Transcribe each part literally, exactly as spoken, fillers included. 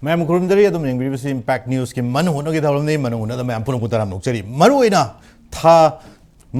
ꯃꯌꯥꯝ ꯈꯨꯔꯨꯝꯖꯔꯤ꯫ ꯑꯗꯨꯝ ꯌꯦꯡꯕꯤꯔꯤꯕꯁꯤ Impact Newsꯀꯤ ꯃꯅꯨꯡ ꯍꯨꯠꯅꯒꯤ ꯊꯧꯔꯝꯅꯤ꯫ ꯃꯅꯨꯡ ꯍꯨꯠꯅꯗ ꯃꯌꯥꯝ ꯄꯨꯝꯅꯃꯛꯄꯨ ꯇꯔꯥꯝꯅ ꯑꯣꯛꯆꯔꯤ꯫ ꯃꯔꯨꯑꯣꯏꯅ ꯊꯥ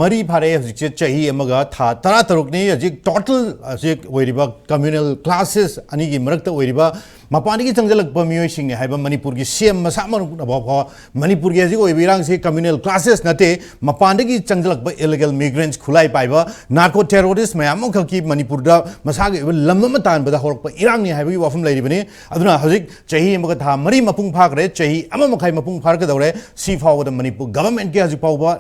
ꯃꯔꯤ ꯐꯥꯔꯦ ꯍꯧꯖꯤꯛꯁꯦ, ꯆꯍꯤ ꯑꯃꯒ ꯊꯥ ꯇꯔꯥꯇꯔꯨꯛꯅꯤ꯫ ꯍꯧꯖꯤꯛ total ꯍꯧꯖꯤꯛ ꯑꯣꯏꯔꯤꯕ communal clashes ꯑꯅꯤꯒꯤ ꯃꯔꯛꯇ ꯑꯣꯏꯔꯤꯕ ꯃꯄꯥꯟꯗꯒꯤ ꯆꯪꯁꯤꯜꯂꯛꯄ ꯃꯤꯑꯣꯏꯁꯤꯡꯅꯤ ꯍꯥꯏꯕ ꯃꯅꯤꯄꯨꯔꯒꯤ CM ꯃꯁꯥꯃꯛꯅ ꯐꯥꯎꯕ ꯃꯅꯤꯄꯨꯔꯒꯤ ꯍꯧꯖꯤꯛ ꯑꯣꯏꯕ ꯏꯔꯥꯡꯁꯤ communal clashes ꯅꯠꯇꯦ, ꯃꯄꯥꯟꯗꯒꯤ ꯆꯪꯁꯤꯜꯂꯛꯄ illegal migrants, ꯈꯨꯠꯂꯥꯏ ꯄꯥꯏꯕ narco terrorist ꯃꯌꯥꯝ ꯑꯃꯈꯛꯀꯤ ꯃꯅꯤꯄꯨꯔꯗ ꯃꯁꯥꯒꯤ ꯑꯣꯏꯕ ꯂꯝ ꯑꯃ ꯇꯥꯟꯕꯗ ꯍꯧꯔꯛꯄ ꯏꯔꯥꯡꯅꯤ ꯍꯥꯏꯕꯒꯤ ꯋꯥꯐꯝ ꯂꯩꯔꯤꯕꯅꯤ꯫ ꯑꯗꯨꯅ ꯍꯧꯖꯤꯛ ꯆꯍꯤ ꯑꯃꯒ ꯊꯥ ꯃꯔꯤ ꯃꯄꯨꯡ ꯐꯥꯈ꯭ꯔꯦ, ꯆꯍꯤ ꯑꯃ ꯃꯈꯥꯏ ꯃꯄꯨꯡ ꯐꯥꯔꯛꯀꯗꯧꯔꯦ꯫ ꯁꯤ ꯐꯥꯎꯕꯗ ꯃꯅꯤꯄꯨꯔ governmentꯀꯤ ꯍꯧꯖꯤꯛ ꯐꯥꯎꯕ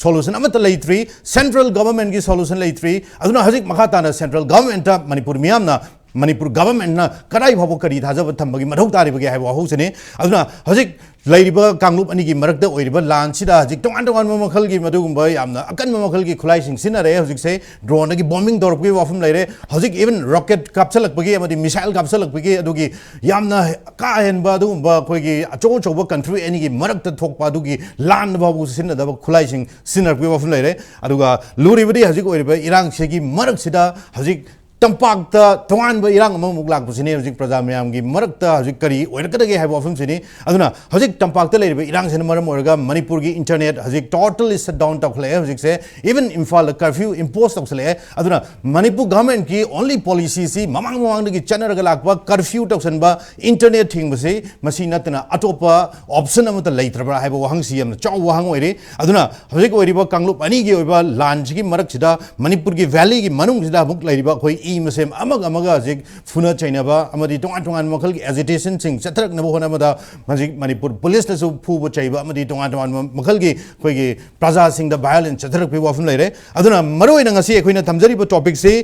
solution ꯑꯃꯠꯇ ꯂꯩꯇ꯭ꯔꯤ, central governmentꯀꯤ solution ꯂꯩꯇ꯭ꯔꯤ꯫ ꯑꯗꯨꯅ ꯍꯧꯖꯤꯛ ꯃꯈꯥ ꯇꯥꯅ central governmentꯇ ꯃꯅꯤꯄꯨꯔ ꯃꯤꯌꯥꯝꯅ, ꯃꯅꯤꯄꯨꯔ governmentꯅ ꯀꯗꯥꯏ ꯐꯥꯎꯕ ꯀꯔꯤ ꯊꯥꯖꯕ ꯊꯝꯕꯒꯤ ꯃꯊꯧ ꯇꯥꯔꯤꯕꯒꯦ ꯍꯥꯏꯕ ꯋꯥꯍꯧꯁꯤꯅꯤ꯫ ꯑꯗꯨꯅ ꯍꯧꯖꯤꯛ ꯂꯩꯔꯤꯕ ꯀꯥꯡꯂꯨꯞ ꯑꯅꯤꯒꯤ ꯃꯔꯛꯇ ꯑꯣꯏꯔꯤꯕ ꯂꯥꯟꯁꯤꯗ ꯍꯧꯖꯤꯛ ꯇꯣꯉꯥꯟ ꯇꯣꯉꯥꯟꯕ ꯃꯈꯜꯒꯤ, ꯃꯗꯨꯒꯨꯝꯕ ꯌꯥꯝꯅ ꯑꯀꯟꯕ ꯃꯈꯜꯒꯤ ꯈꯨꯠꯂꯥꯏꯁꯤꯡ ꯁꯤꯖꯤꯟꯅꯔꯦ꯫ ꯍꯧꯖꯤꯛꯁꯦ droneꯗꯒꯤ bombing ꯇꯧꯔꯛꯄꯒꯤ ꯋꯥꯐꯝ ꯂꯩꯔꯦ꯫ ꯍꯧꯖꯤꯛ even rocket ꯀꯥꯞꯁꯤꯜꯂꯛꯄꯒꯤ ꯑꯃꯗꯤ missile ꯀꯥꯞꯁꯤꯜꯂꯛꯄꯒꯤ ꯑꯗꯨꯒꯤ ꯌꯥꯝꯅ ꯀꯥ ꯍꯦꯟꯕ ꯑꯗꯨꯒꯨꯝꯕ ꯑꯩꯈꯣꯏꯒꯤ ꯑꯆꯧ ꯑꯆꯧꯕ country ꯑꯅꯤꯒꯤ ꯃꯔꯛꯇ ꯊꯣꯛꯄ ꯑꯗꯨꯒꯤ ꯂꯥꯟꯗ ꯐꯥꯎꯕ ꯁꯤꯖꯤꯟꯅꯗꯕ ꯈꯨꯠꯂꯥꯏꯁꯤꯡ ꯁꯤꯖꯤꯟꯅꯔꯛꯄꯒꯤ ꯋꯥꯐꯝ ꯂꯩꯔꯦ꯫ ꯑꯗꯨꯒ ꯂꯨꯔꯤꯕꯗꯤ ꯍꯧꯖꯤꯛ ꯑꯣꯏꯔꯤꯕ ꯏꯔꯥꯡꯁꯤꯒꯤ ꯃꯔꯛꯁꯤꯗ ꯍꯧꯖꯤꯛ ꯇꯝꯄꯥꯛꯇ ꯇꯣꯉꯥꯟꯕ ꯏꯔꯥꯡ ꯑꯃꯃꯨꯛ ꯂꯥꯛꯄꯁꯤꯅꯤ꯫ ꯍꯧꯖꯤꯛ ꯄ꯭ꯔꯖꯥ ꯃꯌꯥꯝꯒꯤ ꯃꯔꯛꯇ ꯍꯧꯖꯤꯛ ꯀꯔꯤ ꯑꯣꯏꯔꯛꯀꯗꯒꯦ ꯍꯥꯏꯕ ꯋꯥꯐꯝꯁꯤꯅꯤ꯫ ꯑꯗꯨꯅ ꯍꯧꯖꯤꯛ ꯇꯝꯄꯥꯛꯇ ꯂꯩꯔꯤꯕ ꯏꯔꯥꯡꯁꯤꯅ ꯃꯔꯝ ꯑꯣꯏꯔꯒ ꯃꯅꯤꯄꯨꯔꯒꯤ internet ꯍꯧꯖꯤꯛ totally shut down ꯇꯧꯈꯠꯂꯛꯑꯦ꯫ ꯍꯧꯖꯤꯛꯁꯦ even ꯏꯝꯐꯥꯜꯗ curfew impose ꯇꯧꯁꯜꯂꯛꯑꯦ꯫ ꯑꯗꯨꯅ ꯃꯅꯤꯄꯨꯔ governmentꯀꯤ only policyꯁꯤ ꯃꯃꯥꯡ ꯃꯃꯥꯡꯗꯒꯤ ꯆꯠꯅꯔꯒ ꯂꯥꯛꯄ curfew ꯇꯧꯁꯟꯕ, internet ꯊꯤꯡꯕꯁꯤ, ꯃꯁꯤ ꯅꯠꯇꯅ ꯑꯇꯣꯞꯄ option ꯑꯃꯠꯇ ꯂꯩꯇ꯭ꯔꯕ꯭ꯔꯥ ꯍꯥꯏꯕ ꯋꯥꯍꯪꯁꯤ ꯌꯥꯝꯅ ꯆꯥꯎꯕ ꯋꯥꯍꯪ ꯑꯣꯏꯔꯤ꯫ ꯑꯗꯨꯅ ꯍꯧꯖꯤꯛ ꯑꯣꯏꯔꯤꯕ ꯀꯥꯡꯂꯨꯞ ꯑꯅꯤꯒꯤ ꯑꯣꯏꯕ ꯂꯥꯟꯁꯤꯒꯤ ꯃꯔꯛꯁꯤꯗ ꯃꯅꯤꯄꯨꯔꯒꯤ valleyꯒꯤ ꯃꯅꯨꯡꯁꯤꯗ ꯑꯃꯨꯛ ꯂꯩꯔꯤꯕ ꯑꯩꯈꯣꯏ ꯏ ꯃꯁꯦꯝ ꯑꯃꯒ ꯑꯃꯒ ꯍꯧꯖꯤꯛ ꯐꯨꯅ ꯆꯩꯅꯕ ꯑꯃꯗꯤ ꯇꯣꯉꯥꯟ ꯇꯣꯉꯥꯟꯕ ꯃꯈꯜꯒꯤ agitationꯁꯤꯡ ꯆꯠꯊꯔꯛꯅꯕ ꯍꯣꯠꯅꯕꯗ ꯍꯧꯖꯤꯛ ꯃꯅꯤꯄꯨꯔ policeꯅꯁꯨ ꯐꯨꯕ ꯆꯩꯕ ꯑꯃꯗꯤ ꯇꯣꯉꯥꯟ ꯇꯣꯉꯥꯟꯕ ꯃꯈꯜꯒꯤ ꯑꯩꯈꯣꯏꯒꯤ ꯄ꯭ꯔꯖꯥꯁꯤꯡꯗ violence ꯆꯠꯊꯔꯛꯄꯒꯤ ꯋꯥꯐꯝ ꯂꯩꯔꯦ꯫ ꯑꯗꯨꯅ ꯃꯔꯨꯑꯣꯏꯅ ꯉꯁꯤ ꯑꯩꯈꯣꯏꯅ ꯊꯝꯖꯔꯤꯕ topicꯁꯤ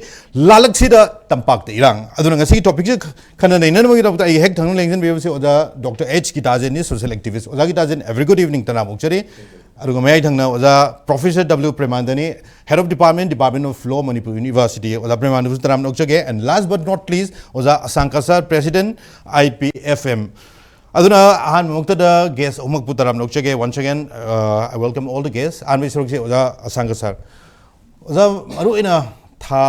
ꯂꯥꯜꯂꯛꯁꯤꯗ ꯇꯝꯄꯥꯛꯇ ꯏꯔꯥꯡ꯫ ꯑꯗꯨꯅ ꯉꯁꯤꯒꯤ topicꯁꯤ ꯈꯟꯅ ꯅꯩꯅꯅꯕꯒꯤꯗꯃꯛꯇ ꯑꯩ ꯍꯦꯛ ꯊꯪꯅ ꯂꯦꯡꯁꯤꯟꯕꯤꯔꯤꯕꯁꯤ ꯑꯣꯖꯥ ꯗꯣꯛꯇꯔ ꯑꯩꯆ ꯒꯤꯇꯥꯖꯦꯟꯅꯤ, social activist꯫ ꯑꯣꯖꯥ ꯒꯤꯇꯥꯖꯦꯟ, a very good evening ꯇꯔꯥꯝꯅ ꯑꯣꯛꯆꯔꯤ꯫ ꯑꯗꯨꯒ ꯃꯌꯥꯏ ꯊꯪꯅ ꯑꯣꯖꯥ Professor W ꯄ꯭ꯔꯦꯃꯥꯅꯟꯗꯅꯤ, Head of Department, Department of Law, Manipur University꯫ ꯑꯣꯖꯥ ꯄ꯭ꯔꯦꯃꯥꯅꯟꯗꯕꯨꯁꯨ ꯇꯔꯥꯝꯅ ꯑꯣꯛꯆꯒꯦ꯫ And last but not least, ꯑꯣꯖꯥ ꯑꯁꯥꯡꯀ sir, President, I P F M꯫ ꯑꯗꯨꯅ ꯑꯍꯥꯟꯕꯃꯛꯇꯗ guest ꯑꯍꯨꯝꯃꯛꯄꯨ ꯇꯔꯥꯝꯅ ꯑꯣꯛꯆꯒꯦ꯫ Once again, uh, I welcome all the guests꯫ ꯑꯍꯥꯟꯕꯒꯤ ꯁꯔꯨꯛꯁꯤ ꯑꯣꯖꯥ ꯑꯁꯥꯡꯀ sir꯫ ꯑꯣꯖꯥ, ꯃꯔꯨꯑꯣꯏꯅ ꯊꯥ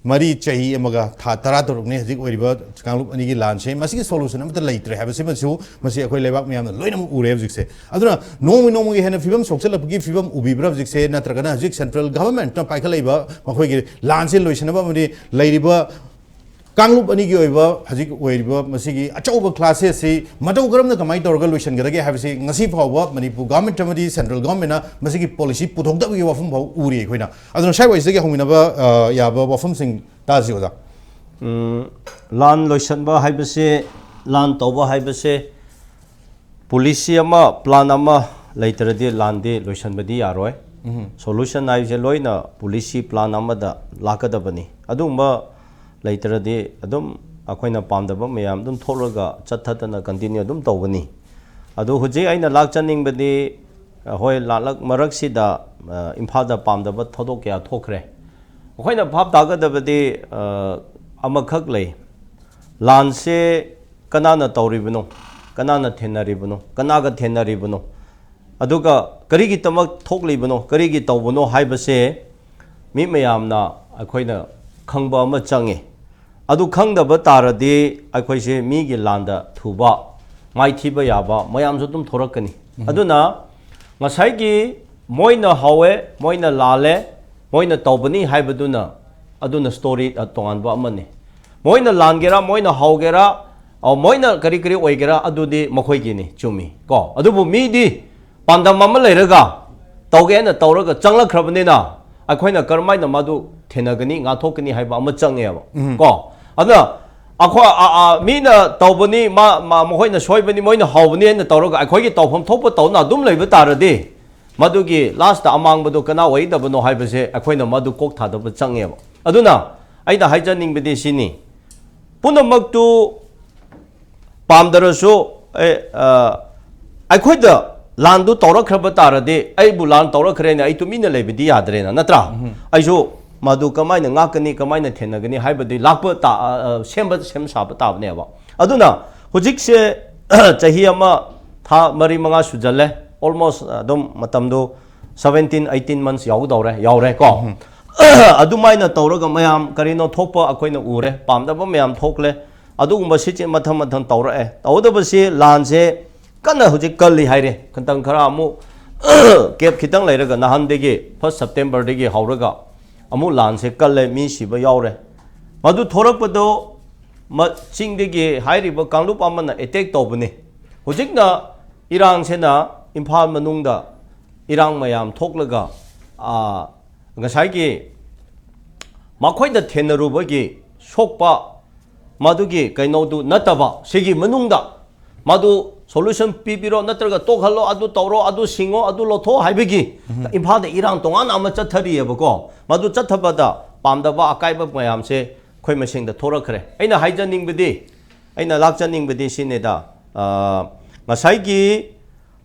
ꯃꯔꯤ ꯆꯍꯤ ꯑꯃꯒ ꯊꯥ ꯇꯔꯥꯇꯔꯨꯛꯅꯤ ꯍꯧꯖꯤꯛ ꯑꯣꯏꯔꯤꯕ ꯀꯥꯡꯂꯨꯞ ꯑꯅꯤꯒꯤ ꯂꯥꯟꯁꯦ꯫ ꯃꯁꯤꯒꯤ solution ꯑꯃꯠꯇ ꯂꯩꯇ꯭ꯔꯦ ꯍꯥꯏꯕꯁꯤꯃꯁꯨ ꯃꯁꯤ ꯑꯩꯈꯣꯏ ꯂꯩꯕꯥꯛ ꯃꯌꯥꯝꯅ ꯂꯣꯏꯅꯃꯛ ꯎꯔꯦ ꯍꯧꯖꯤꯛꯁꯦ꯫ ꯑꯗꯨꯅ ꯅꯣꯡꯃ ꯅꯣꯡꯃꯒꯤ ꯍꯦꯟꯅ ꯐꯤꯕꯝ ꯁꯣꯛꯆꯜꯂꯛꯄꯒꯤ ꯐꯤꯕꯝ ꯎꯕꯤꯕ꯭ꯔꯥ ꯍꯧꯖꯤꯛꯁꯦ? ꯅꯠꯇ꯭ꯔꯒꯅ ꯍꯧꯖꯤꯛ central governmentꯅ ꯄꯥꯏꯈꯠꯂꯛꯏꯕ ꯃꯈꯣꯏꯒꯤ ꯂꯥꯟꯁꯦ ꯂꯣꯏꯁꯤꯟꯅꯕ ꯑꯃꯗꯤ ꯂꯩꯔꯤꯕ ꯀꯥꯡꯂꯨꯞ ꯑꯅꯤꯒꯤ ꯑꯣꯏꯕ ꯍꯧꯖꯤꯛ ꯑꯣꯏꯔꯤꯕ ꯃꯁꯤꯒꯤ ꯑꯆꯧꯕ crisis ꯑꯁꯤ ꯃꯇꯧ ꯀꯔꯝꯅ ꯀꯃꯥꯏꯅ ꯇꯧꯔꯒ ꯂꯣꯏꯁꯤꯟꯒꯗꯒꯦ ꯍꯥꯏꯕꯁꯤ ꯉꯁꯤ ꯐꯥꯎꯕ ꯃꯅꯤꯄꯨꯔ government ꯑꯃꯗꯤ central governmentꯅ ꯃꯁꯤꯒꯤ policy ꯄꯨꯊꯣꯛꯇꯕꯒꯤ ꯋꯥꯐꯝ ꯐꯥꯎ ꯎꯔꯤ ꯑꯩꯈꯣꯏꯅ꯫ ꯑꯗꯨꯅ ꯁ꯭ꯋꯥꯏ ꯋꯥꯏꯁꯤꯗꯒꯤ ꯍꯧꯃꯤꯟꯅꯕ, ꯑ, ꯌꯥꯕ ꯋꯥꯐꯝꯁꯤꯡ ꯇꯥꯁꯤ, ꯑꯣꯖꯥ꯫ ꯎꯝ, ꯂꯥꯟ ꯂꯣꯏꯁꯤꯟꯕ ꯍꯥꯏꯕꯁꯦ, ꯂꯥꯟ ꯇꯧꯕ ꯍꯥꯏꯕꯁꯦ, policy ꯑꯃ, plan ꯑꯃ ꯂꯩꯇ꯭ꯔꯗꯤ ꯂꯥꯟꯗꯤ ꯂꯣꯏꯁꯤꯟꯕꯗꯤ ꯌꯥꯔꯣꯏ꯫ Solution ꯍꯥꯏꯕꯁꯦ ꯂꯣꯏꯅ policy plan ꯑꯃꯗ ꯂꯥꯛꯀꯗꯕꯅꯤ꯫ ꯑꯗꯨꯒꯨꯝꯕ ꯂꯩꯇ꯭ꯔꯗꯤ ꯑꯗꯨꯝ ꯑꯩꯈꯣꯏꯅ ꯄꯥꯝꯗꯕ ꯃꯌꯥꯝ ꯑꯗꯨꯝ ꯊꯣꯛꯂꯒ ꯆꯠꯊꯗꯅ continue ꯑꯗꯨꯝ ꯇꯧꯒꯅꯤ꯫ ꯑꯗꯨ ꯍꯧꯖꯤꯛ ꯑꯩꯅ ꯂꯥꯛꯆꯅꯤꯡꯕꯗꯤ, ꯑ, ꯍꯣꯏ, ꯂꯥꯟꯂꯛ ꯃꯔꯛꯁꯤꯗ, ꯑ, ꯏꯝꯐꯥꯜꯗ ꯄꯥꯝꯗꯕ ꯊꯧꯗꯣꯛ ꯀꯌꯥ ꯊꯣꯛꯈ꯭ꯔꯦ꯫ ꯑꯩꯈꯣꯏꯅ ꯚꯥꯞ ꯇꯥꯒꯗꯕꯗꯤ, ꯑ, ꯑꯃꯈꯛ ꯂꯩ꯫ ꯂꯥꯟꯁꯦ ꯀꯅꯥꯅ ꯇꯧꯔꯤꯕꯅꯣ? ꯀꯅꯥꯅ ꯊꯦꯟꯅꯔꯤꯕꯅꯣ? ꯀꯅꯥꯒ ꯊꯦꯟꯅꯔꯤꯕꯅꯣ? ꯑꯗꯨꯒ ꯀꯔꯤꯒꯤꯗꯃꯛ ꯊꯣꯛꯂꯤꯕꯅꯣ? ꯀꯔꯤꯒꯤ ꯇꯧꯕꯅꯣ ꯍꯥꯏꯕꯁꯦ ꯃꯤ ꯃꯌꯥꯝꯅ ꯑꯩꯈꯣꯏꯅ ꯈꯪꯕ ꯑꯃ ꯆꯪꯉꯤ꯫ ꯑꯗꯨ ꯈꯪꯗꯕ ꯇꯥꯔꯗꯤ ꯑꯩꯈꯣꯏꯁꯦ ꯃꯤꯒꯤ ꯂꯥꯟꯗ ꯊꯨꯕ, ꯃꯥꯏꯊꯤꯕ ꯌꯥꯕ ꯃꯌꯥꯝꯁꯨ ꯑꯗꯨꯝ ꯊꯣꯔꯛꯀꯅꯤ꯫ ꯑꯗꯨꯅ ꯉꯁꯥꯏꯒꯤ ꯃꯣꯏꯅ ꯍꯧꯋꯦ, ꯃꯣꯏꯅ ꯂꯥꯜꯂꯦ, ꯃꯣꯏꯅ ꯇꯧꯕꯅꯤ ꯍꯥꯏꯕꯗꯨꯅ, ꯑꯗꯨꯅ story ꯇꯣꯉꯥꯟꯕ ꯑꯃꯅꯤ꯫ ꯃꯣꯏꯅ ꯂꯥꯟꯒꯦꯔꯥ, ꯃꯣꯏꯅ ꯍꯧꯒꯦꯔꯥ, ꯑ, ꯃꯣꯏꯅ ꯀꯔꯤ ꯀꯔꯤ ꯑꯣꯏꯒꯦꯔꯥ, ꯑꯗꯨꯗꯤ ꯃꯈꯣꯏꯒꯤꯅꯤ, ꯆꯨꯝꯃꯤ ꯀꯣ꯫ ꯑꯗꯨꯕꯨ ꯃꯤꯗꯤ ꯄꯥꯟꯗꯝ ꯑꯃ ꯂꯩꯔꯒ ꯇꯧꯒꯦ ꯍꯥꯏꯅ ꯇꯧꯔꯒ ꯆꯪꯂꯛꯈ꯭ꯔꯕꯅꯤꯅ ꯑꯩꯈꯣꯏꯅ ꯀꯔꯝꯍꯥꯏꯅ ꯃꯗꯨ ꯊꯦꯡꯅꯒꯅꯤ, ꯉꯥꯛꯊꯣꯛꯀꯅꯤ ꯍꯥꯏꯕ ꯑꯃ ꯆꯪꯉꯦꯕ ꯀꯣ꯫ ꯑꯗꯨꯅ ꯑꯩꯈꯣꯏ, ꯑ, ꯑ, ꯃꯤꯅ ꯇꯧꯕꯅꯤ, ꯃꯥ, ꯃꯥ, ꯃꯈꯣꯏꯅ ꯁꯣꯏꯕꯅꯤ, ꯃꯣꯏꯅ ꯍꯧꯕꯅꯤ ꯍꯥꯏꯅ ꯇꯧꯔꯒ ꯑꯩꯈꯣꯏꯒꯤ ꯇꯧꯐꯝ ꯊꯣꯛꯄ ꯇꯧꯅ ꯑꯗꯨꯝ ꯂꯩꯕ ꯇꯥꯔꯗꯤ, ꯃꯗꯨꯒꯤ last ꯑꯃꯥꯡꯕꯗꯣ ꯀꯅꯥ ꯑꯣꯏꯒꯗꯕꯅꯣ ꯍꯥꯏꯕꯁꯦ ꯑꯩꯈꯣꯏꯅ ꯃꯗꯨ ꯀꯣꯛ ꯊꯥꯗꯕ ꯆꯪꯉꯦꯕ꯫ ꯑꯗꯨꯅ ꯑꯩꯅ ꯍꯥꯏꯖꯅꯤꯡꯕꯗꯤ ꯁꯤꯅꯤ, ꯄꯨꯝꯅꯃꯛꯇꯨ ꯄꯥꯝꯗ꯭ꯔꯁꯨ, ꯑꯦ, ꯑ, ꯑꯩꯈꯣꯏꯗ ꯂꯥꯟꯗꯨ ꯇꯧꯔꯛꯈ꯭ꯔꯕ ꯇꯥꯔꯗꯤ, ꯑꯩꯕꯨ ꯂꯥꯟ ꯇꯧꯔꯛꯈ꯭ꯔꯦꯅ ꯑꯩ ꯇꯨꯃꯤꯟꯅ ꯂꯩꯕꯗꯤ ꯌꯥꯗ꯭ꯔꯦꯅ, ꯅꯠꯇ꯭ꯔꯥ? ꯑꯩꯁꯨ ꯃꯗꯨ ꯀꯃꯥꯏꯅ ꯉꯥꯛꯀꯅꯤ, ꯀꯃꯥꯏꯅ ꯊꯦꯡꯅꯒꯅꯤ ꯍꯥꯏꯕꯗꯤ ꯂꯥꯛꯄ ꯇꯥ-, ꯑ, ꯑ, ꯁꯦꯝꯕ, ꯁꯦꯝ ꯁꯥꯕ ꯇꯥꯕꯅꯦꯕ꯫ ꯑꯗꯨꯅ ꯍꯧꯖꯤꯛꯁꯦ ꯆꯍꯤ ꯑꯃ ꯊꯥ ꯃꯔꯤ ꯃꯉꯥ ꯁꯨꯖꯜꯂꯦ, almost ꯑꯗꯨꯝ ꯃꯇꯝꯗꯨ seventeen, eighteen months ꯌꯥꯎꯒꯗꯧꯔꯦ, ꯌꯥꯎꯔꯦ ꯀꯣ꯫ ꯑꯗꯨꯃꯥꯏꯅ ꯇꯧꯔꯒ ꯃꯌꯥꯝ ꯀꯔꯤꯅꯣ ꯊꯣꯛꯄ ꯑꯩꯈꯣꯏꯅ ꯎꯔꯦ, ꯄꯥꯝꯗꯕ ꯃꯌꯥꯝ ꯊꯣꯛꯂꯦ꯫ ꯑꯗꯨꯒꯨꯝꯕ ꯁꯤꯆꯦ ꯃꯊꯪ ꯃꯊꯪ ꯇꯧꯔꯛꯑꯦ꯫ ꯇꯧꯗꯕꯁꯤ ꯂꯥꯟꯁꯦ ꯀꯟꯅ ꯍꯧꯖꯤꯛ ꯀꯜꯂꯤ ꯍꯥꯏꯔꯦ꯫ ꯈꯤꯇꯪ ꯈꯔ ꯑꯃꯨꯛ ꯀꯦꯞ ꯈꯤꯇꯪ ꯂꯩꯔꯒ ꯅꯍꯥꯟꯗꯒꯤ first Septemberꯗꯒꯤ ꯍꯧꯔꯒ ꯑꯃꯨꯛ ꯂꯥꯟꯁꯦ ꯀꯜꯂꯦ, ꯃꯤ ꯁꯤꯕ ꯌꯥꯎꯔꯦ꯫ ꯃꯗꯨ ꯊꯣꯔꯛꯄꯗꯣ ꯆꯤꯡꯗꯒꯤ ꯍꯥꯏꯔꯤꯕ ꯀꯥꯡꯂꯨꯞ ꯑꯃꯅ ꯑꯦꯇꯦꯛ ꯇꯧꯕꯅꯤ꯫ ꯍꯧꯖꯤꯛꯅ ꯏꯔꯥꯡꯁꯤꯅ ꯏꯝꯐꯥꯜ ꯃꯅꯨꯡꯗ ꯏꯔꯥꯡ ꯃꯌꯥꯝ ꯊꯣꯛꯂꯒ ꯉꯁꯥꯏꯒꯤ ꯃꯈꯣꯏꯗ ꯊꯦꯡꯅꯔꯨꯕꯒꯤ ꯁꯣꯛꯄ ꯃꯗꯨꯒꯤ ꯀꯩꯅꯣꯗꯨ ꯅꯠꯇꯕ, ꯁꯤꯒꯤ ꯃꯅꯨꯡꯗ ꯃꯗꯨ solution ꯄꯤꯕꯤꯔꯣ, ꯅꯠꯇ꯭ꯔꯒ ꯇꯣꯛꯍꯜꯂꯣ, ꯑꯗꯨ ꯇꯧꯔꯣ, ꯑꯗꯨ ꯁꯤꯡꯉꯣ, ꯑꯗꯨ ꯂꯧꯊꯣꯛꯑꯣ ꯍꯥꯏꯕꯒꯤ ꯏꯝꯐꯥꯜꯗ ꯏꯔꯥꯡ ꯇꯣꯉꯥꯟꯅ ꯑꯃ ꯆꯠꯊꯔꯤꯑꯕꯀꯣ꯫ ꯃꯗꯨ ꯆꯠꯊꯕꯗ ꯄꯥꯝꯗꯕ ꯑꯀꯥꯏꯕ ꯃꯌꯥꯝꯁꯦ ꯑꯩꯈꯣꯏ ꯃꯁꯦꯡꯗ ꯊꯣꯔꯛꯈ꯭ꯔꯦ꯫ ꯑꯩꯅ ꯍꯥꯏꯖꯅꯤꯡꯕꯗꯤ, ꯑꯩꯅ ꯂꯥꯛꯆꯅꯤꯡꯕꯗꯤ ꯁꯤꯅꯤꯗ, ꯉꯁꯥꯏꯒꯤ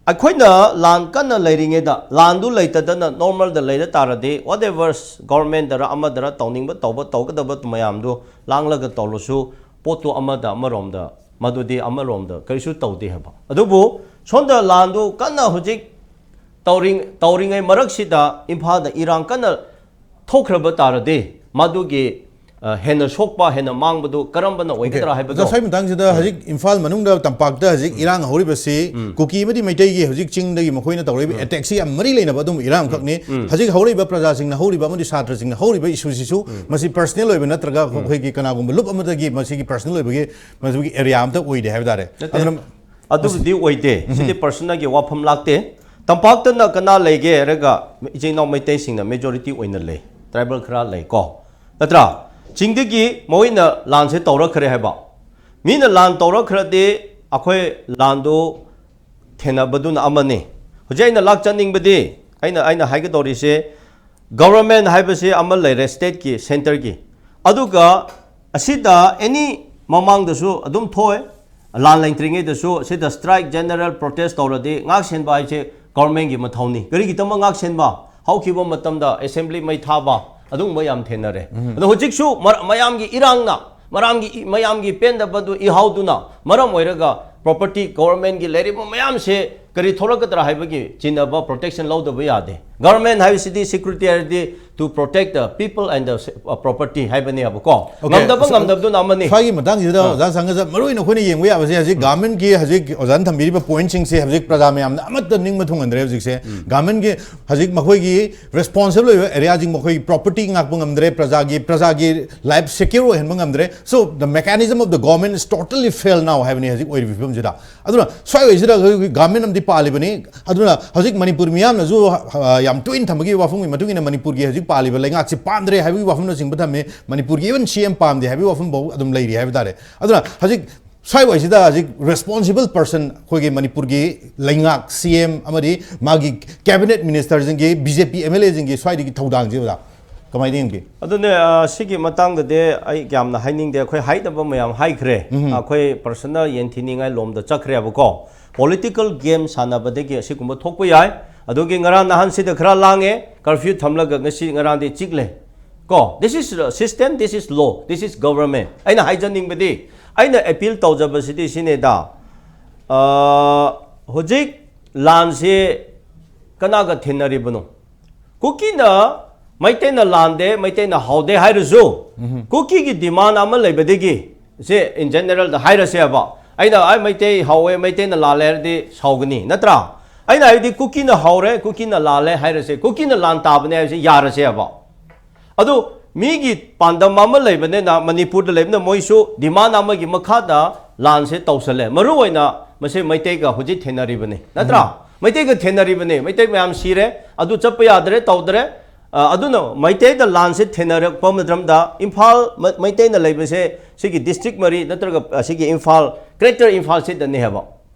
ꯑꯩꯈꯣꯏꯅ ꯂꯥꯟ ꯀꯟꯅ ꯂꯩꯔꯤꯉꯩꯗ, ꯂꯥꯟꯗꯨ ꯂꯩꯇꯗꯅ normalꯗ ꯂꯩꯔ ꯇꯥꯔꯗꯤ, whatever governmentꯗꯔ ꯑꯃꯗꯔ ꯇꯧꯅꯤꯡꯕ ꯇꯧꯕ, ꯇꯧꯒꯗꯕ ꯃꯌꯥꯝꯗꯨ ꯂꯥꯡꯂꯒ ꯇꯧꯔꯁꯨ, ꯄꯣꯠꯇꯨ ꯑꯃꯗ ꯑꯃꯔꯣꯝꯗ, ꯃꯗꯨꯗꯤ ꯑꯃꯔꯣꯝꯗ ꯀꯔꯤꯁꯨ ꯇꯧꯗꯦ ꯍꯥꯏꯕ꯫ ꯑꯗꯨꯕꯨ ꯁꯣꯝꯗ ꯂꯥꯟꯗꯨ ꯀꯟꯅ ꯍꯧꯖꯤꯛ ꯇꯧꯔꯤ-, ꯇꯧꯔꯤꯉꯩ ꯃꯔꯛꯁꯤꯗ ꯏꯝꯐꯥꯜꯗ ꯏꯔꯥꯡ ꯀꯟꯅ ꯊꯣꯛꯈ꯭ꯔꯕ ꯇꯥꯔꯗꯤ, ꯃꯗꯨꯒꯤ ꯑ, ꯍꯦꯟꯅ ꯁꯣꯛꯄ, ꯍꯦꯟꯅ ꯃꯥꯡꯕꯗꯨ ꯀꯔꯝꯕꯅ ꯑꯣꯏꯒꯗ꯭ꯔꯥ ꯍꯥꯏꯕꯗꯣ꯫ ꯉꯁꯥꯏ ꯃꯇꯥꯡꯁꯤꯗ ꯍꯧꯖꯤꯛ ꯏꯝꯐꯥꯜ ꯃꯅꯨꯡꯗ, ꯇꯝꯄꯥꯛꯇ ꯍꯧꯖꯤꯛ ꯏꯔꯥꯡ ꯍꯧꯔꯤꯕꯁꯤ ꯀꯨꯀꯤ ꯑꯃꯗꯤ ꯃꯩꯇꯩꯒꯤ ꯍꯧꯖꯤꯛ ꯆꯤꯡꯗꯒꯤ ꯃꯈꯣꯏꯅ ꯇꯧꯔꯛꯏꯕ ꯑꯦꯇꯦꯛꯁꯤ ꯌꯥꯝ ꯃꯔꯤ ꯂꯩꯅꯕ ꯑꯗꯨꯝ ꯏꯔꯥꯡ ꯑꯃꯈꯛꯅꯤ꯫ ꯍꯧꯖꯤꯛ ꯍꯧꯔꯛꯏꯕ ꯄ꯭ꯔꯖꯥꯁꯤꯡꯅ ꯍꯧꯔꯤꯕ ꯑꯃꯗꯤ ꯁꯥꯇ꯭ꯔꯁꯤꯡꯅ ꯍꯧꯔꯤꯕ ꯏꯁꯨꯁꯤꯁꯨ ꯃꯁꯤ personal ꯑꯣꯏꯕ ꯅꯠꯇ꯭ꯔꯒ ꯑꯩꯈꯣꯏꯒꯤ ꯀꯅꯥꯒꯨꯝꯕ ꯂꯨꯞ ꯑꯃꯗꯒꯤ ꯃꯁꯤꯒꯤ personal ꯑꯣꯏꯕꯒꯤ ꯃꯁꯤꯒꯤ ꯑꯦꯔꯤꯌꯥ ꯑꯃꯇ ꯑꯣꯏꯗꯦ ꯍꯥꯏꯕ ꯇꯥꯔꯦ꯫ ꯅꯠꯇꯦ꯫ ꯑꯗꯨꯅ ꯑꯗꯨꯕꯨꯗꯤ ꯑꯣꯏꯗꯦ꯫ ꯁꯤꯗꯤ personalꯒꯤ ꯋꯥꯐꯝ ꯂꯥꯛꯇꯦ꯫ ꯇꯝꯄꯥꯛꯇꯅ ꯀꯅꯥ ꯂꯩꯒꯦ ꯍꯥꯏꯔꯒ ꯏꯆꯤꯟ ꯏꯅꯥꯎ ꯃꯩꯇꯩꯁꯤꯡꯅ majority ꯑꯣꯏꯅ ꯂꯩ꯫ Tribal ꯈꯔ ꯂꯩ ꯀꯣ꯫ ꯅꯠꯇ꯭ꯔꯥ? ꯆꯤꯡꯗꯒꯤ ꯃꯣꯏꯅ ꯂꯥꯟꯁꯦ ꯇꯧꯔꯛꯈ꯭ꯔꯦ ꯍꯥꯏꯕ꯫ ꯃꯤꯅ ꯂꯥꯟ ꯇꯧꯔꯛꯈ꯭ꯔꯗꯤ ꯑꯩꯈꯣꯏ ꯂꯥꯟꯗꯨ ꯊꯦꯡꯅꯕꯗꯨꯅ ꯑꯃꯅꯤ꯫ ꯍꯧꯖꯤꯛ ꯑꯩꯅ ꯂꯥꯛꯆꯅꯤꯡꯕꯗꯤ, ꯑꯩꯅ, ꯑꯩꯅ ꯍꯥꯏꯒꯗꯧꯔꯤꯁꯦ, government ꯍꯥꯏꯕꯁꯤ ꯑꯃ ꯂꯩꯔꯦ stateꯀꯤ, centreꯒꯤ꯫ ꯑꯗꯨꯒ ꯑꯁꯤꯗ any ꯃꯃꯥꯡꯗꯁꯨ ꯑꯗꯨꯝ ꯊꯣꯛꯑꯦ, ꯂꯥꯟ ꯂꯩꯇ꯭ꯔꯤꯉꯩꯗꯁꯨ ꯁꯤꯗ strike, general protest ꯇꯧꯔꯗꯤ ꯉꯥꯛ ꯁꯦꯟꯕ ꯍꯥꯏꯁꯦ governmentꯀꯤ ꯃꯊꯧꯅꯤ꯫ ꯀꯔꯤꯒꯤꯗꯃꯛ ꯉꯥꯛ ꯁꯦꯟꯕ? ꯍꯧꯈꯤꯕ ꯃꯇꯝꯗ assembly ꯃꯩ ꯊꯥꯕ, ꯑꯗꯨꯒꯨꯝꯕ ꯌꯥꯝ ꯊꯦꯡꯅꯔꯦ꯫ ꯑꯗꯣ ꯍꯧꯖꯤꯛꯁꯨ ꯃꯔ-, ꯃꯌꯥꯝꯒꯤ ꯏꯔꯥꯡꯅ, ꯃꯔꯥꯝꯒꯤ ꯏ-, ꯃꯌꯥꯝꯒꯤ ꯄꯦꯟꯗꯕꯗꯨ ꯏꯍꯥꯎꯗꯨꯅ ꯃꯔꯝ ꯑꯣꯏꯔꯒ property governmentꯀꯤ ꯂꯩꯔꯤꯕ ꯃꯌꯥꯝꯁꯦ ꯀꯔꯤ ꯊꯣꯛꯂꯛꯀꯗ꯭ꯔꯥ ꯍꯥꯏꯕꯒꯤ ꯆꯤꯡꯅꯕ, protection ꯂꯧꯗꯕ ꯌꯥꯗꯦ꯫ Government ꯍꯥꯏꯕꯁꯤꯗꯤ security ꯍꯥꯏꯔꯗꯤ to protect the people and the uh, property ꯍꯥꯏꯕꯅꯦꯕꯀꯣ꯫ Okay. ꯉꯝꯗꯕ ꯉꯝꯗꯕꯗꯨꯅ ꯑꯃꯅꯤ꯫ ꯁ꯭ꯋꯥꯏꯒꯤ ꯃꯇꯥꯡꯁꯤꯗ ꯑꯣꯖꯥ ꯁꯪꯒꯖ ꯃꯔꯨ ꯑꯣꯏꯅ ꯑꯩꯈꯣꯏꯅ ꯌꯦꯡꯕ ꯌꯥꯕꯁꯦ ꯍꯧꯖꯤꯛ ꯒꯃꯦꯟꯒꯤ ꯍꯧꯖꯤꯛ ꯑꯣꯖꯥꯅ ꯊꯝꯕꯤꯔꯤꯕ ꯄꯣꯏꯟꯠꯁꯤꯡꯁꯦ ꯍꯧꯖꯤꯛ ꯄ꯭ꯔꯖꯥ ꯃꯌꯥꯝꯅ ꯑꯃꯠꯇ ꯅꯤꯡꯕ ꯊꯨꯡꯍꯟꯗ꯭ꯔꯦ꯫ ꯍꯧꯖꯤꯛꯁꯦ ꯒꯃꯦꯟꯒꯤ ꯍꯧꯖꯤꯛ ꯃꯈꯣꯏꯒꯤ ꯔꯦꯁꯄꯣꯟꯁꯤꯕꯜ ꯑꯣꯏꯕ ꯑꯦꯔꯤꯌꯥꯁꯤꯡ, ꯃꯈꯣꯏꯒꯤ ꯄ꯭ꯔꯣꯄꯔꯇꯤ ꯉꯥꯛꯄ ꯉꯝꯗ꯭ꯔꯦ, ꯄ꯭ꯔꯖꯥꯒꯤ ꯄ꯭ꯔꯖꯥꯒꯤ ꯂꯥꯏꯐ ꯁꯦꯀ꯭ꯌꯨꯔ ꯑꯣꯏꯍꯟꯕ ꯉꯝꯗ꯭ꯔꯦ꯫ So the mechanism of the government is totally fail now ꯍꯥꯏꯕꯅꯤ ꯍꯧꯖꯤꯛ ꯑꯣꯏꯔꯤꯕ ꯐꯤꯕꯝꯁꯤꯗ꯫ ꯑꯗꯨꯅ ꯁ꯭ꯋꯥꯏ ꯑꯣꯏꯁꯤꯗ ꯑꯩꯈꯣꯏꯒꯤ ꯒꯃꯦꯟ ꯑꯃꯗꯤ ꯄꯥꯜꯂꯤꯕꯅꯤ꯫ ꯑꯗꯨꯅ ꯍꯧꯖꯤꯛ ꯃꯅꯤꯄꯨꯔ ꯃꯤꯌꯥꯝꯅꯁꯨ ꯑ, ꯌꯥꯝ ꯇꯣꯏꯅ ꯊꯝꯕꯒꯤ ꯋꯥꯐꯝꯒꯤ ꯃꯇꯨꯡ ꯏꯟꯅ ꯃꯅꯤꯄꯨꯔꯒꯤ ꯍꯧꯖꯤꯛ ꯄꯥꯜꯂꯤꯕ ꯂꯩꯉꯥꯛꯁꯤ ꯄꯥꯟꯗ꯭ꯔꯦ ꯍꯥꯏꯕꯒꯤ ꯋꯥꯐꯝꯅꯆꯤꯡꯕ ꯊꯝꯃꯤ꯫ ꯃꯅꯤꯄꯨꯔꯒꯤ even C M ꯄꯥꯝꯗꯦ ꯍꯥꯏꯕꯒꯤ ꯋꯥꯐꯝꯐꯥꯎ ꯑꯗꯨꯝ ꯂꯩꯔꯤ ꯍꯥꯏꯕ ꯇꯥꯔꯦ꯫ ꯑꯗꯨꯅ ꯍꯧꯖꯤꯛ ꯁ꯭ꯋꯥꯏ ꯋꯥꯏꯁꯤꯗ ꯍꯧꯖꯤꯛ ꯔꯦꯁꯄꯣꯟꯁꯤꯕꯜ ꯄꯔꯁꯟ ꯑꯩꯈꯣꯏꯒꯤ ꯃꯅꯤꯄꯨꯔꯒꯤ ꯂꯩꯉꯥꯛ C M ꯑꯃꯗꯤ ꯃꯥꯒꯤ ꯀꯦꯕꯤꯅꯦꯠ ꯃꯤꯅꯤꯁꯇꯔꯁꯤꯡꯒꯤ, B J P M L Aꯁꯤꯡꯒꯤ ꯁ꯭ꯋꯥꯏꯗꯒꯤ ꯊꯧꯗꯥꯡꯁꯤ ꯑꯣꯖꯥ ꯀꯃꯥꯏꯅ ꯌꯦꯡꯒꯦ? ꯑꯗꯨꯅꯦ, ꯑ, ꯁꯤꯒꯤ ꯃꯇꯥꯡꯗꯗꯤ ꯑꯩ ꯌꯥꯝꯅ ꯍꯥꯏꯅꯤꯡꯗꯦ꯫ ꯑꯩꯈꯣꯏ ꯍꯥꯏꯗꯕ ꯃꯌꯥꯝ ꯍꯥꯏꯈ꯭ꯔꯦ꯫ ꯑꯩꯈꯣꯏ ꯄꯔꯁꯅꯦꯜ ꯌꯦꯟꯊꯤꯅꯤꯡꯉꯥꯏ ꯂꯣꯝꯗ ꯆꯠꯈ꯭ꯔꯦꯕꯀꯣ꯫ ꯄꯣꯂꯤꯇꯤꯀꯦꯜ ꯒꯦꯝ ꯁꯥꯟꯅꯕꯗꯒꯤ ꯑꯁꯤꯒꯨꯝꯕ ꯊꯣꯛꯄ ꯌꯥꯏ꯫ ꯑꯗꯨꯒꯤ ꯉꯔꯥꯡ ꯅꯍꯥꯟꯁꯤꯗ ꯈꯔ ꯂꯥꯡꯉꯦ, ꯀꯔꯐ꯭ꯌꯨ ꯊꯝꯂꯒ ꯉꯁꯤ ꯉꯔꯥꯡꯗꯤ ꯆꯤꯛꯂꯦ꯫ ꯀꯣ, this is system, this is law, this is government꯫ ꯑꯩꯅ ꯍꯥꯏꯖꯅꯤꯡꯕꯗꯤ, ꯑꯩꯅ ꯑꯦꯄꯤꯜ ꯇꯧꯖꯕꯁꯤꯗꯤ ꯁꯤꯅꯦꯗ, ꯑ, ꯍꯧꯖꯤꯛ ꯂꯥꯟꯁꯤ ꯀꯅꯥꯒ ꯊꯦꯡꯅꯔꯤꯕꯅꯣ? ꯀꯨꯀꯤꯅ, ꯃꯩꯇꯩꯅ ꯂꯥꯟꯗꯦ, ꯃꯩꯇꯩꯅ ꯍꯥꯎꯗꯦ ꯍꯥꯏꯔꯁꯨ, ꯀꯨꯀꯤꯒꯤ ꯗꯤꯃꯥꯟ ꯑꯃ ꯂꯩꯕꯗꯒꯤ, ꯁꯦ in generalꯗ ꯍꯥꯏꯔꯁꯦꯕ, ꯑꯩꯅ ꯑꯩ ꯃꯩꯇꯩ ꯍꯥꯎꯋꯦ, ꯃꯩꯇꯩꯅ ꯂꯥꯜꯂꯦ ꯍꯥꯏꯔꯗꯤ ꯁꯥꯎꯒꯅꯤ, ꯅꯠꯇ꯭ꯔꯥ? ꯑꯩꯅ ꯍꯥꯏꯕꯗꯤ ꯀꯨꯀꯤꯅ ꯍꯥꯎꯔꯦ, ꯀꯨꯀꯤꯅ ꯂꯥꯜꯂꯦ ꯍꯥꯏꯔꯁꯦ, ꯀꯨꯀꯤꯅ ꯂꯥꯟ ꯇꯥꯕꯅꯦ ꯍꯥꯏꯕꯁꯦ ꯌꯥꯔꯁꯦꯕ꯫ ꯑꯗꯨ ꯃꯤꯒꯤ ꯄꯥꯟꯗꯝ ꯑꯃ ꯂꯩꯕꯅꯤꯅ, ꯃꯅꯤꯄꯨꯔꯗ ꯂꯩꯕꯅ ꯃꯣꯏꯁꯨ ꯗꯤꯃꯥꯟ ꯑꯃꯒꯤ ꯃꯈꯥꯗ ꯂꯥꯟꯁꯦ ꯇꯧꯁꯜꯂꯦ꯫ ꯃꯔꯨ ꯑꯣꯏꯅ ꯃꯁꯤ ꯃꯩꯇꯩꯒ ꯍꯧꯖꯤꯛ ꯊꯦꯡꯅꯔꯤꯕꯅꯤ, ꯅꯠꯇ꯭ꯔꯥ? ꯃꯩꯇꯩꯒ ꯊꯦꯡꯅꯔꯤꯕꯅꯤ, ꯃꯩꯇꯩ ꯃꯌꯥꯝ ꯁꯤꯔꯦ, ꯑꯗꯨ ꯆꯠꯄ ꯌꯥꯗ꯭ꯔꯦ, ꯇꯧꯗ꯭ꯔꯦ꯫ ꯑ, ꯑꯗꯨꯅ ꯃꯩꯇꯩꯗ ꯂꯥꯟꯁꯦ ꯊꯦꯡꯅꯔꯛꯄ ꯃꯇꯝꯗ ꯏꯝꯐꯥꯜ, ꯃ-, ꯃꯩꯇꯩꯅ ꯂꯩꯕꯁꯦ ꯁꯤꯒꯤ ꯗꯤꯁꯇ꯭ꯔꯤꯛ ꯃꯔꯤ ꯅꯠꯇ꯭ꯔꯒ ꯑꯁꯤꯒꯤ ꯏꯝꯐꯥꯜ, ꯒ꯭ꯔꯦꯇꯔ ꯏꯝꯐꯥꯜ ꯁꯤꯗꯅꯦ ꯍꯥꯏꯕ꯫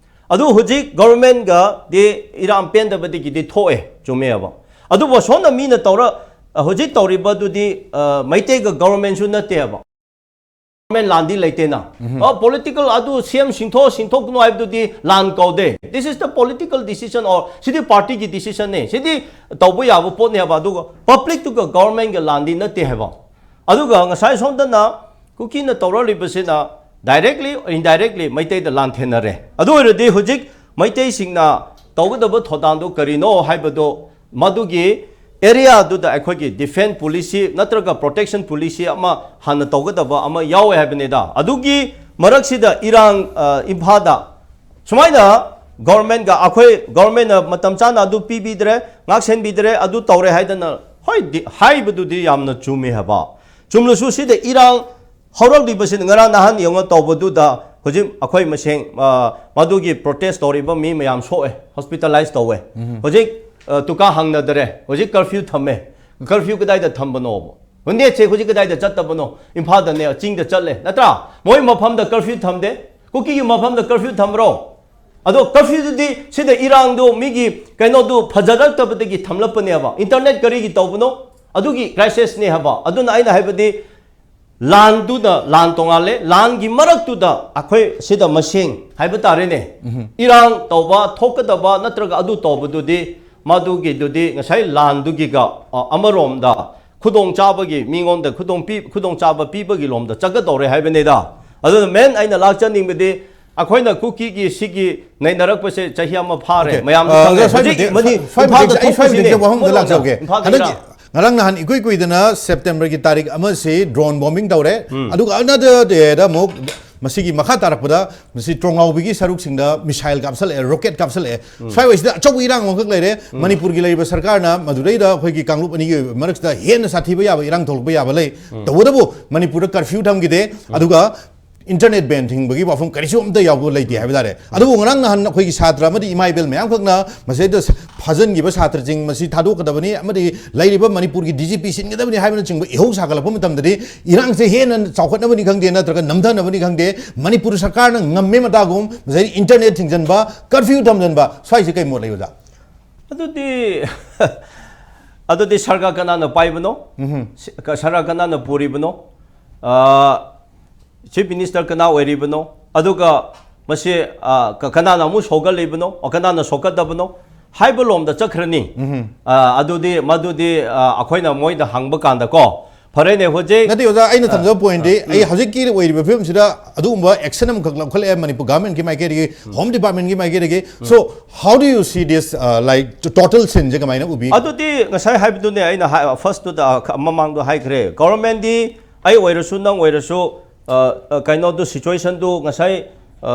ꯑꯗꯨ ꯍꯧꯖꯤꯛ ꯒꯣꯚꯔꯟꯃꯦꯟꯒꯗꯤ ꯏꯔꯥꯡ ꯄꯦꯟꯗꯕꯗꯒꯤꯗꯤ ꯊꯣꯛꯑꯦ, ꯆꯨꯝꯃꯦꯕ꯫ ꯑꯗꯨꯕꯨ ꯑꯁꯣꯝꯅ ꯃꯤꯅ ꯇꯧꯔ, ꯑ, ꯍꯧꯖꯤꯛ ꯇꯧꯔꯤꯕꯗꯨꯗꯤ, ꯑ, ꯃꯩꯇꯩꯒ ꯒꯣꯚꯔꯟꯃꯦꯟꯁꯨ ꯅꯠꯇꯦꯕ꯫ ꯒꯣꯚꯔꯟꯃꯦꯟ ꯂꯥꯟꯗꯤ ꯂꯩꯇꯦꯅ꯫ ꯑ, ꯄꯣꯂꯤꯇꯤꯀꯦꯜ ꯑꯗꯨ C M ꯁꯤꯡꯊꯣꯛ, ꯁꯤꯡꯊꯣꯛꯀꯅꯨ ꯍꯥꯏꯕꯗꯨꯗꯤ ꯂꯥꯟ ꯀꯧꯗꯦ꯫ This is the political decision or ꯁꯤꯗꯤ ꯄꯥꯔꯇꯤꯒꯤ ꯗꯤꯁꯤꯖꯟꯅꯦ꯫ ꯁꯤꯗꯤ ꯇꯧꯕ ꯌꯥꯕ ꯄꯣꯠꯅꯦ ꯍꯥꯏꯕ꯫ ꯑꯗꯨꯒ ꯄꯕ꯭ꯂꯤꯛꯇꯨꯒ ꯒꯣꯚꯔꯟꯃꯦꯟꯒ ꯂꯥꯟꯗꯤ ꯅꯠꯇꯦ ꯍꯥꯏꯕ꯫ ꯑꯗꯨꯒ ꯉꯁꯥꯏ ꯁꯣꯝꯗꯅ ꯀꯨꯀꯤꯅ ꯇꯧꯔꯛꯂꯤꯕꯁꯤꯅ directly, indirectly ꯃꯩꯇꯩꯗ ꯂꯥꯟ ꯊꯦꯡꯅꯔꯦ꯫ ꯑꯗꯨ ꯑꯣꯏꯔꯗꯤ ꯍꯧꯖꯤꯛ ꯃꯩꯇꯩꯁꯤꯡꯅ ꯇꯧꯒꯗꯕ ꯊꯧꯗꯥꯡꯗꯣ ꯀꯔꯤꯅꯣ ꯍꯥꯏꯕꯗꯣ ꯃꯗꯨꯒꯤ ꯑꯦꯔꯤꯌꯥꯗꯨꯗ ꯑꯩꯈꯣꯏꯒꯤ ꯗꯤꯐꯦꯟꯁ ꯄꯣꯂꯤꯁꯤ ꯅꯠꯇ꯭ꯔꯒ ꯄ꯭ꯔꯣꯇꯦꯛꯁꯟ ꯄꯣꯂꯤꯁꯤ ꯑꯃ ꯍꯥꯟꯅ ꯇꯧꯒꯗꯕ ꯑꯃ ꯌꯥꯎꯋꯦ ꯍꯥꯏꯕꯅꯤꯗ꯫ ꯑꯗꯨꯒꯤ ꯃꯔꯛꯁꯤꯗ ꯏꯔꯥꯡ, ꯑ, ꯏꯝꯐꯥꯜꯗ ꯁꯨꯃꯥꯏꯅ ꯒꯣꯔꯃꯦꯟꯒ ꯑꯩꯈꯣꯏ ꯒꯣꯔꯃꯦꯟꯅ ꯃꯇꯝ ꯆꯥꯅ ꯑꯗꯨ ꯄꯤꯕꯤꯗ꯭ꯔꯦ, ꯉꯥꯛ ꯁꯦꯟꯕꯤꯗ꯭ꯔꯦ, ꯑꯗꯨ ꯇꯧꯔꯦ ꯍꯥꯏꯗꯅ, ꯍꯣꯏ, ꯗꯤ-, ꯍꯥꯏꯕꯗꯨꯗꯤ ꯌꯥꯝꯅ ꯆꯨꯝꯃꯤ ꯍꯥꯏꯕ꯫ ꯆꯨꯝꯂꯁꯨ ꯁꯤꯗ ꯏꯔꯥꯡ ꯍꯧꯔꯛꯂꯤꯕꯁꯤꯅ ꯉꯔꯥꯡ ꯅꯍꯥꯟ ꯌꯦꯡꯉꯣ ꯇꯧꯕꯗꯨꯗ ꯍꯧꯖꯤꯛ ꯑꯩꯈꯣꯏ ꯃꯁꯦꯡ, ꯑ, ꯃꯗꯨꯒꯤ ꯄ꯭ꯔꯣꯇꯦꯁ ꯇꯧꯔꯤꯕ ꯃꯤ ꯃꯌꯥꯝ ꯁꯣꯛꯑꯦ, ꯍꯣꯁꯄꯤꯇꯥꯂꯥꯏꯁ ꯇꯧꯋꯦ꯫ ꯍꯧꯖꯤꯛ, ꯑ, ꯗꯨꯀꯥꯟ ꯍꯥꯡꯅꯗꯔꯦ, ꯍꯧꯖꯤꯛ ꯀꯔꯐ꯭ꯌꯨ ꯊꯝꯃꯦ꯫ ꯀꯔꯐ꯭ꯌꯨ ꯀꯗꯥꯏꯗ ꯊꯝꯕꯅꯣꯕ? ꯅꯦꯠꯁꯦ ꯍꯧꯖꯤꯛ ꯀꯗꯥꯏꯗ ꯆꯠꯇꯕꯅꯣ? ꯏꯝꯐꯥꯜꯗꯅꯦ, ꯆꯤꯡꯗ ꯆꯠꯂꯦ, ꯅꯠꯇ꯭ꯔꯥ? ꯃꯣꯏ ꯃꯐꯝꯗ ꯀꯔꯐ꯭ꯌꯨ ꯊꯝꯗꯦ, ꯀꯨꯀꯤꯒꯤ ꯃꯐꯝꯗ ꯀꯔꯐ꯭ꯌꯨ ꯊꯝꯕ꯭ꯔꯣ? ꯑꯗꯣ ꯀꯔꯐ꯭ꯌꯨꯗꯨꯗꯤ ꯁꯤꯗ ꯏꯔꯥꯡꯗꯣ ꯃꯤꯒꯤ ꯀꯩꯅꯣꯗꯨ ꯐꯖꯔꯛꯇꯕꯗꯒꯤ ꯊꯝꯂꯛꯄꯅꯦꯕ꯫ ꯏꯟꯇꯔꯅꯦꯠ ꯀꯔꯤꯒꯤ ꯇꯧꯕꯅꯣ? ꯑꯗꯨꯒꯤ ꯀ꯭ꯔꯥꯏꯁꯤꯁꯅꯦ ꯍꯥꯏꯕ꯫ ꯑꯗꯨꯅ ꯑꯩꯅ ꯍꯥꯏꯕꯗꯤ ꯂꯥꯟꯗꯨꯗ, ꯂꯥꯟ ꯇꯣꯉꯥꯜꯂꯦ, ꯂꯥꯟꯒꯤ ꯃꯔꯛꯇꯨꯗ ꯑꯩꯈꯣꯏ ꯁꯤꯗ ꯃꯁꯦꯡ ꯍꯥꯏꯕ ꯇꯥꯔꯦꯅꯦ, ꯏꯔꯥꯡ ꯇꯧꯕ ꯊꯣꯛꯀꯗꯕ ꯅꯠꯇ꯭ꯔꯒ ꯑꯗꯨ ꯇꯧꯕꯗꯨꯗꯤ ꯃꯗꯨꯒꯤꯗꯨꯗꯤ ꯉꯁꯥꯏ ꯂꯥꯟꯗꯨꯒꯤꯒ, ꯑ, ꯑꯃꯔꯣꯝꯗ ꯈꯨꯗꯣꯡꯆꯥꯕꯒꯤ ꯃꯤꯉꯣꯟꯗ ꯈꯨꯗꯣꯡ ꯄꯤ-, ꯈꯨꯗꯣꯡꯆꯥꯕ ꯄꯤꯕꯒꯤ ꯂꯣꯝꯗ ꯆꯠꯀꯗꯧꯔꯦ ꯍꯥꯏꯕꯅꯤꯗ꯫ ꯑꯗꯨꯅ ꯃꯦꯟ ꯑꯩꯅ ꯂꯥꯛꯆꯅꯤꯡꯕꯗꯤ ꯑꯩꯈꯣꯏꯅ ꯀꯨꯀꯤꯒꯤ ꯁꯤꯒꯤ ꯅꯩꯅꯔꯛꯄꯁꯦ ꯆꯍꯤ ꯑꯃ ꯐꯥꯔꯦ꯫ ꯑꯣꯀꯦ꯫ ꯃꯌꯥꯝꯁꯨ ꯑ, ꯈꯪꯉꯦ꯫ ꯁ꯭ꯋꯥꯏ ꯍꯧꯖꯤꯛ ꯃꯇꯦꯛ-, ꯃꯅꯤ-, ꯁ꯭ꯋꯥꯏ ꯏꯝꯐꯥꯜꯗ ꯃꯇꯦꯛꯁꯦ ꯑꯩ ꯁ꯭ꯋꯥꯏ ꯊꯣꯛꯄꯁꯤꯅꯦ꯫ ꯃꯇꯦꯛꯁꯦ ꯋꯥꯐꯝ ꯑꯝꯇ ꯑꯃꯔꯣꯝꯗ ꯂꯥꯛꯆꯍꯧꯒꯦ꯫ ꯏꯝꯐꯥꯜꯗ ꯍꯟꯗꯛꯀꯤ ꯏꯔꯥꯡ꯫ ꯉꯔꯥꯡ ꯅꯍꯥꯟ ꯏꯀꯨꯏ ꯀꯨꯏꯗꯅ ꯁꯦꯞꯇꯦꯝꯕꯔꯒꯤ ꯇꯥꯔꯤꯛ ꯑꯃꯁꯤ ꯗ꯭ꯔꯣꯟ ꯕꯣꯝꯕꯤꯡ ꯇꯧꯔꯦ꯫ ꯎꯝ꯫ ꯑꯗꯨꯒ ꯑꯅꯗꯔ ꯗꯦꯗ ꯑꯃꯨꯛ ꯃꯁꯤꯒꯤ ꯃꯈꯥ ꯇꯥꯔꯛꯄꯗ ꯃꯁꯤ ꯇ꯭ꯔꯣꯉꯥꯎꯕꯤꯒꯤ ꯁꯔꯨꯛꯁꯤꯡꯗ ꯃꯤꯁꯥꯏꯜ ꯀꯥꯞꯁꯜꯂꯛꯑꯦ, ꯔꯣꯀꯦꯠ ꯀꯥꯞꯁꯜꯂꯛꯑꯦ꯫ ꯎꯝ꯫ ꯁ꯭ꯋꯥꯏꯋꯥꯏꯁꯤꯗ ꯑꯆꯧꯕ ꯏꯔꯥꯡ ꯑꯃꯈꯛ ꯂꯩꯔꯦ꯫ ꯎꯝ꯫ ꯃꯅꯤꯄꯨꯔꯒꯤ ꯂꯩꯔꯤꯕ ꯁꯔꯀꯥꯔꯅ ꯃꯗꯨꯗꯩꯗ ꯑꯩꯈꯣꯏꯒꯤ ꯀꯥꯡꯂꯨꯞ ꯑꯅꯤꯒꯤ ꯑꯣꯏꯕ ꯃꯔꯛꯁꯤꯗ ꯍꯦꯟꯅ ꯁꯥꯊꯤꯕ ꯌꯥꯕ ꯏꯔꯥꯡ ꯊꯣꯛꯂꯛꯄ ꯌꯥꯕ ꯂꯩ꯫ ꯎꯝ꯫ ꯇꯧꯕꯇꯕꯨ ꯃꯅꯤꯄꯨꯔꯗ ꯀꯔꯐ꯭ꯌꯨ ꯊꯝꯈꯤꯗꯦ꯫ ꯎꯝ꯫ ꯑꯗꯨꯒ ꯏꯟꯇꯔꯅꯦꯠ ꯕꯦꯟ ꯊꯤꯡꯕꯒꯤ ꯋꯥꯐꯝ ꯀꯔꯤꯁꯨ ꯑꯝꯇ ꯌꯥꯎꯕ ꯂꯩꯇꯦ ꯍꯥꯏꯕ ꯇꯥꯔꯦ꯫ ꯑꯗꯨꯕꯨ ꯉꯔꯥꯡ ꯅꯍꯥꯟ ꯑꯩꯈꯣꯏꯒꯤ ꯁꯥꯇ꯭ꯔ ꯑꯃꯗꯤ ꯏꯃꯥ ꯏꯕꯦꯜ ꯃꯌꯥꯝꯈꯛꯅ ꯃꯁꯤꯗ ꯐꯥꯖꯤꯟꯈꯤꯕ ꯁꯥꯇ꯭ꯔꯁꯤꯡ ꯃꯁꯤ ꯊꯥꯗꯣꯛꯀꯗꯕꯅꯤ ꯑꯃꯗꯤ ꯂꯩꯔꯤꯕ ꯃꯅꯤꯄꯨꯔꯒꯤ ꯗꯤ ꯖꯤ ꯄꯤ ꯁꯤꯟꯒꯗꯕꯅꯤ ꯍꯥꯏꯕꯅꯆꯤꯡꯕ ꯏꯍꯧ ꯁꯥꯒꯠꯂꯛꯄ ꯃꯇꯝꯗꯗꯤ ꯏꯔꯥꯡꯁꯦ ꯍꯦꯟꯅ ꯆꯥꯎꯈꯠꯅꯕꯅꯤ ꯈꯪꯗꯦ, ꯅꯠꯇ꯭ꯔꯒ ꯅꯝꯊꯅꯕꯅꯤ ꯈꯪꯗꯦ, ꯃꯅꯤꯄꯨꯔ ꯁꯔꯀꯥꯔꯅ ꯉꯝꯃꯦ ꯃꯇꯥꯒꯨꯝ, ꯉꯁꯥꯏ ꯏꯟꯇꯔꯅꯦꯠ ꯊꯤꯡꯖꯤꯟꯕ, ꯀꯔꯐ꯭ꯌꯨ ꯊꯝꯖꯤꯟꯕ, ꯁ꯭ꯋꯥꯏꯁꯦ ꯀꯩ ꯃꯣꯠ ꯂꯩ, ꯑꯣꯖꯥ? ꯑꯗꯨꯗꯤ, ꯑꯗꯨꯗꯤ ꯁꯔꯀꯥꯔ ꯀꯅꯥꯅ ꯄꯥꯏꯕꯅꯣ? ꯎꯝꯍꯨꯝ꯫ ꯁꯤ-, ꯀ-, ꯁꯔꯀꯥꯔ ꯀꯅꯥꯅ ꯄꯨꯔꯤꯕꯅꯣ? ꯑ, ꯆꯤꯐ ꯃꯤꯅꯤꯁꯇꯔ ꯀꯅꯥ ꯑꯣꯏꯔꯤꯕꯅꯣ? ꯑꯗꯨꯒ ꯃꯁꯤ, ꯑ, ꯀ-, ꯀꯅꯥꯅ ꯑꯃꯨꯛ ꯁꯣꯛꯍꯜꯂꯤꯕꯅꯣ? ꯑ, ꯀꯅꯥꯅ ꯁꯣꯛꯀꯗꯕꯅꯣ? ꯍꯥꯏꯕ ꯂꯣꯝꯗ ꯆꯠꯈ꯭ꯔꯅꯤ꯫ ꯎꯝꯍꯨꯝ꯫ ꯑ, ꯑꯗꯨꯗꯤ, ꯃꯗꯨꯗꯤ, ꯑ, ꯑꯩꯈꯣꯏꯅ ꯃꯣꯏꯗ ꯍꯪꯕ ꯀꯥꯟꯗꯀꯣ, ꯐꯔꯦꯅꯦ, ꯍꯧꯖꯤꯛ ꯅꯠꯇꯦ ꯑꯣꯖꯥ, ꯑꯩꯅ ꯊꯝꯖꯕ ꯄꯣꯏꯟꯗꯤ, ꯑꯩ ꯍꯧꯖꯤꯛꯀꯤ ꯑꯣꯏꯔꯤꯕ ꯐꯤꯕꯝꯁꯤꯗ ꯑꯗꯨꯒꯨꯝꯕ ꯑꯦꯛꯁꯟ ꯑꯃꯈꯛ ꯂꯧꯈꯠꯂꯛꯑꯦ ꯃꯅꯤꯄꯨꯔ ꯒꯚꯔꯟꯃꯦꯟꯠꯀꯤ ꯃꯥꯏꯀꯩꯗꯒꯤ, ꯍꯣꯝ ꯗꯤꯄꯥꯔꯠꯃꯦꯟꯠꯀꯤ ꯃꯥꯏꯀꯩꯗꯒꯤ. So how do you see this, like, total scene ꯁꯦ ꯀꯃꯥꯏꯅ ꯎꯕꯤ? ꯑꯗꯨꯗꯤ ꯉꯁꯥꯏ ꯍꯥꯏꯕꯗꯨꯅꯦ, ꯑꯩꯅ ꯐꯥꯔꯁꯇꯨꯗ ꯃꯃꯥꯡꯗꯣ ꯍꯥꯏꯈ꯭ꯔꯦ. ꯒꯚꯔꯟꯃꯦꯟꯠꯗꯤ ꯑꯩ ꯑꯣꯏꯔꯁꯨ, ꯅꯪ ꯑꯣꯏꯔꯁꯨ, ꯑ, ꯑ, ꯀꯩꯅꯣꯗꯨ, ꯁꯤꯆꯨꯋꯦꯁꯟꯗꯨ ꯉꯁꯥꯏ, ꯑ,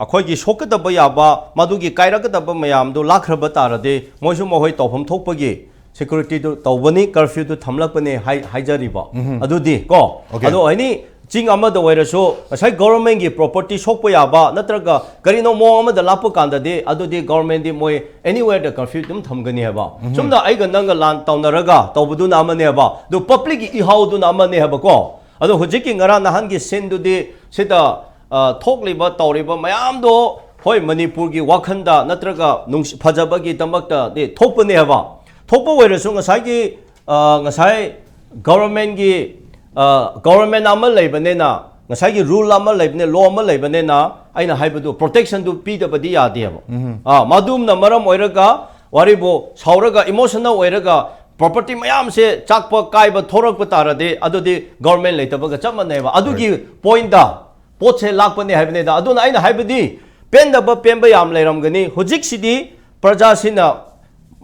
ꯑꯩꯈꯣꯏꯒꯤ ꯁꯣꯛꯀꯗꯕ ꯌꯥꯕ, ꯃꯗꯨꯒꯤ ꯀꯥꯏꯔꯛꯀꯗꯕ ꯃꯌꯥꯝꯗꯨ ꯂꯥꯛꯈ꯭ꯔꯕ ꯇꯥꯔꯗꯤ, ꯃꯣꯏꯁꯨ ꯃꯈꯣꯏ ꯇꯧꯐꯝ ꯊꯣꯛꯄꯒꯤ ꯁꯦꯀ꯭ꯌꯨꯔꯤꯇꯤꯗꯨ ꯇꯧꯕꯅꯤ, ꯀꯔꯐ꯭ꯌꯨꯗꯨ ꯊꯝꯂꯛꯄꯅꯤ ꯍꯥꯏ-, ꯍꯥꯏꯖꯔꯤꯕ. ꯑꯗꯨꯗꯤ ꯀꯣ, Okay. ꯑꯗꯣ ꯑꯦꯅꯤ ꯆꯤꯡ ꯑꯃꯗ ꯑꯣꯏꯔꯁꯨ, ꯉꯁꯥꯏ ꯒꯚꯔꯟꯃꯦꯟꯠꯀꯤ ꯄ꯭ꯔꯣꯄꯔꯇꯤ ꯁꯣꯛꯄ ꯌꯥꯕ ꯅꯠꯇ꯭ꯔꯒ ꯀꯔꯤꯅꯣ ꯃꯑꯣꯡ ꯑꯃꯗ ꯂꯥꯛꯄ ꯀꯥꯟꯗꯗꯤ, ꯑꯗꯨꯗꯤ ꯒꯚꯔꯟꯃꯦꯟꯠꯗꯤ ꯃꯣꯏ ꯑꯦꯅꯤꯋꯦꯔꯗ ꯀꯔꯐ꯭ꯌꯨ ꯑꯗꯨꯝ ꯊꯝꯒꯅꯤ ꯍꯥꯏꯕ. ꯆꯨꯝꯅ ꯑꯩꯒ ꯅꯪꯒ ꯂꯥꯟ ꯇꯧꯅꯔꯒ ꯇꯧꯕꯗꯨꯅ ꯑꯃꯅꯦꯕ, ꯑꯗꯨ ꯄꯕ꯭ꯂꯤꯛꯀꯤ ꯏꯍꯥꯎꯗꯨꯅ ꯑꯃꯅꯦ ꯍꯥꯏꯕꯀꯣ. ꯑꯗꯣ ꯍꯧꯖꯤꯛꯀꯤ ꯉꯔꯥꯡ ꯅꯍꯥꯟꯒꯤ ꯁꯤꯟꯗꯨꯗꯤ ꯁꯤꯗ, ꯑ, ꯊꯣꯛꯂꯤꯕ ꯇꯧꯔꯤꯕ ꯃꯌꯥꯝꯗꯣ, ꯍꯣꯏ, ꯃꯅꯤꯄꯨꯔꯒꯤ ꯋꯥꯈꯜꯗ ꯅꯠꯇ꯭ꯔꯒ ꯅꯨꯡꯁꯤ-, ꯐꯖꯕꯒꯤꯗꯃꯛꯇꯗꯤ ꯊꯣꯛꯄꯅꯦ ꯍꯥꯏꯕ. ꯊꯣꯛꯄ ꯑꯣꯏꯔꯁꯨ ꯉꯁꯥꯏꯒꯤ, ꯑ, ꯉꯁꯥꯏ ꯒꯚꯔꯟꯃꯦꯟꯠꯀꯤ, ꯑ, ꯒꯚꯔꯟꯃꯦꯟꯠ ꯑꯃ ꯂꯩꯕꯅꯤꯅ, ꯉꯁꯥꯏꯒꯤ ꯔꯨꯜ ꯑꯃ ꯂꯩꯕꯅꯦ, ꯂꯣ ꯑꯃ ꯂꯩꯕꯅꯤꯅ, ꯑꯩꯅ ꯍꯥꯏꯕꯗꯨ ꯄ꯭ꯔꯣꯇꯦꯛꯁꯟꯗꯨ ꯄꯤꯗꯕꯗꯤ ꯌꯥꯗꯦꯕ. ꯑ, ꯃꯗꯨꯝꯅ ꯃꯔꯝ ꯑꯣꯏꯔꯒ ꯋꯥꯔꯤꯕꯨ ꯁꯥꯎꯔꯒ, ꯏꯃꯣꯁꯅꯦꯜ ꯑꯣꯏꯔꯒ, ꯄ꯭ꯔꯣꯄꯔꯇꯤ ꯃꯌꯥꯝꯁꯦ ꯆꯥꯛꯄ ꯀꯥꯏꯕ ꯊꯣꯔꯛꯄ ꯇꯥꯔꯗꯤ, ꯑꯗꯨꯗꯤ ꯒꯚꯔꯟꯃꯦꯟꯠ ꯂꯩꯇꯕꯒ ꯆꯞ ꯃꯥꯟꯅꯩꯕ. ꯑꯗꯨꯒꯤ ꯄꯣꯏꯟꯠꯗ ꯄꯣꯠꯁꯦ ꯂꯥꯛꯄꯅꯦ ꯍꯥꯏꯕꯅꯤꯗ. ꯑꯗꯨꯅ ꯑꯩꯅ ꯍꯥꯏꯕꯗꯤ, ꯄꯦꯟꯗꯕ ꯄꯦꯟꯕ ꯌꯥꯝ ꯂꯩꯔꯝꯒꯅꯤ. ꯍꯧꯖꯤꯛꯁꯤꯗꯤ ꯄ꯭ꯔꯖꯥꯁꯤꯅ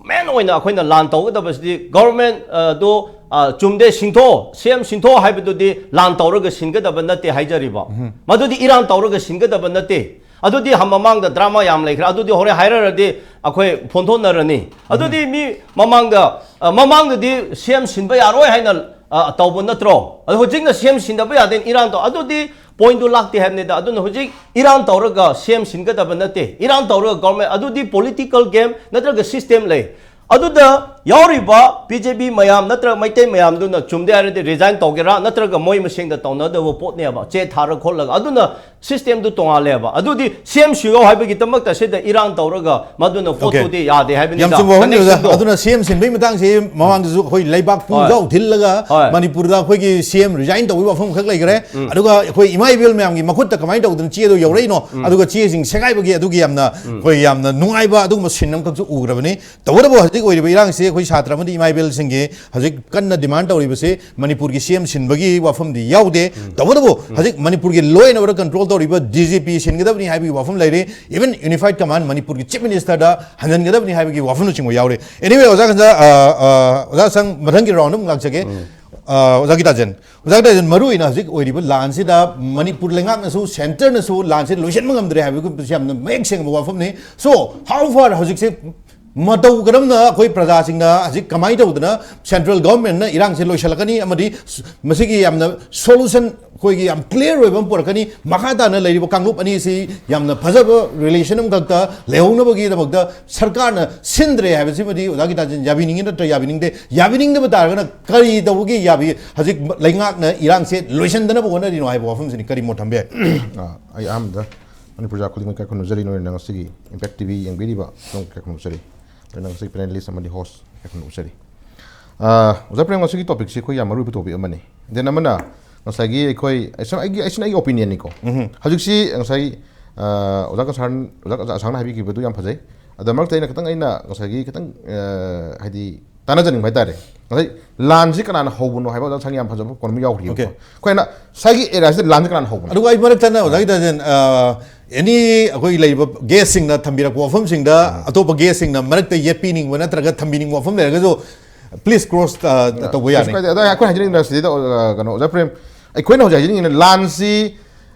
ꯃꯦꯟ ꯑꯣꯏꯅ ꯑꯩꯈꯣꯏꯅ ꯂꯥꯟ ꯇꯧꯒꯗꯕꯁꯤꯗꯤ ꯒꯚꯔꯟꯃꯦꯟꯠ, ꯑ, ꯗꯣ, ꯑ, ꯆꯨꯝꯗꯦ, ꯁꯤꯡꯊꯣꯛꯑꯣ, ꯁꯤ ꯑꯦꯝ ꯁꯤꯡꯊꯣꯛꯑꯣ ꯍꯥꯏꯕꯗꯨꯗꯤ ꯂꯥꯟ ꯇꯧꯔꯒ ꯁꯤꯟꯒꯗꯕ ꯅꯠꯇꯦ ꯍꯥꯏꯖꯔꯤꯕ. ꯃꯗꯨꯗꯤ ꯏꯔꯥꯡ ꯇꯧꯔꯒ ꯁꯤꯟꯒꯗꯕ ꯅꯠꯇꯦ. ꯑꯗꯨꯗꯤ ꯍ-, ꯃꯃꯥꯡꯗ ꯗ꯭ꯔꯃꯥ ꯌꯥꯝ ꯂꯩꯈ꯭ꯔꯦ. ꯑꯗꯨꯗꯤ ꯍꯣꯔꯦꯟ ꯍꯥꯏꯔꯛꯑꯗꯤ ꯑꯩꯈꯣꯏ ꯐꯣꯟꯊꯣꯛꯅꯔꯅꯤ. ꯑꯗꯨꯗꯤ ꯃꯤ ꯃꯃꯥꯡꯗ, ꯑ, ꯃꯃꯥꯡꯗꯗꯤ ꯁꯤ ꯑꯦꯝ ꯁꯤꯟꯕ ꯌꯥꯔꯣꯏ ꯍꯥꯏꯅ, ꯑ, ꯇꯧꯕ ꯅꯠꯇ꯭ꯔꯣ? ꯑꯗꯣ ꯍꯧꯖꯤꯛꯅ ꯁꯤ ꯑꯦꯝ ꯁꯤꯟꯗꯕ ꯌꯥꯗꯦꯅ ꯏꯔꯥꯡ ꯇꯧ, ꯑꯗꯨꯗꯤ ꯄꯣꯏꯟꯠꯗꯨ ꯂꯥꯛꯇꯦ ꯍꯥꯏꯕꯅꯤꯗ. ꯑꯗꯨꯅ ꯍꯧꯖꯤꯛ ꯏꯔꯥꯡ ꯇꯧꯔꯒ ꯁꯤ ꯑꯦꯝ ꯁꯤꯟꯒꯗꯕ ꯅꯠꯇꯦ. ꯏꯔꯥꯡ ꯇꯧꯔꯒ ꯒꯚꯔꯟꯃꯦꯟꯠ, ꯑꯗꯨꯗꯤ ꯄꯣꯂꯤꯇꯤꯀꯦꯜ ꯒꯦꯝ ꯅꯠꯇ꯭ꯔꯒ ꯁꯤꯁꯇꯦꯝ ꯂꯩ. ꯑꯗꯨꯗ ꯌꯥꯎꯔꯤꯕ ꯕꯤ ꯖꯦ ꯄꯤ ꯃꯌꯥꯝ ꯅꯠꯇ꯭ꯔꯒ ꯃꯩꯇꯩ ꯃꯌꯥꯝꯗꯨꯅ ꯆꯨꯝꯗꯦ ꯍꯥꯏꯔꯗꯤ ꯔꯤꯖꯥꯏꯟ ꯇꯧꯒꯦꯔꯥ, ꯅꯠꯇ꯭ꯔꯒ ꯃꯣꯏ ꯃꯁꯦꯟꯗ ꯇꯧꯅꯗꯕ ꯄꯣꯠꯅꯦꯕ, ꯆꯦ ꯊꯥꯔ ꯈꯣꯠꯂꯒ. ꯑꯗꯨꯅ ꯁꯤꯁꯇꯦꯝꯗꯨ ꯇꯣꯉꯥꯜꯂꯦꯕ. ꯑꯗꯨꯗꯤ ꯁꯤ ꯑꯦꯝ ꯁꯤꯌꯣ ꯍꯥꯏꯕꯒꯤꯗꯃꯛꯇ ꯁꯤꯗ ꯏꯔꯥꯡ ꯇꯧꯔꯒ ꯃꯗꯨꯅ ꯄꯣꯠꯇꯨꯗꯤ ꯌꯥꯗꯦ ꯍꯥꯏꯕꯅꯤꯗ. ꯌꯥꯝ ꯆꯨꯝꯕ ꯋꯥꯐꯝꯅꯤ ꯑꯣꯖꯥ. ꯀꯅꯦꯛꯁꯟꯗꯣ. ꯑꯗꯨꯅ ꯁꯤ ꯑꯦꯝ ꯁꯤꯟꯕꯒꯤ ꯃꯇꯥꯡꯁꯤ ꯃꯃꯥꯡꯗꯁꯨ ꯑꯩꯈꯣꯏ ꯂꯩꯕꯥꯛ ꯄꯨꯡꯖꯥꯎ ꯊꯤꯜꯂꯒ ꯍꯣꯏ. ꯃꯅꯤꯄꯨꯔꯗ ꯑꯩꯈꯣꯏꯒꯤ ꯁꯤ ꯑꯦꯝ ꯔꯤꯖꯥꯏꯟ ꯇꯧꯕꯒꯤ ꯋꯥꯐꯝ ꯈꯛ ꯂꯩꯈ꯭ꯔꯦ. ꯑꯗꯨꯒ ꯑꯩꯈꯣꯏ ꯏꯃꯥ ꯏꯕꯦꯜ ꯃꯌꯥꯝꯒꯤ ꯃꯈꯨꯠꯇ ꯀꯃꯥꯏꯅ ꯇꯧꯗꯅ ꯆꯦꯗꯣ ꯌꯧꯔꯛꯏꯅꯣ, ꯑꯗꯨꯒ ꯆꯦꯁꯤꯡ ꯁꯦꯒꯥꯏꯕꯒꯤ ꯑꯗꯨꯒꯤ ꯌꯥꯝꯅ ꯑꯩꯈꯣꯏ ꯌꯥꯝꯅ ꯅꯨꯡꯉꯥꯏꯕ ꯑꯗꯨꯒꯨꯝꯕ ꯁꯤꯟ ꯑꯃꯈꯛꯁꯨ ꯎꯈ꯭ꯔꯕꯅꯤ. ꯇꯧꯕꯇꯕꯨ ꯍꯧꯖꯤꯛ ꯑꯣꯏꯔꯤꯕ ꯏꯔꯥꯡꯁꯤ ꯑꯩꯈꯣꯏ ꯁꯥꯇ꯭ꯔ ꯑꯃꯗꯤ ꯏꯃꯥ ꯏꯕꯦꯜꯁꯤꯡꯒꯤ ꯍꯧꯖꯤꯛ ꯀꯟꯅ ꯗꯤꯃꯥꯟ ꯇꯧꯔꯤꯕꯁꯤ ꯃꯅꯤꯄꯨꯔꯒꯤ ꯁꯤ ꯑꯦꯝ ꯁꯤꯟꯕꯒꯤ ꯋꯥꯐꯝꯗꯤ ꯌꯥꯎꯗꯦ꯫ ꯇꯧꯕꯇꯕꯨ ꯍꯧꯖꯤꯛ ꯃꯅꯤꯄꯨꯔꯒꯤ ꯂꯣ ꯑꯦꯟ ꯑꯣꯔꯗꯔ ꯀꯟꯇ꯭ꯔꯣꯜ ꯇꯧꯔꯤꯕ ꯗꯤ ꯖꯤ ꯄꯤ ꯁꯤꯟꯒꯗꯕꯅꯤ ꯍꯥꯏꯕꯒꯤ ꯋꯥꯐꯝ ꯂꯩꯔꯤ꯫ ꯏꯚꯟ ꯌꯨꯅꯤꯐꯥꯏꯠ ꯀꯃꯥꯟ ꯃꯅꯤꯄꯨꯔꯒꯤ ꯆꯤꯐ ꯃꯤꯅꯤꯁꯇꯔꯗ ꯍꯟꯍꯟꯒꯗꯕꯅꯤ ꯍꯥꯏꯕꯒꯤ ꯋꯥꯐꯝꯅꯆꯤꯡꯕ ꯌꯥꯎꯔꯤ꯫ ꯑꯦꯅꯤꯋꯦ, ꯑꯣꯖꯥ ꯈꯟꯖꯥ, ꯑ, ꯑ, ꯑꯣꯖꯥ ꯁꯪ, ꯃꯊꯪꯒꯤ ꯔꯥꯎꯟꯗ ꯑꯃꯨꯛ ꯂꯥꯛꯆꯒꯦ꯫ ꯑ, ꯑꯣꯖꯥ ꯒꯤꯇꯥꯖꯟ, ꯑꯣꯖꯥ ꯒꯤꯇꯥꯖꯟ, ꯃꯔꯨ ꯑꯣꯏꯅ ꯍꯧꯖꯤꯛ ꯑꯣꯏꯔꯤꯕ ꯂꯥꯟꯁꯤꯗ ꯃꯅꯤꯄꯨꯔ ꯂꯩꯉꯥꯛꯅꯁꯨ, ꯁꯦꯟꯇꯔꯅꯁꯨ ꯂꯥꯟꯁꯤ ꯂꯣꯏꯁꯤꯟꯕ ꯉꯝꯗ꯭ꯔꯦ ꯍꯥꯏꯕꯒꯨꯝꯕꯁꯤ ꯌꯥꯝꯅ ꯃꯌꯦꯛ ꯁꯦꯡꯕ ꯋꯥꯐꯝꯅꯤ꯫ So, how far ꯍꯧꯖꯤꯛꯁꯦ ꯃꯇꯧ ꯀꯔꯝꯅ ꯑꯩꯈꯣꯏ ꯄ꯭ꯔꯖꯥꯁꯤꯡꯅ ꯍꯧꯖꯤꯛ ꯀꯃꯥꯏꯅ ꯇꯧꯗꯅ ꯁꯦꯟꯇ꯭ꯔꯦꯜ ꯒꯚꯔꯟꯃꯦꯟꯠꯅ ꯏꯔꯥꯡꯁꯦ ꯂꯣꯏꯁꯤꯜꯂꯛꯀꯅꯤ ꯑꯃꯗꯤ ꯃꯁꯤꯒꯤ ꯌꯥꯝꯅ ꯁꯣꯂꯨꯁꯟ ꯑꯩꯈꯣꯏꯒꯤ ꯌꯥꯝ ꯀ꯭ꯂꯤꯌꯥꯔ ꯑꯣꯏꯕ ꯑꯃ ꯄꯨꯔꯛꯀꯅꯤ, ꯃꯈꯥ ꯇꯥꯅ ꯂꯩꯔꯤꯕ ꯀꯥꯡꯂꯨꯞ ꯑꯅꯤꯁꯤ ꯌꯥꯝꯅ ꯐꯖꯕ ꯔꯤꯂꯦꯁꯟ ꯑꯃꯈꯛꯇ ꯂꯩꯍꯧꯅꯕꯒꯤꯗꯃꯛꯇ ꯁꯔꯀꯥꯔꯅ ꯁꯤꯟꯗ꯭ꯔꯦ ꯍꯥꯏꯕꯁꯤꯃꯗꯤ ꯑꯣꯖꯥ ꯒꯤꯇꯥꯖꯟ ꯌꯥꯕꯤꯅꯤꯡꯉꯤ ꯅꯠꯇ꯭ꯔ ꯌꯥꯕꯤꯅꯤꯡꯗꯦ? ꯌꯥꯕꯤꯅꯤꯡꯗꯕ ꯇꯥꯔꯒꯅ ꯀꯔꯤ ꯇꯧꯕꯒꯤ ꯌꯥꯕꯤ? ꯍꯧꯖꯤꯛ ꯂꯩꯉꯥꯛꯅ ꯏꯔꯥꯡꯁꯦ ꯂꯣꯏꯁꯤꯟꯗꯅꯕ ꯍꯣꯠꯅꯔꯤꯅꯣ ꯍꯥꯏꯕ ꯋꯥꯐꯝꯁꯤꯅꯤ꯫ ꯀꯔꯤ ꯃꯣꯠ ꯊꯝꯕ ꯌꯥꯏ? ꯑꯥ, ꯑꯩ ꯑꯍꯥꯟꯕꯗ ꯃꯅꯤꯄꯨꯔ ꯄ꯭ꯔꯖꯥ ꯈꯨꯗꯤꯡꯃꯛ ꯏꯀꯥꯏ ꯈꯨꯝꯅꯖꯔꯤ, ꯅꯣꯏꯅ ꯉꯁꯤꯒꯤ ꯏꯝꯄꯦꯛ ꯇꯤ ꯚꯤ ꯌꯦꯡꯕꯤꯔꯤꯕ ꯑꯗꯣꯝ ꯏꯀꯥꯏ ꯈꯨꯝꯅꯖꯔꯤ꯫ ꯑꯗꯨꯅ ꯉꯁꯤ ꯄꯦꯅꯦꯂꯤꯁ ꯑꯃꯗꯤ ꯍꯣꯁ ꯍꯥꯏꯐꯝ ꯎꯠꯆꯔꯤ꯫ ꯑꯥ, ꯑꯣꯖꯥ ꯄ꯭ꯔꯦꯝ, ꯉꯁꯤꯒꯤ ꯇꯣꯄꯤꯛꯁꯤ ꯑꯩꯈꯣꯏ ꯌꯥꯝ ꯃꯔꯨ ꯑꯣꯏꯕ ꯇꯣꯄꯤꯛ ꯑꯃꯅꯤ꯫ ꯗꯦꯟ ꯑꯃꯅ ꯉꯁꯥꯏꯒꯤ ꯑꯩꯈꯣꯏ, ꯑꯩꯁꯨ ꯑꯩꯒꯤ, ꯑꯩꯁꯤꯅ ꯑꯩꯒꯤ ꯑꯣꯄꯤꯅꯤꯌꯟꯅꯤꯀꯣ꯫ ꯎꯝꯍꯨꯝ꯫ ꯍꯧꯖꯤꯛꯁꯤ ꯉꯁꯥꯏ, ꯑꯥ, ꯑꯣꯖꯥ ꯀꯟꯁꯥꯔꯟ, ꯑꯣꯖꯥ, ꯑꯣꯖꯥ ꯑꯁꯥꯡꯅ ꯍꯥꯏꯕꯤꯈꯤꯕꯗꯨ ꯌꯥꯝ ꯐꯖꯩ꯫ ꯑꯗ ꯃꯔꯛꯇ ꯑꯩꯅ ꯈꯤꯇꯪ, ꯑꯩꯅ ꯉꯁꯥꯏꯒꯤ ꯈꯤꯇꯪ, ꯑꯥ, ꯍꯥꯏꯗꯤ ꯇꯥꯟꯅꯖꯅꯤꯡꯕ ꯍꯥꯏꯇꯥꯔꯦ꯫ ꯉꯁꯥꯏ ꯂꯥꯟꯁꯤ ꯀꯅꯥꯅ ꯍꯧꯕꯅꯣ ꯍꯥꯏꯕ ꯑꯣꯖꯥ ꯑꯁꯥꯡꯒꯤ ꯌꯥꯝ ꯐꯖꯕ ꯄꯣꯏꯟꯠ ꯑꯃ ꯌꯥꯎꯈꯤꯕꯀꯣ꯫ ꯑꯣꯀꯦ꯫ ꯑꯩꯈꯣꯏꯅ ꯉꯁꯥꯏꯒꯤ ꯑꯦꯔꯤꯌꯥꯁꯤꯗ ꯂꯥꯟꯁꯤ ꯀꯅꯥꯅ ꯍꯧꯕꯅꯣ? ꯑꯗꯨꯒ ꯑꯩ ꯃꯔꯛ ꯊꯠꯅ ꯑꯣꯖꯥ ꯒꯤꯇꯥꯖꯟ, ꯑ, ꯑꯦꯅꯤ ꯑꯩꯈꯣꯏ ꯂꯩꯔꯤꯕ ꯒꯦꯁꯁꯤꯡꯅ ꯊꯝꯕꯤꯔꯛꯄ ꯋꯥꯐꯝꯁꯤꯡꯗ ꯑꯇꯣꯞꯄ ꯒꯦꯁꯁꯤꯡꯅ ꯃꯔꯛꯇ ꯌꯦꯠꯄꯤꯅꯤꯡꯕ ꯅꯠꯇ꯭ꯔꯒ ꯊꯝꯕꯤꯅꯤꯡꯕ ꯋꯥꯐꯝ ꯂꯩꯔꯒꯁꯨ please cross, ꯑ, ꯇꯧꯕ ꯌꯥꯅꯤ꯫ ꯀꯩꯁꯨ ꯀꯥꯏꯗꯦ꯫ ꯑꯗꯣ ꯑꯩꯈꯣꯏ ꯍꯥꯏꯖꯅꯤꯡꯉꯤꯅ ꯁꯤꯗꯩꯗ, ꯑ, ꯀꯩꯅꯣ, ꯑꯣꯖꯥ ꯄ꯭ꯔꯦꯝ, ꯑꯩꯈꯣꯏꯅ ꯍꯧꯖꯤꯛ ꯍꯥꯏꯖꯅꯤꯡꯉꯤꯅ ꯂꯥꯟꯁꯤ,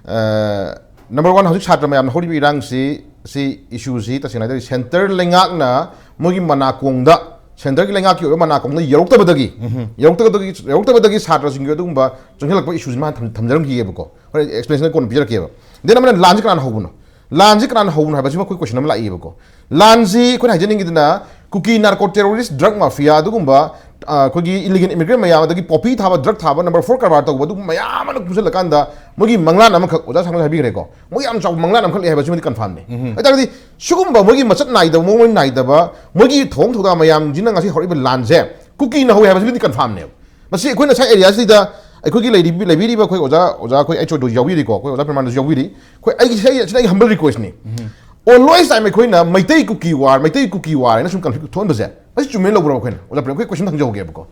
ꯑ, ꯅꯝꯕꯔ ꯋꯥꯟ, ꯍꯧꯖꯤꯛ ꯁꯥꯇ꯭ꯔ ꯃꯌꯥꯝꯅ ꯍꯧꯔꯤꯕ ꯏꯔꯥꯡꯁꯤ, ꯁꯤ ꯏꯁꯨꯁꯤ ꯇꯁꯦꯡꯅ ꯍꯥꯏꯔꯗꯤ ꯁꯦꯟꯇꯔ ꯂꯩꯉꯥꯛꯅ ꯃꯣꯏꯒꯤ ꯃꯅꯥꯀꯣꯡꯗ, ꯁꯦꯟꯇꯔꯒꯤ ꯂꯩꯉꯥꯛꯀꯤ ꯑꯣꯏꯕ ꯃꯅꯥꯀꯣꯡꯗ ꯌꯧꯔꯛꯇꯕꯗꯒꯤ, ꯎꯝꯍꯨꯝ꯫ ꯌꯧꯔꯛꯇꯕꯗꯒꯤ, ꯌꯧꯔꯛꯇꯕꯗꯒꯤ ꯁꯥꯇ꯭ꯔꯁꯤꯡꯒꯤ ꯑꯗꯨꯒꯨꯝꯕ ꯆꯪꯁꯤꯜꯂꯛꯄ ꯏꯁꯨꯁꯤ ꯃꯥꯅ ꯊꯝ-, ꯊꯝꯖꯔꯝꯈꯤꯑꯕꯀꯣ꯫ ꯍꯣꯔꯦꯟ ꯑꯦꯛꯁꯄ꯭ꯂꯦꯅꯦꯁꯟ ꯀꯣꯟꯅ ꯄꯤꯖꯔꯛꯀꯦꯕ꯫ ꯗꯦꯟ ꯑꯃꯅ ꯂꯥꯟꯁꯤ ꯀꯅꯥꯅ ꯍꯧꯕꯅꯣ? ꯂꯥꯟꯁꯤ ꯀꯅꯥꯅ ꯍꯧꯕꯅꯣ ꯍꯥꯏꯕꯁꯤꯃ ꯑꯩꯈꯣꯏ ꯀꯣꯏꯁꯟ ꯑꯃ ꯂꯥꯛꯏꯕꯀꯣ꯫ ꯂꯥꯟꯁꯤ ꯑꯩꯈꯣꯏꯅ ꯍꯥꯏꯖꯅꯤꯡꯉꯤꯗꯅ ꯀꯨꯀꯤ ꯅꯥꯔꯀꯣ ꯇꯦꯔꯣꯔꯤꯁ ꯗ꯭ꯔꯒ ꯃꯥꯐꯤꯌꯥ ꯑꯗꯨꯒꯨꯝꯕ, ꯑ, ꯑꯩꯈꯣꯏꯒꯤ ꯏꯂꯤꯒꯦꯜ ꯏꯃꯤꯒ꯭ꯔꯦꯟ ꯃꯌꯥꯝ, ꯑꯗꯒꯤ ꯄꯣꯄꯤ ꯊꯥꯕ, ꯗ꯭ꯔꯒ ꯊꯥꯕ, ꯅꯝꯕꯔ ꯐꯣꯔ ꯀꯔꯕꯥꯔ ꯇꯧꯕ, ꯑꯗꯨꯒꯨꯝꯕ ꯃꯌꯥꯝ ꯑꯃ ꯄꯨꯟꯁꯤꯜꯂꯀꯥꯟꯗ ꯃꯣꯏꯒꯤ ꯃꯪꯂꯥꯟ ꯑꯃꯈꯛ ꯑꯣꯖꯥ ꯁꯥꯡꯅ ꯍꯥꯏꯕꯤꯈ꯭ꯔꯦꯀꯣ꯫ ꯃꯣꯏ ꯌꯥꯝ ꯆꯥꯎꯕ ꯃꯪꯂꯥꯟ ꯑꯃꯈꯛ ꯂꯩ ꯍꯥꯏꯕꯁꯤꯃꯗꯤ ꯀꯟꯐꯥꯔꯝꯅꯤ꯫ ꯎꯝꯍꯨꯝ꯫ ꯑꯗꯨ ꯇꯥꯔꯒꯗꯤ ꯁꯤꯒꯨꯝꯕ ꯃꯣꯏꯒꯤ ꯃꯆꯠ ꯅꯥꯏꯗꯕ, ꯃꯑꯣꯡ ꯃꯔꯤꯟ ꯅꯥꯏꯗꯕ, ꯃꯣꯏꯒꯤ ꯊꯧꯑꯣꯡ ꯊꯧꯗꯥ ꯃꯌꯥꯝꯁꯤꯅ ꯉꯁꯤ ꯍꯧꯔꯛꯏꯕ ꯂꯥꯟꯁꯦ ꯀꯨꯀꯤꯅ ꯍꯧꯋꯤ ꯍꯥꯏꯕꯁꯤꯃꯗꯤ ꯀꯟꯐꯥꯔꯝꯅꯦꯕ꯫ ꯃꯁꯤ ꯑꯩꯈꯣꯏꯅ ꯁꯥꯏ ꯑꯦꯔꯤꯌꯥꯁꯤꯗ ꯑꯩꯈꯣꯏꯒꯤ ꯂꯩꯔꯤꯕ, ꯂꯩꯕꯤꯔꯤꯕ ꯑꯩꯈꯣꯏ ꯑꯣꯖꯥ, ꯑꯣꯖꯥ ꯑꯩꯈꯣꯏ ꯑꯩꯆ ꯑꯣ ꯗꯣ ꯌꯥꯎꯕꯤꯔꯤꯀꯣ, ꯑꯩꯈꯣꯏ ꯑꯣꯖꯥ ꯄ꯭ꯔꯦꯃꯥꯅꯟꯗꯁꯨ ꯌꯥꯎꯕꯤꯔꯤ꯫ ꯑꯩꯈꯣꯏ ꯑꯩꯒꯤ, ꯁꯤ-, ꯁꯤꯅ ꯑꯩꯒꯤ ꯍꯝꯕꯜ ꯔꯤꯀ꯭ꯋꯦꯁꯅꯤ꯫ ꯎꯝꯍꯨꯝ꯫ Always time ꯑꯩꯈꯣꯏꯅ ꯃꯩꯇꯩ ꯀꯨꯀꯤ ꯋꯥꯔ, ꯃꯩꯇꯩ ꯀꯨꯀꯤ ꯋꯥꯔ ꯍꯥꯏꯅ ꯁꯨꯝ ꯀꯟꯐ꯭ꯂꯤꯛ ꯊꯣꯛꯍꯟꯕꯁꯦ, ꯃꯁꯤ ꯆꯨꯝꯃꯦꯅ ꯂꯧꯕ꯭ꯔꯥ ꯑꯩꯈꯣꯏꯅ? ꯑꯣꯖꯥ ꯄ꯭ꯔꯦꯝ, ꯑꯩꯈꯣꯏ ꯀꯣꯏꯁꯟ ꯍꯪꯖꯍꯧꯒꯦꯕꯀꯣ꯫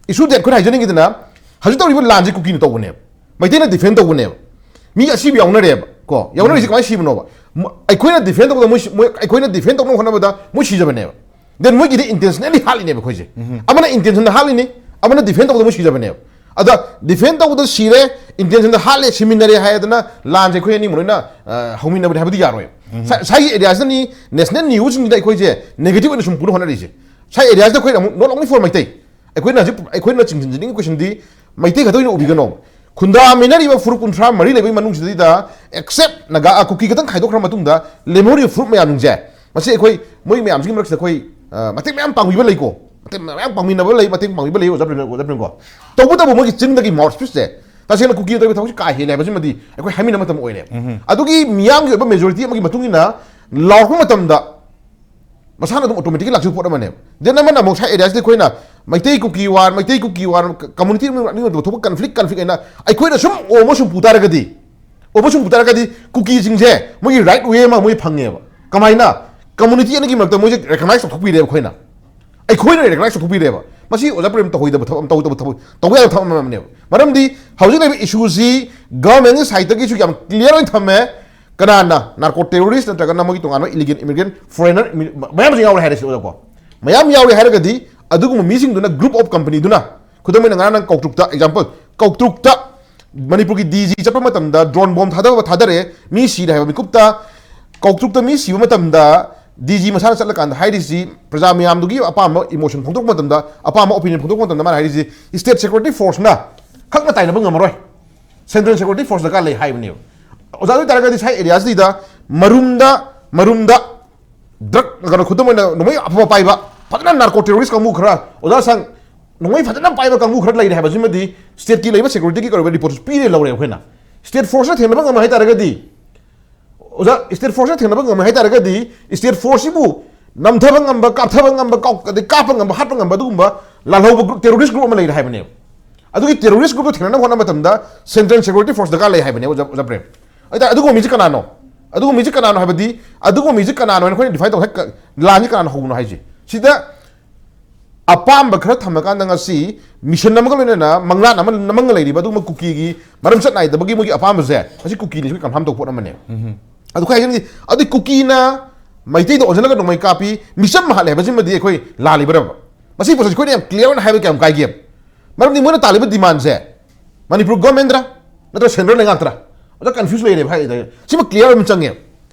ꯏꯁꯨ ꯗꯦꯠ ꯑꯩꯈꯣꯏꯅ ꯍꯥꯏꯖꯅꯤꯡꯉꯤꯗꯅ, ꯍꯧꯖꯤꯛ ꯇꯧꯔꯤꯕ ꯂꯥꯟꯁꯦ ꯀꯨꯀꯤꯅ ꯇꯧꯕꯅꯦꯕ, ꯃꯩꯇꯩꯅ ꯗꯤꯐꯦꯟ ꯇꯧꯕꯅꯦꯕ, ꯃꯤ ꯑꯁꯤꯕ ꯌꯥꯎꯅꯔꯦꯕ ꯀꯣ꯫ ꯌꯥꯎꯅꯔꯤꯁꯦ ꯀꯃꯥꯏꯅ ꯁꯤꯕꯅꯣꯕ? ꯃ-, ꯑꯩꯈꯣꯏꯅ ꯗꯤꯐꯦꯟ ꯇꯧꯕꯗ ꯃꯣꯏ ꯁꯤ-, ꯃꯣꯏ, ꯑꯩꯈꯣꯏꯅ ꯗꯤꯐꯦꯟ ꯇꯧꯅꯕ ꯍꯣꯠꯅꯕꯗ ꯃꯣꯏ ꯁꯤꯖꯕꯅꯦꯕ꯫ ꯗꯦꯟ ꯃꯣꯏꯒꯤꯗꯤ ꯏꯟꯇꯦꯟꯁꯅꯦꯜꯂꯤ ꯍꯥꯠꯂꯤꯅꯦꯕ ꯑꯩꯈꯣꯏꯁꯦ꯫ ꯑꯃꯅ ꯏꯟꯇꯦꯟꯁꯟꯗ ꯍꯥꯠꯂꯤꯅꯤ, ꯑꯃꯅ ꯗꯤꯐꯦꯟ ꯇꯧꯕꯗ ꯃꯣꯏ ꯁꯤꯖꯕꯅꯦꯕ꯫ ꯑꯗ ꯗꯤꯐꯦꯟ ꯇꯧꯕꯗ ꯁꯤꯔꯦ, ꯏꯟꯇꯦꯟꯁꯟꯗ ꯍꯥꯠꯂꯦ, ꯁꯤꯃꯤꯟꯅꯔꯦ ꯍꯥꯏꯗꯅ ꯂꯥꯟꯁꯦ ꯑꯩꯈꯣꯏ ꯑꯅꯤꯃꯛ ꯂꯣꯏꯅ, ꯑ, ꯍꯧꯃꯤꯟꯅꯕꯅꯦ ꯍꯥꯏꯕꯗꯤ ꯌꯥꯔꯣꯏ꯫ ꯁ-, ꯁ꯭ꯋꯥꯏꯒꯤ ꯑꯦꯔꯤꯌꯥꯁꯤꯗꯅꯤ ꯅꯦꯁꯅꯦꯜ ꯅ꯭ꯌꯨꯁꯁꯤꯡꯁꯤꯗ ꯑꯩꯈꯣꯏꯁꯦ ꯅꯦꯒꯦꯇꯤꯚ ꯑꯣꯏꯅ ꯁꯨꯝ ꯄꯨꯅ ꯍꯣꯠꯅꯔꯤꯁꯦ꯫ ꯁ꯭ꯋꯥꯏ ꯑꯦꯔꯤꯌꯥꯁꯤꯗ ꯑꯩꯈꯣꯏꯅ ꯑꯃꯨꯛ not only for ꯃꯩꯇꯩ, ꯑꯩꯈꯣꯏꯅ ꯍꯧꯖꯤꯛ, ꯑꯩꯈꯣꯏꯅ ꯆꯤꯡꯁꯤꯟꯖꯅꯤꯡꯉꯤ ꯀꯣꯏꯁꯟꯗꯤ ꯃꯩꯇꯩ ꯈꯛꯇ ꯑꯣꯏꯅ ꯎꯕꯤꯒꯅꯣ꯫ ꯈꯨꯟꯗꯥꯃꯤꯟꯅꯔꯤꯕ ꯐꯨꯔꯨꯞ ꯀꯨꯟꯊ꯭ꯔꯥ ꯃꯔꯤ ꯂꯩꯕꯒꯤ ꯃꯅꯨꯡꯁꯤꯗꯩꯗ, ꯑꯦꯛꯁꯦꯞ ꯅꯥꯒꯥ, ꯀꯨꯀꯤ ꯈꯛꯇꯪ ꯈꯥꯏꯗꯣꯛꯈ꯭ꯔ ꯃꯇꯨꯡꯗ, ꯂꯦꯝꯍꯧꯔꯤꯕ ꯐꯨꯔꯨꯞ ꯃꯌꯥꯝꯁꯤꯡꯁꯦ, ꯃꯁꯤ ꯑꯩꯈꯣꯏ, ꯃꯣꯏ ꯃꯌꯥꯝꯁꯤꯒꯤ ꯃꯔꯛꯁꯤꯗ ꯑꯩꯈꯣꯏ, ꯑ, ꯃꯇꯦꯡ ꯃꯌꯥꯝ ꯄꯥꯡꯕꯤꯕ ꯂꯩꯀꯣ, ꯃꯇꯦꯡ ꯃꯌꯥꯝ ꯄꯥꯡꯃꯤꯟꯅꯕ ꯂꯩ, ꯃꯇꯦꯡ ꯄꯥꯡꯕꯤꯕ ꯂꯩ, ꯑꯣꯖꯥ ꯄ꯭ꯔꯦꯝ, ꯑꯣꯖꯥ ꯄ꯭ꯔꯦꯝ ꯀꯣ꯫ ꯇꯧꯕꯇꯕꯨ ꯃꯣꯏꯒꯤ ꯆꯤꯟꯗꯒꯤ ꯃꯥꯎꯠ ꯁ꯭ꯄꯤꯆꯁꯦ, ꯇꯁꯦꯡꯅ ꯀꯨꯀꯤꯅ ꯇꯧꯔꯤꯕ ꯊꯕꯛꯁꯤ ꯀꯥ ꯍꯦꯜꯂꯦ ꯍꯥꯏꯕꯁꯤꯃꯗꯤ ꯑꯩꯈꯣꯏ ꯍꯥꯏꯃꯤꯟꯅꯕ ꯃꯇꯝ ꯑꯣꯏꯔꯦ꯫ ꯑꯗꯨꯒꯤ ꯃꯤꯌꯥꯝꯒꯤ ꯑꯣꯏꯕ ꯃꯦꯖꯣꯔꯤꯇꯤ ꯑꯃꯒꯤ ꯃꯇꯨꯡ ꯏꯟꯅ ꯂꯥꯎꯔꯛꯄ ꯃꯇꯝꯗ, ꯃꯁꯥꯅ ꯑꯗꯨꯝ ꯑꯣꯇꯣꯃꯦꯇꯤꯛꯂꯤ ꯂꯥꯛꯆꯕ ꯄꯣꯠ ꯑꯃꯅꯦꯕ꯫ ꯗꯦꯟ ꯑꯃꯅ ꯑꯃꯨꯛ ꯁꯥꯏ ꯑꯦꯔꯤꯌꯥꯁꯤꯗ ꯑꯩꯈꯣꯏꯅ ꯃꯩꯇꯩ ꯀꯨꯀꯤ ꯋꯥꯔ, ꯃꯩꯇꯩ ꯀꯨꯀꯤ ꯋꯥꯔ, ꯀ-, ꯀꯝꯃꯨꯅꯤꯇꯤ ꯑꯅꯤꯃꯛ ꯑꯅꯤꯃꯛꯇ ꯊꯣꯛꯄ ꯀꯟꯐ꯭ꯂꯤꯛ, ꯀꯟꯐ꯭ꯂꯤꯛ ꯍꯥꯏꯅ ꯑꯩꯈꯣꯏꯅ ꯁꯨꯝ ꯑꯣ ꯑꯃ ꯁꯨꯝ ꯄꯨ ꯇꯥꯔꯒꯗꯤ, ꯑꯣ ꯑꯃ ꯁꯨꯝ ꯄꯨ ꯇꯥꯔꯒꯗꯤ ꯀꯨꯀꯤꯁꯤꯡꯁꯦ ꯃꯣꯏꯒꯤ ꯔꯥꯏꯠ ꯋꯦ ꯑꯃ ꯃꯣꯏ ꯐꯪꯉꯦꯕ꯫ ꯀꯃꯥꯏꯅ? ꯀꯝꯃꯨꯅꯤꯇꯤ ꯑꯅꯤꯒꯤ ꯃꯔꯛꯇ ꯃꯣꯏꯁꯦ ꯔꯦꯀꯒꯅꯥꯏꯁ ꯇꯧꯊꯣꯛꯄꯤꯔꯦꯕ ꯑꯩꯈꯣꯏꯅ꯫ ꯑꯩꯈꯣꯏꯅ ꯔꯦꯀꯒꯅꯥꯏꯁ ꯇꯧꯊꯣꯛꯄꯤꯔꯦꯕ꯫ ꯃꯁꯤ ꯑꯣꯖꯥ ꯄ꯭ꯔꯦꯝ ꯇꯧꯍꯣꯏꯗꯕ ꯊꯕꯛ ꯑꯃ, ꯇꯧꯗꯕ ꯊꯕꯛ, ꯇꯧꯕ ꯌꯥꯕ ꯊꯕꯛ ꯑꯃꯅꯦꯕ꯫ ꯃꯔꯝꯗꯤ ꯍꯧꯖꯤꯛ ꯂꯩꯔꯤꯕ ꯏꯁꯨꯁꯤ ꯒꯚꯔꯟꯃꯦꯟꯒꯤ ꯁꯥꯏꯠꯇꯒꯤꯁꯨ ꯌꯥꯝ ꯀ꯭ꯂꯤꯌꯥꯔ ꯑꯣꯏꯅ ꯊꯝꯃꯦ꯫ ꯀꯅꯥꯅ ꯅꯥꯔꯀꯣ ꯇꯦꯔꯣꯔꯤꯁ ꯅꯠꯇ꯭ꯔꯒꯅ ꯃꯣꯏꯒꯤ ꯇꯣꯉꯥꯟꯕ ꯏꯂꯤꯒꯦꯜ ꯏꯃꯤꯒ꯭ꯔꯦꯟ, ꯐꯣꯔꯦꯅꯔ ꯏꯃꯤ-, ꯃꯌꯥꯝꯁꯨ ꯌꯥꯎꯔꯦ ꯍꯥꯏꯔꯁꯤ ꯑꯣꯖꯥꯀꯣ꯫ ꯃꯌꯥꯝ ꯌꯥꯎꯔꯦ ꯍꯥꯏꯔꯒꯗꯤ ꯑꯗꯨꯒꯨꯝꯕ ꯃꯤꯁꯤꯡꯗꯨꯅ ꯒ꯭ꯔꯨꯞ ꯑꯣꯐ ꯀꯝꯄꯅꯤꯗꯨꯅ, ꯈꯨꯗꯝ ꯑꯣꯏꯅ ꯉꯔꯥꯡ ꯅꯪ ꯀꯧꯇ꯭ꯔꯨꯛꯇ, ꯑꯦꯛꯖꯥꯝꯄꯜ, ꯀꯧꯇ꯭ꯔꯨꯛꯇ ꯃꯅꯤꯄꯨꯔꯒꯤ ꯗꯤ ꯖꯤ ꯆꯠꯄ ꯃꯇꯝꯗ ꯗ꯭ꯔꯣꯟ ꯕꯣꯝ ꯊꯥꯗꯕ, ꯊꯥꯗꯔꯛꯑꯦ, ꯃꯤ ꯁꯤꯔꯦ ꯍꯥꯏꯕ ꯃꯤꯀꯨꯞꯇ, ꯀꯧꯇ꯭ꯔꯨꯛꯇ ꯃꯤ ꯁꯤꯕ ꯃꯇꯝꯗ ꯗꯤ ꯖꯤ ꯃꯁꯥꯅ ꯆꯠꯂꯀꯥꯟꯗ ꯍꯥꯏꯔꯤꯁꯤ, ꯄ꯭ꯔꯖꯥ ꯃꯌꯥꯝꯗꯨꯒꯤ ꯑꯄꯥꯝꯕ ꯏꯃꯣꯁꯟ ꯐꯣꯡꯗꯣꯛꯄ ꯃꯇꯝꯗ, ꯑꯄꯥꯝꯕ ꯑꯣꯄꯤꯅꯤꯌꯟ ꯐꯣꯡꯗꯣꯛꯄ ꯃꯇꯝꯗ ꯃꯥꯅ ꯍꯥꯏꯔꯤꯁꯤ, ꯁ꯭ꯇꯦꯠ ꯁꯦꯀ꯭ꯌꯨꯔꯤꯇꯤ ꯐꯣꯔꯁꯅ ꯈꯛꯅ ꯇꯥꯏꯅꯕ ꯉꯝꯃꯔꯣꯏ, ꯁꯦꯟꯇ꯭ꯔꯦꯜ ꯁꯦꯀ꯭ꯌꯨꯔꯤꯇꯤ ꯐꯣꯔꯁ ꯗꯔꯀꯥꯔ ꯂꯩ ꯍꯥꯏꯕꯅꯦꯕ꯫ ꯑꯣꯖꯥ, ꯑꯗꯨ ꯑꯣꯏ ꯇꯥꯔꯒꯗꯤ ꯁ꯭ꯋꯥꯏ ꯑꯦꯔꯤꯌꯥꯁꯤꯗ ꯃꯔꯨꯝꯗ, ꯃꯔꯨꯝꯗ ꯗ꯭ꯔꯒ, ꯀꯩꯅꯣ, ꯈꯨꯗꯝ ꯑꯣꯏꯅ ꯅꯣꯡꯃꯩ ꯑꯐꯕ ꯄꯥꯏꯕ, ꯐꯖꯅ ꯅꯥꯔꯀꯣ ꯇꯦꯔꯣꯔꯤꯁ ꯀꯥꯡꯕꯨ ꯈꯔ, ꯑꯣꯖꯥ ꯁꯪ, ꯅꯣꯡꯃꯩ ꯐꯖꯅ ꯄꯥꯏꯕ ꯀꯥꯡꯕꯨ ꯈꯔ ꯂꯩꯔꯦ ꯍꯥꯏꯕꯁꯤꯃꯗꯤ ꯁ꯭ꯇꯦꯠꯀꯤ ꯂꯩꯕ ꯁꯦꯀ꯭ꯌꯨꯔꯤꯇꯤꯒꯤ ꯀꯩꯗꯧꯕ ꯔꯤꯄꯣꯔꯠꯁꯨ ꯄꯤꯔꯦ, ꯂꯧꯔꯦ ꯑꯩꯈꯣꯏꯅ꯫ ꯁ꯭ꯇꯦꯠ ꯐꯣꯔꯁꯅ ꯊꯦꯡꯅꯕ ꯉꯝꯃꯦ ꯍꯥꯏ ꯇꯥꯔꯒꯗꯤ, ꯑꯣꯖꯥ, ꯁ꯭ꯇꯦꯠ ꯐꯣꯔꯁꯅ ꯊꯦꯡꯅꯕ ꯉꯝꯃꯦ ꯍꯥꯏ ꯇꯥꯔꯒꯗꯤ, ꯁ꯭ꯇꯦꯠ ꯐꯣꯔꯁꯁꯤꯕꯨ ꯅꯝꯊꯕ ꯉꯝꯕ, ꯀꯥꯞꯊꯕ ꯉꯝꯕ, ꯀꯥꯎ-, ꯑꯗꯩ ꯀꯥꯞꯄ ꯉꯝꯕ, ꯍꯥꯠꯄ ꯉꯝꯕ ꯑꯗꯨꯒꯨꯝꯕ ꯂꯥꯜꯍꯧꯕ ꯒ꯭ꯔꯨꯞ, ꯇꯦꯔꯣꯔꯤꯁ ꯒ꯭ꯔꯨꯞ ꯑꯃ ꯂꯩꯔꯦ ꯍꯥꯏꯕꯅꯦꯕ꯫ ꯑꯗꯨꯒꯤ ꯇꯦꯔꯣꯔꯤꯁ ꯒ꯭ꯔꯨꯞꯇꯣ ꯊꯦꯡꯅꯅꯕ ꯍꯣꯠꯅꯕ ꯃꯇꯝꯗ ꯁꯦꯟꯇ꯭ꯔꯦꯜ ꯁꯦꯀ꯭ꯌꯨꯔꯤꯇꯤ ꯐꯣꯔꯁ ꯗꯔꯀꯥꯔ ꯂꯩ ꯍꯥꯏꯕꯅꯦ, ꯑꯣꯖꯥ, ꯑꯣꯖꯥ ꯄ꯭ꯔꯦꯝ꯫ ꯑꯗꯨ ꯑꯣꯏꯇꯥꯔꯗꯤ ꯑꯗꯨꯒꯨꯝꯕ ꯃꯤꯁꯦ ꯀꯅꯥꯅꯣ? ꯑꯗꯨꯒꯨꯝꯕ ꯃꯤꯁꯦ ꯀꯅꯥꯅꯣ ꯍꯥꯏꯕꯗꯤ, ꯑꯗꯨꯒꯨꯝꯕ ꯃꯤꯁꯦ ꯀꯅꯥꯅꯣ ꯍꯥꯏꯅ ꯑꯩꯈꯣꯏꯅ ꯗꯤꯐꯥꯏꯟ ꯇꯧ, ꯂꯥꯟꯁꯦ ꯀꯅꯥꯅ ꯍꯧꯕꯅꯣ ꯍꯥꯏꯁꯦ꯫ ꯁꯤꯗ ꯑꯄꯥꯝꯕ ꯈꯔ ꯊꯝꯃꯀꯥꯟꯗ ꯉꯁꯤ ꯃꯤꯁꯟ ꯑꯃꯒ ꯂꯣꯏꯅꯅ ꯃꯪꯂꯥꯟ ꯑꯃ ꯅꯝꯃꯒ ꯂꯩꯔꯤꯕ ꯑꯗꯨꯒꯨꯝꯕ ꯀꯨꯀꯤꯒꯤ ꯃꯔꯝ ꯆꯠ ꯅꯥꯏꯗꯕꯒꯤ ꯃꯣꯏꯒꯤ ꯑꯄꯥꯝꯕꯁꯦ ꯉꯁꯤ ꯀꯨꯀꯤꯅꯤ ꯁꯨꯝ ꯀꯟꯐꯥꯝ ꯇꯧꯕ ꯄꯣꯠ ꯑꯃꯅꯦ꯫ ꯑꯗꯨ ꯈ꯭ꯋꯥꯏ ꯍꯥꯏꯖꯅꯤꯡꯉꯤ, ꯑꯗꯨꯗꯤ ꯀꯨꯀꯤꯅ ꯃꯩꯇꯩꯗ ꯑꯣꯟꯁꯤꯜꯂꯒ ꯅꯣꯡꯃꯩ ꯀꯥꯞꯄꯤ, ꯃꯤꯆꯝ ꯍꯥꯠꯂꯦ ꯍꯥꯏꯕꯁꯤꯃꯗꯤ ꯑꯩꯈꯣꯏ ꯂꯥꯜꯂꯤꯕ꯭ꯔꯕ? ꯃꯁꯤ ꯄꯣꯠꯁꯦ ꯑꯩꯈꯣꯏꯅ ꯌꯥꯝ ꯀ꯭ꯂꯤꯌꯥꯔ ꯑꯣꯏꯅ ꯍꯥꯏꯕ ꯀꯌꯥꯝ ꯀꯥꯏꯒꯦꯕ? ꯃꯔꯝꯗꯤ ꯃꯣꯏꯅ ꯇꯥꯜꯂꯤꯕ ꯗꯤꯃꯥꯟꯁꯦ ꯃꯅꯤꯄꯨꯔ ꯒꯣꯔꯃꯦꯟꯗ꯭ꯔꯥ ꯅꯠꯇ꯭ꯔꯒ ꯁꯦꯟꯇ꯭ꯔꯦꯜ ꯂꯩꯉꯥꯛꯇ꯭ꯔꯥ? ꯑꯣꯖꯥ, ꯀꯟꯐ꯭ꯌꯨꯁ ꯂꯩꯔꯦꯕ ꯍꯥꯏꯗꯤ꯫ ꯁꯤꯃ ꯀ꯭ꯂꯤꯌꯥꯔ ꯑꯣꯏꯅ ꯆꯪꯉꯦꯕ꯫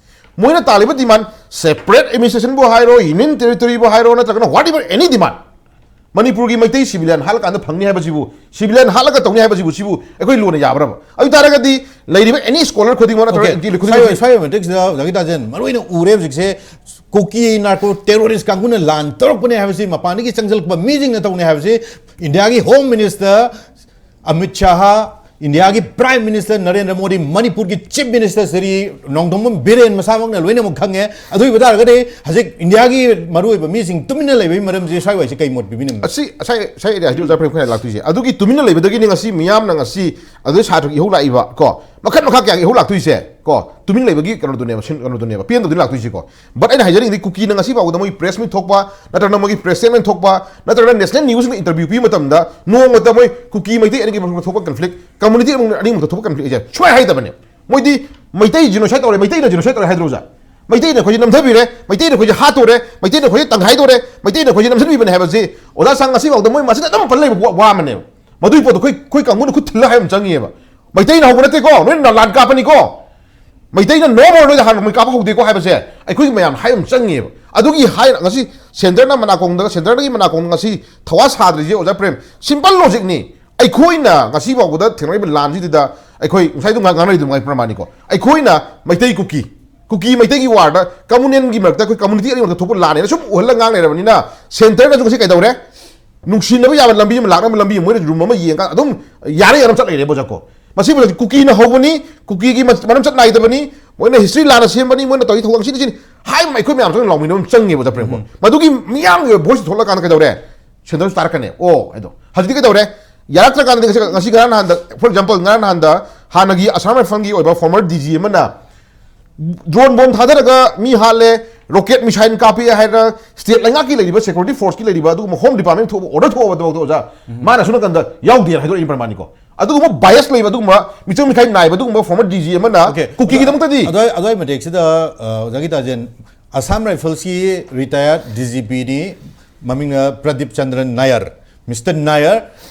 ꯃꯣꯏꯅ ꯇꯥꯜꯂꯤꯕ ꯗꯤꯃꯥꯟ, ꯁꯦꯄꯔꯦꯠ ꯑꯦꯗꯃꯤꯅꯤꯁꯇ꯭ꯔꯦꯁꯟꯕꯨ ꯍꯥꯏꯔꯣ, ꯌꯨꯅꯤꯌꯟ ꯇꯦꯔꯤꯇꯣꯔꯤꯕꯨ ꯍꯥꯏꯔꯣ, ꯅꯠꯇ꯭ꯔꯒꯅ ꯋꯥꯠ ꯑꯦꯚꯔ ꯑꯦꯅꯤ ꯗꯤꯃꯥꯟ, ꯃꯅꯤꯄꯨꯔꯒꯤ ꯃꯩꯇꯩ ꯁꯤꯚꯤꯂꯤꯌꯟ ꯍꯥꯠꯂꯀꯥꯟꯗ ꯐꯪꯅꯤ ꯍꯥꯏꯕꯁꯤꯕꯨ, ꯁꯤꯚꯤꯂꯤꯌꯟ ꯍꯥꯠꯂꯒ ꯇꯧꯅꯤ ꯍꯥꯏꯕꯁꯤꯕꯨ, ꯁꯤꯕꯨ ꯑꯩꯈꯣꯏ ꯂꯣꯟꯅ ꯌꯥꯕ꯭ꯔꯕ? ꯑꯗꯨ ꯇꯥꯔꯒꯗꯤ ꯂꯩꯔꯤꯕ ꯑꯦꯅꯤ ꯁ꯭ꯀꯣꯂꯔ ꯈꯨꯗꯤꯡꯃꯛ ꯅꯠꯇ꯭ꯔꯒ Okay. ꯏꯟꯇꯦꯂꯦꯛꯆꯨꯋꯦꯜ ꯁ꯭ꯋꯥꯏ ꯈꯨꯗꯤꯡꯃꯛ ꯁ꯭ꯋꯥꯏ ꯃꯇꯤꯛꯁꯤꯗ ꯑꯣꯖꯥ ꯒꯤꯇꯥꯖꯦꯟ, ꯃꯔꯨꯑꯣꯏꯅ ꯎꯔꯦ ꯍꯧꯖꯤꯛꯁꯦ, ꯀꯨꯀꯤ ꯅꯥꯔꯀꯣ ꯇꯦꯔꯣꯔꯤꯁ ꯀꯥꯡꯕꯨꯅ ꯂꯥꯟ ꯇꯧꯔꯛꯄꯅꯦ ꯍꯥꯏꯕꯁꯤ, ꯃꯄꯥꯟꯗꯒꯤ ꯆꯪꯁꯤꯜꯂꯛꯄ ꯃꯤꯁꯤꯡꯅ ꯇꯧꯅꯦ ꯍꯥꯏꯕꯁꯤ ꯏꯟꯗꯤꯌꯥꯒꯤ ꯍꯣꯝ ꯃꯤꯅꯤꯁꯇꯔ ꯑꯃꯤꯠ ꯁꯥꯍ, ꯏꯟꯗꯤꯌꯥꯒꯤ ꯄ꯭ꯔꯥꯏꯝ ꯃꯤꯅꯤꯁꯇꯔ ꯅꯔꯦꯟꯗ꯭ꯔ ꯃꯣꯗꯤ, ꯃꯅꯤꯄꯨꯔꯒꯤ ꯆꯤꯐ ꯃꯤꯅꯤꯁꯇꯔ ꯁ꯭ꯔꯤ ꯅꯣꯡꯊꯣꯝꯕꯝ ꯕꯤꯔꯦꯟ ꯃꯁꯥꯃꯛꯅ ꯂꯣꯏꯅꯃꯛ ꯈꯪꯉꯦ꯫ ꯑꯗꯨ ꯑꯣꯏꯕ ꯇꯥꯔꯒꯗꯤ ꯍꯧꯖꯤꯛ ꯏꯟꯗꯤꯌꯥꯒꯤ ꯃꯔꯨꯑꯣꯏꯕ ꯃꯤꯁꯤꯡ ꯇꯨꯃꯤꯟꯅ ꯂꯩꯕꯒꯤ ꯃꯔꯝꯁꯤ ꯁ꯭ꯋꯥꯏ ꯋꯥꯏꯁꯤ ꯀꯩ ꯃꯣꯠ ꯄꯤꯕꯤꯅꯤꯡꯕ? ꯑꯁꯤ ꯉꯁꯥꯏ ꯉꯁꯥꯏ ꯑꯦꯔꯤꯌꯥꯁꯤꯗꯤ ꯑꯣꯖꯥ ꯄ꯭ꯔꯦꯝ ꯑꯩꯈꯣꯏꯅ ꯂꯥꯛꯇꯣꯏꯁꯦ꯫ ꯑꯗꯨꯒꯤ ꯇꯨꯃꯤꯟꯅ ꯂꯩꯕꯗꯒꯤꯅꯤ ꯉꯁꯤ ꯃꯤꯌꯥꯝꯅ ꯉꯁꯤ ꯑꯗꯨꯗꯩ ꯁꯥꯇ꯭ꯔꯒꯤ ꯏꯍꯧ ꯂꯥꯛꯏꯕ ꯀꯣ, ꯃꯈꯜ ꯃꯈꯥ ꯀꯌꯥꯒꯤ ꯏꯍꯧ ꯂꯥꯛꯇꯣꯏꯁꯦ ꯀꯣ, ꯇꯨꯃꯤꯟ ꯂꯩꯕꯒꯤ ꯀꯩꯅꯣꯗꯨꯅꯦꯕ, ꯁꯤꯟ- ꯀꯩꯅꯣꯗꯨꯅꯦꯕ, ꯄꯦꯟꯗꯕꯗꯨꯅꯤ ꯂꯥꯛꯇꯣꯏꯁꯦꯀꯣ꯫ ꯕꯠ ꯑꯩꯅ ꯍꯥꯏꯖꯅꯤꯡꯉꯤꯗꯤ ꯀꯨꯀꯤꯅ ꯉꯁꯤ ꯐꯥꯎꯕꯗ ꯃꯣꯏ ꯄ꯭ꯔꯦꯁ ꯃꯤꯠ ꯊꯣꯛꯄ ꯅꯠꯇ꯭ꯔꯒꯅ ꯃꯣꯏꯒꯤ ꯄ꯭ꯔꯦꯁ ꯁ꯭ꯇꯦꯠꯃꯦꯟ ꯊꯣꯛꯄ ꯅꯠꯇ꯭ꯔꯒꯅ ꯅꯦꯁꯅꯦꯜ ꯅ꯭ꯌꯨꯁꯅ ꯏꯟꯇꯔꯚ꯭ꯌꯨ ꯄꯤꯕ ꯃꯇꯝꯗ ꯅꯣꯡꯃꯇ ꯃꯣꯏ ꯀꯨꯀꯤ ꯃꯩꯇꯩ ꯑꯅꯤꯒꯤ ꯃꯔꯛꯇ ꯊꯣꯛꯄ ꯀꯟꯐ꯭ꯂꯤꯛ, ꯀꯝꯃꯨꯅꯤꯇꯤ ꯑꯅꯤꯒꯤ ꯃꯔꯛꯇ ꯊꯣꯛꯄ ꯀꯟꯐ꯭ꯂꯤꯛ ꯍꯥꯏꯁꯦ ꯁꯨꯡꯍꯥꯏ ꯍꯥꯏꯗꯕꯅꯦ꯫ ꯃꯣꯏꯗꯤ ꯃꯩꯇꯩ ꯖꯤꯅꯣꯁꯥꯏꯠ ꯇꯧꯔꯦ, ꯃꯩꯇꯩꯅ ꯖꯤꯅꯣꯁꯥꯏꯠ ꯇꯧꯔꯦ ꯍꯥꯏꯗ꯭ꯔꯣ ꯑꯣꯖꯥ? ꯃꯩꯇꯩꯅ ꯑꯩꯈꯣꯏꯁꯦ ꯅꯝꯊꯕꯤꯔꯦ, ꯃꯩꯇꯩꯅ ꯑꯩꯈꯣꯏꯁꯦ ꯍꯥꯠꯇꯣꯔꯦ, ꯃꯩꯇꯩꯅ ꯑꯩꯈꯣꯏꯁꯦ ꯇꯪꯈꯥꯏꯗꯣꯔꯦ, ꯃꯩꯇꯩꯅ ꯑꯩꯈꯣꯏꯁꯦ ꯅꯝꯊꯕꯤꯕꯅꯦ ꯍꯥꯏꯕꯁꯤ ꯑꯣꯖꯥ ꯁꯥꯡ ꯉꯁꯤ ꯐꯥꯎꯗ ꯃꯣꯏ ꯃꯁꯤꯗ ꯑꯗꯨꯝ ꯄꯜ ꯂꯩꯕ ꯋꯥ- ꯋꯥ ꯑꯃꯅꯦꯕ꯫ ꯃꯗꯨꯒꯤ ꯄꯣꯠꯇꯣ ꯑꯩꯈꯣꯏ ꯑꯩꯈꯣꯏ ꯀꯥꯡꯕꯨꯅ ꯈꯨꯠ ꯊꯤꯜꯂ ꯍꯥꯏꯕ ꯑꯃ ꯆꯪꯉꯤꯑꯕ꯫ ꯃꯩꯇꯩꯅ ꯍꯧꯕ ꯅꯠꯇꯦꯀꯣ, ꯅꯣꯏꯅ ꯂꯥꯟ ꯀꯥꯞꯄꯅꯤꯀꯣ, ꯃꯩꯇꯩꯅ ꯅꯣ ꯃꯣꯔ ꯅꯣꯏꯗ ꯍꯥꯟꯅ ꯃꯩ ꯀꯥꯞꯄ ꯍꯧꯗꯦꯀꯣ ꯍꯥꯏꯕꯁꯦ ꯑꯩꯈꯣꯏꯒꯤ ꯃꯌꯥꯝ ꯍꯥꯏꯕ ꯑꯃ ꯆꯪꯉꯤꯑꯕ꯫ ꯑꯗꯨꯒꯤ ꯍꯥꯏ ꯉꯁꯤ ꯁꯦꯟꯇꯔꯅ ꯃꯅꯥꯀꯣꯡꯗ, ꯁꯦꯟꯇꯔꯗꯒꯤ ꯃꯅꯥꯀꯣꯡꯗ ꯉꯁꯤ ꯊꯋꯥ ꯁꯥꯗ꯭ꯔꯤꯁꯦ ꯑꯣꯖꯥ ꯄ꯭ꯔꯦꯝ, ꯁꯤꯝꯄꯜ ꯂꯣꯖꯤꯛꯅꯤ꯫ ꯑꯩꯈꯣꯏꯅ ꯉꯁꯤ ꯐꯥꯎꯕꯗ ꯊꯦꯡꯅꯔꯤꯕ ꯂꯥꯟꯁꯤꯗ ꯑꯩꯈꯣꯏ ꯉꯁꯥꯏꯗꯣ ꯉꯥꯡ- ꯉꯥꯡꯅꯔꯤꯗꯨ ꯉꯥꯏ ꯄ꯭ꯔꯃꯥꯅꯤꯀꯣ꯫ ꯑꯩꯈꯣꯏꯅ ꯃꯩꯇꯩ ꯀꯨꯀꯤ, ꯀꯨꯀꯤ ꯃꯩꯇꯩꯒꯤ ꯋꯥꯔꯗ ꯀꯝꯃꯨꯅꯦꯜꯒꯤ ꯃꯔꯛꯇ ꯑꯩꯈꯣꯏ ꯀꯝꯃꯨꯅꯤꯇꯤ ꯑꯅꯤꯃꯛꯇ ꯊꯣꯛꯄ ꯂꯥꯟꯅꯦꯅ ꯁꯨꯝ ꯎꯍꯜꯂꯒ ꯉꯥꯡ ꯂꯩꯔꯕꯅꯤꯅ ꯁꯦꯟꯇꯔꯅꯁꯨ ꯉꯁꯤ ꯀꯩꯗꯧꯔꯦ? ꯅꯨꯡꯁꯤꯅꯕ ꯌꯥꯕ ꯂꯝꯕꯤ ꯑꯃ, ꯂꯥꯛꯅꯕ ꯂꯝꯕꯤ ꯑꯃ ꯃꯣꯏꯅ ꯔꯨꯝ ꯑꯃ ꯌꯦꯡꯉꯒ ꯑꯗꯨꯝ ꯌꯥꯅ ꯌꯥꯅ ꯆꯠ ꯂꯩꯔꯦꯕ ꯑꯣꯖꯥꯀꯣ꯫ ꯃꯁꯤꯕꯨ ꯍꯧꯖꯤꯛ ꯀꯨꯀꯤꯅ ꯍꯧꯕꯅꯤ, ꯀꯨꯀꯤꯒꯤ ꯃ- ꯃꯔꯝ ꯆꯠ ꯅꯥꯏꯗꯕꯅꯤ, ꯃꯣꯏꯅ ꯍꯤꯁꯇ꯭ꯔꯤ ꯂꯥꯟꯅ ꯁꯦꯝꯕꯅꯤ, ꯃꯣꯏꯅ ꯇꯧꯔꯤ ꯊꯧꯑꯣꯡ ꯁꯤꯅꯤ ꯁꯤꯅꯤ ꯍꯥꯏꯕ ꯑꯃ ꯑꯩꯈꯣꯏ ꯃꯌꯥꯝ ꯆꯪꯅ ꯂꯥꯎꯃꯤꯟꯅꯕ ꯑꯃ ꯆꯪꯉꯦꯕ ꯑꯣꯖꯥ ꯄ꯭ꯔꯦꯝꯀꯣ꯫ ꯃꯗꯨꯒꯤ ꯃꯤꯌꯥꯝꯒꯤ ꯑꯣꯏꯕ ꯚꯣꯏꯁ ꯊꯣꯛꯂꯛꯀꯥꯟꯗ ꯀꯩꯗꯧꯔꯦ? ꯁꯦꯟꯇꯔꯁꯨ ꯇꯥꯔꯛꯀꯅꯤ꯫ ꯑꯣ ꯍꯥꯏꯗꯣ ꯍꯧꯖꯤꯛꯇꯤ ꯀꯩꯗꯧꯔꯦ? ꯌꯥꯔꯛꯇ꯭ꯔꯀꯥꯟꯗꯗꯤ ꯉꯁꯤ ꯉꯁꯤ ꯉꯔꯥꯡ ꯅꯍꯥꯟꯗ, ꯐꯣꯔ ꯑꯦꯛꯖꯥꯝꯄꯜ, ꯉꯔꯥꯡ ꯅꯍꯥꯟꯗ ꯍꯥꯟꯅꯒꯤ ꯑꯁꯥꯝ ꯔꯥꯏꯐꯜꯒꯤ ꯑꯣꯏꯕ ꯐꯣꯔꯃꯔ ꯗꯤ ꯖꯤ ꯑꯃꯅ ꯗ꯭ꯔꯣꯟ ꯕꯣꯝ ꯊꯥꯗꯔꯒ ꯃꯤ ꯍꯥꯠꯂꯦ, ꯔꯣꯀꯦꯠ ꯃꯤꯁꯥꯏꯜ ꯀꯥꯞꯄꯦ ꯍꯥꯏꯔꯒ ꯁ꯭ꯇꯦꯠ ꯂꯩꯉꯥꯛꯀꯤ ꯂꯩꯔꯤꯕ ꯁꯦꯀ꯭ꯌꯨꯔꯤꯇꯤ ꯐꯣꯔꯁꯀꯤ ꯂꯩꯔꯤꯕ ꯑꯗꯨꯒꯨꯝꯕ ꯍꯣꯝ ꯗꯤꯄꯥꯔꯠꯃꯦꯟ ꯊꯣꯛꯄ ꯑꯣꯔꯗꯔ ꯊꯣꯛꯑꯕꯗꯨꯐꯥꯎꯗ ꯑꯣꯖꯥ, ꯃꯥꯅ ꯑꯁꯣꯝ ꯅꯥꯀꯟꯗ ꯌꯥꯎꯗꯦꯅ ꯍꯥꯏꯗꯣꯔꯛꯏ ꯄ꯭ꯔꯃꯥꯟꯅꯤꯀꯣ꯫ ꯑꯗꯨꯒꯨꯝꯕ ꯕꯥꯏꯁ ꯂꯩꯕ, ꯑꯗꯨꯒꯨꯝꯕ ꯃꯤꯆꯪ ꯃꯤꯈꯥꯏ ꯅꯥꯏꯕ ꯑꯗꯨꯒꯨꯝꯕ ꯐꯣꯔꯃꯔ ꯗꯤ ꯖꯤ ꯑꯃꯅ Okay. ꯀꯨꯀꯤꯒꯤꯗꯃꯛꯇꯗꯤ ꯑꯗꯨꯋꯥꯏ ꯑꯗꯨꯋꯥꯏ ꯃꯇꯦꯛꯁꯤꯗ ꯑ, ꯑꯣꯖꯥ ꯒꯤꯇꯥꯖꯦꯟ, ꯑꯁꯥꯝ ꯔꯥꯏꯐꯜꯁꯀꯤ ꯔꯤꯇꯥꯌꯔ ꯗꯤ ꯖꯤ ꯄꯤꯅꯤ, ꯃꯃꯤꯡꯅ ꯄ꯭ꯔꯗꯤꯞ ꯆꯟꯗ꯭ꯔ ꯅꯥꯌꯔ, ꯃꯤꯁꯇꯔ ꯅꯥꯌꯔ,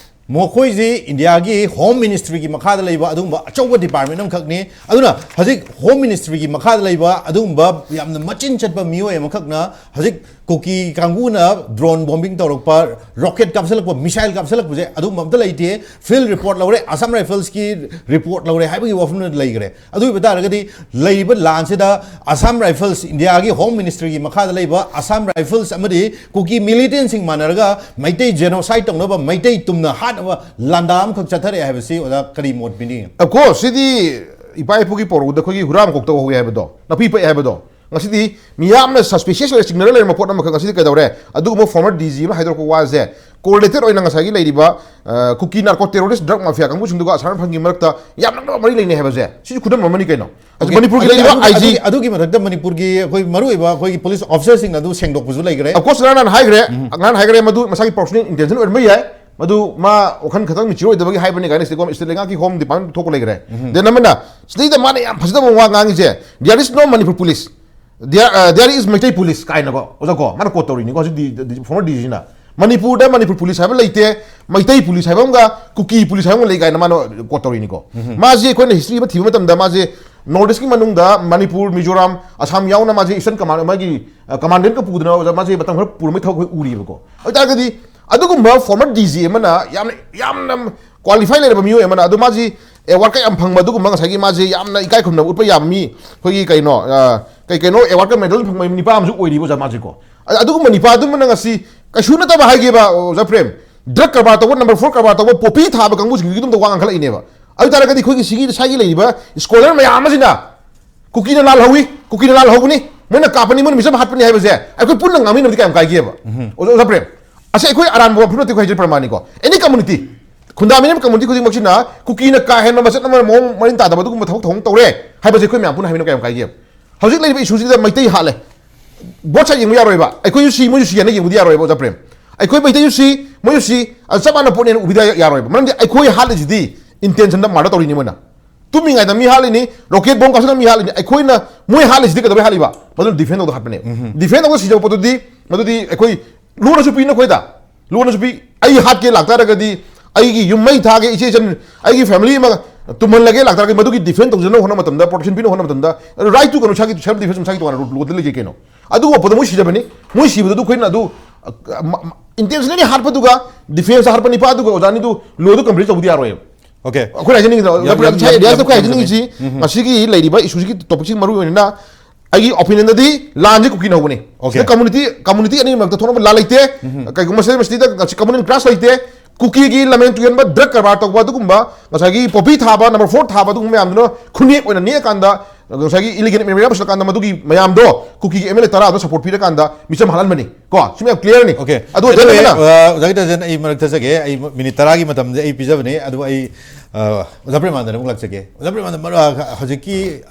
ꯃꯈꯣꯏꯁꯤ ꯏꯟꯗꯤꯌꯥꯒꯤ ꯍꯣꯝ ꯃꯤꯅꯤꯁꯇ꯭ꯔꯤꯒꯤ ꯃꯈꯥꯗ ꯂꯩꯕ ꯑꯗꯨꯒꯨꯝꯕ ꯑꯆꯧꯕ ꯗꯤꯄꯥꯔꯠꯃꯦꯟ ꯑꯃꯈꯛꯅꯤ꯫ ꯑꯗꯨꯅ ꯍꯧꯖꯤꯛ ꯍꯣꯝ ꯃꯤꯅꯤꯁꯇ꯭ꯔꯤꯒꯤ ꯃꯈꯥꯗ ꯂꯩꯕ ꯑꯗꯨꯒꯨꯝꯕ ꯌꯥꯝꯅ ꯃꯆꯤꯟ ꯆꯠꯄ ꯃꯤꯑꯣꯏ ꯑꯃꯈꯛꯅ ꯍꯧꯖꯤꯛ ꯀꯨꯀꯤ ꯀꯥꯡꯕꯨꯅ ꯗ꯭ꯔꯣꯟ ꯕꯣꯝꯕꯤꯡ ꯇꯧꯔꯛꯄ, ꯔꯣꯀꯦꯠ ꯀꯥꯞꯁꯤꯜꯂꯛꯄ, ꯃꯤꯁꯥꯏꯜ ꯀꯥꯞꯁꯤꯜꯂꯛꯄꯁꯦ ꯑꯗꯨꯒꯨꯝꯕ ꯑꯝꯇ ꯂꯩꯇꯦ꯫ ꯐꯤꯜꯗ ꯔꯤꯄꯣꯔꯠ ꯂꯧꯔꯦ, ꯑꯁꯥꯝ ꯔꯥꯏꯐꯜꯁꯀꯤ ꯔꯤꯄꯣꯔꯠ ꯂꯧꯔꯦ ꯍꯥꯏꯕꯒꯤ ꯋꯥꯐꯝꯗꯨꯗ ꯂꯩꯈ꯭ꯔꯦ꯫ ꯑꯗꯨ ꯑꯣꯏꯕ ꯇꯥꯔꯒꯗꯤ ꯂꯩꯔꯤꯕ ꯂꯥꯟꯁꯤꯗ ꯑꯁꯥꯝ ꯔꯥꯏꯐꯜꯁ, ꯏꯟꯗꯤꯌꯥꯒꯤ ꯍꯣꯝ ꯃꯤꯅꯤꯁꯇ꯭ꯔꯤꯒꯤ ꯃꯈꯥꯗ ꯂꯩꯕ ꯑꯁꯥꯝ ꯔꯥꯏꯐꯜꯁ ꯑꯃꯗꯤ ꯀꯨꯀꯤ ꯃꯤꯂꯤꯇꯦꯟꯁꯤꯡ ꯃꯥꯟꯅꯔꯒ ꯃꯩꯇꯩ ꯖꯦꯅꯣꯁꯥꯏꯠ ꯇꯧꯅꯕ, ꯃꯩꯇꯩ ꯇꯨꯝꯅ ꯍꯥꯠꯅꯕ ꯂꯥꯟꯗꯥ ꯑꯃꯈꯛ ꯆꯠꯊꯔꯛꯑꯦ ꯍꯥꯏꯕꯁꯤ ꯑꯣꯖꯥ ꯀꯔꯤ ꯃꯣꯠ ꯄꯤꯅꯤꯡꯉꯤ? Of course, ꯁꯤꯗꯤ ꯏꯄꯥ ꯏꯄꯨꯒꯤ ꯄꯧꯔꯧꯗ ꯑꯩꯈꯣꯏꯒꯤ ꯍꯨꯔꯥꯟꯕ ꯀꯣꯛꯇ ꯍꯧꯋꯤ ꯍꯥꯏꯕꯗꯣ, ꯅꯥꯄꯤ ꯄꯛꯑꯦ ꯍꯥꯏꯕꯗꯣ꯫ ꯉꯁꯤꯗꯤ ꯃꯤꯌꯥꯝꯅ ꯁꯁꯄꯤꯁꯤꯌꯁ ꯑꯣꯏꯅ ꯆꯤꯡꯅꯔ ꯂꯩꯔꯝꯕ ꯄꯣꯠ ꯑꯃꯈꯛ ꯉꯁꯤꯗꯤ ꯀꯩꯗꯧꯔꯦ? ꯑꯗꯨꯒꯨꯝꯕ ꯐꯣꯔꯃꯔ ꯗꯤ ꯖꯤ ꯑꯃ ꯍꯥꯏꯗꯣꯔꯛꯄ ꯋꯥꯁꯦ ꯀꯣꯔꯤꯂꯦꯇꯦꯠ ꯑꯣꯏꯅ ꯉꯁꯥꯏꯒꯤ ꯂꯩꯔꯤꯕ, ꯑ, ꯀꯨꯀꯤ ꯅꯥꯔꯀꯣ ꯇꯦꯔꯣꯔꯤꯁ ꯗ꯭ꯔꯒ ꯃꯥꯐꯤꯌꯥ ꯀꯥꯡꯕꯨꯁꯤꯡꯗꯨꯒ ꯑꯁꯥꯝ ꯔꯥꯏꯐꯜꯒꯤ ꯃꯔꯛꯇ ꯌꯥꯝ ꯅꯛꯅꯕ ꯃꯔꯤ ꯂꯩꯅꯩ ꯍꯥꯏꯕꯁꯦ ꯁꯤꯁꯨ ꯈꯨꯗꯝ ꯑꯃꯅꯤ ꯀꯩꯅꯣ꯫ ꯍꯧꯖꯤꯛ Okay. ꯃꯅꯤꯄꯨꯔꯒꯤ ꯑꯗꯨꯒꯤ, ꯂꯩꯔꯤꯕ ꯑꯗꯨꯒꯤ, ꯑꯥꯏ ꯖꯤ ꯑꯗꯨꯒꯤ, ꯑꯗꯨꯒꯤ ꯃꯊꯛꯇ ꯃꯅꯤꯄꯨꯔꯒꯤ ꯑꯩꯈꯣꯏ ꯃꯔꯨꯑꯣꯏꯕ ꯑꯩꯈꯣꯏꯒꯤ ꯄꯨꯂꯤꯁ ꯑꯣꯐꯤꯁꯔꯁꯤꯡꯅ ꯑꯗꯨ ꯁꯦꯡꯗꯣꯛꯄꯁꯨ ꯂꯩꯈ꯭ꯔꯦ꯫ Of course, ꯉꯔꯥꯡ ꯅꯍꯥꯟ ꯍꯥꯏꯈ꯭ꯔꯦ, ꯎꯝ꯫ ꯉꯔꯥꯡ ꯍꯥꯏꯈ꯭ꯔꯦ, ꯃꯗꯨ ꯃꯁꯥꯒꯤ ꯄꯔꯁꯣꯅꯦꯜ ꯏꯟꯇꯦꯟꯁꯟ ꯑꯣꯏꯔꯝꯕ ꯌꯥꯏ, ꯃꯗꯨ ꯃꯥ ꯋꯥꯈꯜ ꯈꯇꯪ ꯃꯦꯆ꯭ꯌꯣꯔ ꯑꯣꯏꯗꯕꯒꯤ ꯍꯥꯏꯕꯅꯤ ꯀꯥꯏꯅ ꯁ꯭ꯇꯦꯠ ꯒꯣ-, ꯁ꯭ꯇꯦꯠ ꯂꯩꯉꯥꯛꯀꯤ ꯍꯣꯝ ꯗꯤꯄꯥꯔꯠꯃꯦꯟ ꯊꯣꯛꯄ ꯂꯩꯈ꯭ꯔꯦ꯫ ꯎꯝ꯫ Then ꯑꯃꯅ ꯁꯤꯗꯩꯗ ꯃꯥꯅ ꯌꯥꯝ ꯐꯖꯗꯕ ꯋꯥ ꯉꯥꯡꯉꯤꯁꯦ, "There is no Manipur police, there, uh, there is Meitei police" ꯀꯥꯏꯅꯀꯣ, ꯑꯣꯖꯥ ꯀꯣ, ꯃꯥꯅ ꯀꯣꯠ ꯇꯧꯔꯤꯅꯤꯀꯣ ꯍꯧꯖꯤꯛ ꯗꯤ-, ꯗꯤ-, ꯐꯣꯔꯃꯔ ꯗꯤ ꯖꯤꯅ꯫ ꯃꯅꯤꯄꯨꯔꯗ ꯃꯅꯤꯄꯨꯔ ꯄꯨꯂꯤꯁ ꯍꯥꯏꯕ ꯂꯩꯇꯦ, ꯃꯩꯇꯩ ꯄꯨꯂꯤꯁ ꯍꯥꯏꯕ ꯑꯃꯒ ꯀꯨꯀꯤ ꯄꯨꯂꯤꯁ ꯍꯥꯏꯕ ꯑꯃ ꯂꯩ ꯀꯥꯏꯅ ꯃꯥꯅ ꯀꯣꯠ ꯇꯧꯔꯤꯅꯤꯀꯣ꯫ ꯎꯝ꯫ ꯃꯥꯁꯦ ꯑꯩꯈꯣꯏꯅ ꯍꯤꯁꯇ꯭ꯔꯤ ꯑꯃ ꯊꯤꯕ ꯃꯇꯝꯗ ꯃꯥꯁꯦ ꯅꯣꯔꯠ ꯏꯁꯀꯤ ꯃꯅꯨꯡꯗ ꯃꯅꯤꯄꯨꯔ, ꯃꯤꯖꯣꯔꯥꯝ, ꯑꯁꯥꯝ ꯌꯥꯎꯅ ꯃꯥꯁꯦ ꯏꯁꯇꯔꯟ ꯀꯃꯥꯟ, ꯃꯥꯒꯤ, ꯑ, ꯀꯃꯥꯟꯗꯦꯟꯠꯀ ꯄꯨꯗꯅ ꯃꯥꯁꯦ ꯃꯇꯝ ꯈꯔ ꯄꯨꯔꯝꯕꯩ ꯊꯕꯛ ꯑꯩꯈꯣꯏ ꯎꯔꯤꯕꯀꯣ꯫ ꯑꯗꯨ ꯑꯣꯏꯇꯥꯔꯒꯗꯤ ꯑꯗꯨꯒꯨꯝꯕ ꯐꯣꯔꯃꯔ ꯗꯤ ꯖꯤ ꯑꯃꯅ ꯌꯥꯝꯅ, ꯌꯥꯝꯅ ꯀ꯭ꯋꯥꯂꯤꯐꯥꯏ ꯂꯩꯔꯕ ꯃꯤꯑꯣꯏ ꯑꯃꯅ, ꯑꯗꯨ ꯃꯥꯁꯤ ꯑꯦꯋꯥꯔꯗꯀ ꯌꯥꯝ ꯐꯪꯕ, ꯑꯗꯨꯒꯨꯝꯕ ꯉꯁꯥꯏꯒꯤ ꯃꯥꯁꯦ ꯌꯥꯝꯅ ꯏꯀꯥꯏ ꯈꯨꯝꯅꯕ ꯎꯠꯄ ꯌꯥꯕ ꯃꯤ, ꯑꯩꯈꯣꯏꯒꯤ ꯀꯩꯅꯣ, ꯑ, ꯀꯩ ꯀꯩꯅꯣ ꯑꯦꯋꯥꯔꯗꯀ ꯃꯦꯗꯜ ꯐꯪꯕ ꯅꯤꯄꯥ ꯑꯃꯁꯨ ꯑꯣꯏꯔꯤꯕ ꯑꯣꯖꯥ ꯃꯥꯁꯦꯀꯣ꯫ ꯑ-, ꯑꯗꯨꯒꯨꯝꯕ ꯅꯤꯄꯥꯗꯨꯃꯅ ꯉꯁꯤ ꯀꯩꯁꯨ ꯅꯠꯇꯕ ꯍꯥꯏꯒꯦꯕ, ꯑꯣꯖꯥ ꯄ꯭ꯔꯦꯝ, ꯗ꯭ꯔꯒ ꯀꯔꯕꯥꯔ ꯇꯧꯕ, ꯅꯝꯕꯔ ꯐꯣꯔ ꯀꯔꯕꯥꯔ ꯇꯧꯕ, ꯄꯣꯄꯤ ꯊꯥꯕ ꯀꯥꯡꯕꯨꯁꯤꯡꯗꯨꯒꯤ ꯑꯗꯨꯝ ꯋꯥ ꯉꯥꯡꯈꯠꯂꯛꯏꯅꯦꯕ꯫ ꯑꯗꯨ ꯇꯥꯔꯒꯗꯤ ꯑꯩꯈꯣꯏꯒꯤ ꯁꯤꯒꯤ ꯁ꯭ꯋꯥꯏꯒꯤ ꯂꯩꯔꯤꯕ ꯁ꯭ꯀꯣꯂꯔ ꯃꯌꯥꯝ ꯑꯁꯤꯅ ꯀꯨꯀꯤꯅ ꯂꯥꯜꯍꯧꯋꯤ, ꯀꯨꯀꯤꯅ ꯂꯥꯜꯍꯧꯕꯅꯤ, ꯃꯣꯏꯅ ꯀꯥꯞꯄꯅꯤ, ꯃꯣꯏꯅ ꯃꯤꯆꯝ ꯍꯥꯠꯄꯅꯤ ꯍꯥꯏꯕꯁꯦ ꯑꯩꯈꯣꯏ ꯄꯨꯟꯅ ꯉꯥꯡꯃꯤꯟꯅꯕꯗꯤ ꯀꯌꯥꯝ ꯀꯥꯏꯒꯦꯕ? ꯎꯝ꯫ ꯑꯣꯖꯥ, ꯑꯣꯖꯥ ꯄ꯭ꯔꯦꯝ, ꯑꯁꯤ ꯑꯩꯈꯣꯏ ꯑꯔꯥꯟꯕ ꯋꯥꯐꯝ ꯅꯠꯇꯦꯀꯣ ꯍꯥꯏꯖꯔꯤ ꯄ꯭ꯔꯃꯥꯟꯅꯤꯀꯣ꯫ Any community, ꯈꯨꯟꯗꯥꯃꯤꯅꯝ ꯀꯝꯃꯨꯅꯤꯇꯤ ꯈꯨꯗꯤꯡꯃꯛꯁꯤꯅ ꯀꯨꯀꯤꯅ ꯀꯥ ꯍꯦꯟꯕ ꯃꯆꯠ ꯑꯃ ꯃꯑꯣꯡ ꯃꯔꯤꯟ ꯇꯥꯗꯕ ꯑꯗꯨꯒꯨꯝꯕ ꯊꯕꯛ ꯊꯧꯑꯣꯡ ꯇꯧꯔꯦ ꯍꯥꯏꯕꯁꯦ ꯑꯩꯈꯣꯏ ꯃꯌꯥꯝ ꯄꯨꯟꯅ ꯍꯥꯏꯃꯤꯟꯅ ꯀꯌꯥꯝ ꯀꯥꯏꯒꯦ? ꯍꯧꯖꯤꯛ ꯂꯩꯔꯤꯕ ꯏꯁꯨꯁꯤꯗ ꯃꯩꯇꯩ ꯍꯥꯠꯂꯦ, ꯕꯣꯠ ꯁꯥꯏꯠ ꯌꯦꯡꯕ ꯌꯥꯔꯣꯏꯕ꯫ ꯑꯩꯈꯣꯏꯁꯨ ꯁꯤ, ꯃꯣꯏꯁꯨ ꯁꯤ ꯍꯥꯏꯅ ꯌꯦꯡꯕꯗꯤ ꯌꯥꯔꯣꯏꯕ, ꯑꯣꯖꯥ ꯄ꯭ꯔꯦꯝ꯫ ꯑꯩꯈꯣꯏ ꯃꯩꯇꯩꯁꯨ ꯁꯤ, ꯃꯣꯏꯁꯨ ꯁꯤ, ꯑ, ꯆꯞ ꯃꯥꯟꯅ ꯄꯣꯠꯅꯦꯅ ꯎꯕꯗꯤ ꯌꯥꯔꯣꯏꯕ꯫ ꯃꯔꯝꯗꯤ ꯑꯩꯈꯣꯏ ꯍꯥꯠꯂꯤꯁꯤꯗꯤ ꯏꯟꯇꯦꯟꯁꯟꯗ ꯃꯥꯔꯗꯔ ꯇꯧꯔꯤꯅꯤ ꯃꯣꯏꯅ꯫ ꯇꯨꯝꯃꯤꯉꯩꯗ ꯃꯤ ꯍꯥꯠꯂꯤꯅꯤ, ꯔꯣꯀꯦꯠ ꯕꯣꯝ ꯀꯥꯞꯁꯤꯜꯂꯒ ꯃꯤ ꯍꯥꯠꯂꯤꯅꯤ꯫ ꯑꯩꯈꯣꯏꯅ, ꯃꯣꯏ ꯍꯥꯠꯂꯤꯁꯤꯗꯤ ꯀꯩꯗꯧꯕꯩ ꯍꯥꯠꯂꯤꯕ? ꯃꯗꯨꯅ ꯗꯤꯐꯦꯟ ꯇꯧꯗ ꯍꯥꯠꯄꯅꯦ꯫ ꯗꯤꯐꯦꯟ ꯇꯧꯗ ꯁꯤꯖꯕ ꯄꯣꯠꯇꯨꯗꯤ, ꯃꯗꯨꯗꯤ ꯑꯩꯈꯣꯏ ꯂꯣꯟꯅꯁꯨ ꯄꯤꯅ ꯑꯩꯈꯣꯏꯗ꯫ ꯂꯣꯟꯅꯁꯨ ꯄꯤ, ꯑꯩ ꯍꯥꯠꯀꯦ ꯂꯥꯛꯇꯥꯔꯒꯗꯤ ꯑꯩꯒꯤ ꯌꯨꯝ ꯃꯩ ꯊꯥꯒꯦ, ꯏꯆꯦ ꯏꯆꯟ, ꯑꯩꯒꯤ ꯐꯦꯃꯤꯂꯤ ꯑꯃ ꯇꯨꯝꯍꯜꯂꯒꯦ ꯂꯥꯛꯇꯥꯔꯒꯗꯤ ꯃꯗꯨꯒꯤ ꯗꯤꯐꯦꯟ ꯇꯧꯖꯅꯕ ꯍꯣꯠꯅꯕ ꯃꯇꯝꯗ, ꯄ꯭ꯔꯣꯇꯦꯛꯁꯟ ꯄꯤꯅꯕ ꯍꯣꯠꯅꯕ ꯃꯇꯝꯗ, ꯔꯥꯏꯠ ꯇꯨ ꯀꯩꯅꯣ, ꯏꯁꯥꯒꯤ ꯁꯦꯜꯐ ꯗꯤꯐꯦꯟꯁ ꯃꯁꯥꯒꯤ ꯇꯣꯉꯥꯟꯅ ꯂꯣꯗ ꯂꯩꯖꯩ ꯀꯩꯅꯣ꯫ ꯑꯗꯨꯒꯨꯝꯕ ꯄꯣꯠꯇꯣ ꯃꯣꯏ ꯁꯤꯖꯕꯅꯤ꯫ ꯃꯣꯏ ꯁꯤꯕꯗꯨ ꯑꯩꯈꯣꯏꯅ ꯑꯗꯨ, ꯏꯟꯇꯦꯟꯁꯅꯦꯜꯂꯤ ꯍꯥꯠꯄꯗꯨꯒ ꯗꯤꯐꯦꯟꯁꯇ ꯍꯥꯠꯄ ꯅꯤꯄꯥꯗꯨꯒ ꯑꯣꯖꯥꯅꯤꯗꯨ ꯂꯣꯗꯨ ꯀꯝꯄ꯭ꯂꯤꯠ ꯇꯧꯕꯗꯤ ꯌꯥꯔꯣꯏꯕ꯫ ꯑꯣꯀꯦ꯫ ꯑꯩꯈꯣꯏꯅ ꯍꯥꯏꯖꯅꯤꯡꯉꯤꯗꯣ, ꯌꯥꯝ, ꯌꯥꯝ, ꯉꯁꯥꯏ ꯌꯥꯝ, ꯔꯤꯌꯥꯁꯇ ꯌꯥꯝ ꯑꯩꯈꯣꯏ ꯌꯥꯝ ꯍꯥꯏꯖꯅꯤꯡꯉꯤꯁꯤ, ꯉꯁꯤꯒꯤ ꯂꯩꯔꯤꯕ ꯏꯁꯨꯁꯤꯒꯤ ꯇꯣꯄꯤꯛꯁꯤ ꯃꯔꯨ ꯑꯣꯏꯅ ꯑꯩꯒꯤ ꯑꯣꯄꯤꯅꯤꯌꯟꯗꯗꯤ ꯂꯥꯟꯁꯤ ꯀꯨꯀꯤꯅ ꯍꯧꯕꯅꯤ꯫ ꯑꯣꯀꯦ꯫ ꯁꯤꯗ ꯀꯝꯃꯨꯅꯤꯇꯤ, ꯀꯝꯃꯨꯅꯤꯇꯤ ꯑꯅꯤꯒꯤ ꯃꯔꯛꯇ ꯊꯣꯛꯅꯕ ꯂꯥꯟ ꯂꯩꯇꯦ꯫ ꯀꯩꯒꯨꯝꯕ ꯁꯤꯗ, ꯃꯁꯤꯗ ꯉꯁꯤ ꯀꯃꯟ ꯀ꯭ꯂꯥꯁ ꯂꯩꯇꯦ꯫ ꯀꯨꯀꯤꯒꯤ ꯂꯃꯦꯟ ꯇꯨꯌꯦꯟꯕ, ꯗ꯭ꯔꯒ ꯀꯔꯕꯥꯔ ꯇꯧꯕ, ꯑꯗꯨꯒꯨꯝꯕ ꯉꯁꯥꯏꯒꯤ ꯄꯣꯄꯤ ꯊꯥꯕ, ꯅꯝꯕꯔ ꯐꯣꯔ ꯊꯥꯕ, ꯑꯗꯨꯒꯨꯝꯕ ꯃꯌꯥꯝꯗꯨꯅ ꯈꯨꯅꯦꯛ ꯑꯣꯏꯅ ꯅꯦꯛꯑꯀꯥꯟꯗ ꯉꯁꯥꯏꯒꯤ ꯏꯂꯤꯒꯦꯜ ꯏꯃꯤꯒ꯭ꯔꯦꯟ ꯄꯨꯁꯤꯜꯂꯀꯥꯟꯗ ꯃꯗꯨꯒꯤ ꯃꯌꯥꯝꯗꯣ ꯀꯨꯀꯤꯒꯤ ꯑꯦꯝ ꯑꯦꯜ ꯑꯦ ꯇꯔꯥꯗꯣ ꯁꯄꯣꯔꯠ ꯄꯤꯔꯀꯥꯟꯗ ꯃꯤꯆꯝ ꯍꯥꯠꯍꯟꯕꯅꯤ꯫ ꯀꯣ, ꯁꯤ ꯃꯌꯥꯝ ꯀ꯭ꯂꯤꯌꯥꯔꯅꯤ꯫ ꯑꯣꯀꯦ꯫ ꯑꯗꯨ Anyway, ꯑꯣꯏꯇꯥꯔꯒꯅ ꯑ, ꯑꯣꯖꯥ ꯒꯤꯇꯥꯟꯖꯟ, ꯑꯩ ꯃꯔꯛ ꯊꯠꯆꯒꯦ꯫ ꯑꯩ ꯃꯤꯅꯤꯠ ꯇꯔꯥꯒꯤ ꯃꯇꯝꯗꯤ ꯑꯩ ꯄꯤꯖꯕꯅꯤ, ꯑꯗꯨꯕꯨ ꯑꯩ, ꯑ, ꯑꯣꯖꯥ ꯄ꯭ꯔꯦꯃꯥꯅꯟꯗ ꯑꯃꯨꯛ ꯂꯥꯛꯆꯒꯦ꯫ ꯑꯣꯖꯥ ꯄ꯭ꯔꯦꯃꯥꯅꯟꯗ, ꯃꯔꯨ-, ꯑ, ꯍꯧꯖꯤꯛꯀꯤ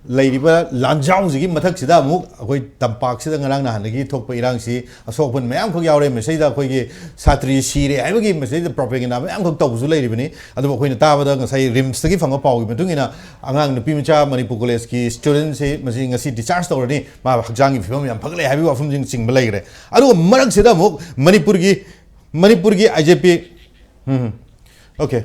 ꯂꯩꯔꯤꯕ ꯂꯥꯟꯖꯥꯎꯁꯤꯒꯤ ꯃꯊꯛꯁꯤꯗ ꯑꯃꯨꯛ ꯑꯩꯈꯣꯏ ꯇꯝꯄꯥꯛꯁꯤꯗ ꯉꯔꯥꯡ ꯅꯍꯥꯟꯗꯒꯤ ꯊꯣꯛꯄ ꯏꯔꯥꯡꯁꯤ ꯑꯁꯣꯛ ꯑꯄꯟ ꯃꯌꯥꯝꯈꯛ ꯌꯥꯎꯔꯦ꯫ ꯃꯁꯤꯗ ꯑꯩꯈꯣꯏꯒꯤ ꯁꯥꯇ꯭ꯔꯤ ꯁꯤꯔꯦ ꯍꯥꯏꯕꯒꯤ ꯃꯁꯤꯗ ꯄ꯭ꯔꯣꯄꯦꯒꯦꯟꯗꯥ ꯃꯌꯥꯝꯈꯛ ꯇꯧꯕꯁꯨ ꯂꯩꯔꯤꯕꯅꯤ꯫ ꯑꯗꯨꯕꯨ ꯑꯩꯈꯣꯏꯅ ꯇꯥꯕꯗ ꯉꯁꯥꯏ ꯔꯤꯝꯁꯇꯒꯤ ꯐꯪꯕ ꯄꯥꯎꯒꯤ ꯃꯇꯨꯡ ꯏꯟꯅ ꯑꯉꯥꯡ ꯅꯨꯄꯤ ꯃꯆꯥ ꯃꯅꯤꯄꯨꯔ ꯀꯣꯂꯦꯖꯀꯤ ꯁ꯭ꯇꯨꯗꯦꯟꯁꯤ ꯃꯁꯤ ꯉꯁꯤ ꯗꯤꯁꯆꯥꯔꯖ ꯇꯧꯔꯅꯤ, ꯃꯥ ꯍꯛꯆꯥꯡꯒꯤ ꯐꯤꯕꯝ ꯌꯥꯝ ꯐꯒꯠꯂꯦ ꯍꯥꯏꯕꯒꯤ ꯋꯥꯐꯝꯁꯤꯡꯆꯤꯡꯕ ꯂꯩꯈ꯭ꯔꯦ꯫ ꯑꯗꯨꯒ ꯃꯔꯛꯁꯤꯗ ꯑꯃꯨꯛ ꯃꯅꯤꯄꯨꯔꯒꯤ, ꯃꯅꯤꯄꯨꯔꯒꯤ ꯑꯥꯏ ꯖꯤ ꯄꯤ, ꯎꯝ, ꯑꯣꯀꯦ,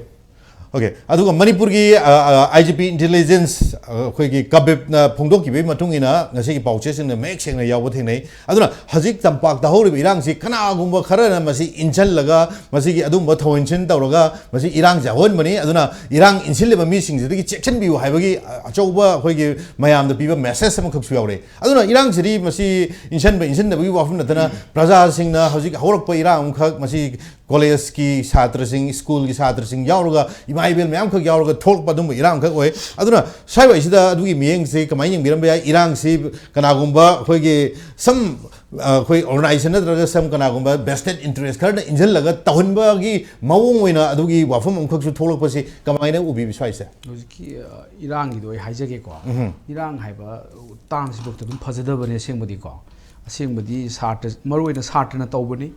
ꯑꯣꯀꯦ꯫ ꯑꯗꯨꯒ ꯃꯅꯤꯄꯨꯔꯒꯤ, ꯑ, ꯑ, ꯑꯥꯏ ꯖꯤ ꯄꯤ ꯏꯟꯇꯦꯂꯤꯖꯦꯟꯁ, ꯑ, ꯑꯩꯈꯣꯏꯒꯤ ꯀꯕꯤꯞꯅ ꯐꯣꯡꯗꯣꯛꯈꯤꯕꯒꯤ ꯃꯇꯨꯡ ꯏꯟꯅ ꯉꯁꯤꯒꯤ ꯄꯥꯎꯆꯦꯁꯤꯡꯗ ꯃꯌꯦꯛ ꯁꯦꯡꯅ ꯌꯥꯎꯕ ꯊꯦꯡꯅꯩ꯫ ꯑꯗꯨꯅ ꯍꯧꯖꯤꯛ ꯇꯝꯄꯥꯛꯇ ꯍꯧꯔꯤꯕ ꯏꯔꯥꯡꯁꯤ ꯀꯅꯥꯒꯨꯝꯕ ꯈꯔꯅ ꯃꯁꯤ ꯏꯟꯁꯤꯜꯂꯒ, ꯃꯁꯤꯒꯤ ꯑꯗꯨꯝꯕ ꯊꯧꯑꯣꯏꯟꯁꯤꯟ ꯇꯧꯔꯒ ꯃꯁꯤ ꯏꯔꯥꯡꯁꯦ ꯑꯍꯣꯟꯕꯅꯤ꯫ ꯑꯗꯨꯅ ꯏꯔꯥꯡ ꯏꯟꯁꯤꯜꯂꯤꯕ ꯃꯤꯁꯤꯡꯁꯤꯗꯒꯤ ꯆꯦꯛꯁꯤꯟꯕꯤꯌꯨ ꯍꯥꯏꯕꯒꯤ, ꯑ, ꯑꯆꯧꯕ ꯑꯩꯈꯣꯏꯒꯤ ꯃꯌꯥꯝꯗ ꯄꯤꯕ ꯃꯦꯁꯦꯖ ꯑꯃꯈꯛꯁꯨ ꯌꯥꯎꯔꯛꯏ꯫ ꯑꯗꯨꯅ ꯏꯔꯥꯡꯁꯤꯗꯤ ꯃꯁꯤ ꯏꯟꯁꯤꯟꯕ ꯏꯟꯁꯤꯟꯗꯕꯒꯤ ꯋꯥꯐꯝ ꯅꯠꯇꯅ ꯄ꯭ꯔꯖꯥꯁꯤꯡꯅ ꯍꯧꯖꯤꯛ ꯍꯧꯔꯛꯄ ꯏꯔꯥꯡ ꯑꯃꯈꯛ ꯃꯁꯤ ꯀꯣꯂꯦꯖꯀꯤ ꯁꯥꯇ꯭ꯔꯁꯤꯡ, ꯁ꯭ꯀꯨꯜꯒꯤ ꯁꯥꯇ꯭ꯔꯁꯤꯡ ꯌꯥꯎꯔꯒ, ꯏꯃꯥ ꯏꯕꯦꯜ ꯃꯌꯥꯝꯈꯛ ꯌꯥꯎꯔꯒ ꯊꯣꯛꯂꯛꯄ ꯑꯗꯨꯝꯕ ꯏꯔꯥꯡꯈꯛ ꯑꯣꯏ꯫ ꯑꯗꯨꯅ ꯁ꯭ꯋꯥꯏꯋꯥꯏꯁꯤꯗ ꯑꯗꯨꯒꯤ ꯃꯤꯠꯌꯦꯡꯁꯦ ꯀꯃꯥꯏꯅ ꯌꯦꯡꯕꯤꯔꯝꯕ ꯌꯥꯏ? ꯏꯔꯥꯡꯁꯤ ꯀꯅꯥꯒꯨꯝꯕ ꯑꯩꯈꯣꯏꯒꯤ some, ꯑ, ꯑꯩꯈꯣꯏ organization ꯅꯠꯇ꯭ꯔꯒ some ꯀꯅꯥꯒꯨꯝꯕ vested interest ꯈꯔꯅ ꯏꯟꯁꯤꯜꯂꯒ ꯇꯧꯍꯟꯕꯒꯤ ꯃꯑꯣꯡ ꯑꯣꯏꯅ ꯑꯗꯨꯒꯤ ꯋꯥꯐꯝ ꯑꯃꯈꯛꯁꯨ ꯊꯣꯛꯂꯛꯄꯁꯤ ꯀꯃꯥꯏꯅ ꯎꯕꯤꯕ ꯁ꯭ꯋꯥꯏꯁꯦ? ꯍꯧꯖꯤꯛꯀꯤ, ꯑ, ꯏꯔꯥꯡꯒꯤꯗꯣ ꯑꯩ ꯍꯥꯏꯖꯒꯦꯀꯣ꯫ ꯎꯝ꯫ ꯏꯔꯥꯡ ꯍꯥꯏꯕ ꯇꯥꯝꯁꯤꯐꯥꯎꯗ ꯑꯗꯨꯝ ꯐꯖꯗꯕꯅꯦ ꯑꯁꯦꯡꯕꯗꯤꯀꯣ꯫ ꯑꯁꯦꯡꯕꯗꯤ ꯁꯥꯇ꯭ꯔ, ꯃꯔꯨꯑꯣꯏꯅ ꯁꯥꯇ꯭ꯔꯅ ꯇꯧꯕꯅꯤ꯫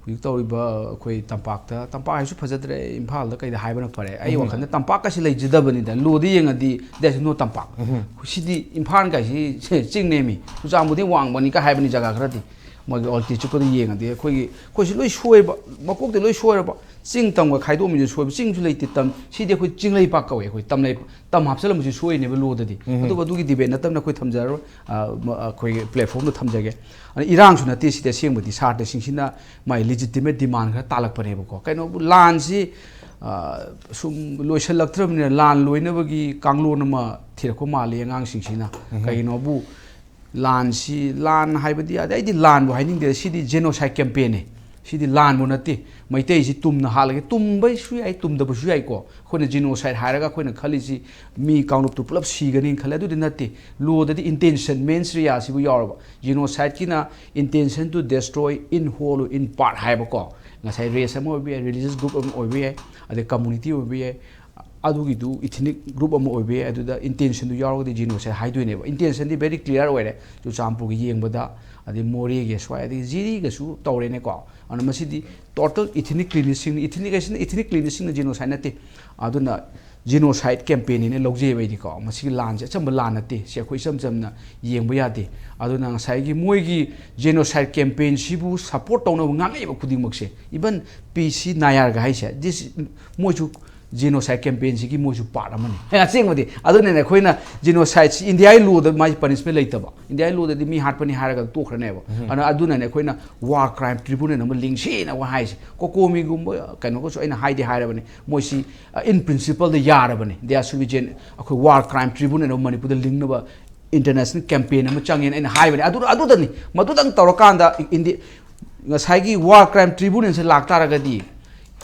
ꯍꯧꯖꯤꯛ ꯇꯧꯔꯤꯕ ꯑꯩꯈꯣꯏ ꯇꯝꯄꯥꯛꯇ, ꯇꯝꯄꯥꯛ ꯍꯥꯏꯁꯨ ꯐꯖꯗ꯭ꯔꯦ, ꯏꯝꯐꯥꯜꯗ ꯀꯩꯗ ꯍꯥꯏꯕꯅ ꯐꯔꯦ꯫ ꯑꯩ ꯎꯝ꯫ ꯋꯥꯈꯜꯗ ꯇꯝꯄꯥꯛꯀꯁꯤ ꯂꯩꯖꯗꯕꯅꯤꯗ, ꯂꯣꯗ ꯌꯦꯡꯉꯗꯤ there's no ꯇꯝꯄꯥꯛ꯫ ꯎꯝ꯫ ꯁꯤꯗꯤ ꯏꯝꯐꯥꯜ ꯀꯥꯏꯁꯤ ꯆꯤꯡꯅꯦꯃꯤ꯫ ꯆꯨꯔꯆꯥꯟꯄꯨꯔꯗꯤ ꯋꯥꯡꯕꯅꯤ ꯀꯥꯏ ꯍꯥꯏꯕꯅꯤ ꯖꯒꯥ ꯈꯔꯗꯤ꯫ ꯃꯣꯏꯒꯤ altitude ꯀꯗꯣ ꯌꯦꯡꯉꯗꯤ ꯑꯩꯈꯣꯏꯒꯤ, ꯑꯩꯈꯣꯏꯁꯤ ꯂꯣꯏ ꯁꯣꯏꯕ, ꯃꯀꯣꯛꯇ ꯂꯣꯏ ꯁꯣꯏꯔꯕ꯫ ꯆꯤꯡ ꯇꯝꯒ ꯈꯥꯏꯗꯣꯛꯑꯝꯃꯤꯁꯦ ꯁꯣꯏꯕ꯫ ꯆꯤꯡꯁꯨ ꯂꯩꯇꯦ, ꯇꯝ, ꯁꯤꯗꯤ ꯑꯩꯈꯣꯏ ꯆꯤꯡ ꯂꯩꯄꯥꯛ ꯀꯧꯋꯦ, ꯑꯩꯈꯣꯏ ꯇꯝ ꯂꯩ-, ꯇꯝ ꯍꯥꯞꯆꯤꯜꯂꯝꯕꯁꯤ ꯁꯣꯏꯅꯦꯕ ꯂꯣꯗꯗꯤ꯫ ꯎꯝ꯫ ꯑꯗꯨꯕꯨ ꯑꯗꯨꯒꯤ debate ꯅꯠꯇꯕꯅ ꯑꯩꯈꯣꯏ ꯊꯝꯖꯔꯔꯣꯏ꯫ ꯑ, ꯃ-, ꯑꯩꯈꯣꯏꯒꯤ platform ꯗ ꯊꯝꯖꯒꯦ꯫ ꯑꯗ ꯏꯔꯥꯡꯁꯨ ꯅꯠꯇꯦ ꯁꯤꯗꯤ, ꯑꯁꯦꯡꯕꯗꯤ ꯁꯥꯇ꯭ꯔꯁꯤꯡꯁꯤꯅ ꯃꯥꯒꯤ legitimate demand ꯈꯔ ꯇꯥꯜꯂꯛꯄꯅꯦꯕꯀꯣ꯫ ꯀꯩꯅꯣꯕꯨ ꯂꯥꯟꯁꯤ, ꯑ, ꯁꯨꯝ ꯂꯣꯏꯁꯤꯜꯂꯛꯇ꯭ꯔꯕꯅꯤꯅ ꯂꯥꯟ ꯂꯣꯏꯅꯕꯒꯤ ꯀꯥꯡꯂꯣꯟ ꯑꯃ ꯊꯤꯔꯛꯄ ꯃꯥꯜꯂꯤ ꯑꯉꯥꯡꯁꯤꯡꯁꯤꯅ꯫ ꯎꯝ꯫ ꯀꯩꯒꯤꯅꯣꯕꯨ ꯂꯥꯟꯁꯤ, ꯂꯥꯟ ꯍꯥꯏꯕꯗꯤ, ꯑꯗꯩ ꯑꯩꯗꯤ ꯂꯥꯟꯕꯨ ꯍꯥꯏꯅꯤꯡꯗꯦ, ꯁꯤꯗꯤ genocide campaign ꯅꯦ, ꯁꯤꯗꯤ ꯂꯥꯟꯕꯨ ꯅꯠꯇꯦ꯫ ꯃꯩꯇꯩꯁꯤ ꯇꯨꯝꯅ ꯍꯥꯠꯂꯒꯦ, ꯇꯨꯝꯕꯁꯨ ꯌꯥꯏ, ꯇꯨꯝꯗꯕꯁꯨ ꯌꯥꯏꯀꯣ꯫ ꯑꯩꯈꯣꯏꯅ genocide ꯍꯥꯏꯔꯒ ꯑꯩꯈꯣꯏꯅ ꯈꯜꯂꯤꯁꯤ ꯃꯤ ꯀꯥꯡꯂꯨꯞꯇꯨ ꯄꯨꯂꯞ ꯁꯤꯒꯅꯤꯅ ꯈꯜꯂꯦ, ꯑꯗꯨꯗꯤ ꯅꯠꯇꯦ꯫ ꯂꯣꯗꯗꯤ intention, mens rea ꯁꯤꯕꯨ ꯌꯥꯎꯔꯕ꯫ Genocide ꯀꯤꯅ intention to destroy in whole or in part ꯍꯥꯏꯕꯀꯣ꯫ ꯉꯁꯥꯏ race ꯑꯃ ꯑꯣꯏꯕ ꯌꯥꯏ, religious group ꯑꯃ ꯑꯣꯏꯕ ꯌꯥꯏ, ꯑꯗꯩ community ꯑꯣꯏꯕ ꯌꯥꯏ, ꯑꯗꯨꯒꯤꯗꯨ ethnic group ꯑꯃ ꯑꯣꯏꯕ ꯌꯥꯏ, ꯑꯗꯨꯗ intention ꯗꯨ ꯌꯥꯎꯔꯒꯗꯤ genocide ꯍꯥꯏꯗꯣꯏꯅꯦꯕ꯫ Intention ꯗꯤ very clear ꯑꯣꯏꯔꯦ꯫ ꯆꯨꯔꯆꯥꯟꯄꯨꯔꯒꯤ ꯌꯦꯡꯕꯗ, ꯑꯗꯩ ꯃꯣꯔꯦꯒꯤ ꯁ꯭ꯋꯥꯏ, ꯑꯗꯒꯤ ꯖꯤꯔꯤꯒꯁꯨ ꯇꯧꯔꯦꯅꯦꯀꯣ꯫ ꯑꯗꯨꯅ ꯃꯁꯤꯗꯤ total ethnic cleansing ꯅꯤ꯫ Ethnic ꯍꯥꯏꯁꯤꯅ, ethnic cleansing ꯅ genocide ꯅꯠꯇꯦ꯫ ꯑꯗꯨꯅ genocide campaign ꯅꯤꯅ ꯂꯧꯖꯩꯕ ꯑꯩꯗꯤꯀꯣ꯫ ꯃꯁꯤꯒꯤ ꯂꯥꯟꯁꯦ ꯑꯆꯝꯕ ꯂꯥꯟ ꯅꯠꯇꯦ꯫ ꯁꯤ ꯑꯩꯈꯣꯏ ꯏꯆꯝ ꯆꯝꯅ ꯌꯦꯡꯕ ꯌꯥꯗꯦ꯫ ꯑꯗꯨꯅ ꯉꯁꯥꯏꯒꯤ ꯃꯣꯏꯒꯤ genocide campaign ꯁꯤꯕꯨ support ꯇꯧꯅꯕ ꯉꯥꯡꯉꯛꯏꯕ ꯈꯨꯗꯤꯡꯃꯛꯁꯦ, even ꯄꯤ ꯁꯤ ꯅꯥꯌꯥꯔꯒ ꯍꯥꯏꯁꯦ, this, ꯃꯣꯏꯁꯨ genocide campaign ꯁꯤꯒꯤ ꯃꯣꯏꯁꯨ part ꯑꯃꯅꯤ꯫ ꯍꯦ, ꯑꯁꯦꯡꯕꯗꯤ꯫ ꯑꯗꯨꯅꯅꯦ ꯑꯩꯈꯣꯏꯅ genocide ꯁꯤ India ꯒꯤ law ꯗ ꯃꯥꯒꯤ punishment ꯂꯩꯇꯕ꯫ India ꯒꯤ law ꯗꯗꯤ ꯃꯤ ꯍꯥꯠꯄꯅꯤ ꯍꯥꯏꯔꯒ ꯇꯣꯛꯈ꯭ꯔꯅꯦꯕ꯫ ꯎꯝ꯫ ꯑꯗꯨꯅ, ꯑꯗꯨꯅꯅꯦ ꯑꯩꯈꯣꯏꯅ war crime tribunal ꯑꯃ ꯂꯤꯡꯁꯦꯅ ꯑꯩꯈꯣꯏ ꯍꯥꯏꯁꯦ꯫ COCOMI ꯒꯨꯝꯕ ꯀꯩꯅꯣꯒꯁꯨ ꯑꯩꯅ ꯍꯥꯏꯗꯤ ꯍꯥꯏꯔꯕꯅꯤ꯫ ꯃꯣꯏꯁꯤ, ꯑ, in principle the ꯌꯥꯔꯕꯅꯤ꯫ They are sui gen-, ꯑꯩꯈꯣꯏ war crime tribunal ꯑꯃ ꯃꯅꯤꯄꯨꯔꯗ ꯂꯤꯡꯅꯕ international campaign ꯑꯃ ꯆꯪꯉꯦꯅ ꯑꯩꯅ ꯍꯥꯏꯕꯅꯤ꯫ ꯑꯗꯨ, ꯑꯗꯨꯗꯅꯤ꯫ ꯃꯗꯨꯗꯪ ꯇꯧꯔꯀꯥꯟꯗ India, ꯉꯁꯥꯏꯒꯤ ꯋꯥꯔ ꯀ꯭ꯔꯥꯏꯝ ꯇ꯭ꯔꯤꯕꯨꯅꯦꯜꯁꯦ ꯂꯥꯛꯇꯥꯔꯒꯗꯤ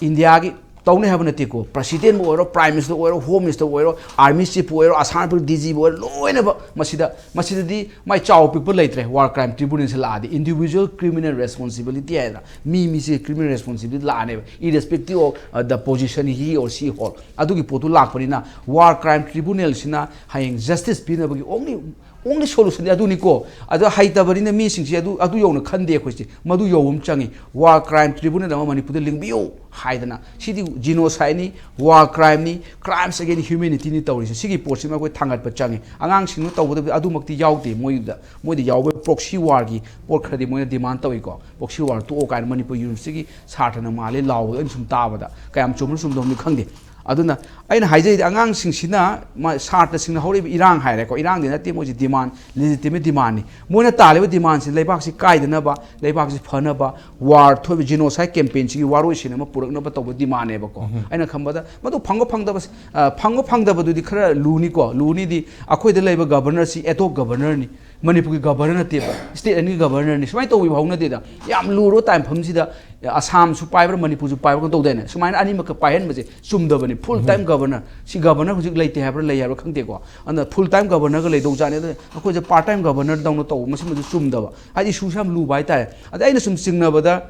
ꯏꯟꯗꯤꯌꯥꯒꯤ ꯇꯧꯅꯤ ꯍꯥꯏꯕ ꯅꯠꯇꯦꯀꯣ, ꯄ꯭ꯔꯁꯤꯗꯦꯟꯕꯨ ꯑꯣꯏꯔꯣ, ꯄ꯭ꯔꯥꯏꯝ ꯃꯤꯅꯤꯁꯇꯔ ꯑꯣꯏꯔꯣ, ꯍꯣꯝ ꯃꯤꯅꯤꯁꯇꯔ ꯑꯣꯏꯔꯣ, ꯑꯥꯔꯃꯤ ꯆꯤꯐꯄꯨ ꯑꯣꯏꯔꯣ, ꯑꯁꯥꯝ ꯔꯥꯏꯐꯜ ꯗꯤ ꯖꯤꯕꯨ ꯑꯣꯏꯔꯣ, ꯂꯣꯏꯅꯃꯛ ꯃꯁꯤꯗ, ꯃꯁꯤꯗꯗꯤ ꯃꯥꯏ ꯆꯥꯎ ꯄꯤꯛꯄ ꯂꯩꯇ꯭ꯔꯦ꯫ ꯋꯥꯔ ꯀ꯭ꯔꯥꯏꯝ ꯇ꯭ꯔꯤꯕꯨꯅꯦꯜꯁꯦ ꯂꯥꯛꯑꯗꯤ individual criminal responsibility ꯍꯥꯏꯗꯅ ꯃꯤ ꯃꯤꯁꯦ criminal responsibility ꯂꯥꯛꯑꯅꯦꯕ, irrespective of the position he or she hold꯫ ꯑꯗꯨꯒꯤ ꯄꯣꯠꯇꯨ ꯂꯥꯛꯄꯅꯤꯅ ꯋꯥꯔ ꯀ꯭ꯔꯥꯏꯝ ꯇ꯭ꯔꯤꯕꯨꯅꯦꯜꯁꯤꯅ ꯍꯌꯦꯡ ꯖꯁꯇꯤꯁ ꯄꯤꯅꯕꯒꯤ only only solution ꯗꯤ ꯑꯗꯨꯅꯤꯀꯣ꯫ ꯑꯗꯣ ꯍꯩꯇꯕꯅꯤꯅ ꯃꯤꯁꯤꯡꯁꯦ ꯑꯗꯨ, ꯑꯗꯨ ꯌꯧꯅ ꯈꯟꯗꯦ ꯑꯩꯈꯣꯏꯁꯦ꯫ ꯃꯗꯨ ꯌꯧꯕ ꯑꯃ ꯆꯪꯉꯤ꯫ ꯋꯥꯔ ꯀ꯭ꯔꯥꯏꯝ ꯇ꯭ꯔꯤꯕꯨꯅꯦꯜ ꯑꯃ ꯃꯅꯤꯄꯨꯔꯗ ꯂꯤꯡꯕꯤꯌꯨ ꯍꯥꯏꯗꯅ, ꯁꯤꯗꯤ genocide ꯅꯤ, ꯋꯥꯔ ꯀ꯭ꯔꯥꯏꯝ ꯅꯤ, crimes against humanity ꯅꯤ ꯇꯧꯔꯤꯁꯦ꯫ ꯁꯤꯒꯤ ꯄꯣꯠꯁꯤꯃ ꯑꯩꯈꯣꯏ ꯊꯥꯡꯒꯠꯄ ꯆꯪꯉꯤ꯫ ꯑꯉꯥꯡꯁꯤꯡꯅ ꯇꯧꯒꯗꯕꯗꯤ ꯑꯗꯨꯃꯛꯇꯤ ꯌꯥꯎꯗꯦ꯫ ꯃꯣꯏꯗ, ꯃꯣꯏꯗ ꯌꯥꯎꯕ proxy war ꯒꯤ ꯄꯣꯠ ꯈꯔꯗꯤ ꯃꯣꯏꯅ demand ꯇꯧꯏꯀꯣ꯫ Proxy war ꯇꯣꯛꯑꯣ ꯀꯥꯏꯅ ꯃꯅꯤꯄꯨꯔ ꯌꯨꯅꯤꯚꯔꯁꯤꯇꯤꯒꯤ ꯁꯥꯇ꯭ꯔꯅ ꯃꯥꯜꯂꯦ ꯂꯥꯎꯕꯗꯣ ꯑꯩꯅ ꯁꯨꯝ ꯇꯥꯕꯗ꯫ ꯀꯌꯥꯝ ꯆꯨꯝꯕꯅꯣ ꯆꯨꯝꯗꯕꯅꯣ ꯈꯪꯗꯦ꯫ ꯑꯗꯨꯅ ꯑꯩꯅ ꯍꯥꯏꯖꯔꯤꯗꯤ ꯑꯉꯥꯡꯁꯤꯡꯁꯤꯅ ꯃ-, ꯁꯥꯇ꯭ꯔꯁꯤꯡꯅ ꯍꯧꯔꯛꯏꯕ ꯏꯔꯥꯡ ꯍꯥꯏꯔꯦꯀꯣ, ꯏꯔꯥꯡꯗꯤ ꯅꯠꯇꯦ, ꯃꯣꯏꯁꯤ demand, legitimate demand ꯅꯤ꯫ ꯃꯣꯏꯅ ꯇꯥꯜꯂꯤꯕ demand ꯁꯤ ꯂꯩꯕꯥꯛꯁꯤ ꯀꯥꯏꯗꯅꯕ, ꯂꯩꯕꯥꯛꯁꯤ ꯐꯅꯕ, war ꯊꯣꯛꯏꯕ genocide campaign ꯁꯤꯒꯤ ꯋꯥꯔꯣꯏꯁꯤꯟ ꯑꯃ ꯄꯨꯔꯛꯅꯕ ꯇꯧꯕ demand ꯅꯦꯕꯀꯣ꯫ ꯑꯩꯅ ꯈꯟꯕꯗ ꯃꯗꯨ ꯐꯪꯕ ꯐꯪꯗꯕ, ꯑ, ꯐꯪꯕ ꯐꯪꯗꯕꯗꯨꯗꯤ ꯈꯔ ꯂꯨꯅꯤꯀꯣ꯫ ꯂꯨꯅꯤꯗꯤ ꯑꯩꯈꯣꯏꯗ ꯂꯩꯕ governor ꯁꯤ ad hoc governor ꯅꯤ, ꯃꯅꯤꯄꯨꯔꯒꯤ governor ꯅꯠꯇꯦꯕ, state ꯑꯅꯤꯒꯤ governor ꯅꯤ꯫ ꯁꯨꯃꯥꯏꯅ ꯇꯧꯕꯤꯕ ꯍꯧꯅꯗꯦꯗ꯫ ꯌꯥꯝ ꯂꯨꯔꯕ ꯇꯥꯏꯝꯐꯝꯁꯤꯗ ꯑꯁꯥꯝꯁꯨ ꯄꯥꯏꯕ꯭ꯔꯥ, ꯃꯅꯤꯄꯨꯔꯁꯨ ꯄꯥꯏꯕ꯭ꯔꯥ ꯀꯩꯅꯣ ꯇꯧꯗꯥꯏꯅꯦ? ꯁꯨꯃꯥꯏꯅ ꯑꯅꯤꯃꯛꯀ ꯄꯥꯏꯍꯟꯕꯁꯦ ꯆꯨꯝꯗꯕꯅꯤ꯫ Full time governor, ꯁꯤ governor ꯍꯧꯖꯤꯛ ꯂꯩꯇꯦ ꯍꯥꯏꯕ꯭ꯔꯥ, ꯂꯩ ꯍꯥꯏꯕ꯭ꯔꯥ ꯈꯪꯗꯦꯀꯣ꯫ ꯑꯗꯨꯅ full time governor ꯒ ꯂꯩꯗꯧ ꯖꯥꯠꯅꯤ꯫ ꯑꯗꯨꯅ ꯑꯩꯈꯣꯏꯁꯦ part time governor ꯗꯧꯅ ꯇꯧꯕ, ꯃꯁꯤꯃꯁꯨ ꯆꯨꯝꯗꯕ꯫ ꯍꯥꯏꯗꯤ issue ꯁꯦ ꯌꯥꯝ ꯂꯨꯕ ꯍꯥꯏꯇꯥꯔꯦ꯫ ꯑꯗ ꯑꯩꯅ ꯁꯨꯝ ꯆꯤꯡꯅꯕꯗ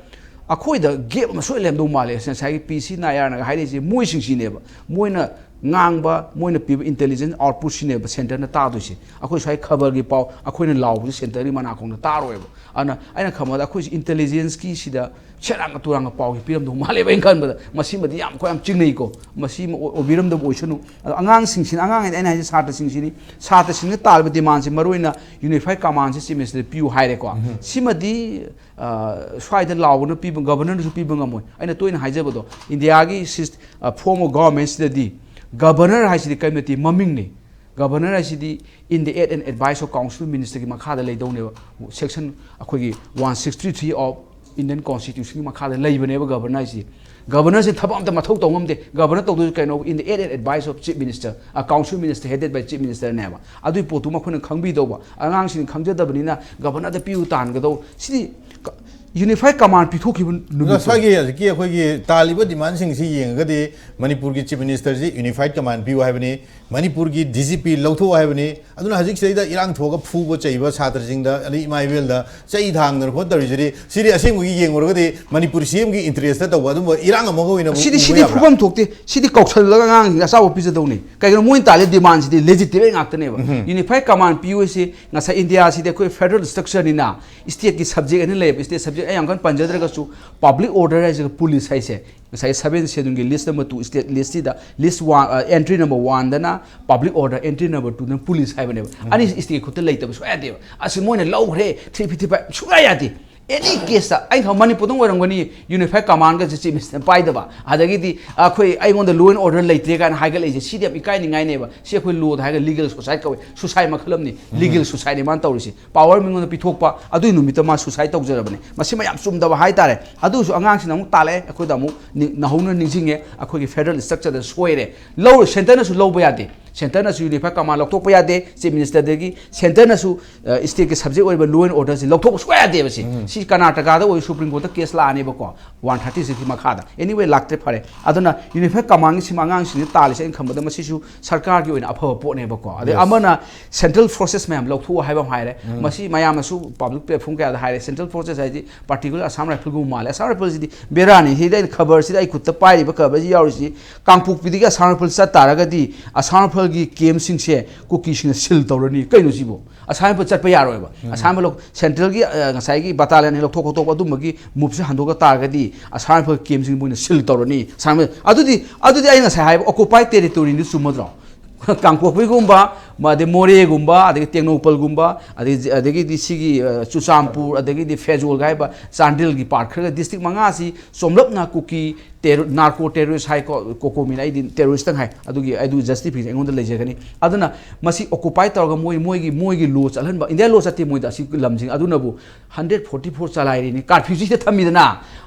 ꯑꯩꯈꯣꯏꯗ gap ꯑꯃ ꯁꯣꯏ ꯂꯩꯔꯝꯗꯧ ꯃꯥꯜꯂꯦ꯫ ꯉꯁꯥꯏꯒꯤ ꯄꯤ ꯁꯤ ꯅꯥꯌꯔꯅꯒ ꯍꯥꯏꯔꯤꯁꯦ ꯃꯣꯏꯁꯤꯡꯁꯤꯅꯦꯕ꯫ ꯃꯣꯏꯅ ꯉꯥꯡꯕ, ꯃꯣꯏꯅ ꯄꯤꯕ intelligence output ꯁꯤꯅꯦꯕ centre ꯅ ꯇꯥꯗꯣꯏꯁꯦ꯫ ꯑꯩꯈꯣꯏ ꯁ꯭ꯋꯥꯏ ꯈꯕꯔꯒꯤ ꯄꯥꯎ ꯑꯩꯈꯣꯏꯅ ꯂꯥꯎꯕꯁꯦ centre ꯒꯤ ꯃꯅꯥꯀꯣꯡꯗ ꯇꯥꯔꯣꯏꯕ꯫ ꯑꯗꯨꯅ ꯑꯩꯅ ꯈꯟꯕꯗ ꯑꯩꯈꯣꯏꯁꯦ intelligence ꯀꯤ ꯁꯤꯗ ꯁꯦꯔꯥꯡꯒ ꯇꯨꯔꯥꯡꯒ ꯄꯥꯎꯁꯦ ꯄꯤꯔꯝꯗꯧ ꯃꯥꯜꯂꯦꯕ ꯑꯩꯅ ꯈꯟꯕꯗ꯫ ꯃꯁꯤꯃꯗꯤ ꯌꯥꯝ, ꯑꯩꯈꯣꯏ ꯌꯥꯝ ꯆꯤꯡꯅꯩꯀꯣ꯫ ꯃꯁꯤ ꯑꯃ ꯑꯣꯏ-, ꯑꯣꯏꯕꯤꯔꯝꯗꯕ ꯑꯣꯏꯁꯅꯨ꯫ ꯑꯗꯣ ꯑꯉꯥꯡꯁꯤꯡꯁꯤꯅ, ꯑꯉꯥꯡ ꯍꯥꯏꯗꯤ ꯑꯩꯅ ꯍꯥꯏꯁꯦ ꯁꯥꯇ꯭ꯔꯁꯤꯡꯁꯤꯅꯤ꯫ ꯁꯥꯇ꯭ꯔꯁꯤꯡꯅ ꯇꯥꯜꯂꯤꯕ demand ꯁꯦ ꯃꯔꯨꯑꯣꯏꯅ unified command ꯁꯦ Chief Minister ꯗ ꯄꯤꯌꯨ ꯍꯥꯏꯔꯦꯀꯣ꯫ ꯁꯤꯃꯗꯤ, ꯑ, ꯁ꯭ꯋꯥꯏꯗ ꯂꯥꯎꯕꯅ ꯄꯤꯕ, governor ꯅꯁꯨ ꯄꯤꯕ ꯉꯝꯃꯣꯏ꯫ ꯑꯩꯅ ꯇꯣꯏꯅ ꯍꯥꯏꯖꯕꯗꯣ, ꯏꯟꯗꯤꯌꯥꯒꯤ ꯁꯤꯁ-, ꯑ, form of government ꯁꯤꯗꯗꯤ governor ꯍꯥꯏꯁꯤꯗꯤ ꯀꯔꯤꯝ ꯅꯠꯇꯦ, ꯃꯃꯤꯡꯅꯤ꯫ Governor ꯍꯥꯏꯁꯤꯗꯤ in the aid and advice of Council Minister ꯒꯤ ꯃꯈꯥꯗ ꯂꯩꯗꯧꯅꯦꯕ꯫ Section ꯑꯩꯈꯣꯏꯒꯤ one six three three of Indian Constitution ꯒꯤ ꯃꯈꯥꯗ ꯂꯩꯕꯅꯦꯕ governor ꯍꯥꯏꯁꯤ꯫ Governor ꯁꯤ ꯊꯕꯛ ꯑꯝꯇ ꯃꯊꯧ ꯇꯧ ꯉꯝꯗꯦ꯫ Governor ꯇꯧꯗꯣꯏꯁꯤ ꯀꯩꯅꯣ? In the aid and advice of Chief Minister, a Council Minister headed by Chief Minister ꯅꯦꯕ꯫ ꯑꯗꯨꯒꯤ ꯄꯣꯠꯇꯨꯃ ꯑꯩꯈꯣꯏꯅ ꯈꯪꯕꯤꯗꯧꯕ꯫ ꯑꯉꯥꯡꯁꯤꯡꯅ ꯈꯪꯖꯗꯕꯅꯤꯅ governor ꯗ ꯄꯤꯌꯨ ꯇꯥꯍꯟꯒꯗꯧ꯫ ꯁꯤꯗꯤ ꯀ-, Unified Command ꯄꯤꯊꯣꯛꯈꯤꯕ ꯅꯨꯃꯤꯠꯇꯣ꯫ ꯉꯁꯥꯏꯒꯤ ꯍꯧꯖꯤꯛꯀꯤ ꯑꯩꯈꯣꯏꯒꯤ ꯇꯥꯜꯂꯤꯕ ꯗꯤꯃꯥꯟꯁꯤꯡꯁꯤ ꯌꯦꯡꯉꯒꯗꯤ ꯃꯅꯤꯄꯨꯔꯒꯤ ꯆꯤꯐ ꯃꯤꯅꯤꯁꯇꯔꯁꯤ ꯌꯨꯅꯤꯐꯥꯏꯠ ꯀꯃꯥꯟ ꯄꯤꯌꯨ ꯍꯥꯏꯕꯅꯤ, ꯃꯅꯤꯄꯨꯔꯒꯤ ꯗꯤ ꯖꯤ ꯄꯤ ꯂꯧꯊꯣꯛꯑꯣ ꯍꯥꯏꯕꯅꯤ꯫ ꯑꯗꯨꯅ ꯍꯧꯖꯤꯛꯁꯤꯗꯩꯗ ꯏꯔꯥꯡ ꯊꯣꯛꯑꯒ ꯐꯨꯕ ꯆꯩꯕ ꯁꯥꯇ꯭ꯔꯁꯤꯡꯗ, ꯑꯗꯩ ꯏꯃꯥ ꯏꯕꯦꯜꯗ ꯆꯩ ꯊꯥꯡꯗꯅ ꯈꯣꯠꯇꯧꯔꯤꯁꯤꯗꯤ, ꯁꯤꯗꯤ ꯑꯁꯦꯡꯕꯒꯤ ꯌꯦꯡꯉꯨꯔꯒꯗꯤ ꯃꯅꯤꯄꯨꯔ ꯁꯤ ꯑꯦꯝꯒꯤ ꯏꯟꯇꯔꯦꯁꯇ ꯇꯧꯕ ꯑꯗꯨꯝꯕ ꯏꯔꯥꯡ ꯑꯃꯒ ꯑꯣꯏꯅ ꯁꯤꯗꯤ ꯎꯕ ꯁꯤꯗꯤ ꯌꯥꯕ꯭ꯔꯥ? ꯐꯨꯐꯝ ꯊꯣꯛꯇꯦ꯫ ꯁꯤꯗꯤ ꯀꯧꯁꯜꯂꯒ ꯑꯉꯥꯡꯁꯤꯡꯗ ꯑꯆꯥꯄꯣꯠ ꯄꯤꯖꯗꯧꯅꯤ꯫ ꯀꯩꯒꯤꯅꯣ, ꯃꯣꯏꯅ ꯇꯥꯜꯂꯤ ꯗꯤꯃꯥꯟꯁꯤꯗꯤ ꯂꯦꯖꯤꯇꯤꯃꯦꯠ ꯉꯥꯛꯇꯅꯦꯕ꯫ ꯌꯨꯅꯤꯐꯥꯏꯠ ꯀꯃꯥꯟ ꯄꯤꯌꯨ ꯍꯥꯏꯁꯤ ꯉꯁꯥꯏ ꯏꯟꯗꯤꯌꯥꯁꯤꯗꯤ ꯑꯩꯈꯣꯏ ꯐꯦꯗꯔꯦꯜ ꯁ꯭ꯇ꯭ꯔꯛꯆꯔꯅꯤꯅ, ꯁ꯭ꯇꯦꯠꯀꯤ ꯁꯕꯖꯦꯛ ꯑꯅꯤ ꯂꯩꯌꯦꯕ꯫ ꯁ꯭ꯇꯦꯠ ꯁꯕꯖꯦꯛ ꯑꯩ ꯌꯥꯝ ꯀꯟꯅ ꯄꯟꯖꯗ꯭ꯔꯒꯁꯨ, ꯄꯕ꯭ꯂꯤꯛ ꯑꯣꯔꯗꯔ ꯍꯥꯏꯁꯤꯒ ꯄꯨꯂꯤꯁ ꯍꯥꯏꯁꯦ, ꯉꯁꯥꯏꯒꯤ ꯁꯕꯦꯟ ꯁꯦꯗꯨꯜꯒꯤ ꯂꯤꯁ ꯅꯝꯕꯔ ꯇꯨ, ꯁ꯭ꯇꯦꯠ ꯂꯤꯁꯁꯤꯗ, ꯂꯤꯁ ꯋꯥꯟ, ꯑꯦꯟꯇ꯭ꯔꯤ ꯅꯝꯕꯔ ꯋꯥꯟꯗꯅ ꯄꯕ꯭ꯂꯤꯛ ꯑꯣꯔꯗꯔ, ꯑꯦꯟꯇ꯭ꯔꯤ ꯅꯝꯕꯔ ꯇꯨꯗꯅ ꯄꯨꯂꯤꯁ ꯍꯥꯏꯕꯅꯦꯕ꯫ ꯑꯅꯤ ꯁ꯭ꯇꯦꯠ ꯈꯨꯠꯇ ꯂꯩꯇꯕ ꯁꯨꯡꯌꯥ ꯌꯥꯗꯦꯕ꯫ ꯑꯁꯤ ꯃꯣꯏꯅ ꯂꯧꯈ꯭ꯔꯦ, ꯊ꯭ꯔꯤ ꯐꯤꯐꯇꯤ ꯐꯥꯏꯚ ꯁꯨꯡꯌꯥ ꯌꯥꯗꯦ꯫ ꯑꯦꯅꯤ ꯀꯦꯁꯇ, ꯑꯩ ꯈꯪ ꯃꯅꯤꯄꯨꯔꯗꯪ ꯑꯣꯏꯔꯝꯒꯅꯤ, ꯌꯨꯅꯤꯐꯥꯏꯠ ꯀꯃꯥꯟꯒꯁꯦ ꯆꯤꯐ ꯃꯤꯅꯤꯁꯇꯔ ꯄꯥꯏꯗꯕ, ꯑꯗꯒꯤꯗꯤ ꯑꯩꯈꯣꯏ, ꯑꯩꯉꯣꯟꯗ law and order ꯂꯩꯇ꯭ꯔꯦ ꯀꯥꯏꯅ ꯍꯥꯏꯒꯠꯂꯛꯏꯁꯦ, ꯁꯤꯗꯤ ꯌꯥꯝ ꯏꯀꯥꯏꯅꯤꯡꯉꯥꯏꯅꯦꯕ꯫ ꯁꯤ ꯑꯩꯈꯣꯏ ꯂꯣꯗ ꯍꯥꯏꯔꯒ ꯂꯤꯒꯦꯜ ꯁꯨꯁꯥꯏꯠ ꯀꯧꯋꯦ, ꯁꯨꯁꯥꯏꯠ ꯃꯈꯜ ꯑꯃꯅꯤ꯫ ꯂꯤꯒꯦꯜ ꯁꯨꯁꯥꯏꯠꯅꯤ ꯃꯥꯅ ꯇꯧꯔꯤꯁꯦ꯫ ꯄꯋꯥꯔ ꯃꯤꯉꯣꯟꯗ ꯄꯤꯊꯣꯛꯄ, ꯑꯗꯨꯒꯤ ꯅꯨꯃꯤꯠꯇ ꯃꯥ ꯁꯨꯁꯥꯏꯠ ꯇꯧꯖꯔꯕꯅꯦ꯫ ꯃꯁꯤ ꯃꯌꯥꯝ ꯆꯨꯝꯗꯕ ꯍꯥꯏꯇꯥꯔꯦ꯫ ꯑꯗꯨꯁꯨ ꯑꯉꯥꯡꯁꯤꯡꯅ ꯑꯃꯨꯛ ꯇꯥꯜꯂꯛꯑꯦ, ꯑꯩꯈꯣꯏꯗ ꯑꯃꯨꯛ ꯅꯤ-, ꯅꯧꯍꯧꯅ ꯅꯤꯡꯁꯤꯡꯉꯦ, ꯑꯩꯈꯣꯏꯒꯤ ꯐꯦꯗꯔꯦꯜ ꯁ꯭ꯇ꯭ꯔꯛꯆꯔꯗ ꯁꯣꯏꯔꯦ꯫ ꯂꯧꯔ-, ꯁꯦꯟꯇꯔꯅꯁꯨ ꯂꯧꯕ ꯌꯥꯗꯦ꯫ ꯁꯦꯟꯇꯔꯅꯁꯨ ꯌꯨꯅꯤꯐꯥꯏꯠ ꯀꯃꯥꯟ ꯂꯧꯊꯣꯛꯄ ꯌꯥꯗꯦ, ꯆꯤꯐ ꯃꯤꯅꯤꯁꯇꯔꯗꯒꯤ꯫ ꯁꯦꯟꯇꯔꯅꯁꯨ, ꯑ, ꯁ꯭ꯇꯦꯠꯀꯤ ꯁꯕꯖꯦꯛ ꯑꯣꯏꯔꯤꯕ law and order ꯁꯤ ꯂꯧꯊꯣꯛꯄ ꯁꯨꯡꯌꯥ ꯌꯥꯗꯦꯕ꯫ ꯁꯤ, ꯁꯤ ꯀꯔꯅꯥꯇꯀꯥꯗ ꯑꯣꯏꯔꯁꯨ ꯁꯨꯄ꯭ꯔꯤꯝ ꯀꯣꯔꯠꯇ ꯀꯦꯁ ꯂꯥꯛꯑꯅꯦꯕꯀꯣ, ꯋꯥꯟ ꯊꯥꯔꯇꯤ ꯁꯤꯛꯁꯀꯤ ꯃꯈꯥꯗ꯫ Anyway, ꯂꯥꯛꯇ꯭ꯔꯦ, ꯐꯔꯦ꯫ ꯑꯗꯨꯅ ꯌꯨꯅꯤꯐꯥꯏꯠ ꯀꯃꯥꯟꯒꯤ ꯁꯤꯃ ꯑꯉꯥꯡꯁꯤꯡꯁꯤꯅ ꯇꯥꯜꯂꯤꯁꯦ, ꯑꯩꯅ ꯈꯟꯕꯗ ꯃꯁꯤꯁꯨ ꯁꯔꯀꯥꯔꯒꯤ ꯑꯣꯏꯅ ꯑꯐꯕ ꯄꯣꯠꯅꯦꯕꯀꯣ꯫ ꯑꯗꯩ ꯑꯃꯅ ꯁꯦꯟꯇ꯭ꯔꯦꯜ ꯐꯣꯔꯁꯦꯁ ꯃꯌꯥꯝ ꯂꯧꯊꯣꯛꯑꯣ ꯍꯥꯏꯕ ꯑꯃ ꯍꯥꯏꯔꯦ꯫ ꯃꯁꯤ ꯃꯌꯥꯝꯅꯁꯨ ꯄꯕ꯭ꯂꯤꯛ ꯄ꯭ꯂꯦꯠꯐꯣꯝ ꯀꯌꯥꯗ ꯍꯥꯏꯔꯦ, ꯁꯦꯟꯇ꯭ꯔꯦꯜ ꯐꯣꯔꯁꯦꯁ ꯍꯥꯏꯗꯤ ꯄꯥꯔꯇꯤꯀꯨꯂꯔ ꯑꯁꯥꯝ ꯔꯥꯏꯐꯜꯒꯨꯝꯕ ꯃꯥꯜꯂꯦ꯫ ꯑꯁꯥꯝ ꯔꯥꯏꯐꯜꯁꯤꯗꯤ ꯕꯦꯔꯥꯅꯤ꯫ ꯁꯤꯗ ꯑꯩꯅ ꯈꯕꯔꯁꯤꯗ, ꯑꯩ ꯈꯨꯠꯇ ꯄꯥꯏꯔꯤꯕ ꯈꯕꯔꯁꯤ ꯌꯥꯎꯔꯤꯁꯤ, ꯀꯥꯡꯄꯣꯛꯄꯤꯗꯒꯤ ꯑꯁꯥꯝ ꯔꯥꯏꯐꯜ ꯆꯠ ꯇꯥꯔꯒꯗꯤ ꯑꯁꯥꯝ ꯔꯥꯏꯐꯜꯒꯤ ꯀꯦꯝꯁꯤꯡꯁꯦ ꯀꯨꯀꯤꯁꯤꯡꯅ ꯁꯤꯜ ꯇꯧꯔꯅꯤ꯫ ꯀꯩꯅꯣ ꯁꯤꯕꯨ? ꯑꯁꯥꯝ ꯔꯥꯏꯐꯜ ꯆꯠꯄ ꯌꯥꯔꯣꯏꯕ꯫ ꯑꯁꯥꯝ ꯔꯥꯏꯐꯜ ꯁꯦꯟꯇ꯭ꯔꯦꯜꯒꯤ, ꯑ, ꯉꯁꯥꯏꯒꯤ ꯕꯇꯥꯂꯤꯌꯟ ꯂꯧꯊꯣꯛ ꯈꯣꯠꯇꯣꯛꯄ ꯑꯗꯨꯝꯕꯒꯤ ꯃꯨꯞꯁꯦ ꯍꯟꯗꯣꯛꯄ ꯇꯥꯔꯒꯗꯤ ꯑꯁꯥꯝ ꯔꯥꯏꯐꯜ ꯀꯦꯝꯁꯤꯡ ꯃꯣꯏꯅ ꯁꯤꯜ ꯇꯧꯔꯅꯤ꯫ ꯑꯁꯥꯝ ꯔꯥꯏꯐꯜ, ꯑꯗꯨꯗꯤ, ꯑꯗꯨꯗꯤ ꯑꯩ ꯉꯁꯥꯏ ꯍꯥꯏꯕ ꯑꯣꯀꯨꯄꯥꯏ ꯇꯦꯔꯤꯇꯣꯔꯤꯗꯨ ꯆꯨꯝꯃꯗ꯭ꯔꯣ? ꯀꯥꯡꯄꯣꯛꯄꯤꯒꯨꯝꯕ, ꯑꯗꯩ ꯃꯣꯔꯦꯒꯨꯝꯕ, ꯑꯗꯒꯤ ꯇꯦꯡꯅꯧꯄꯜꯒꯨꯝꯕ, ꯑꯗꯒꯤ, ꯑꯗꯒꯤꯗꯤ ꯁꯤꯒꯤ, ꯑ, ꯆꯨꯔꯆꯥꯟꯄꯨꯔ, ꯑꯗꯒꯤꯗꯤ ꯐꯦꯖꯣꯜꯒ ꯍꯥꯏꯕ ꯆꯥꯟꯗꯦꯜꯒꯤ ꯄꯥꯔꯠ ꯈꯔꯒ, ꯗꯤꯁꯇ꯭ꯔꯤꯛ ꯃꯉꯥꯁꯤ ꯆꯣꯝꯂꯞꯅ ꯀꯨꯀꯤ ꯇꯦꯔꯣ-, ꯅꯥꯔꯀꯣ ꯇꯦꯔꯣꯔꯤꯁ ꯍꯥꯏꯀꯣ, ꯀꯣꯀꯣꯃꯤꯅ, ꯑꯩꯗꯤ ꯇꯦꯔꯣꯔꯤꯁꯇꯪ ꯍꯥꯏ, ꯑꯗꯨꯒꯤ, ꯑꯗꯨ ꯖꯁꯇꯤꯐꯤꯀꯦꯁꯟ ꯑꯩꯉꯣꯟꯗ ꯂꯩꯖꯒꯅꯤ꯫ ꯑꯗꯨꯅ ꯃꯁꯤ ꯑꯣꯀꯨꯄꯥꯏ ꯇꯧꯔꯒ ꯃꯣꯏ, ꯃꯣꯏꯒꯤ, ꯃꯣꯏꯒꯤ ꯂꯣ ꯆꯠꯍꯟꯕ, ꯏꯟꯗꯤꯌꯥ ꯂꯣ ꯆꯠꯇꯦ ꯃꯣꯏꯗ ꯑꯁꯤ ꯂꯝꯁꯤꯡ꯫ ꯑꯗꯨꯅꯕꯨ ꯍꯟꯗ꯭ꯔꯦꯠ ꯐꯣꯔꯇꯤ ꯐꯣꯔ ꯆꯂꯥꯏꯔꯤꯅꯤ, ꯀꯥꯔꯐ꯭ꯌꯨꯁꯤ ꯁꯤꯗ ꯊꯝꯃꯤꯗꯅ꯫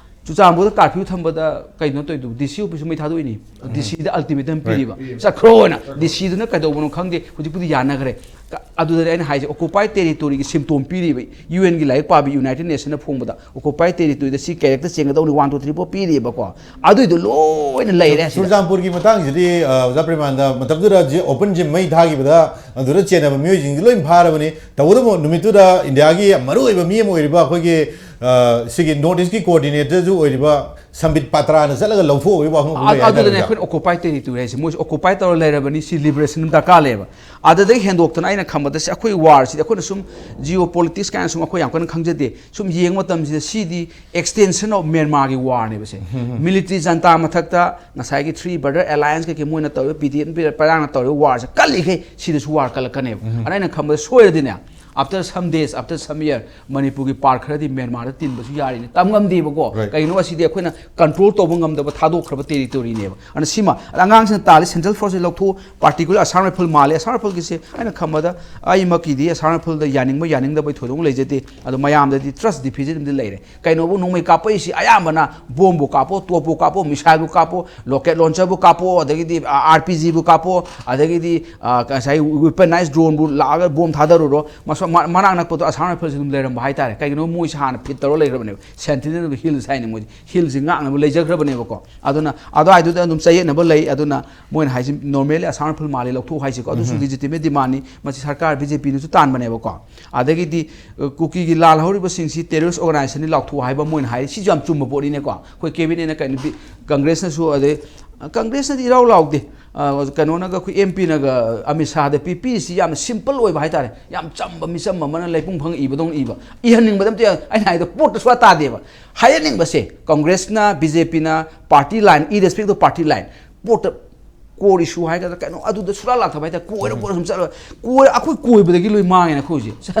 ꯆꯨꯔꯆꯥꯟꯄꯨꯔꯗ ꯀꯥꯔꯐ꯭ꯌꯨ ꯊꯝꯕꯗ ꯀꯩꯅꯣ ꯇꯧꯔꯤꯗꯣ? ꯗꯤ ꯁꯤ ꯑꯣꯐꯤꯁ ꯃꯩ ꯊꯥꯗꯣꯛꯏꯅꯤ꯫ ꯗꯤ ꯁꯤꯗ ꯑꯜꯇꯤꯃꯦꯇꯝ ꯄꯤꯔꯤꯕ, ꯆꯠꯈ꯭ꯔꯣꯅ꯫ ꯗꯤ ꯁꯤꯗꯨꯅ ꯀꯩꯗꯧꯕꯅꯣ ꯈꯪꯗꯦ꯫ ꯍꯧꯖꯤꯛꯄꯨꯗꯤ ꯌꯥꯅꯈ꯭ꯔꯦ꯫ ꯀ- ꯑꯗꯨꯗꯅꯦ ꯑꯩꯅ ꯍꯥꯏꯁꯦ, ꯑꯣꯀꯨꯄꯥꯏ ꯇꯦꯔꯤꯇꯣꯔꯤꯒꯤ ꯁꯤꯝꯇꯣꯝ ꯄꯤꯔꯤꯕ, ꯌꯨ ꯑꯦꯟꯒꯤ ꯂꯥꯏꯔꯤꯛ ꯄꯥꯕꯤ ꯌꯨꯅꯥꯏꯇꯦꯗ ꯅꯦꯁꯟꯅ ꯐꯣꯡꯕꯗ ꯑꯣꯀꯨꯄꯥꯏ ꯇꯦꯔꯤꯇꯣꯔꯤꯗ ꯁꯤ ꯀꯦꯔꯦꯛꯇꯔ ꯆꯦꯟꯒꯗꯧꯅꯤ, ꯋꯥꯟ ꯇꯨ ꯊ꯭ꯔꯤ ꯐꯣꯔ ꯄꯤꯔꯤꯕꯀꯣ꯫ ꯑꯗꯨꯏꯗꯣ ꯂꯣꯏꯅ ꯂꯩꯔꯦ ꯁꯤꯗ꯫ ꯆꯨꯔꯆꯥꯟꯄꯨꯔꯒꯤ ꯃꯇꯥꯡꯁꯤꯗꯤ ꯑ, ꯑꯣꯖꯥ ꯄ꯭ꯔꯦꯃꯥꯅꯟꯗ, ꯃꯇꯝꯗꯨꯗ ꯖꯤ- ꯑꯣꯄꯟ ꯖꯤꯝ ꯃꯩ ꯊꯥꯈꯤꯕꯗ ꯑꯗꯨꯗ ꯆꯦꯟꯅꯕ ꯃꯤꯑꯣꯏꯁꯤꯡꯁꯤ ꯂꯣꯏ ꯐꯥꯔꯕꯅꯤ꯫ ꯇꯧꯕꯇꯕꯨ ꯅꯨꯃꯤꯠꯇꯨꯗ ꯏꯟꯗꯤꯌꯥꯒꯤ ꯃꯔꯨꯑꯣꯏꯕ ꯃꯤ ꯑꯃ ꯑꯣꯏꯔꯤꯕ ꯑꯩꯈꯣꯏꯒꯤ ꯑ, ꯁꯤꯒꯤ ꯅꯣꯔꯠ ꯏꯁꯀꯤ ꯀꯣꯑꯣꯔꯗꯤꯅꯦꯇꯔꯁꯨ ꯑꯣꯏꯔꯤꯕ ꯁꯝꯕꯤꯠ ꯄꯥꯇ꯭ꯔꯥꯅ ꯆꯠꯂꯒ ꯂꯧꯊꯣꯛꯎꯕ ꯋꯥꯐꯝ ꯑꯃ ꯑ- ꯂꯩ ꯑꯗꯨꯗꯅꯦ ꯍꯥꯏꯇꯥꯔꯦ꯫ ꯑꯩꯈꯣꯏꯅ ꯑꯣꯀꯨꯄꯥꯏ ꯇꯦꯔꯤꯇꯣꯔꯤ ꯍꯥꯏꯁꯦ꯫ ꯃꯣꯏꯁꯦ ꯑꯣꯀꯨꯄꯥꯏ ꯇꯧꯔ ꯂꯩꯔꯕꯅꯤ, ꯁꯤ ꯂꯤꯕꯔꯦꯁꯟ ꯑꯃ ꯗꯔꯀꯥꯔ ꯂꯩꯌꯦꯕ꯫ ꯑꯗꯨꯗꯒꯤ ꯍꯦꯟꯗꯣꯛꯇꯅ ꯑꯩꯅ ꯈꯪꯕꯗ ꯁꯤ ꯑꯩꯈꯣꯏ ꯋꯥꯔꯁꯤꯗꯤ ꯑꯩꯈꯣꯏꯅ ꯁꯨꯝ ꯖꯤꯑꯣ ꯄꯣꯂꯤꯇꯤꯛꯁ ꯀꯥꯏꯅ ꯁꯨꯝ ꯑꯩꯈꯣꯏ ꯌꯥꯝ ꯀꯟꯅ ꯈꯪꯖꯗꯦ꯫ ꯁꯨꯝ ꯌꯦꯡꯕ ꯃꯇꯝꯁꯤꯗ ꯁꯤꯗꯤ ꯑꯦꯛꯁꯇꯦꯟꯁꯟ ꯑꯣꯐ ꯃ꯭ꯌꯥꯟꯃꯥꯔꯒꯤ ꯋꯥꯔꯅꯦꯕ ꯁꯦ꯫ ꯃꯤꯂꯤꯇ꯭ꯔꯤ ꯖꯟꯇꯥ ꯃꯊꯛꯇ ꯉꯁꯥꯏꯒꯤ ꯊ꯭ꯔꯤ ꯕ꯭ꯔꯗꯔ ꯑꯦꯂꯥꯏꯟꯁ ꯀꯩꯀꯩ ꯃꯣꯏꯅ ꯇꯧꯔꯤꯕ, ꯕꯤ ꯗꯤ ꯑꯦꯟ ꯄꯥꯏꯔꯥꯡꯅ ꯇꯧꯔꯤꯕ ꯋꯥꯔꯁꯦ ꯀꯜꯂꯤꯈꯩ ꯁꯤꯗꯁꯨ ꯋꯥꯔ ꯀꯜꯂꯛꯀꯅꯦꯕ꯫ ꯑꯗ ꯑꯩꯅ ꯈꯪꯕꯗ ꯁꯣꯏꯔꯗꯤꯅꯦ, after some days, after some year, ꯃꯅꯤꯄꯨꯔꯒꯤ ꯄꯥꯔꯠ ꯈꯔꯗꯤ ꯃ꯭ꯌꯥꯟꯃꯥꯔꯗ ꯇꯤꯟꯕꯁꯨ ꯌꯥꯔꯤꯅꯦ, ꯇꯝ ꯉꯝꯗꯦꯕꯀꯣ꯫ Right. ꯀꯩꯒꯤꯅꯣ ꯁꯤꯗꯤ ꯑꯩꯈꯣꯏꯅ ꯀꯟꯇ꯭ꯔꯣꯜ ꯇꯧꯕ ꯉꯝꯗꯕ ꯊꯥꯗꯣꯛꯈ꯭ꯔꯕ ꯇꯦꯔꯤꯇꯣꯔꯤꯅꯦꯕ꯫ ꯑꯗꯨꯅ ꯁꯤꯃ, ꯑꯗ ꯑꯉꯥꯡꯁꯤꯡꯅ ꯇꯥꯜꯂꯤ, ꯁꯦꯟꯇ꯭ꯔꯦꯜ ꯐꯣꯔꯁꯁꯦ ꯂꯧꯊꯣꯛꯎ, ꯄꯥꯔꯇꯤꯀꯨꯂꯔ ꯑꯁꯥꯝ ꯔꯥꯏꯐꯜ ꯃꯥꯜꯂꯦ꯫ ꯑꯁꯥꯝ ꯔꯥꯏꯐꯜꯒꯤꯁꯦ ꯑꯩꯅ ꯈꯟꯕꯗ ꯑꯩꯃꯛꯀꯤꯗꯤ ꯑꯁꯥꯝ ꯔꯥꯏꯐꯜꯗ ꯌꯥꯅꯤꯡꯕ ꯌꯥꯅꯤꯡꯗꯕꯩ ꯊꯣꯏꯗꯣꯛꯅ ꯂꯩꯖꯗꯦ꯫ ꯑꯗꯣ ꯃꯌꯥꯝꯗꯗꯤ ꯇ꯭ꯔꯁ ꯗꯤꯐꯤꯖꯤꯠ ꯑꯃꯗꯤ ꯂꯩꯔꯦ꯫ ꯀꯩꯅꯣꯕꯨ ꯅꯣꯡꯃꯩ ꯀꯥꯞꯄꯛꯏꯁꯤ ꯑꯌꯥꯝꯕꯅ ꯕꯣꯝꯕꯨ ꯀꯥꯞꯄꯣ, ꯇꯣꯞꯄꯨ ꯀꯥꯞꯄꯣ, ꯃꯤꯁꯥꯏꯜꯕꯨ ꯀꯥꯞꯄꯣ, ꯂꯣꯀꯦꯠ ꯂꯣꯟꯆꯔꯕꯨ ꯀꯥꯞꯄꯣ, ꯑꯗꯒꯤꯗꯤ ꯑꯥꯔ ꯄꯤ ꯖꯤꯕꯨ ꯀꯥꯞꯄꯣ, ꯑꯗꯒꯤꯗꯤ ꯑ, ꯉꯁꯥꯏ ꯋꯦꯄꯅꯥꯏꯖ ꯗ꯭ꯔꯣꯟꯕꯨ ꯂꯥꯛꯑꯒ ꯕꯣꯝ ꯊꯥꯗꯔꯨꯔꯣ, ꯃꯁ- ꯃ- ꯃꯅꯥꯛ ꯅꯛꯄꯗꯣ ꯑꯁꯥꯝ ꯔꯥꯏꯐꯜꯁꯦ ꯑꯗꯨꯝ ꯂꯩꯔꯝꯕ ꯍꯥꯏꯇꯥꯔꯦ꯫ ꯀꯩꯒꯤꯅꯣ ꯃꯣꯏꯁꯦ ꯍꯥꯟꯅ ꯐꯤꯠ ꯇꯧꯔ ꯂꯩꯈ꯭ꯔꯕꯅꯦꯕ, ꯁꯦꯟꯇꯤꯅꯦꯜ ꯍꯤꯜꯁ ꯍꯥꯏꯅ ꯃꯣꯏꯗꯤ ꯍꯤꯜꯁꯦ ꯉꯥꯛꯅꯕ ꯂꯩꯖꯈ꯭ꯔꯕꯅꯦꯕꯀꯣ꯫ ꯑꯗꯨꯅ ꯑꯗꯨꯋꯥꯏꯗꯨꯗ ꯑꯗꯨꯝ ꯆꯌꯦꯠꯅꯕ ꯂꯩ꯫ ꯑꯗꯨꯅ ꯃꯣꯏꯅ ꯍꯥꯏꯁꯦ ꯅꯣꯔꯃꯦꯜꯂꯤ ꯑꯁꯥꯝ ꯔꯥꯏꯐꯜ ꯃꯥꯜꯂꯤ, ꯂꯧꯊꯣꯛꯎ ꯍꯥꯏꯁꯦꯀꯣ꯫ ꯑꯗꯨꯁꯨ ꯂꯤꯖꯤꯇꯤꯃꯦꯠ ꯗꯤꯃꯥꯟꯅꯤ, ꯃꯁꯤ ꯁꯔꯀꯥꯔ ꯕꯤ ꯖꯦ ꯄꯤꯅꯁꯨ ꯇꯥꯟꯕꯅꯦꯕꯀꯣ꯫ ꯑꯗꯒꯤꯗꯤ ꯑ, ꯀꯨꯀꯤꯒꯤ ꯂꯥꯜꯍꯧꯔꯤꯕꯁꯤꯡꯁꯤ ꯇꯦꯔꯣꯔꯤꯁ ꯑꯣꯔꯒꯅꯥꯏꯖꯦꯁꯟꯅꯤ ꯂꯥꯎꯊꯣꯛꯎ ꯍꯥꯏꯕ ꯃꯣꯏꯅ ꯍꯥꯏꯔꯤ꯫ ꯁꯤꯁꯨ ꯌꯥꯝ ꯆꯨꯝꯕ ꯄꯣꯠꯅꯤꯅꯦꯀꯣ꯫ ꯑꯩꯈꯣꯏ ꯀꯦꯕꯤꯅꯦꯠꯅ ꯀꯩꯅꯣ ꯕꯤ- ꯀꯪꯒ꯭ꯔꯦꯁꯅꯁꯨ, ꯑꯗꯩ ꯀꯪꯒ꯭ꯔꯦꯁꯅꯗꯤ ꯏꯔꯥꯎ ꯂꯥꯎꯗꯦ꯫ ꯑ, ꯀꯩꯅꯣꯅꯒ, ꯑꯩꯈꯣꯏ ꯑꯦꯝ ꯄꯤꯅꯒ ꯑꯃꯤꯠ ꯁꯥꯍꯗ ꯄꯤ- ꯄꯤꯔꯤꯁꯤ ꯌꯥꯝꯅ ꯁꯤꯝꯄꯜ ꯑꯣꯏꯕ ꯍꯥꯏꯇꯥꯔꯦ꯫ ꯌꯥꯝ ꯆꯝꯕ ꯃꯤꯆꯝ ꯑꯃꯅ ꯂꯩꯄꯨꯡ ꯐꯪ ꯏꯕꯗꯧꯅ ꯏꯕ꯫ ꯏꯍꯟꯅꯤꯡꯕꯗ ꯑꯝꯇ ꯌꯥ-, ꯑꯩꯅ ꯍꯥꯏꯗꯣ ꯄꯣꯠꯇ ꯁꯨꯡꯇꯥ ꯇꯥꯗꯦꯕ꯫ ꯍꯥꯏꯍꯟꯅꯤꯡꯕꯁꯦ ꯀꯪꯒ꯭ꯔꯦꯁꯅ, ꯕꯤ ꯖꯦ ꯄꯤꯅ, party line, irrespective of party line, ꯄꯣꯠꯇ ꯀꯣꯔ ꯏꯁꯨ ꯍꯥꯏꯒꯗ꯭ꯔꯥ ꯀꯩꯅꯣ, ꯑꯗꯨꯗ ꯁꯨꯡꯂꯥꯛ ꯂꯥꯛꯇꯕ ꯍꯥꯏꯇꯥꯔꯦ꯫ ꯀꯣꯏꯔ ꯀꯣꯏꯔ ꯁꯨꯝ ꯆꯠꯂꯒ ꯀꯣꯏꯔ ꯑꯩꯈꯣꯏ ꯀꯣꯏꯕꯗꯒꯤ ꯂꯣꯏ ꯃꯥꯡꯉꯦꯅ ꯑꯩꯈꯣꯏ ꯍꯧꯖꯤꯛ꯫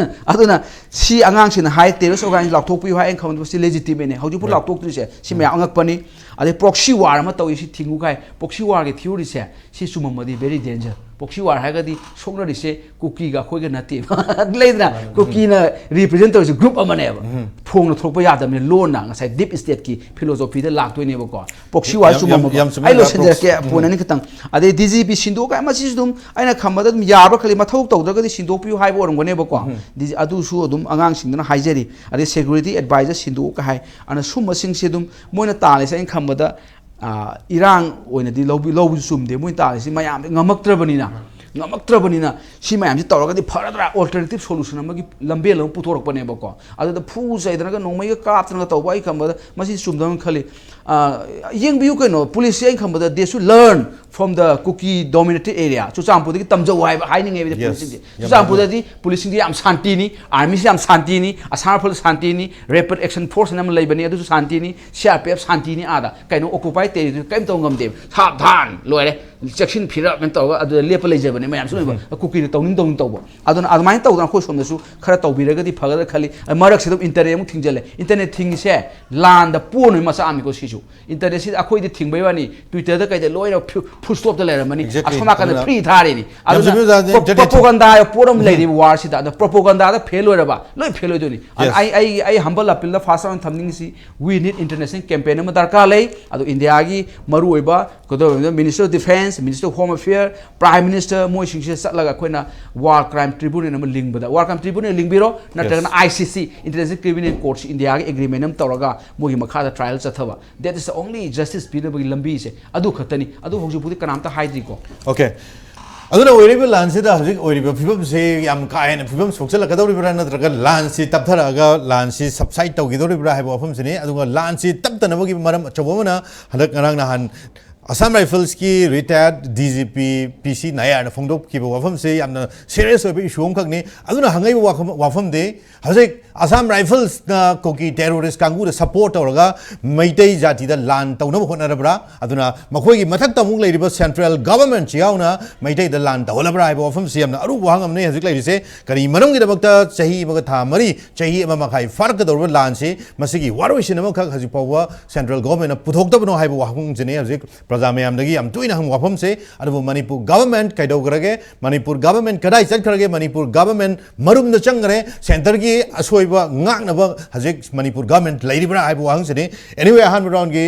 ꯑꯗꯨꯅ ꯁꯤ ꯑꯉꯥꯡꯁꯤꯡꯅ ꯍꯥꯏ, ꯇꯦꯔꯣꯔꯤꯁ ꯑꯣꯔꯒꯅꯥꯏꯖꯦꯁꯟ ꯂꯥꯎꯊꯣꯛꯄꯤꯌꯨ ꯍꯥꯏ, ꯑꯩꯅ ꯈꯪꯕꯗ ꯁꯤ ꯂꯦꯖꯤꯇꯤꯃꯦꯠꯅꯦ꯫ ꯍꯧꯖꯤꯛꯄꯨ ꯂꯥꯎꯊꯣꯛꯇ꯭ꯔꯤꯁꯦ ꯁꯤ ꯃꯌꯥꯝ ꯑꯉꯛꯄꯅꯤ꯫ ꯑꯗꯩ ꯄ꯭ꯔꯣꯛꯁꯤ ꯋꯥꯔ ꯑꯃ ꯇꯧꯏ, ꯁꯤ ꯊꯤꯡꯉꯨ ꯀꯥꯏ꯫ ꯄ꯭ꯔꯣꯛꯁꯤ ꯋꯥꯔꯒꯤ ꯊꯤꯑꯣꯔꯤꯁꯦ ꯁꯤ ꯆꯨꯝꯃꯝꯃꯗꯤ very danger꯫ ꯄ꯭ꯔꯣꯛꯁꯤ ꯋꯥꯔ ꯍꯥꯏꯔꯒꯗꯤ ꯁꯣꯛꯅꯔꯤꯁꯦ ꯀꯨꯀꯤꯒ ꯑꯩꯈꯣꯏꯒ ꯅꯠꯇꯦꯕ꯫ ꯂꯩꯗꯅ, ꯀꯨꯀꯤꯅ ꯔꯤꯄ꯭ꯔꯖꯦꯟ ꯇꯧꯔꯤꯁꯦ ꯒ꯭ꯔꯨꯞ ꯑꯃꯅꯦꯕ꯫ ꯐꯣꯡꯅ ꯊꯣꯛꯄ ꯌꯥꯗꯕꯅꯤ, ꯂꯣꯟꯅ ꯉꯁꯥꯏ ꯗꯤꯞ ꯁ꯭ꯇꯦꯠꯀꯤ ꯐꯤꯂꯣꯁꯣꯐꯤꯗ ꯂꯥꯛꯇꯣꯏꯅꯦꯕꯀꯣ꯫ ꯄ꯭ꯔꯣꯛꯁꯤ ꯋꯥꯔ ꯆꯨꯝꯃꯝꯃꯕ? ꯌꯥꯝ ꯆꯨꯝꯃꯦ, ꯑꯩ ꯂꯣꯏꯁꯤꯟꯖꯔꯛꯀꯦ꯫ ꯄꯣꯏꯟ ꯑꯅꯤ ꯈꯛꯇꯪ꯫ ꯑꯗꯩ ꯗꯤ ꯖꯤ ꯄꯤ ꯁꯤꯟꯗꯣꯛ ꯀꯥꯏ, ꯃꯁꯤꯁꯨ ꯑꯗꯨꯝ ꯑꯩꯅ ꯈꯟꯕꯗ ꯑꯗꯨꯝ ꯌꯥꯕ꯭ꯔꯥ ꯈꯜꯂꯤ, ꯃꯊꯧ ꯇꯧꯗ꯭ꯔꯒꯗꯤ ꯁꯤꯟꯗꯣꯛꯄꯤꯌꯨ ꯍꯥꯏꯕ ꯑꯣꯏꯔꯝꯒꯅꯦꯕꯀꯣ꯫ ꯗꯤ ꯖꯤ, ꯑꯗꯨꯁꯨ ꯑꯗꯨꯝ ꯑꯉꯥꯡꯁꯤꯡꯗꯨꯅ ꯍꯥꯏꯖꯔꯤ꯫ ꯑꯗꯩ ꯁꯦꯀ꯭ꯌꯨꯔꯤꯇꯤ ꯑꯦꯗꯚꯥꯏꯖꯔ ꯁꯤꯟꯗꯣꯛ ꯀꯥꯏ ꯍꯥꯏ꯫ ꯑꯗꯨꯅ ꯁꯨꯝꯕꯁꯤꯡꯁꯦ ꯑꯗꯨꯝ ꯃꯣꯏꯅ ꯇꯥꯜꯂꯤꯁꯦ ꯑꯩꯅ ꯈꯟꯕꯗ, ꯑꯥ, ꯏꯔꯥꯡ ꯑꯣꯏꯅꯗꯤ ꯂꯧꯕꯤ-, ꯂꯧꯕꯁꯨ ꯆꯨꯝꯗꯦ꯫ ꯃꯣꯏꯅ ꯇꯥꯜꯂꯤꯁꯤ ꯃꯌꯥꯝꯗꯤ ꯉꯝꯃꯛꯇ꯭ꯔꯕꯅꯤꯅ, ꯉꯝꯃꯛꯇ꯭ꯔꯕꯅꯤꯅ ꯁꯤ ꯃꯌꯥꯝꯁꯤ ꯇꯧꯔꯒꯗꯤ ꯐꯔꯗ꯭ꯔꯥ, ꯑꯣꯜꯇꯔꯅꯦꯇꯤꯞ ꯁꯣꯂꯨꯁꯟ ꯑꯃꯒꯤ ꯂꯝꯕꯦꯜ ꯑꯃ ꯄꯨꯊꯣꯔꯛꯄꯅꯦꯕꯀꯣ꯫ ꯑꯗꯨꯗ ꯐꯨ ꯆꯩꯗꯅꯒ ꯅꯣꯡꯃꯩꯒ ꯀꯥꯞꯇꯅꯒ ꯇꯧꯕ ꯑꯩ ꯈꯟꯕꯗ ꯃꯁꯤ ꯆꯨꯝꯗꯕꯅ ꯈꯜꯂꯤ꯫ ꯑꯥ, ꯌꯦꯡꯕꯤꯌꯨ ꯀꯩꯅꯣ, ꯄꯨꯂꯤꯁꯁꯦ ꯑꯩ ꯈꯟꯕꯗ they should learn from the Kuki dominated area꯫ ꯆꯨꯔꯆꯥꯟꯄꯨꯔꯗꯒꯤ ꯇꯝꯖꯧ ꯍꯥꯏꯕ ꯍꯥꯏꯅꯤꯡꯉꯦꯕ꯫ Yes꯫ ꯄꯨꯂꯤꯁꯁꯤꯡꯁꯦ ꯌꯥꯝ ꯆꯨꯔꯆꯥꯟꯄꯨꯔꯗꯗꯤ ꯄꯨꯂꯤꯁꯁꯤꯡꯗꯤ ꯌꯥꯝ ꯁꯥꯟꯇꯤꯅꯤ, ꯑꯥꯔꯃꯤꯁꯤ ꯌꯥꯝ ꯁꯥꯟꯇꯤꯅꯤ, ꯑꯁꯥꯝ ꯔꯥꯏꯐꯜ ꯁꯥꯟꯇꯤꯅꯤ, ꯔꯦꯄꯤꯗ ꯑꯦꯛꯁꯟ ꯐꯣꯔꯁ ꯍꯥꯏꯅ ꯑꯃ ꯂꯩꯕꯅꯤ, ꯑꯗꯨꯁꯨ ꯁꯥꯟꯇꯤꯅꯤ, ꯁꯤ ꯑꯥꯔ ꯄꯤ ꯑꯦꯐ ꯁꯥꯟꯇꯤꯅꯤ꯫ ꯑꯥꯗ ꯀꯩꯅꯣ, ꯑꯣꯀꯨꯄꯥꯏ ꯇꯦꯔꯤꯇꯣꯔꯤ ꯀꯔꯤꯝ ꯇꯧꯕ ꯉꯝꯗꯦꯕ꯫ ꯁꯥꯕꯙꯥꯟ! ꯂꯣꯏꯔꯦ꯫ ꯆꯦꯛꯁꯤꯟ ꯐꯤꯔꯞ ꯍꯥꯏꯅ ꯇꯧꯔꯒ ꯑꯗꯨꯗ ꯂꯦꯞꯄ ꯂꯩꯖꯕꯅꯦ ꯃꯌꯥꯝꯁꯨ ꯂꯣꯏꯅꯃꯛ꯫ ꯀꯨꯀꯤꯅ ꯇꯧꯅꯤꯡ ꯇꯧꯅꯤꯡ ꯇꯧꯕ꯫ ꯑꯗꯨꯅ ꯑꯗꯨꯃꯥꯏꯅ ꯇꯧꯗꯅ ꯑꯩꯈꯣꯏ ꯁꯣꯝꯗꯁꯨ ꯈꯔ ꯇꯧꯕꯤꯔꯒꯗꯤ ꯐꯒꯗ꯭ꯔꯥ ꯈꯜꯂꯤ꯫ ꯃꯔꯛꯁꯤꯗ ꯑꯗꯨꯝ ꯏꯟꯇꯔꯅꯦꯠ ꯑꯃꯨꯛ ꯊꯤꯡꯖꯤꯜꯂꯦ꯫ ꯏꯟꯇꯔꯅꯦꯠ ꯊꯤꯡꯉꯤꯁꯦ ꯂꯥꯟꯗ ꯄꯣꯟꯕꯒꯤ ꯃꯆꯥꯛ ꯑꯃꯅꯤꯀꯣ ꯁꯤꯁꯨ꯫ ꯏꯟꯇꯔꯅꯦꯠꯁꯤꯗ ꯑꯩꯈꯣꯏꯗꯤ ꯊꯤꯡꯕꯩ ꯋꯥꯅꯤ, ꯇ꯭ꯋꯤꯇꯔꯗ ꯀꯩꯗ ꯂꯣꯏꯅ ꯐꯨ-, ꯐꯨꯜ ꯁ꯭ꯇꯣꯞꯇ ꯂꯩꯔꯝꯃꯅꯤ꯫ Exactly꯫ ꯑꯁꯣꯝ ꯅꯥꯀꯟꯗ ꯑꯗꯨꯅ ꯐ꯭ꯔꯤ ꯊꯥꯔꯤꯅꯤ꯫ ꯌꯥꯝ ꯑꯗꯨꯅ ꯆꯨꯝꯃꯤ ꯑꯣꯖꯥ, ꯄ꯭ꯔꯣ-, entertainment ꯄ꯭ꯔꯣꯄꯣꯒꯟꯗꯥ ꯍꯥꯏꯕ ꯄꯣꯠ ꯑꯃ ꯂꯩꯔꯤꯕ ꯋꯥꯔꯁꯤꯗ꯫ ꯑꯗꯣ ꯄ꯭ꯔꯣꯄꯣꯒꯟꯗꯥꯗ ꯐꯦꯜ ꯑꯣꯏꯔꯕ, ꯂꯣꯏ ꯐꯦꯜ ꯑꯣꯏꯗꯣꯏꯅꯤ꯫ ꯑꯗꯨꯅ Yes꯫ ꯑꯩ, ꯑꯩ, ꯑꯩ humble appeal ꯗ first ꯑꯣꯏꯅ ꯊꯝꯅꯤꯡꯉꯤꯁꯤ, we need international campaign ꯑꯃ ꯗꯔꯀꯥꯔ ꯂꯩ꯫ ꯑꯗꯣ ꯏꯟꯗꯤꯌꯥꯒꯤ ꯃꯔꯨꯑꯣꯏꯕ ꯀꯩꯗꯧꯔꯤꯕ Minister of Defence, Minister of Home Affairs, Prime Minister, ꯃꯣꯏꯁꯤꯡꯁꯤꯗ ꯆꯠꯂꯒ ꯑꯩꯈꯣꯏꯅ War Crime Tribunal ꯑꯃ ꯂꯤꯡꯕꯗ, War Crime Tribunal ꯂꯤꯡꯕꯤꯔꯣ, ꯅꯠꯇ꯭ꯔꯒꯅ Yes꯫ ꯑꯥꯏ ꯁꯤ ꯁꯤ, International Criminal Court ꯁꯤ ꯏꯟꯗꯤꯌꯥꯒꯤ ꯑꯦꯒ꯭ꯔꯤꯃꯦꯟ ꯑꯃ ꯇꯧꯔꯒ ꯃꯣꯏꯒꯤ ꯃꯈꯥꯗ ꯇ꯭ꯔꯥꯏꯌꯦꯜ ꯆꯠꯊꯕ, that is the only justice ꯄꯤꯅꯕꯒꯤ ꯂꯝꯕꯤꯁꯦ ꯑꯗꯨ ꯈꯛꯇꯅꯤ꯫ ꯑꯗꯨ ꯍꯧꯖꯤꯛ ꯐꯥꯎꯗꯤ ꯀꯅꯥꯝꯇ ꯍꯥꯏꯗ꯭ꯔꯤꯀꯣ꯫ Okay꯫ ꯑꯗꯨꯅ ꯑꯣꯏꯔꯤꯕ ꯂꯥꯟꯁꯤꯗ ꯍꯧꯖꯤꯛ ꯑꯣꯏꯔꯤꯕ ꯐꯤꯕꯝꯁꯤ ꯌꯥꯝ ꯀꯥ ꯍꯦꯟꯅ ꯐꯤꯕꯝ ꯁꯣꯛꯆꯜꯂꯛꯀꯗꯧꯔꯤꯕ꯭ꯔꯥ, ꯅꯠꯇ꯭ꯔꯒ ꯂꯥꯟꯁꯤ ꯇꯞꯊꯔꯛꯑꯒ ꯂꯥꯟꯁꯤ subside ꯇꯧꯈꯤꯗꯧꯔꯤꯕ꯭ꯔꯥ ꯍꯥꯏꯕ ꯋꯥꯐꯝꯁꯤꯅꯤ꯫ ꯑꯗꯨꯒ ꯂꯥꯟꯁꯤ ꯇꯞꯇꯅꯕꯒꯤ ꯃꯔꯝ ꯑꯆꯧꯕ ꯑꯃꯅ ꯍꯟꯗꯛ ꯉꯔꯥꯡ ꯅꯍꯥꯟ Assam ꯔꯥꯏꯐꯜꯁꯀꯤ retired D G P P C ꯅꯥꯌꯔꯅ ꯐꯣꯡꯗꯣꯛꯈꯤꯕ ꯋꯥꯐꯝꯁꯤ ꯌꯥꯝꯅ serious ꯑꯣꯏꯕ issue ꯑꯃꯈꯛꯅꯤ꯫ ꯑꯗꯨꯅ ꯍꯪꯉꯛꯏꯕ ꯋꯥꯐꯝ, ꯋꯥꯐꯝꯗꯤ ꯍꯧꯖꯤꯛ ꯑꯁꯥꯝ ꯔꯥꯏꯐꯜꯁꯅ ꯀꯨꯀꯤ terrorist ꯀꯥꯡꯕꯨꯗ support ꯇꯧꯔꯒ ꯃꯩꯇꯩ ꯖꯥꯇꯤꯗ ꯂꯥꯟ ꯇꯧꯅꯕ ꯍꯣꯠꯅꯔꯕ꯭ꯔꯥ? ꯑꯗꯨꯅ ꯃꯈꯣꯏꯒꯤ ꯃꯊꯛꯇ ꯑꯃꯨꯛ ꯂꯩꯔꯤꯕ central government ꯁꯤ ꯌꯥꯎꯅ ꯃꯩꯇꯩꯗ ꯂꯥꯟ ꯇꯧꯍꯜꯂꯕ꯭ꯔꯥ ꯍꯥꯏꯕ ꯋꯥꯐꯝꯁꯤ ꯌꯥꯝꯅ ꯑꯔꯨꯕ ꯋꯥꯍꯪ ꯑꯃꯅꯤ ꯍꯧꯖꯤꯛ ꯂꯩꯔꯤꯁꯦ꯫ ꯀꯔꯤ ꯃꯔꯝꯒꯤꯗꯃꯛꯇ ꯆꯍꯤ ꯑꯃꯒ ꯊꯥ ꯃꯔꯤ, ꯆꯍꯤ ꯑꯃ ꯃꯈꯥꯏ ꯐꯥꯔꯛꯀꯗꯧꯔꯤꯕ ꯂꯥꯟꯁꯤ ꯃꯁꯤꯒꯤ ꯋꯥꯔꯣꯏꯁꯤꯟ ꯑꯃꯈꯛ ꯍꯧꯖꯤꯛ ꯐꯥꯎꯕ central government ꯅ ꯄꯨꯊꯣꯛꯇꯕꯅꯣ ꯍꯥꯏꯕ ꯋꯥꯍꯪꯁꯤꯅꯤ ꯍꯧꯖꯤꯛ ꯄ꯭ꯔꯖꯥ ꯃꯌꯥꯝꯗꯒꯤ ꯌꯥꯝ ꯇꯣꯏꯅ ꯍꯪꯕ ꯋꯥꯐꯝꯁꯦ, ꯑꯗꯨꯕꯨ ꯃꯅꯤꯄꯨꯔ ꯒꯚꯔꯟꯃꯦꯟꯠ ꯀꯩꯗꯧꯈ꯭ꯔꯒꯦ, ꯃꯅꯤꯄꯨꯔ ꯒꯚꯔꯟꯃꯦꯟꯠ ꯀꯗꯥꯏ ꯆꯠꯈ꯭ꯔꯒꯦ, ꯃꯅꯤꯄꯨꯔ ꯒꯚꯔꯟꯃꯦꯟꯠ ꯃꯔꯨꯝꯗ ꯆꯪꯈ꯭ꯔꯦ, ꯁꯦꯟꯇꯔꯒꯤ ꯑꯁꯣꯏꯕ ꯉꯥꯛꯅꯕ ꯍꯧꯖꯤꯛ ꯃꯅꯤꯄꯨꯔ ꯒꯚꯔꯟꯃꯦꯟꯠ ꯂꯩꯔꯤꯕ꯭ꯔꯥ ꯍꯥꯏꯕ ꯋꯥꯍꯪꯁꯤꯅꯤ꯫ Anyway, ꯑꯍꯥꯟꯕ ꯔꯥꯎꯟꯒꯤ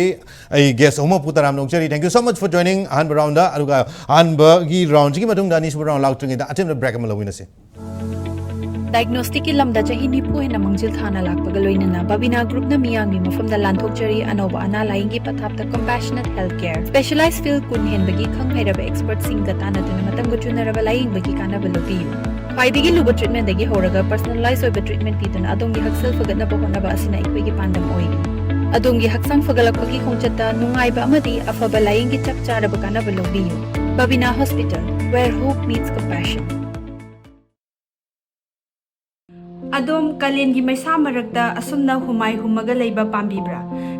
ꯑꯩ ꯒꯦꯁ ꯑꯍꯨꯝꯃꯛꯄꯨ ꯇꯔꯥꯝꯅ ꯑꯣꯛꯆꯔꯤ꯫ Thank you so much for joining ꯑꯍꯥꯟꯕ ꯔꯥꯎꯟꯗ꯫ ꯑꯗꯨꯒ ꯑꯍꯥꯟꯕꯒꯤ ꯔꯥꯎꯟꯁꯤꯒꯤ ꯃꯇꯨꯡꯗ ꯑꯅꯤꯁꯨꯕ ꯔꯥꯎꯟ ꯂꯥꯛꯇ꯭ꯔꯤꯉꯩꯗ ꯑꯊꯦꯡꯕꯗ ꯕ꯭ꯔꯦꯛ ꯑꯃ ꯂꯧꯃꯤꯟꯅꯁꯤ꯫ ꯗꯥꯏꯒꯅꯣꯁꯇꯤꯛꯀꯤ ꯂꯝꯗ ꯆꯍꯤ ꯅꯤꯐꯨ ꯍꯦꯟꯅ ꯃꯥꯡꯖꯤꯜ ꯊꯥꯅ ꯂꯥꯛꯄꯒ ꯂꯣꯏꯅꯅ ꯕꯕꯤꯅꯥ ꯒ꯭ꯔꯨꯞꯅ ꯃꯤꯌꯥꯝꯒꯤ ꯃꯐꯝꯗ ꯂꯥꯟꯊꯣꯛꯆꯔꯤ ꯑꯅꯧꯕ ꯑꯅꯥ ꯂꯥꯌꯦꯡꯒꯤ ꯄꯊꯥꯞꯇ ꯀꯝꯄꯦꯁꯅꯦꯠ ꯍꯦꯜꯊ ꯀꯦꯌꯔ꯫ ꯁ꯭ꯄꯦꯁꯤꯌꯦꯂꯥꯏꯖ ꯐꯤꯜꯗ ꯀꯨꯟ ꯍꯦꯟꯕꯒꯤ ꯈꯪ ꯍꯩꯔꯕ ꯑꯦꯛꯁꯄꯔꯠꯁꯤꯡꯒ ꯇꯥꯟꯅꯗꯨꯅ ꯃꯇꯝꯒ ꯆꯨꯅꯔꯕ ꯂꯥꯌꯦꯡꯕꯒꯤ ꯀꯥꯟꯅꯕ ꯂꯧꯕꯤꯌꯨ꯫ ꯈ꯭ꯋꯥꯏꯗꯒꯤ ꯂꯨꯕ ꯇ꯭ꯔꯤꯠꯃꯦꯟꯗꯒꯤ ꯍꯧꯔꯒ ꯄꯔꯁꯣꯅꯦꯂꯥꯏꯖ ꯑꯣꯏꯕ ꯇ꯭ꯔꯤꯠꯃꯦꯟ ꯄꯤꯗꯨꯅ ꯑꯗꯣꯝꯒꯤ ꯍꯛꯁꯦꯜ ꯐꯒꯠꯅꯕ ꯍꯣꯠꯅꯕ ꯑꯁꯤꯅ ꯑꯩꯈꯣꯏꯒꯤ ꯄꯥꯟꯗꯝ ꯑꯣꯏꯔꯤ꯫ ꯑꯗꯣꯝꯒꯤ ꯍꯛꯆꯥꯡ ꯐꯒꯠꯂꯛꯄꯒꯤ ꯈꯣꯡꯆꯠꯇ ꯅꯨꯡꯉꯥꯏꯕ ꯑꯃꯗꯤ ꯑꯐꯕ ꯂꯥꯌꯦꯡꯒꯤ ꯆꯞ ꯆꯥꯔꯕ ꯀꯥꯟꯅꯕ ꯂꯧꯕꯤꯌꯨ꯫ ꯕꯕꯤꯅꯥ hospital, where hope meets compassion꯫ ꯑꯗꯣꯝ ꯀꯥꯂꯦꯟꯒꯤ ꯃꯩꯁꯥ ꯃꯔꯛꯇ ꯑꯁꯨꯝꯅ ꯍꯨꯃꯥꯏ ꯍꯨꯝꯃꯒ ꯂꯩꯕ ꯄꯥꯝꯕꯤꯕ꯭ꯔꯥ?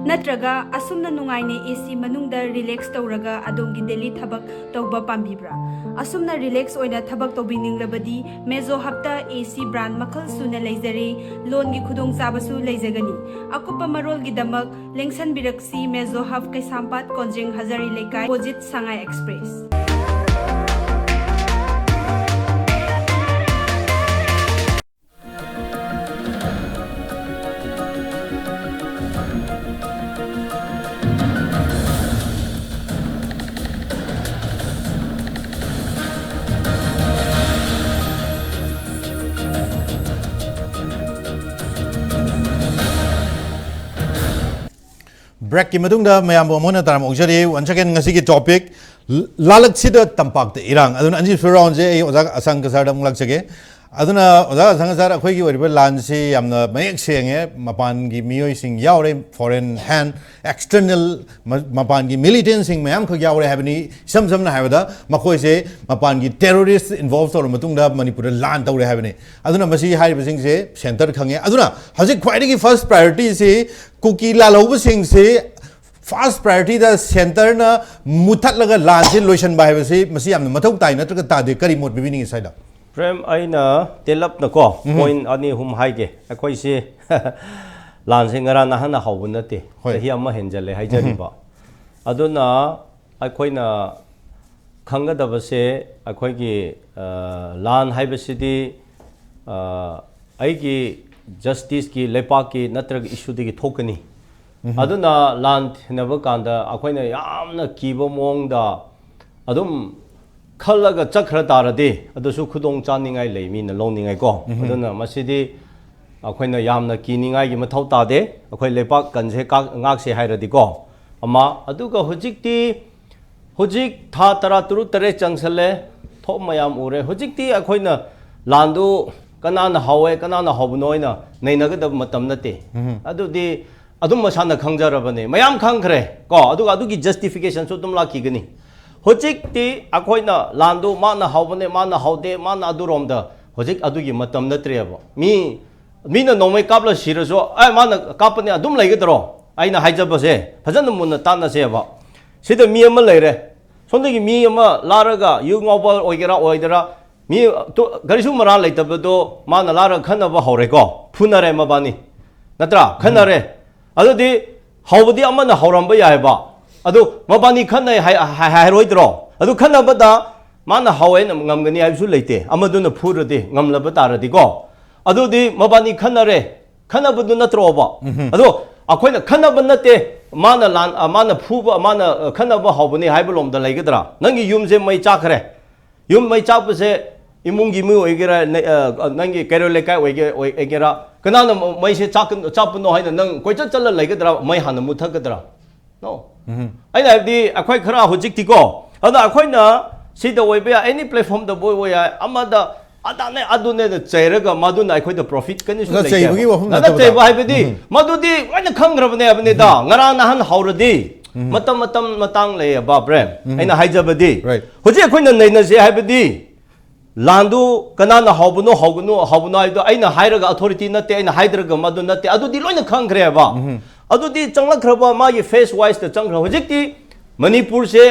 ꯅꯠꯇ꯭ꯔꯒ ꯑꯁꯨꯝꯅ ꯅꯨꯡꯉꯥꯏꯅ ꯑꯦ ꯁꯤ ꯃꯅꯨꯡꯗ ꯔꯤꯂꯦꯛꯁ ꯇꯧꯔꯒ ꯑꯗꯣꯝꯒꯤ ꯗꯦꯂꯤ ꯊꯕꯛ ꯇꯧꯕ ꯄꯥꯝꯕꯤꯕ꯭ꯔꯥ? ꯑꯁꯨꯝꯅ ꯔꯤꯂꯦꯛꯁ ꯑꯣꯏꯅ ꯊꯕꯛ ꯇꯧꯕꯤꯅꯤꯡꯂꯕꯗꯤ ꯃꯦꯖꯣ ꯍꯕꯇ ꯑꯦ ꯁꯤ ꯕ꯭ꯔꯥꯟꯗ ꯃꯈꯜ ꯁꯨꯅ ꯂꯩꯖꯔꯦ꯫ ꯂꯣꯟꯒꯤ ꯈꯨꯗꯣꯡꯆꯥꯕꯁꯨ ꯂꯩꯖꯒꯅꯤ꯫ ꯑꯀꯨꯞꯄ ꯃꯔꯣꯜꯒꯤꯗꯃꯛ ꯂꯦꯡꯁꯟꯕꯤꯔꯛꯁꯤ ꯃꯦꯖꯣ ꯍꯕ ꯀꯩꯁꯥꯝꯄꯥꯠ ꯀꯣꯟꯖꯦꯡ ꯍꯖꯥꯔꯤ ꯂꯩꯀꯥꯏ, ꯑꯣꯄꯣꯖꯤꯠ ꯁꯉꯥꯏ ꯑꯦꯛꯁꯄ꯭ꯔꯦꯁ꯫ ꯕ꯭ꯔꯦꯛꯀꯤ ꯃꯇꯨꯡꯗ ꯃꯌꯥꯝꯕꯨ ꯑꯃꯨꯛ ꯍꯟꯅ ꯇꯔꯥꯝꯅ ꯑꯣꯛꯆꯔꯤ꯫ Once again, ꯉꯁꯤꯒꯤ ꯇꯣꯄꯤꯛ, ꯂ-, ꯂꯥꯂꯛꯁꯤꯗ ꯇꯝꯄꯥꯛꯇ ꯏꯔꯥꯡ꯫ ꯑꯗꯨꯅ ꯑꯅꯤꯁꯨꯕ ꯔꯥꯎꯟꯁꯦ ꯑꯩ ꯑꯣꯖꯥ ꯑꯁꯪꯀ ꯁꯥꯔꯗ ꯑꯃꯨꯛ ꯂꯥꯛꯆꯒꯦ꯫ ꯑꯗꯨꯅ ꯑꯣꯖꯥ ꯑꯁꯪꯀ ꯁꯥꯔ, ꯑꯩꯈꯣꯏꯒꯤ ꯑꯣꯏꯔꯤꯕ ꯂꯥꯟꯁꯤ ꯌꯥꯝꯅ ꯃꯌꯦꯛ ꯁꯦꯡꯉꯦ, ꯃꯄꯥꯟꯒꯤ ꯃꯤꯑꯣꯏꯁꯤꯡ ꯌꯥꯎꯔꯦ, ꯐꯣꯔꯦꯟ ꯍꯦꯟ, ꯑꯦꯛꯁꯇꯔꯅꯦꯜ, ꯃ-, ꯃꯄꯥꯟꯒꯤ ꯃꯤꯂꯤꯇꯦꯟꯁꯤꯡ ꯃꯌꯥꯝꯈꯛ ꯌꯥꯎꯔꯦ ꯍꯥꯏꯕꯅꯤ꯫ ꯏꯁꯝ ꯁꯝꯅ ꯍꯥꯏꯔꯕꯗ ꯃꯈꯣꯏꯁꯦ ꯃꯄꯥꯟꯒꯤ ꯇꯦꯔꯣꯔꯤꯁ ꯏꯟꯚꯣꯜꯕ ꯇꯧꯔꯕ ꯃꯇꯨꯡꯗ ꯃꯅꯤꯄꯨꯔꯗ ꯂꯥꯟ ꯇꯧꯔꯦ ꯍꯥꯏꯕꯅꯤ꯫ ꯑꯗꯨꯅ ꯃꯁꯤ ꯍꯥꯏꯔꯤꯕꯁꯤꯡꯁꯦ ꯁꯦꯟꯇꯔ ꯈꯪꯉꯦ꯫ ꯑꯗꯨꯅ ꯍꯧꯖꯤꯛ ꯈ꯭ꯋꯥꯏꯗꯒꯤ ꯐꯥꯔꯁ ꯄ꯭ꯔꯥꯏꯌꯣꯔꯤꯇꯤꯁꯤ ꯀꯨꯀꯤ ꯂꯥꯜꯍꯧꯕꯁꯤꯡꯁꯤ ꯐꯥꯔꯁ ꯄ꯭ꯔꯥꯏꯌꯣꯔꯤꯇꯤꯗ ꯁꯦꯟꯇꯔꯅ ꯃꯨꯊꯠꯂꯒ ꯂꯥꯟꯁꯤ ꯂꯣꯏꯁꯤꯟꯕ ꯍꯥꯏꯕꯁꯤ ꯃꯁꯤ ꯌꯥꯝꯅ ꯃꯊꯧ ꯇꯥꯏ, ꯅꯠꯇ꯭ꯔꯒ ꯇꯥꯗꯦ? ꯀꯔꯤ ꯃꯣꯠ ꯄꯤꯕꯤꯅꯤꯡꯉꯤ ꯁ꯭ꯋꯥꯏꯗ? ꯄ꯭ꯔꯦꯝ, ꯑꯩꯅ ꯇꯦꯜꯂꯞꯅꯀꯣ ꯎꯝ꯫ ꯄꯣꯏꯟꯠ ꯑꯅꯤ ꯑꯍꯨꯝ ꯍꯥꯏꯒꯦ꯫ ꯑꯩꯈꯣꯏꯁꯤ ꯂꯥꯟꯁꯦ ꯉꯔꯥꯡ ꯅꯍꯥꯟꯅ ꯍꯧꯕ ꯅꯠꯇꯦ, ꯍꯣꯏ꯫ ꯆꯍꯤ ꯑꯃ ꯍꯦꯟꯖꯜꯂꯦ ꯍꯥꯏꯖꯔꯤꯕ꯫ ꯎꯝ꯫ ꯑꯗꯨꯅ ꯑꯩꯈꯣꯏꯅ ꯈꯪꯒꯗꯕꯁꯦ, ꯑꯩꯈꯣꯏꯒꯤ ꯑ, ꯂꯥꯟ ꯍꯥꯏꯕꯁꯤꯗꯤ ꯑ, ꯑꯩꯒꯤ ꯖꯁꯇꯤꯁꯀꯤ, ꯂꯩꯄꯥꯛꯀꯤ ꯅꯠꯇ꯭ꯔꯒ ꯏꯁꯨꯗꯒꯤ ꯊꯣꯛꯀꯅꯤ꯫ ꯑꯗꯨꯅ ꯂꯥꯟ ꯊꯦꯡꯅꯕ ꯀꯥꯟꯗ ꯑꯩꯈꯣꯏꯅ ꯌꯥꯝꯅ ꯀꯤꯕ ꯃꯑꯣꯡꯗ ꯑꯗꯨꯝ ꯈꯜꯂꯒ ꯆꯠꯈ꯭ꯔ ꯇꯥꯔꯗꯤ, ꯑꯗꯨꯁꯨ ꯈꯨꯗꯣꯡ ꯆꯥꯅꯤꯡꯉꯥꯏ ꯂꯩ, ꯃꯤꯅ ꯂꯧꯅꯤꯡꯉꯥꯏꯀꯣ꯫ ꯑꯗꯨꯅ ꯃꯁꯤꯗꯤ ꯑꯩꯈꯣꯏꯅ ꯌꯥꯝꯅ ꯀꯤꯅꯤꯡꯉꯥꯏꯒꯤ ꯃꯊꯧ ꯇꯥꯗꯦ, ꯑꯩꯈꯣꯏ ꯂꯩꯄꯥꯛ ꯀꯟꯁꯦ ꯀꯥ-, ꯉꯥꯛꯁꯦ ꯍꯥꯏꯔꯗꯤꯀꯣ꯫ ꯑꯃ, ꯑꯗꯨꯒ ꯍꯧꯖꯤꯛꯇꯤ, ꯍꯧꯖꯤꯛ ꯊꯥ ꯇꯔꯥ ꯇꯔꯨꯛ ꯇꯔꯦꯠ ꯆꯪꯁꯜꯂꯦ, ꯊꯣꯛ ꯃꯌꯥꯝ ꯎꯔꯦ꯫ ꯍꯧꯖꯤꯛꯇꯤ ꯑꯩꯈꯣꯏꯅ ꯂꯥꯟꯗꯨ ꯀꯅꯥꯅ ꯍꯧꯋꯦ, ꯀꯅꯥꯅ ꯍꯧꯕꯅꯣ ꯍꯥꯏꯅ ꯅꯩꯅꯒꯗꯕ ꯃꯇꯝ ꯅꯠꯇꯦ꯫ ꯑꯗꯨꯗꯤ ꯑꯗꯨꯝ ꯃꯁꯥꯅ ꯈꯪꯖꯔꯕꯅꯦ, ꯃꯌꯥꯝ ꯈꯪꯈ꯭ꯔꯦ ꯀꯣ꯫ ꯑꯗꯨꯒ ꯑꯗꯨꯒꯤ ꯖꯁꯇꯤꯐꯤꯀꯦꯁꯟꯁꯨ ꯑꯗꯨꯝ ꯂꯥꯛꯈꯤꯒꯅꯤ꯫ ꯍꯧꯖꯤꯛꯇꯤ ꯑꯩꯈꯣꯏꯅ ꯂꯥꯟꯗꯨ ꯃꯥꯅ ꯍꯧꯕꯅꯦ, ꯃꯥꯅ ꯍꯧꯗꯦ, ꯃꯥꯅ ꯑꯗꯨꯔꯣꯝꯗ, ꯍꯧꯖꯤꯛ ꯑꯗꯨꯒꯤ ꯃꯇꯝ ꯅꯠꯇ꯭ꯔꯦꯕ꯫ ꯃꯤ, ꯃꯤꯅ ꯅꯣꯡꯃꯩ ꯀꯥꯞꯂ ꯁꯤꯔꯁꯨ, "ꯑꯦ, ꯃꯥꯅ ꯀꯥꯞꯄꯅꯦ" ꯑꯗꯨꯝ ꯂꯩꯒꯗ꯭ꯔꯣ? ꯑꯩꯅ ꯍꯥꯏꯖꯕꯁꯦ ꯐꯖꯅ ꯃꯨꯟꯅ ꯇꯥꯟꯅꯁꯦꯕ꯫ ꯁꯤꯗ ꯃꯤ ꯑꯃ ꯂꯩꯔꯦ, ꯁꯣꯝꯗꯒꯤ ꯃꯤ ꯑꯃ ꯂꯥꯔꯒ, ꯌꯨ ꯉꯥꯎꯕ ꯑꯣꯏꯒꯦꯔꯥ ꯑꯣꯏꯗꯦꯔꯥ, ꯃꯤ ꯇꯣ-, ꯀꯔꯤꯁꯨ ꯃꯔꯥꯜ ꯂꯩꯇꯕꯗꯣ ꯃꯥꯅ ꯂꯥꯔꯒ ꯈꯠꯅꯕ ꯍꯧꯔꯦꯀꯣ, ꯐꯨꯅꯔꯦ ꯃꯕꯥꯅꯤ, ꯅꯠꯇ꯭ꯔꯥ? ꯈꯠꯅꯔꯦ꯫ ꯑꯗꯨꯗꯤ ꯍꯧꯕꯗꯤ ꯑꯃꯅ ꯍꯧꯔꯝꯕ ꯌꯥꯏꯕ, ꯑꯗꯨ ꯃꯕꯥꯅꯤ ꯈꯠꯅꯩ ꯍꯥꯏ-, ꯍꯥꯏ-, ꯍꯥꯏꯔꯣꯏꯗ꯭ꯔꯣ? ꯑꯗꯨ ꯈꯠꯅꯕꯗ ꯃꯥꯅ ꯍꯧꯋꯦꯅ ꯉꯝꯒꯅꯤ ꯍꯥꯏꯕꯁꯨ ꯂꯩꯇꯦ, ꯑꯃꯗꯨꯅ ꯐꯨꯔꯗꯤ, ꯉꯝꯂꯕ ꯇꯥꯔꯗꯤꯀꯣ꯫ ꯑꯗꯨꯗꯤ ꯃꯕꯥꯅꯤ ꯈꯠꯅꯔꯦ, ꯈꯠꯅꯕꯗꯨ ꯅꯠꯇ꯭ꯔꯣꯕ? ꯑꯗꯣ ꯑꯩꯈꯣꯏꯅ ꯈꯠꯅꯕ ꯅꯠꯇꯦ, ꯃꯥꯅ ꯂꯥꯟ-, ꯑ, ꯃꯥꯅ ꯐꯨꯕ, ꯃꯥꯅ, ꯑ, ꯈꯠꯅꯕ ꯍꯧꯕꯅꯤ ꯍꯥꯏꯕ ꯂꯣꯝꯗ ꯂꯩꯒꯗ꯭ꯔꯥ? ꯅꯪꯒꯤ ꯌꯨꯝꯁꯦ ꯃꯩ ꯆꯥꯛꯈ꯭ꯔꯦ, ꯌꯨꯝ ꯃꯩ ꯆꯥꯛꯄꯁꯦ ꯏꯃꯨꯡꯒꯤ ꯃꯤ ꯑꯣꯏꯒꯦꯔꯥ, ꯅ-, ꯑ, ꯅꯪꯒꯤ ꯀꯩꯔꯣꯜ ꯂꯩꯀꯥꯏ ꯑꯣꯏꯒꯦ-, ꯑꯣꯏ-, ꯑꯣꯏꯒꯦꯔꯥ, ꯀꯅꯥꯅ ꯃ-, ꯃꯩꯁꯦ ꯆꯥꯛꯀ-, ꯆꯥꯛꯄꯅꯣ ꯍꯥꯏꯅ ꯅꯪ ꯀꯣꯏꯆꯠ ꯆꯠꯂ ꯂꯩꯒꯗ꯭ꯔꯥ? ꯃꯩ ꯍꯥꯟꯅ ꯃꯨꯠꯊꯠꯀꯗ꯭ꯔꯥ? No. ꯑꯩꯅ ꯍꯥꯏꯕꯗꯤ ꯑꯩꯈꯣꯏ ꯈꯔ ꯍꯧꯖꯤꯛꯇꯤꯀꯣ, ꯑꯗ ꯑꯩꯈꯣꯏꯅ ꯁꯤꯗ ꯑꯣꯏꯕ ꯌꯥꯏ, ꯑꯦꯅꯤ ꯄ꯭ꯂꯦꯠꯐꯣꯝꯗ ꯑꯣꯏꯕ ꯌꯥꯏ, ꯑꯃꯗ ꯑꯗꯥꯅꯦ ꯑꯗꯨꯅꯦꯅ ꯆꯩꯔꯒ ꯃꯗꯨꯅ ꯑꯩꯈꯣꯏꯗ ꯄ꯭ꯔꯣꯐꯤꯠ ꯀꯔꯤꯁꯨ ꯑꯗ ꯂꯩꯇꯦꯕ꯫ ꯆꯩꯕꯒꯤ ꯋꯥꯐꯝ ꯅꯠꯇꯕꯗ꯫ ꯆꯩꯕ ꯍꯥꯏꯕꯗꯤ ꯃꯗꯨꯗꯤ ꯂꯣꯏꯅ ꯈꯪꯈ꯭ꯔꯕꯅꯦ ꯍꯥꯏꯕꯅꯤꯗ꯫ ꯉꯔꯥꯡ ꯅꯍꯥꯟ ꯍꯧꯔꯗꯤ ꯃꯇꯝ, ꯃꯇꯝ ꯃꯇꯥꯡ ꯂꯩꯌꯦꯕ, ꯕ꯭ꯔꯦꯝ꯫ ꯑꯩꯅ ꯍꯥꯏꯖꯕꯗꯤ, right, ꯍꯧꯖꯤꯛ ꯑꯩꯈꯣꯏꯅ ꯅꯩꯅꯁꯦ ꯍꯥꯏꯕꯗꯤ ꯂꯥꯟꯗꯨ ꯀꯅꯥꯅ ꯍꯧꯕꯅꯣ, ꯍꯧꯒꯅꯨ, ꯍꯧꯕꯅꯣ ꯍꯥꯏꯕꯗꯣ ꯑꯩꯅ ꯍꯥꯏꯔꯒ ꯑꯣꯊꯣꯔꯤꯇꯤ ꯅꯠꯇꯦ, ꯑꯩꯅ ꯍꯥꯏꯗ꯭ꯔꯒ ꯃꯗꯨ ꯅꯠꯇꯦ, ꯑꯗꯨꯗꯤ ꯂꯣꯏꯅ ꯈꯪꯈ꯭ꯔꯦꯕ꯫ ꯑꯗꯨꯗꯤ ꯆꯪꯂꯛꯈ꯭ꯔꯕ ꯃꯥꯒꯤ ꯐꯦꯁ ꯋꯥꯏꯁꯇ ꯆꯪꯈ꯭ꯔ꯫ ꯍꯧꯖꯤꯛꯇꯤ ꯃꯅꯤꯄꯨꯔꯁꯦ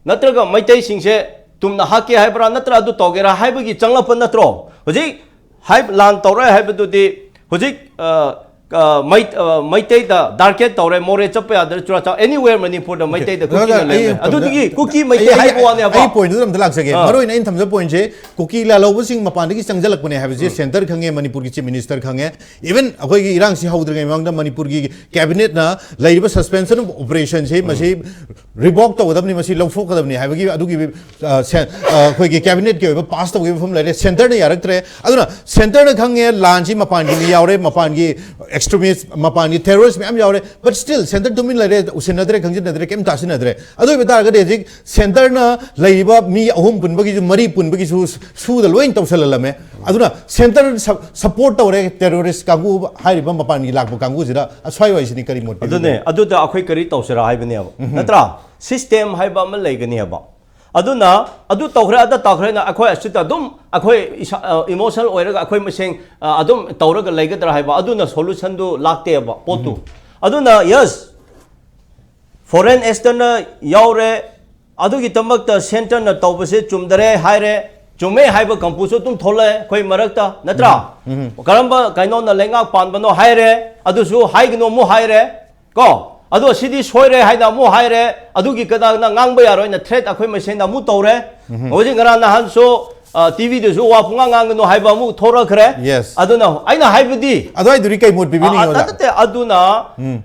ꯅꯠꯇ꯭ꯔꯒ ꯃꯩꯇꯩꯁꯤꯡꯁꯦ ꯇꯨꯝꯅ ꯍꯥꯠꯀꯦ ꯍꯥꯏꯕ꯭ꯔꯥ, ꯅꯠꯇ꯭ꯔ ꯑꯗꯨ ꯇꯧꯒꯦꯔꯥ ꯍꯥꯏꯕꯒꯤ ꯆꯪꯂꯛꯄ ꯅꯠꯇ꯭ꯔꯣ? ꯍꯧꯖꯤꯛ ꯍꯥꯏ-, ꯂꯥꯟ ꯇꯧꯔꯦ ꯍꯥꯏꯕꯗꯨꯗꯤ ꯍꯧꯖꯤꯛ, ꯑ, ꯑ, ꯃꯩ-, ꯑ, ꯃꯩꯇꯩꯗ ꯗꯥꯔꯀꯦꯠ ꯇꯧꯔꯦ, ꯃꯣꯔꯦ ꯆꯠꯄ ꯌꯥꯗ꯭ꯔꯦ, ꯆꯨꯔꯥꯆꯥꯟ, ꯑꯦꯅꯤꯋꯦꯌꯔ ꯃꯅꯤꯄꯨꯔꯗ ꯃꯩꯇꯩꯗ ꯀꯨꯀꯤꯅ ꯑꯩ ꯂꯩꯔꯦ꯫ ꯑꯗꯨꯗꯒꯤ ꯀꯨꯀꯤ ꯃꯩꯇꯩ ꯑꯩ, ꯑꯩ, ꯍꯥꯏꯕ ꯋꯥꯅꯦꯕ꯫ ꯑꯩ ꯄꯣꯏꯟꯗꯨꯗ ꯑꯝꯇ ꯂꯥꯛꯆꯒꯦ꯫ ꯑꯥ꯫ ꯃꯔꯨ ꯑꯣꯏꯅ ꯑꯩꯅ ꯊꯝꯖꯕ ꯄꯣꯏꯟꯁꯦ, ꯀꯨꯀꯤ ꯂꯥꯜꯍꯧꯕꯁꯤꯡ ꯃꯄꯥꯟꯗꯒꯤ ꯆꯪꯁꯤꯜꯂꯛꯄꯅꯦ ꯍꯥꯏꯕꯁꯦ ꯁꯦꯟꯇꯔ ꯈꯪꯉꯦ, ꯃꯅꯤꯄꯨꯔꯒꯤ ꯆꯤꯐ ꯃꯤꯅꯤꯁꯇꯔ ꯈꯪꯉꯦ꯫ ꯏꯚꯟ ꯑꯩꯈꯣꯏꯒꯤ ꯏꯔꯥꯡꯁꯤ ꯍꯧꯗ꯭ꯔꯤꯉꯩ ꯃꯃꯥꯡꯗ ꯃꯅꯤꯄꯨꯔꯒꯤ ꯀꯦꯕꯤꯅꯦꯠꯅ ꯂꯩꯔꯤꯕ ꯁꯁꯄꯦꯟꯁꯟ ꯑꯣꯐ ꯑꯣꯄꯔꯦꯁꯟꯁꯦ ꯃꯁꯤ ꯔꯤꯚꯣꯛ ꯇꯧꯒꯗꯕꯅꯤ, ꯃꯁꯤ ꯂꯧꯊꯣꯛꯀꯗꯕꯅꯤ ꯍꯥꯏꯕꯒꯤ ꯑꯗꯨꯒꯤ, ꯑ, ꯁꯦ-, ꯑ, ꯑꯩꯈꯣꯏꯒꯤ ꯀꯦꯕꯤꯅꯦꯠꯀꯤ ꯑꯣꯏꯕ ꯄꯥꯁ ꯇꯧꯈꯤꯕ ꯃꯐꯝ ꯂꯩꯔꯦ꯫ ꯁꯦꯟꯇꯔꯅ ꯌꯥꯔꯛꯇ꯭ꯔꯦ꯫ ꯑꯗꯨꯅ ꯁꯦꯟꯇꯔꯅ ꯈꯪꯉꯦ ꯂꯥꯟꯁꯤ ꯃꯄꯥꯟꯒꯤ ꯃꯤ ꯌꯥꯎꯔꯦ, ꯃꯄꯥꯟꯒꯤ ꯑꯦꯛꯁꯇ꯭ꯔꯤꯃꯤꯁ, ꯃꯄꯥꯟꯒꯤ ꯇꯦꯔꯣꯔꯤꯁ ꯃꯌꯥꯝ ꯌꯥꯎꯔꯦ꯫ But still ꯁꯦꯟꯇꯔ ꯇꯨꯃꯤꯟ ꯂꯩꯔꯦ, ꯎꯁꯤꯟꯅꯗ꯭ꯔꯦ, ꯈꯪꯖꯤꯟꯅꯗ꯭ꯔꯦ, ꯀꯩꯝ ꯇꯥꯁꯤꯟꯅꯗ꯭ꯔꯦ꯫ ꯑꯗꯨ ꯑꯣꯏꯕ ꯇꯥꯔꯒꯗꯤ ꯍꯧꯖꯤꯛ ꯁꯦꯟꯇꯔꯅ ꯂꯩꯔꯤꯕ ꯃꯤ ꯑꯍꯨꯝ ꯄꯨꯟꯕꯒꯤꯁꯨ, ꯃꯔꯤ ꯄꯨꯟꯕꯒꯤꯁꯨ ꯁꯨꯗ ꯂꯣꯏ ꯇꯧꯁꯜꯍꯜꯂꯝꯃꯦ꯫ ꯑꯗꯨꯅ ꯁꯦꯟꯇꯔ ꯁꯞ-, ꯁꯞꯄꯣꯔꯠ ꯇꯧꯔꯦ ꯇꯦꯔꯣꯔꯤꯁ ꯀꯥꯡꯕꯨ, ꯍꯥꯏꯔꯤꯕ ꯃꯄꯥꯟꯒꯤ ꯂꯥꯛꯄ ꯀꯥꯡꯕꯨꯁꯤꯗ꯫ ꯑꯁ꯭ꯋꯥꯏ ꯋꯥꯏꯁꯤꯅꯤ ꯀꯔꯤ ꯃꯣꯠ ꯄꯤꯕꯤꯅꯤ? ꯑꯗꯨꯅꯦ, ꯑꯗꯨꯗ ꯑꯩꯈꯣꯏ ꯀꯔꯤ ꯇꯧꯁꯤꯔꯥ ꯍꯥꯏꯕꯅꯦꯕ, ꯅꯠꯇ꯭ꯔꯥ? ꯁꯤꯁꯇꯦꯝ ꯍꯥꯏꯕ ꯑꯃ ꯂꯩꯒꯅꯦꯕ꯫ ꯑꯗꯨꯅ ꯑꯗꯨ ꯇꯧꯈ꯭ꯔꯦ, ꯑꯗ ꯇꯧꯈ꯭ꯔꯦꯅ ꯑꯩꯈꯣꯏ ꯑꯁꯤꯗ ꯑꯗꯨꯝ ꯑꯩꯈꯣꯏ ꯏꯁꯥ, ꯑ, ꯏꯃꯣꯁꯅꯦꯜ ꯑꯣꯏꯔꯒ ꯑꯩꯈꯣꯏ ꯃꯁꯦꯟ, ꯑ, ꯑꯗꯨꯝ ꯇꯧꯔꯒ ꯂꯩꯒꯗ꯭ꯔꯥ ꯍꯥꯏꯕ, ꯑꯗꯨꯅ ꯁꯣꯂꯨꯁꯟꯗꯨ ꯂꯥꯛꯇꯦꯕ ꯄꯣꯠꯇꯨ꯫ ꯑꯗꯨꯅ ꯌꯦꯁ, ꯐꯣꯔꯦꯟ ꯑꯦꯁꯇꯔꯅ ꯌꯥꯎꯔꯦ, ꯑꯗꯨꯒꯤꯗꯃꯛꯇ ꯁꯦꯟꯇꯔꯅ ꯇꯧꯕꯁꯦ ꯆꯨꯝꯗꯔꯦ ꯍꯥꯏꯔꯦ, ꯆꯨꯝꯃꯦ ꯍꯥꯏꯕ ꯀꯥꯡꯕꯨꯁꯨ ꯑꯗꯨꯝ ꯊꯣꯛꯂꯛꯑꯦ ꯑꯩꯈꯣꯏ ꯃꯔꯛꯇ, ꯅꯠꯇ꯭ꯔꯥ? ꯀꯔꯝꯕ ꯀꯩꯅꯣꯅ ꯂꯩꯉꯥꯛ ꯄꯥꯟꯕꯅꯣ ꯍꯥꯏꯔꯦ, ꯑꯗꯨꯁꯨ ꯍꯥꯏꯒꯅꯨ ꯑꯃꯨꯛ ꯍꯥꯏꯔꯦ꯫ ꯀꯣ, ꯑꯗꯣ ꯁꯤꯗꯤ ꯁꯣꯏꯔꯦ ꯍꯥꯏꯅ ꯑꯃꯨꯛ ꯍꯥꯏꯔꯦ꯫ ꯑꯗꯨꯒꯤ ꯀꯅꯥꯅ ꯉꯥꯡꯕ ꯌꯥꯔꯣꯏꯅ ꯊ꯭ꯔꯦꯠ ꯑꯩꯈꯣꯏ ꯃꯁꯦꯟꯗ ꯑꯃꯨꯛ ꯇꯧꯔꯦ꯫ ꯍꯧꯖꯤꯛ ꯉꯔꯥꯡ ꯅꯍꯥꯟꯁꯨ, ꯑ, ꯇꯤꯚꯤꯗꯁꯨ ꯋꯥ ꯄꯨꯡꯉꯥꯡ ꯉꯥꯡꯒꯅꯨ ꯍꯥꯏꯕ ꯑꯃꯨꯛ ꯊꯣꯔꯛꯈ꯭ꯔꯦ꯫ Yes. ꯑꯗꯨꯅ ꯑꯩꯅ ꯍꯥꯏꯕꯗꯤ ꯑꯗꯨꯋꯥꯏꯗꯨꯗꯤ ꯀꯩ ꯃꯣꯠ ꯄꯤꯕꯤꯅꯤꯡꯉꯤ, ꯑ, ꯑ, ꯑꯣꯖꯥ? ꯅꯠꯇꯦ, ꯑꯗꯨꯅ ꯎꯝ꯫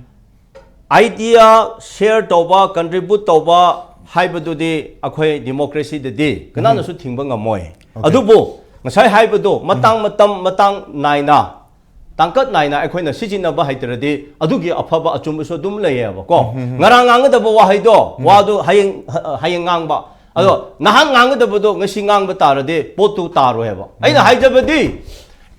ꯑꯥꯏꯗꯤꯌꯥ ꯁꯤꯌꯔ ꯇꯧꯕ, ꯀꯟꯇ꯭ꯔꯤꯕ꯭ꯌꯨꯠ ꯇꯧꯕ ꯍꯥꯏꯕꯗꯨꯗꯤ ꯑꯩꯈꯣꯏ ꯗꯤꯃꯣꯀ꯭ꯔꯦꯁꯤꯗꯗꯤ ꯀꯅꯥꯅꯁꯨ ꯊꯤꯡꯕ ꯉꯝꯃꯣꯏ꯫ ꯑꯗꯨꯕꯨ ꯉꯁꯥꯏ ꯍꯥꯏꯕꯗꯣ ꯃꯇꯥꯡ ꯃꯇꯝ ꯃꯇꯥꯡ ꯅꯥꯏꯅ, ꯇꯥꯡꯀꯛ ꯅꯥꯏꯅ ꯑꯩꯈꯣꯏꯅ ꯁꯤꯖꯤꯟꯅꯕ ꯍꯩꯇ꯭ꯔꯗꯤ ꯑꯗꯨꯒꯤ ꯑꯐꯕ ꯑꯆꯨꯝꯕꯁꯨ ꯑꯗꯨꯝ ꯂꯩꯌꯦꯕꯀꯣ꯫ ꯉꯔꯥꯡ ꯉꯥꯡꯒꯗꯕ ꯋꯥꯍꯩꯗꯣ, ꯋꯥꯗꯣ ꯍꯌꯦꯡ, ꯍꯌꯦꯡ ꯉꯥꯡꯕ꯫ ꯑꯗꯣ ꯅꯍꯥꯟ ꯉꯥꯡꯒꯗꯕꯗꯣ ꯉꯁꯤ ꯉꯥꯡꯕ ꯇꯥꯔꯗꯤ ꯄꯣꯠꯇꯨ ꯇꯥꯔꯣꯏ ꯍꯥꯏꯕ꯫ ꯑꯩꯅ ꯍꯥꯏꯖꯕꯗꯤ,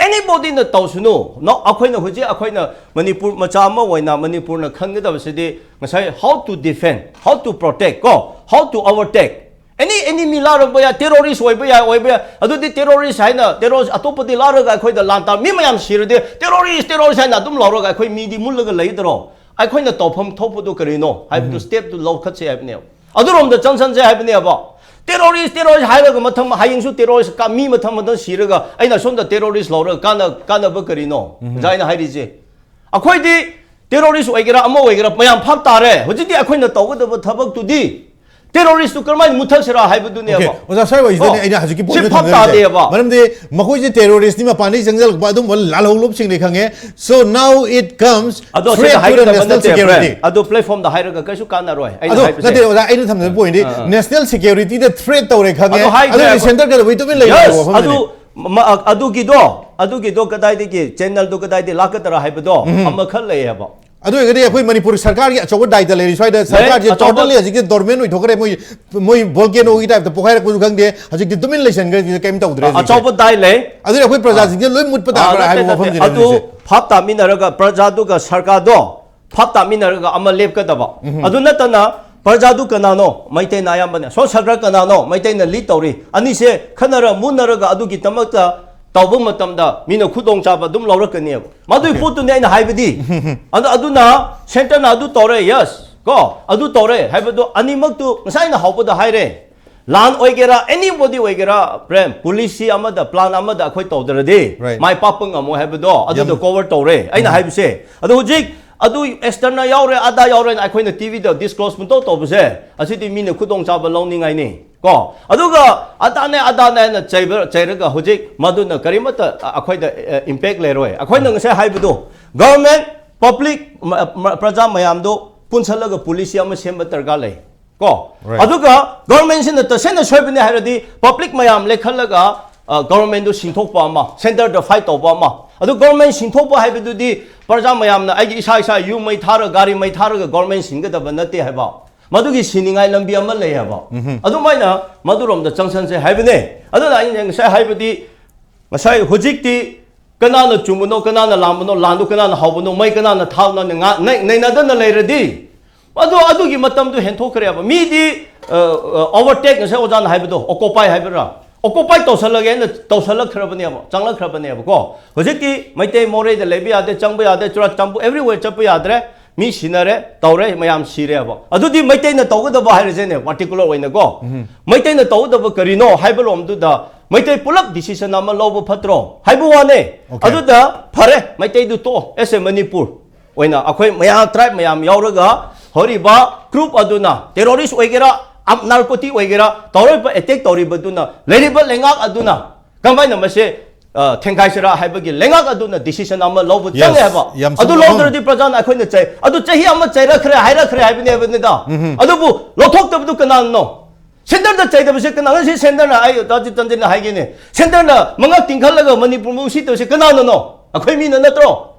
ꯑꯦꯅꯤꯕꯣꯗꯤꯅ ꯇꯧꯁꯅꯨ꯫ ꯅꯣ, ꯑꯩꯈꯣꯏꯅ ꯍꯧꯖꯤꯛ ꯑꯩꯈꯣꯏꯅ ꯃꯅꯤꯄꯨꯔ ꯃꯆꯥ ꯑꯃ ꯑꯣꯏꯅ ꯃꯅꯤꯄꯨꯔꯅ ꯈꯪꯒꯗꯕꯁꯤꯗꯤ ꯉꯁꯥꯏ how to defend, how to protect ꯀꯣ, how to overtake꯫ ꯑꯦꯅꯤ ꯑꯦꯅꯤꯃꯤ ꯂꯥꯛꯔꯝꯕ ꯌꯥꯏ, ꯇꯦꯔꯣꯔꯤꯁ ꯑꯣꯏꯕ ꯌꯥꯏ, ꯑꯣꯏꯕ ꯌꯥꯏ꯫ ꯑꯗꯨꯗꯤ ꯇꯦꯔꯣꯔꯤꯁ ꯍꯥꯏꯅ, ꯇꯦꯔꯣꯔꯤꯁ ꯑꯇꯣꯞꯄꯗꯤ ꯂꯥꯛꯔꯒ ꯑꯩꯈꯣꯏꯗ ꯂꯥꯟ ꯇꯥ-, ꯃꯤ ꯃꯌꯥꯝ ꯁꯤꯔꯗꯤ ꯇꯦꯔꯣꯔꯤꯁ, ꯇꯦꯔꯣꯔꯤꯁ ꯍꯥꯏꯅ ꯑꯗꯨꯝ ꯂꯧꯔꯒ ꯑꯩꯈꯣꯏ ꯃꯤꯗꯤ ꯃꯨꯜꯂꯒ ꯂꯩꯗ꯭ꯔꯣ? ꯑꯩꯈꯣꯏꯅ ꯇꯧꯐꯝ ꯊꯣꯛꯄꯗꯨ ꯀꯔꯤꯅꯣ ꯍꯥꯏꯕꯗꯨ ꯁ꯭ꯇꯦꯞꯇꯨ ꯂꯧꯈꯠꯁꯦ ꯍꯥꯏꯕꯅꯦꯕ꯫ ꯑꯗꯨꯔꯣꯝꯗ ꯆꯪꯁꯟꯁꯦ ꯍꯥꯏꯕꯅꯦꯕ꯫ ꯇꯦꯔꯣꯔꯤꯁ, ꯇꯦꯔꯣꯔꯤꯁ ꯍꯥꯏꯔꯒ ꯃꯊꯪ ꯍꯌꯦꯡꯁꯨ ꯇꯦꯔꯣꯔꯤꯁ ꯀ-, ꯃꯤ ꯃꯊꯪ ꯃꯊꯪ ꯁꯤꯔꯒ ꯑꯩꯅ ꯁꯣꯝꯗ ꯇꯦꯔꯣꯔꯤꯁ ꯂꯧꯔꯒ ꯀꯥꯟꯅ-, ꯀꯥꯟꯅꯕ ꯀꯔꯤꯅꯣ? ꯑꯣꯖꯥ, ꯑꯩꯅ ꯍꯥꯏꯔꯤꯁꯦ, ꯑꯩꯈꯣꯏꯗꯤ terrorist ꯑꯣꯏꯒꯦꯔꯥ ꯑꯃ ꯑꯣꯏꯒꯦꯔꯥ ꯃꯌꯥꯝ ꯐꯥꯞ ꯇꯥꯔꯦ꯫ ꯍꯧꯖꯤꯛꯇꯤ ꯑꯩꯈꯣꯏꯅ ꯇꯧꯒꯗꯕ ꯊꯕꯛꯇꯨꯗꯤ terrorist ꯇꯨ ꯀꯔꯝꯍꯥꯏꯅ ꯃꯨꯠꯊꯠꯁꯤꯔꯥ ꯍꯥꯏꯕꯗꯨꯅꯦꯕ꯫ ꯑꯣꯖꯥ, ꯁ꯭ꯋꯥꯏ ꯋꯥꯔꯤꯁꯤꯗꯅꯦ ꯀꯣ? ꯑꯩꯅ ꯍꯧꯖꯤꯛꯀꯤ ꯁꯤ point ꯐꯥꯞ ꯊꯝꯖꯅꯤꯡꯉꯤꯁꯦ꯫ ꯇꯥꯗꯦꯕ꯫ ꯃꯔꯝꯗꯤ ꯃꯈꯣꯏꯁꯦ terrorist ꯅꯤ, ꯃꯄꯥꯟꯗꯒꯤ ꯆꯪꯁꯤꯜꯂꯛꯄ ꯑꯗꯨꯝꯕ ꯂꯥꯜꯍꯧꯂꯨꯞꯁꯤꯡꯅꯤ ꯈꯪꯉꯦ꯫ So now it comes ꯑꯗꯣ threat ꯁꯤꯗ to the ꯍꯥꯏꯒꯗꯕ national ꯅꯠꯇꯦ, security. Prem꯫ ꯑꯗꯣ platform ꯗ ꯍꯥꯏꯔꯒ ꯀꯩꯁꯨ ꯀꯥꯟꯅꯔꯣꯏ ꯑꯩꯅ ꯑꯗꯣ ꯍꯥꯏꯕꯁꯦ꯫ ꯅꯠꯇꯦ ꯑꯣꯖꯥ, ꯑꯩꯅ ꯊꯝꯖꯕ point ꯗꯤ ꯑꯥ, ꯑꯥ꯫ National Security ꯗ threat ꯇꯧꯔꯦ ꯈꯪꯉꯦ꯫ ꯑꯗꯣ ꯍꯥꯏꯈ꯭ꯔꯦ ꯑꯗꯨꯗꯤ ꯑꯩꯈꯣꯏ꯫ Center ꯀꯗꯧꯕꯩ ꯇꯨꯃꯤꯟ ꯂꯩꯔꯤꯕ Yes, ꯋꯥꯐꯝꯗꯨꯅꯤ꯫ ꯑꯗꯨ ꯃ-, ꯑ-, ꯑꯗꯨꯒꯤꯗꯣ ꯑꯗꯨꯒꯤꯗꯣ ꯀꯗꯥꯏꯗꯒꯤ channel ꯗꯨ ꯀꯗꯥꯏꯗꯒꯤ ꯂꯥꯛꯀꯗ꯭ꯔꯥ ꯍꯥꯏꯕꯗꯣ ꯑꯃꯈꯛ ꯂꯩꯌꯦꯕ꯫ ꯑꯗꯨ ꯑꯣꯏꯔꯒꯗꯤ ꯑꯩꯈꯣꯏ ꯃꯅꯤꯄꯨꯔ ꯁꯔꯀꯥꯔꯒꯤ ꯑꯆꯧꯕ ꯗꯥꯏꯇ ꯂꯩꯔꯤ꯫ ꯁ꯭ꯋꯥꯏꯗ ꯁꯔꯀꯥꯔꯁꯦ ꯑꯆꯧꯕ totally ꯍꯧꯖꯤꯛꯇꯤ dormant ꯑꯣꯏꯊꯣꯛꯈ꯭ꯔꯦ꯫ ꯃꯣꯏ ꯃꯣꯏ volcano ꯒꯤ type ꯇ ꯄꯣꯛꯈꯥꯏꯔꯛꯄꯁꯨ ꯈꯪꯗꯦ꯫ ꯍꯧꯖꯤꯛꯇꯤ ꯇꯨꯃꯤꯟ ꯂꯩꯁꯟꯈ꯭ꯔꯦ, ꯀꯩꯝ ꯇꯧꯗ꯭ꯔꯦ ꯍꯧꯖꯤꯛꯁꯦ꯫ ꯑꯆꯧꯕ ꯗꯥꯏ ꯂꯩ꯫ ꯑꯗꯨꯗꯤ ꯑꯩꯈꯣꯏ ꯄ꯭ꯔꯖꯥꯁꯤꯡꯁꯦ ꯂꯣꯏ ꯃꯨꯠꯄ ꯑꯥ, ꯇꯥꯕ꯭ꯔꯥ ꯅꯠꯇꯦ, ꯍꯥꯏꯕ ꯅꯠꯇꯦ꯫ ꯋꯥꯐꯝꯁꯤꯅꯦ ꯑꯗꯨ ꯍꯧꯖꯤꯛꯁꯦ꯫ ꯐꯥꯞ ꯇꯥꯃꯤꯟꯅꯔꯒ ꯄ꯭ꯔꯖꯥꯗꯨꯒ ꯁꯔꯀꯥꯔꯗꯣ ꯐꯥꯞ ꯇꯥꯃꯤꯟꯅꯔꯒ ꯑꯃ ꯂꯦꯞꯀꯗꯕ꯫ ꯑꯗꯨ ꯅꯠꯇꯅ ꯄ꯭ꯔꯖꯥꯗꯨ ꯀꯅꯥꯅꯣ? ꯃꯩꯇꯩꯅ ꯑꯌꯥꯝꯕꯅ꯫ ꯁꯣ ꯁꯔꯀꯥꯔ ꯀꯅꯥꯅꯣ? ꯃꯩꯇꯩꯅ lead ꯇꯧꯔꯤ꯫ ꯑꯅꯤꯁꯦ ꯈꯟꯅꯔ ꯃꯨꯟꯅꯔꯒ ꯑꯗꯨꯒꯤꯗꯃꯛꯇ ꯇꯧꯕ ꯃꯇꯝꯗ ꯃꯤꯅ ꯈꯨꯗꯣꯡꯆꯥꯕ ꯑꯗꯨꯝ ꯂꯧꯔꯛꯀꯅꯦꯕ꯫ ꯃꯗꯨꯒꯤ ꯄꯣꯠꯇꯨꯅꯤ ꯑꯩꯅ ꯍꯥꯏꯕꯗꯤ꯫ ꯑꯗꯨ, ꯑꯗꯨꯅ center ꯅ ꯑꯗꯨ ꯇꯧꯔꯦ, yes, ꯀꯣ, ꯑꯗꯨ ꯇꯧꯔꯦ ꯍꯥꯏꯕꯗꯣ ꯑꯅꯤꯃꯛꯇꯨ ꯉꯁꯥꯏ ꯑꯩꯅ ꯍꯧꯕꯗ ꯍꯥꯏꯔꯦ꯫ ꯂꯥꯟ ꯑꯣꯏꯒꯦꯔꯥ, anybody ꯑꯣꯏꯒꯦꯔꯥ, ꯄ꯭ꯔꯦꯝ, policy ꯑꯃꯗ, plan ꯑꯃꯗ ꯑꯩꯈꯣꯏ ꯇꯧꯗ꯭ꯔꯗꯤ Right. ꯃꯥꯏ ꯄꯥꯛꯄ ꯉꯝꯃꯣꯏ ꯍꯥꯏꯕꯗꯣ ꯑꯗꯨꯗ ꯌꯥꯝ- cover ꯇꯧꯔꯦ ꯑꯩꯅ ꯍꯥꯏꯕꯁꯦ꯫ ꯑꯗꯣ ꯍꯧꯖꯤꯛ ꯑꯗꯨ Eastern ꯅ ꯌꯥꯎꯔꯦ, ꯑꯗꯥ ꯌꯥꯎꯔꯦꯅ ꯑꯩꯈꯣꯏꯅ T V ꯗ disclose ꯄꯨꯡꯇꯧ ꯇꯧꯕꯁꯦ, ꯑꯁꯤꯗꯤ ꯃꯤꯅ ꯈꯨꯗꯣꯡꯆꯥꯕ ꯂꯧꯅꯤꯡꯉꯥꯏꯅꯤ꯫ ꯀꯣ? ꯑꯗꯨꯒ ꯑꯗꯥꯅꯦ, ꯑꯗꯥꯅꯦ ꯍꯥꯏꯅ ꯆꯩꯕ-, ꯆꯩꯔꯒ ꯍꯧꯖꯤꯛ ꯃꯗꯨꯅ ꯀꯔꯤꯃꯠꯇ ꯑ-, ꯑꯩꯈꯣꯏꯗ, ꯑ, impact ꯂꯩꯔꯣꯏ꯫ ꯑꯩꯈꯣꯏꯅ ꯉꯁꯥꯏ ꯍꯥꯏꯕꯗꯣ, government, public, ꯃ-, ꯃ-, ꯄ꯭ꯔꯖꯥ ꯃꯌꯥꯝꯗꯣ ꯄꯨꯟꯁꯜꯂꯒ policy ꯑꯃ ꯁꯦꯝꯕ ꯗꯔꯀꯥꯔ ꯂꯩ꯫ ꯀꯣ? Right. ꯑꯗꯨꯒ government ꯁꯤꯅ ꯇꯁꯦꯡꯅ ꯁꯣꯏꯕꯅꯦ ꯍꯥꯏꯔꯗꯤ public ꯃꯌꯥꯝ ꯂꯦꯈꯠꯂꯒ, ꯑ, government ꯗꯨ ꯁꯤꯟꯊꯣꯛꯄ ꯑꯃ, center ꯗ fight ꯇꯧꯕ ꯑꯃ꯫ ꯑꯗꯨ government ꯁꯤꯟꯊꯣꯛꯄ ꯍꯥꯏꯕꯗꯨꯗꯤ ꯄ꯭ꯔꯖꯥ ꯃꯌꯥꯝꯅ ꯑꯩꯒꯤ ꯏꯁꯥ ꯏꯁꯥ ꯌꯨꯝ ꯃꯩ ꯊꯥꯔꯒ, ꯒꯥꯔꯤ ꯃꯩ ꯊꯥꯔꯒ government ꯁꯤꯟꯒꯗꯕ ꯅꯠꯇꯦ ꯍꯥꯏꯕ꯫ ꯃꯗꯨꯒꯤ ꯁꯤꯅꯤꯡꯉꯥꯏ ꯂꯝꯕꯤ ꯑꯃ ꯂꯩ ꯍꯥꯏꯕ꯫ ꯑꯗꯨꯃꯥꯏꯅ ꯃꯗꯨꯔꯣꯝꯗ ꯆꯪꯁꯟꯁꯦ ꯍꯥꯏꯕꯅꯦ꯫ ꯑꯗꯨꯅ ꯑꯩꯅ ꯉꯁꯥꯏ ꯍꯥꯏꯕꯗꯤ, ꯉꯁꯥꯏ ꯍꯧꯖꯤꯛꯇꯤ ꯀꯅꯥꯅ ꯆꯨꯝꯕꯅꯣ, ꯀꯅꯥꯅ ꯂꯥꯟꯕꯅꯣ, ꯂꯥꯟꯗꯨ ꯀꯅꯥꯅ ꯍꯧꯕꯅꯣ, ꯃꯩ ꯀꯅꯥꯅ ꯊꯥꯕꯅꯣ ꯉꯥ-, ꯅꯩ-, ꯅꯩꯅꯗꯅ ꯂꯩꯔꯗꯤ, ꯑꯗꯣ ꯑꯗꯨꯒꯤ ꯃꯇꯝꯗꯨ ꯍꯦꯟꯊꯣꯛꯈ꯭ꯔꯦꯕ꯫ ꯃꯤꯗꯤ, ꯑ, ꯑ, overtake, ꯉꯁꯥꯏ ꯑꯣꯖꯥꯅ ꯍꯥꯏꯕꯗꯣ, occupy ꯍꯥꯏꯕ꯭ꯔꯥ? Occupy ꯇꯧꯁꯜꯂꯒꯦꯅ ꯇꯧꯁꯜꯂꯛꯈ꯭ꯔꯕꯅꯦꯕ, ꯆꯪꯂꯛꯈ꯭ꯔꯕꯅꯦꯕꯀꯣ꯫ ꯍꯧꯖꯤꯛꯇꯤ ꯃꯩꯇꯩ ꯃꯣꯔꯦꯗ ꯂꯩꯕ ꯌꯥꯗꯦ, ꯆꯪꯕ ꯌꯥꯗꯦ, ꯆꯨꯔꯆꯥꯟꯄꯨꯔ, everywhere ꯆꯠꯄ ꯌꯥꯗ꯭ꯔꯦ꯫ ꯃꯤ ꯁꯤꯅꯔꯦ, ꯇꯧꯔꯦ, ꯃꯌꯥꯝ ꯁꯤꯔꯦꯕ꯫ ꯑꯗꯨꯗꯤ ꯃꯩꯇꯩꯅ ꯇꯧꯒꯗꯕ ꯍꯥꯏꯔꯁꯦꯅꯦ, particular ꯑꯣꯏꯅꯀꯣ꯫ ꯃꯩꯇꯩꯅ ꯇꯧꯒꯗꯕ ꯀꯔꯤꯅꯣ ꯍꯥꯏꯕ ꯂꯣꯝꯗꯨꯗ ꯃꯩꯇꯩ ꯄꯨꯂꯞ decision ꯑꯃ ꯂꯧꯕ ꯐꯠꯇ꯭ꯔꯣ ꯍꯥꯏꯕ ꯋꯥꯅꯦ꯫ Okay. ꯑꯗꯨꯗ ꯐꯔꯦ, ꯃꯩꯇꯩꯗꯨ ꯇꯣꯛꯑꯣ, as a Manipur ꯑꯣꯏꯅ ꯑꯩꯈꯣꯏ ꯃꯌꯥꯝ, tribe ꯃꯌꯥꯝ ꯌꯥꯎꯔꯒ ꯍꯧꯔꯤꯕ group ꯑꯗꯨꯅ terrorist ꯑꯣꯏꯒꯦꯔꯥ, narcotic ꯑꯣꯏꯒꯦꯔꯥ, ꯇꯧꯔꯤꯕ attack ꯇꯧꯔꯤꯕꯗꯨꯅ, ꯂꯩꯔꯤꯕ ꯂꯩꯉꯥꯛ ꯑꯗꯨꯅ ꯀꯃꯥꯏꯅ ꯃꯁꯦ, ꯑ, ꯊꯦꯡꯒꯥꯏꯁꯤꯔꯥ ꯍꯥꯏꯕꯒꯤ ꯂꯩꯉꯥꯛ ꯑꯗꯨꯅ decision ꯑꯃ ꯂꯧꯕ Yes, ꯆꯪꯉꯦ ꯍꯥꯏꯕ꯫ ꯌꯥꯝ ꯑꯗꯨ ꯆꯨꯝꯕ ꯂꯧꯗ꯭ꯔꯗꯤ ꯋꯥꯐꯝ꯫ ꯄ꯭ꯔꯖꯥꯅ ꯑꯩꯈꯣꯏꯅ ꯆꯩ-, ꯑꯗꯨ ꯆꯍꯤ ꯑꯃ ꯆꯩꯔꯛꯈ꯭ꯔꯦ, ꯍꯥꯏꯔꯛꯈ꯭ꯔꯦ ꯍꯥꯏꯕꯅꯦꯕꯅꯤꯗ꯫ ꯎꯝꯍꯨꯝ꯫ ꯑꯗꯨꯕꯨ ꯂꯧꯊꯣꯛꯇꯕꯗꯨ ꯀꯅꯥꯅꯣ? Centreꯗ ꯆꯩꯗꯕꯁꯦ ꯀꯅꯥ? ꯉꯁꯤ centreꯅ, ꯑꯩ ꯇꯥꯖꯤꯠ ꯇꯟꯖꯤꯠꯅ ꯍꯥꯏꯒꯦꯅꯦ, centreꯅ ꯃꯉꯛ ꯇꯤꯡꯈꯠꯂꯒ ꯃꯅꯤꯄꯨꯔꯕꯨ ꯎꯁꯤꯠꯇꯕꯁꯦ ꯀꯅꯥꯅꯅꯣ? ꯑꯩꯈꯣꯏ ꯃꯤꯅ ꯅꯠꯇ꯭ꯔꯣ?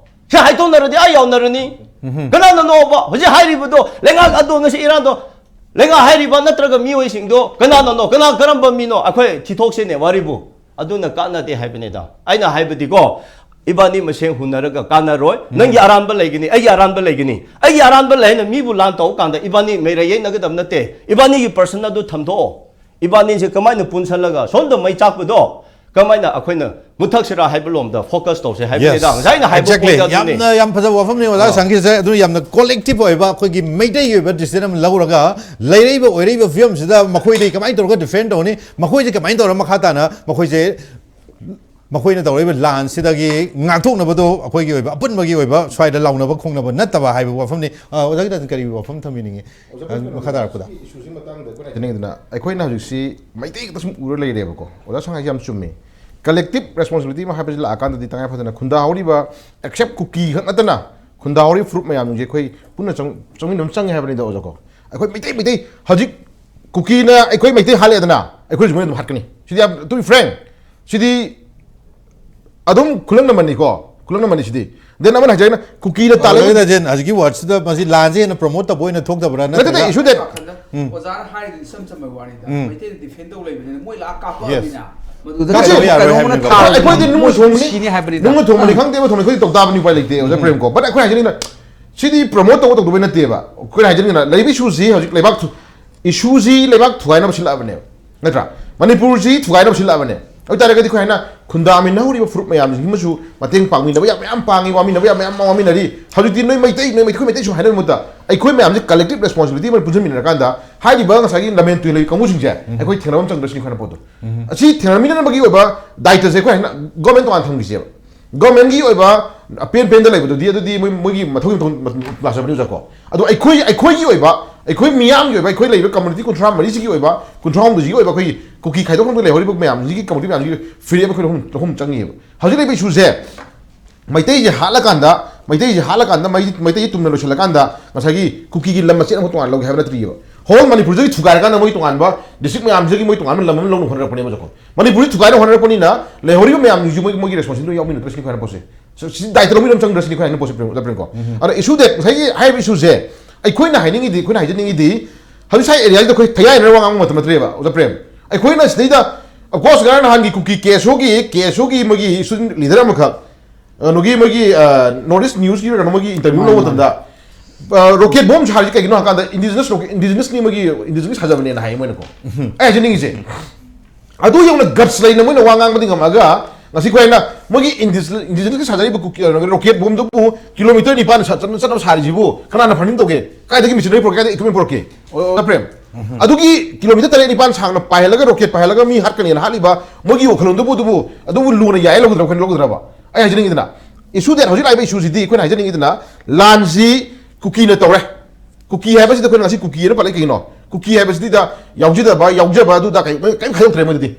ꯁꯤ ꯍꯥꯏꯗꯣꯛꯅꯔꯗꯤ ꯑꯩ ꯌꯥꯎꯅꯔꯅꯤ꯫ ꯎꯝꯍꯨꯝ꯫ ꯀꯅꯥꯅꯅꯣꯕ ꯍꯧꯖꯤꯛ ꯍꯥꯏꯔꯤꯕꯗꯣ? ꯂꯩꯉꯥꯛ ꯑꯗꯣ ꯉꯁꯤ ꯏꯔꯥꯡꯗꯣ, ꯂꯩꯉꯥꯛ ꯍꯥꯏꯔꯤꯕ ꯅꯠꯇ꯭ꯔꯒ ꯃꯤꯑꯣꯏꯁꯤꯡꯗꯣ ꯀꯅꯥꯅꯅꯣ? ꯀꯅꯥ ꯀꯔꯝꯕ ꯃꯤꯅꯣ? ꯑꯩꯈꯣꯏ ꯊꯤꯊꯣꯛꯁꯤꯅꯦ ꯋꯥꯔꯤꯕꯨ꯫ ꯑꯗꯨꯅ ꯀꯥꯟꯅꯗꯦ ꯍꯥꯏꯕꯅꯤꯗ꯫ ꯑꯩꯅ ꯍꯥꯏꯕꯗꯤꯀꯣ, ꯏꯕꯥꯅꯤ ꯃꯁꯦꯟ ꯍꯨꯟꯅꯔꯒ ꯀꯥꯟꯅꯔꯣꯏ꯫ ꯎꯝ꯫ ꯅꯪꯒꯤ ꯑꯔꯥꯟꯕ ꯂꯩꯒꯅꯤ, ꯑꯩꯒꯤ ꯑꯔꯥꯟꯕ ꯂꯩꯒꯅꯤ꯫ ꯑꯩꯒꯤ ꯑꯔꯥꯟꯕ ꯂꯩ ꯍꯥꯏꯅ ꯃꯤꯕꯨ ꯂꯥꯟ ꯇꯧꯕ ꯀꯥꯟꯗ ꯏꯕꯥꯅꯤ ꯃꯩꯔꯩ ꯌꯩꯅꯒꯗꯕ ꯅꯠꯇꯦ꯫ ꯏꯕꯥꯅꯤꯒꯤ personal ꯑꯗꯨ ꯊꯝꯗꯣꯛꯑꯣ꯫ ꯏꯕꯥꯅꯤꯁꯦ ꯀꯃꯥꯏꯅ ꯄꯨꯟꯁꯜꯂꯒ ꯁꯣꯝꯗ ꯃꯩ ꯆꯥꯛꯄꯗꯣ ꯀꯃꯥꯏꯅ ꯑꯩꯈꯣꯏꯅ ꯃꯨꯊꯛꯁꯤꯔꯥ ꯍꯥꯏꯕ ꯂꯣꯝꯗ focus ꯇꯧꯁꯦ ꯍꯥꯏꯕꯅꯤꯗ꯫ Yes. ꯉꯁꯥꯏ ꯑꯩꯅ ꯍꯥꯏꯕ Exactly. Pointꯇ ꯑꯗꯨꯅꯤ꯫ ꯌꯥꯝꯅ ꯌꯥꯝ ꯐꯖꯕ ꯋꯥꯐꯝꯅꯤ ꯑꯣꯖꯥ ꯑꯥ꯫ ꯁꯪꯒꯤꯠꯁꯦ꯫ ꯑꯗꯨ ꯌꯥꯝꯅ collective ꯑꯣꯏꯕ ꯑꯩꯈꯣꯏꯒꯤ ꯃꯩꯇꯩꯒꯤ ꯑꯣꯏꯕ decision ꯑꯃ ꯂꯧꯔꯒ ꯂꯩꯔꯛꯏꯕ ꯑꯣꯏꯔꯛꯏꯕ ꯐꯤꯕꯝꯁꯤꯗ ꯃꯈꯣꯏꯗꯒꯤ ꯀꯃꯥꯏꯅ ꯇꯧꯔꯒ defend ꯇꯧꯅꯤ, ꯃꯈꯣꯏꯁꯦ ꯀꯃꯥꯏꯅ ꯇꯧꯔꯒ ꯃꯈꯥ ꯇꯥꯅ ꯃꯈꯣꯏꯁꯦ ꯃꯈꯣꯏꯅ ꯇꯧꯔꯛꯏꯕ ꯂꯥꯟꯁꯤꯗꯒꯤ ꯉꯥꯛꯊꯣꯛꯅꯕꯗꯣ ꯑꯩꯈꯣꯏꯒꯤ ꯑꯣꯏꯕ ꯑꯄꯨꯟꯕꯒꯤ ꯑꯣꯏꯕ ꯁ꯭ꯋꯥꯏꯗ ꯂꯥꯎꯅꯕ ꯈꯣꯡꯅꯕ ꯅꯠꯇꯕ ꯍꯥꯏꯕ ꯋꯥꯐꯝꯅꯤ꯫ ꯑ, ꯑꯣꯖꯥꯒꯤ ꯀꯔꯤ ꯋꯥꯐꯝ ꯊꯝꯕꯤꯅꯤꯡꯉꯤ? ꯑꯣꯖꯥ, ꯑ, ꯃꯈꯥ ꯇꯥꯔꯛꯄꯗ꯫ ꯁꯤꯒꯤ issueꯁꯤ ꯃꯇꯥꯡꯗ ꯑꯩꯈꯣꯏꯅ ꯍꯥꯏꯖꯅꯤꯡꯉꯤꯗꯅ, ꯑꯩꯈꯣꯏꯅ ꯍꯧꯖꯤꯛꯁꯤ ꯃꯩꯇꯩ ꯈꯛꯇ ꯁꯨꯝ ꯎꯔ ꯂꯩꯔꯦꯕꯀꯣ꯫ ꯑꯣꯖꯥ ꯁꯉꯥꯏꯁꯦ ꯌꯥꯝ ꯆꯨꯝꯃꯤ꯫ Collective responsibility ꯑꯃ ꯍꯥꯏꯕꯁꯤ ꯂꯥꯛꯑꯀꯥꯟꯗꯗꯤ ꯇꯉꯥꯏ ꯐꯗꯅ ꯈꯨꯟꯗꯥꯍꯧꯔꯤꯕ except ꯀꯨꯀꯤ ꯈꯛ ꯅꯠꯇꯅ ꯈꯨꯟꯗꯥꯍꯧꯔꯤꯕ ꯐꯨꯔꯨꯞ ꯃꯌꯥꯝꯁꯦ ꯑꯩꯈꯣꯏ ꯄꯨꯟꯅ ꯆꯪ-, ꯆꯪꯃꯤꯟꯅꯕ ꯑꯃ ꯆꯪꯉꯦ ꯍꯥꯏꯕꯅꯤꯗ ꯑꯣꯖꯥꯀꯣ꯫ ꯑꯩꯈꯣꯏ ꯃꯩꯇꯩ, ꯃꯩꯇꯩ ꯍꯧꯖꯤꯛ ꯀꯨꯀꯤꯅ ꯑꯩꯈꯣꯏ ꯃꯩꯇꯩ ꯍꯥꯠꯂꯦꯗꯅ, ꯑꯩꯈꯣꯏꯁꯨ ꯃꯣꯏꯅ ꯑꯗꯨꯝ ꯍꯥꯠꯀꯅꯤ꯫ ꯁꯤꯗꯤ ꯌꯥꯝ, to be frank, ꯁꯤꯗꯤ ꯑꯗꯨꯝ ꯈꯨꯂꯪꯅꯃꯅꯤꯀꯣ, ꯈꯨꯂꯪꯅꯃꯅꯤ ꯁꯤꯗꯤ꯫ Then ꯑꯃꯅ ꯍꯥꯏꯖꯔꯒꯅ ꯀꯨꯀꯤꯅ ꯇꯥꯜꯂꯤ꯫ ꯑꯗꯨꯗ ꯖꯦꯟ, ꯍꯧꯖꯤꯛꯀꯤ wordꯁꯤꯗ ꯃꯁꯤ ꯂꯥꯟꯁꯦ ꯍꯦꯟꯅ promote ꯇꯧꯕ ꯑꯣꯏꯅ ꯊꯣꯛꯇꯕ꯭ꯔꯥ? ꯅꯠꯇꯦ, ꯅꯠꯇ꯭ꯔꯒ issue that ꯎꯝ꯫ ꯑꯣꯖꯥꯅ ꯍꯥꯏꯔꯤꯗꯨ ꯏꯆꯝ ꯆꯝꯕ ꯋꯥꯅꯤꯗ꯫ ꯎꯝ꯫ ꯃꯩꯇꯩꯅ defend ꯇꯧ ꯂꯩꯕꯅꯤꯅ ꯃꯣꯏ ꯂꯥꯛ Yes. ꯀꯥꯞꯄꯛꯑꯕꯅꯤꯅ꯫ ꯃꯗꯨꯗ ꯅꯠꯇꯦ, ꯀꯩꯗꯧꯕ ꯌꯥꯔꯣꯏ ꯀꯩꯗꯧꯕꯅ ꯍꯥꯏꯕꯅꯤꯀꯣ꯫ ꯊꯥꯔꯕꯅꯤꯅ ꯑꯩꯈꯣꯏꯗꯤ ꯅꯨꯡ ꯃꯣꯏ ꯊꯣꯡꯕꯅꯤ, ꯁꯤꯅꯤ ꯍꯥꯏꯕꯅꯤꯗ꯫ ꯅꯨꯡꯅ ꯊꯣꯡꯕꯅꯤ ꯈꯪꯗꯦ, ꯑꯃ ꯊꯣꯡꯕꯅꯤ ꯈꯪꯗꯦ ꯇꯧ ꯇꯥꯕꯅꯤ, ꯎꯄꯥꯏ ꯂꯩꯇꯦ, ꯑꯣꯖꯥ ꯎꯝ꯫ ꯄ꯭ꯔꯦꯝꯀꯣ꯫ But ꯑꯩꯈꯣꯏꯅ ꯍꯥꯏꯖꯅꯤꯡꯉꯤꯅ ꯁꯤꯗꯤ promote ꯇꯧꯕ ꯇꯧꯗꯕꯩ ꯅꯠꯇꯦꯕ꯫ ꯑꯩꯈꯣꯏꯅ ꯍꯥꯏꯖꯅꯤꯡꯉꯤꯅ ꯂꯩꯔꯤꯕ issueꯁꯤ ꯍꯧꯖꯤꯛ ꯂꯩꯕꯥꯛ ꯊꯨ-, issueꯁꯤ ꯂꯩꯕꯥꯛ ꯊꯨꯒꯥꯏꯅꯕ ꯁꯤꯜꯂꯛꯑꯕꯅꯦꯕ, ꯅꯠꯇ꯭ꯔꯥ? ꯃꯅꯤꯄꯨꯔꯁꯤ ꯊꯨꯒꯥꯏꯅꯕ ꯁꯤꯜꯂꯛꯑꯕꯅꯦ꯫ ꯑꯗꯨ ꯑꯣꯏꯇꯥꯔꯒꯗꯤ ꯑꯩꯈꯣꯏ ꯍꯥꯏꯅ ꯈꯨꯟꯗꯥꯃꯤꯟꯅꯍꯧꯔꯤꯕ ꯐꯨꯔꯨꯞ ꯃꯌꯥꯝꯁꯤꯡꯁꯤꯃꯁꯨ ꯃꯇꯦꯡ ꯄꯥꯡꯃꯤꯟꯅꯕ ꯌꯥꯝ ꯃꯌꯥꯝ ꯄꯥꯡꯉꯤ, ꯋꯥꯃꯤꯟꯅꯕ ꯌꯥꯝ ꯃꯌꯥꯝ ꯋꯥꯃꯤꯟꯅꯔꯤ꯫ ꯍꯧꯖꯤꯛꯇꯤ ꯅꯣꯏ ꯃꯩꯇꯩ, ꯅꯣꯏ ꯃꯩꯇꯩ, ꯑꯩꯈꯣꯏ ꯃꯩꯇꯩ ꯁꯨꯝ ꯍꯥꯏꯅꯕꯒꯤ ꯃꯍꯨꯠꯇ ꯑꯩꯈꯣꯏ ꯃꯌꯥꯝꯁꯦ collective responsibility ꯑꯃ ꯄꯨꯟꯁꯤꯟꯃꯤꯟꯅꯔꯀꯥꯟꯗ ꯍꯥꯏꯔꯤꯕ ꯉꯁꯥꯏꯒꯤ ꯂꯝꯍꯦꯟ ꯇꯨꯍꯦꯟ ꯂꯩꯕ ꯀꯥꯡꯕꯨꯁꯤꯡꯁꯦ ꯑꯩꯈꯣꯏ ꯊꯦꯡꯅꯕ ꯑꯃ ꯆꯪꯗ꯭ꯔꯁꯤꯅꯤ ꯑꯩꯈꯣꯏꯅ ꯄꯣꯠꯇꯣ꯫ ꯑꯁꯤ ꯊꯦꯡꯅꯃꯤꯟꯅꯅꯕꯒꯤ ꯑꯣꯏꯕ ꯗꯥꯏꯇꯁꯦ ꯑꯩꯈꯣꯏ ꯍꯥꯏꯅ ꯒꯣꯔꯃꯦꯟ ꯇꯣꯉꯥꯟ ꯊꯝꯈꯤꯁꯦꯕ꯫ ꯒꯣꯔꯃꯦꯟꯒꯤ ꯑꯣꯏꯕ ꯑꯄꯦꯟ ꯄꯦꯟꯗ ꯂꯩꯕꯗꯨꯗꯤ ꯑꯗꯨꯗꯤ ꯃꯣꯏ ꯃꯣꯏꯒꯤ ꯃꯊꯧꯒꯤ ꯃꯊꯧ ꯂꯥꯛꯆꯕꯅꯤ ꯑꯣꯖꯥꯀꯣ꯫ ꯑꯗꯣ ꯑꯩꯈꯣꯏ ꯑꯩꯈꯣꯏꯒꯤ ꯑꯣꯏꯕ ꯑꯩꯈꯣꯏ ꯃꯤꯌꯥꯝꯒꯤ ꯑꯣꯏꯕ ꯑꯩꯈꯣꯏ ꯂꯩꯔꯤꯕ ꯀꯝꯃꯨꯅꯤꯇꯤ ꯀꯨꯟꯊ꯭ꯔꯥ ꯃꯔꯤꯁꯤꯒꯤ ꯑꯣꯏꯕ ꯀꯨꯟꯊ꯭ꯔꯥ ꯍꯨꯝꯗꯣꯏꯁꯤꯒꯤ ꯑꯣꯏꯕ ꯑꯩꯈꯣꯏꯒꯤ ꯀꯨꯀꯤ ꯈꯥꯏꯗꯣꯛꯐꯝꯗ ꯂꯩꯍꯧꯔꯤꯕ ꯃꯌꯥꯝꯁꯤꯒꯤ ꯀꯝꯃꯨꯅꯤꯇꯤ ꯃꯌꯥꯝꯁꯤꯒꯤ ꯐ꯭ꯔꯤꯗꯝ ꯑꯩꯈꯣꯏ ꯂꯧꯐꯝ ꯂꯧꯐꯝ ꯆꯪꯉꯤꯑꯕ꯫ ꯍꯧꯖꯤꯛ ꯂꯩꯕ ꯏꯁꯨꯁꯦ ꯃꯩꯇꯩꯁꯦ ꯍꯥꯠꯂꯀꯥꯟꯗ ꯃꯩꯇꯩꯁꯦ ꯍꯥꯠꯂꯀꯥꯟꯗ ꯃꯩ ꯃꯩꯇꯩꯁꯦ ꯇꯨꯝꯅ ꯂꯣꯏꯁꯤꯜꯂꯀꯥꯟꯗ ꯉꯁꯥꯏꯒꯤ ꯀꯨꯀꯤꯒꯤ ꯂꯝ ꯃꯆꯦꯠ ꯑꯃ ꯇꯣꯉꯥꯟꯅ ꯂꯧꯒꯦ ꯍꯥꯏꯕ ꯅꯠꯇ꯭ꯔꯤꯕ꯫ ꯍꯣꯜ ꯃꯅꯤꯄꯨꯔꯗꯒꯤ ꯊꯨꯒꯥꯏꯔꯀꯥꯟꯗ ꯃꯣꯏ ꯇꯣꯉꯥꯟꯕ ꯗꯤꯁꯇ꯭ꯔꯤꯛ ꯃꯌꯥꯝꯁꯤꯗꯒꯤ ꯃꯣꯏ ꯇꯣꯉꯥꯟꯕ ꯂꯝ ꯑꯃ ꯂꯧꯅ ꯍꯣꯠꯅꯔꯛꯄꯅꯦꯕ ꯖꯀꯣ꯫ ꯃꯅꯤꯄꯨꯔꯁꯤ ꯊꯨꯒꯥꯏꯅ ꯍꯣꯠꯅꯔꯛꯄꯅꯤꯅ ꯂꯩꯍꯧꯔꯤꯕ ꯃꯌꯥꯝꯁꯤꯡꯁꯨ ꯃꯣꯏ ꯃꯣꯏꯒꯤ ꯔꯦꯁꯄꯣꯟꯁꯤꯕꯤꯂꯤꯇꯤ ꯌꯥꯎꯃꯤꯟꯅꯗ꯭ꯔꯁꯤꯅꯤ ꯑꯩꯈꯣꯏ ꯍꯥꯏꯅ ꯄꯣꯠꯁꯦ꯫ ꯁꯤ ꯗꯥꯏꯇ ꯂꯧꯃꯤꯟꯅꯕ ꯆꯪꯗ꯭ꯔꯁꯤꯅꯤ ꯑꯩꯈꯣꯏ ꯍꯥꯏꯅ ꯄꯣꯠꯁꯦ ꯄ꯭ꯔꯦꯝ ꯑꯣꯖꯥ ꯄ꯭ꯔꯦꯝ ꯀꯣ꯫ ꯑꯗ ꯏꯁꯨ ꯗꯦꯠ ꯉꯁꯥꯏꯒꯤ ꯍꯥꯏꯔꯤꯕ ꯏꯁꯨꯁꯦ ꯑꯩꯈꯣꯏꯅ ꯍꯥꯏꯅꯤꯡꯉꯤꯗꯤ ꯑꯩꯈꯣꯏꯅ ꯍꯥꯏꯖꯅꯤꯡꯉꯤꯗꯤ ꯍꯧꯖꯤꯛ ꯁ꯭ꯋꯥꯏ ꯑꯦꯔꯤꯌꯥꯁꯤꯗ ꯑꯩꯈꯣꯏ ꯊꯌꯥꯏꯅꯔ ꯋꯥ ꯉꯥꯡꯕ ꯃꯇꯝ ꯅꯠꯇ꯭ꯔꯦꯕ ꯑꯣꯖꯥ ꯄ꯭ꯔꯦꯝ꯫ ꯑꯩꯈꯣꯏꯅ ꯁꯤꯗꯩꯗ ꯑꯐꯀꯣꯔꯁ ꯉꯔꯥꯡ ꯅꯍꯥꯟꯒꯤ ꯀꯨꯀꯤ ꯀꯦ ꯑꯦꯁ ꯑꯣꯒꯤ ꯀꯦ ꯑꯦꯁ ꯑꯣꯒꯤ ꯃꯣꯏꯒꯤ ꯏꯁꯇꯨꯗꯦꯟ ꯂꯤꯗꯔ ꯑꯃꯈꯛ ꯀꯩꯅꯣꯒꯤ ꯃꯣꯏꯒꯤ ꯅꯣꯔꯠ ꯏꯁ ꯅ꯭ꯌꯨꯁꯀꯤ ꯀꯩꯅꯣ ꯃꯣꯏꯒꯤ ꯏꯟꯇꯔꯚ꯭ꯌꯨ ꯂꯧꯕ ꯃꯇꯝꯗ ꯔꯣꯀꯦꯠ ꯕꯣꯝ ꯁꯥꯔꯤꯁꯤ ꯀꯩꯒꯤꯅꯣ ꯍꯥꯏꯀꯥꯟꯗ ꯏꯟꯗꯤꯖꯤꯅꯁ ꯏꯟꯗꯤꯖꯤꯅꯁꯅꯤ ꯃꯣꯏꯒꯤ ꯏꯟꯗꯤꯖꯤꯅꯁꯀꯤ ꯁꯥꯖꯕꯅꯦꯅ ꯍꯥꯏ ꯃꯣꯏꯅꯀꯣ꯫ ꯑꯩ ꯍꯥꯏꯖꯅꯤꯡꯉꯤꯁꯦ ꯑꯗꯨ ꯌꯧꯅ ꯒꯠꯁ ꯂꯩꯅ ꯃꯣꯏꯅ ꯋꯥ ꯉꯥꯡꯕꯗꯤ ꯉꯝꯃꯒ ꯉꯁꯤ ꯑꯩꯈꯣꯏꯅ ꯃꯣꯏꯒꯤ ꯏꯟꯗꯤꯖꯤꯅꯁꯀꯤ ꯁꯥꯖꯔꯤꯕ ꯀꯨꯀꯤ ꯔꯣꯀꯦꯠ ꯕꯣꯝꯗꯨꯕꯨ ꯀꯤꯂꯣꯃꯤꯇꯔ ꯅꯤꯄꯥꯟ ꯆꯠꯅ ꯆꯠꯅꯕ ꯁꯥꯔꯤꯁꯤꯕꯨ ꯀꯅꯥꯅ ꯐꯟꯗꯤꯡ ꯇꯧꯒꯦ? ꯀꯥꯏꯗꯒꯤ ꯃꯤꯁꯤꯅꯔꯤ ꯄꯨꯔꯛꯀꯦ? ꯀꯥꯏꯗꯒꯤ ꯏꯀ꯭ꯋꯤꯞꯃꯦꯟ ꯄꯨꯔꯛꯀꯦ? ꯄ꯭ꯔꯦꯝ, ꯑꯗꯨꯒꯤ ꯀꯤꯂꯣꯃꯤꯇꯔ ꯇꯔꯦꯠ ꯅꯤꯄꯥꯟ ꯁꯥꯡꯅ ꯄꯥꯏꯍꯜꯂꯒ ꯔꯣꯀꯦꯠ ꯄꯥꯏꯍꯜꯂꯒ ꯃꯤ ꯍꯥꯠꯀꯅꯤꯅ ꯍꯥꯠꯂꯤꯕ ꯃꯣꯏꯒꯤ ꯋꯥꯈꯜꯂꯣꯟꯗꯨꯕꯨ ꯑꯗꯨꯕꯨ ꯑꯗꯨꯕꯨ ꯂꯨꯅ ꯌꯥꯏ ꯂꯧꯒꯗ꯭ꯔꯥ ꯑꯩꯈꯣꯏꯅ ꯂꯧꯒꯗ꯭ꯔꯕ? ꯑꯩ ꯍꯥꯏꯖꯅꯤꯡꯉꯤꯗꯅ ꯏꯁꯨ ꯗꯦꯠ ꯍꯧꯖꯤꯛ ꯂꯥꯛꯏꯕ ꯏꯁꯨꯁꯤꯗꯤ ꯑꯩꯈꯣꯏꯅ ꯍꯥꯏꯖꯅꯤꯡꯉꯤꯗꯅ ꯂꯥꯟꯁꯤ ꯀꯨꯀꯤꯅ ꯇꯧꯔꯦ꯫ ꯀꯨꯀꯤ ꯍꯥꯏꯕꯁꯤꯗ ꯑꯩꯈꯣꯏꯅ ꯉꯁꯤ ꯀꯨꯀꯤ ꯍꯥꯏꯅ ꯄꯜꯂꯛꯏ ꯀꯩꯒꯤꯅꯣ? ꯀꯨꯀꯤ ꯍꯥꯏꯕꯁꯤꯗ ꯌꯥꯎꯖꯗꯕ ꯌꯥꯎꯖꯕ ꯑꯗꯨꯗ ꯀꯔꯤꯝ ꯀꯔꯤꯝ ꯈꯥꯏꯗꯣꯛꯇ꯭ꯔꯦ ꯃꯣꯏꯗꯗꯤ꯫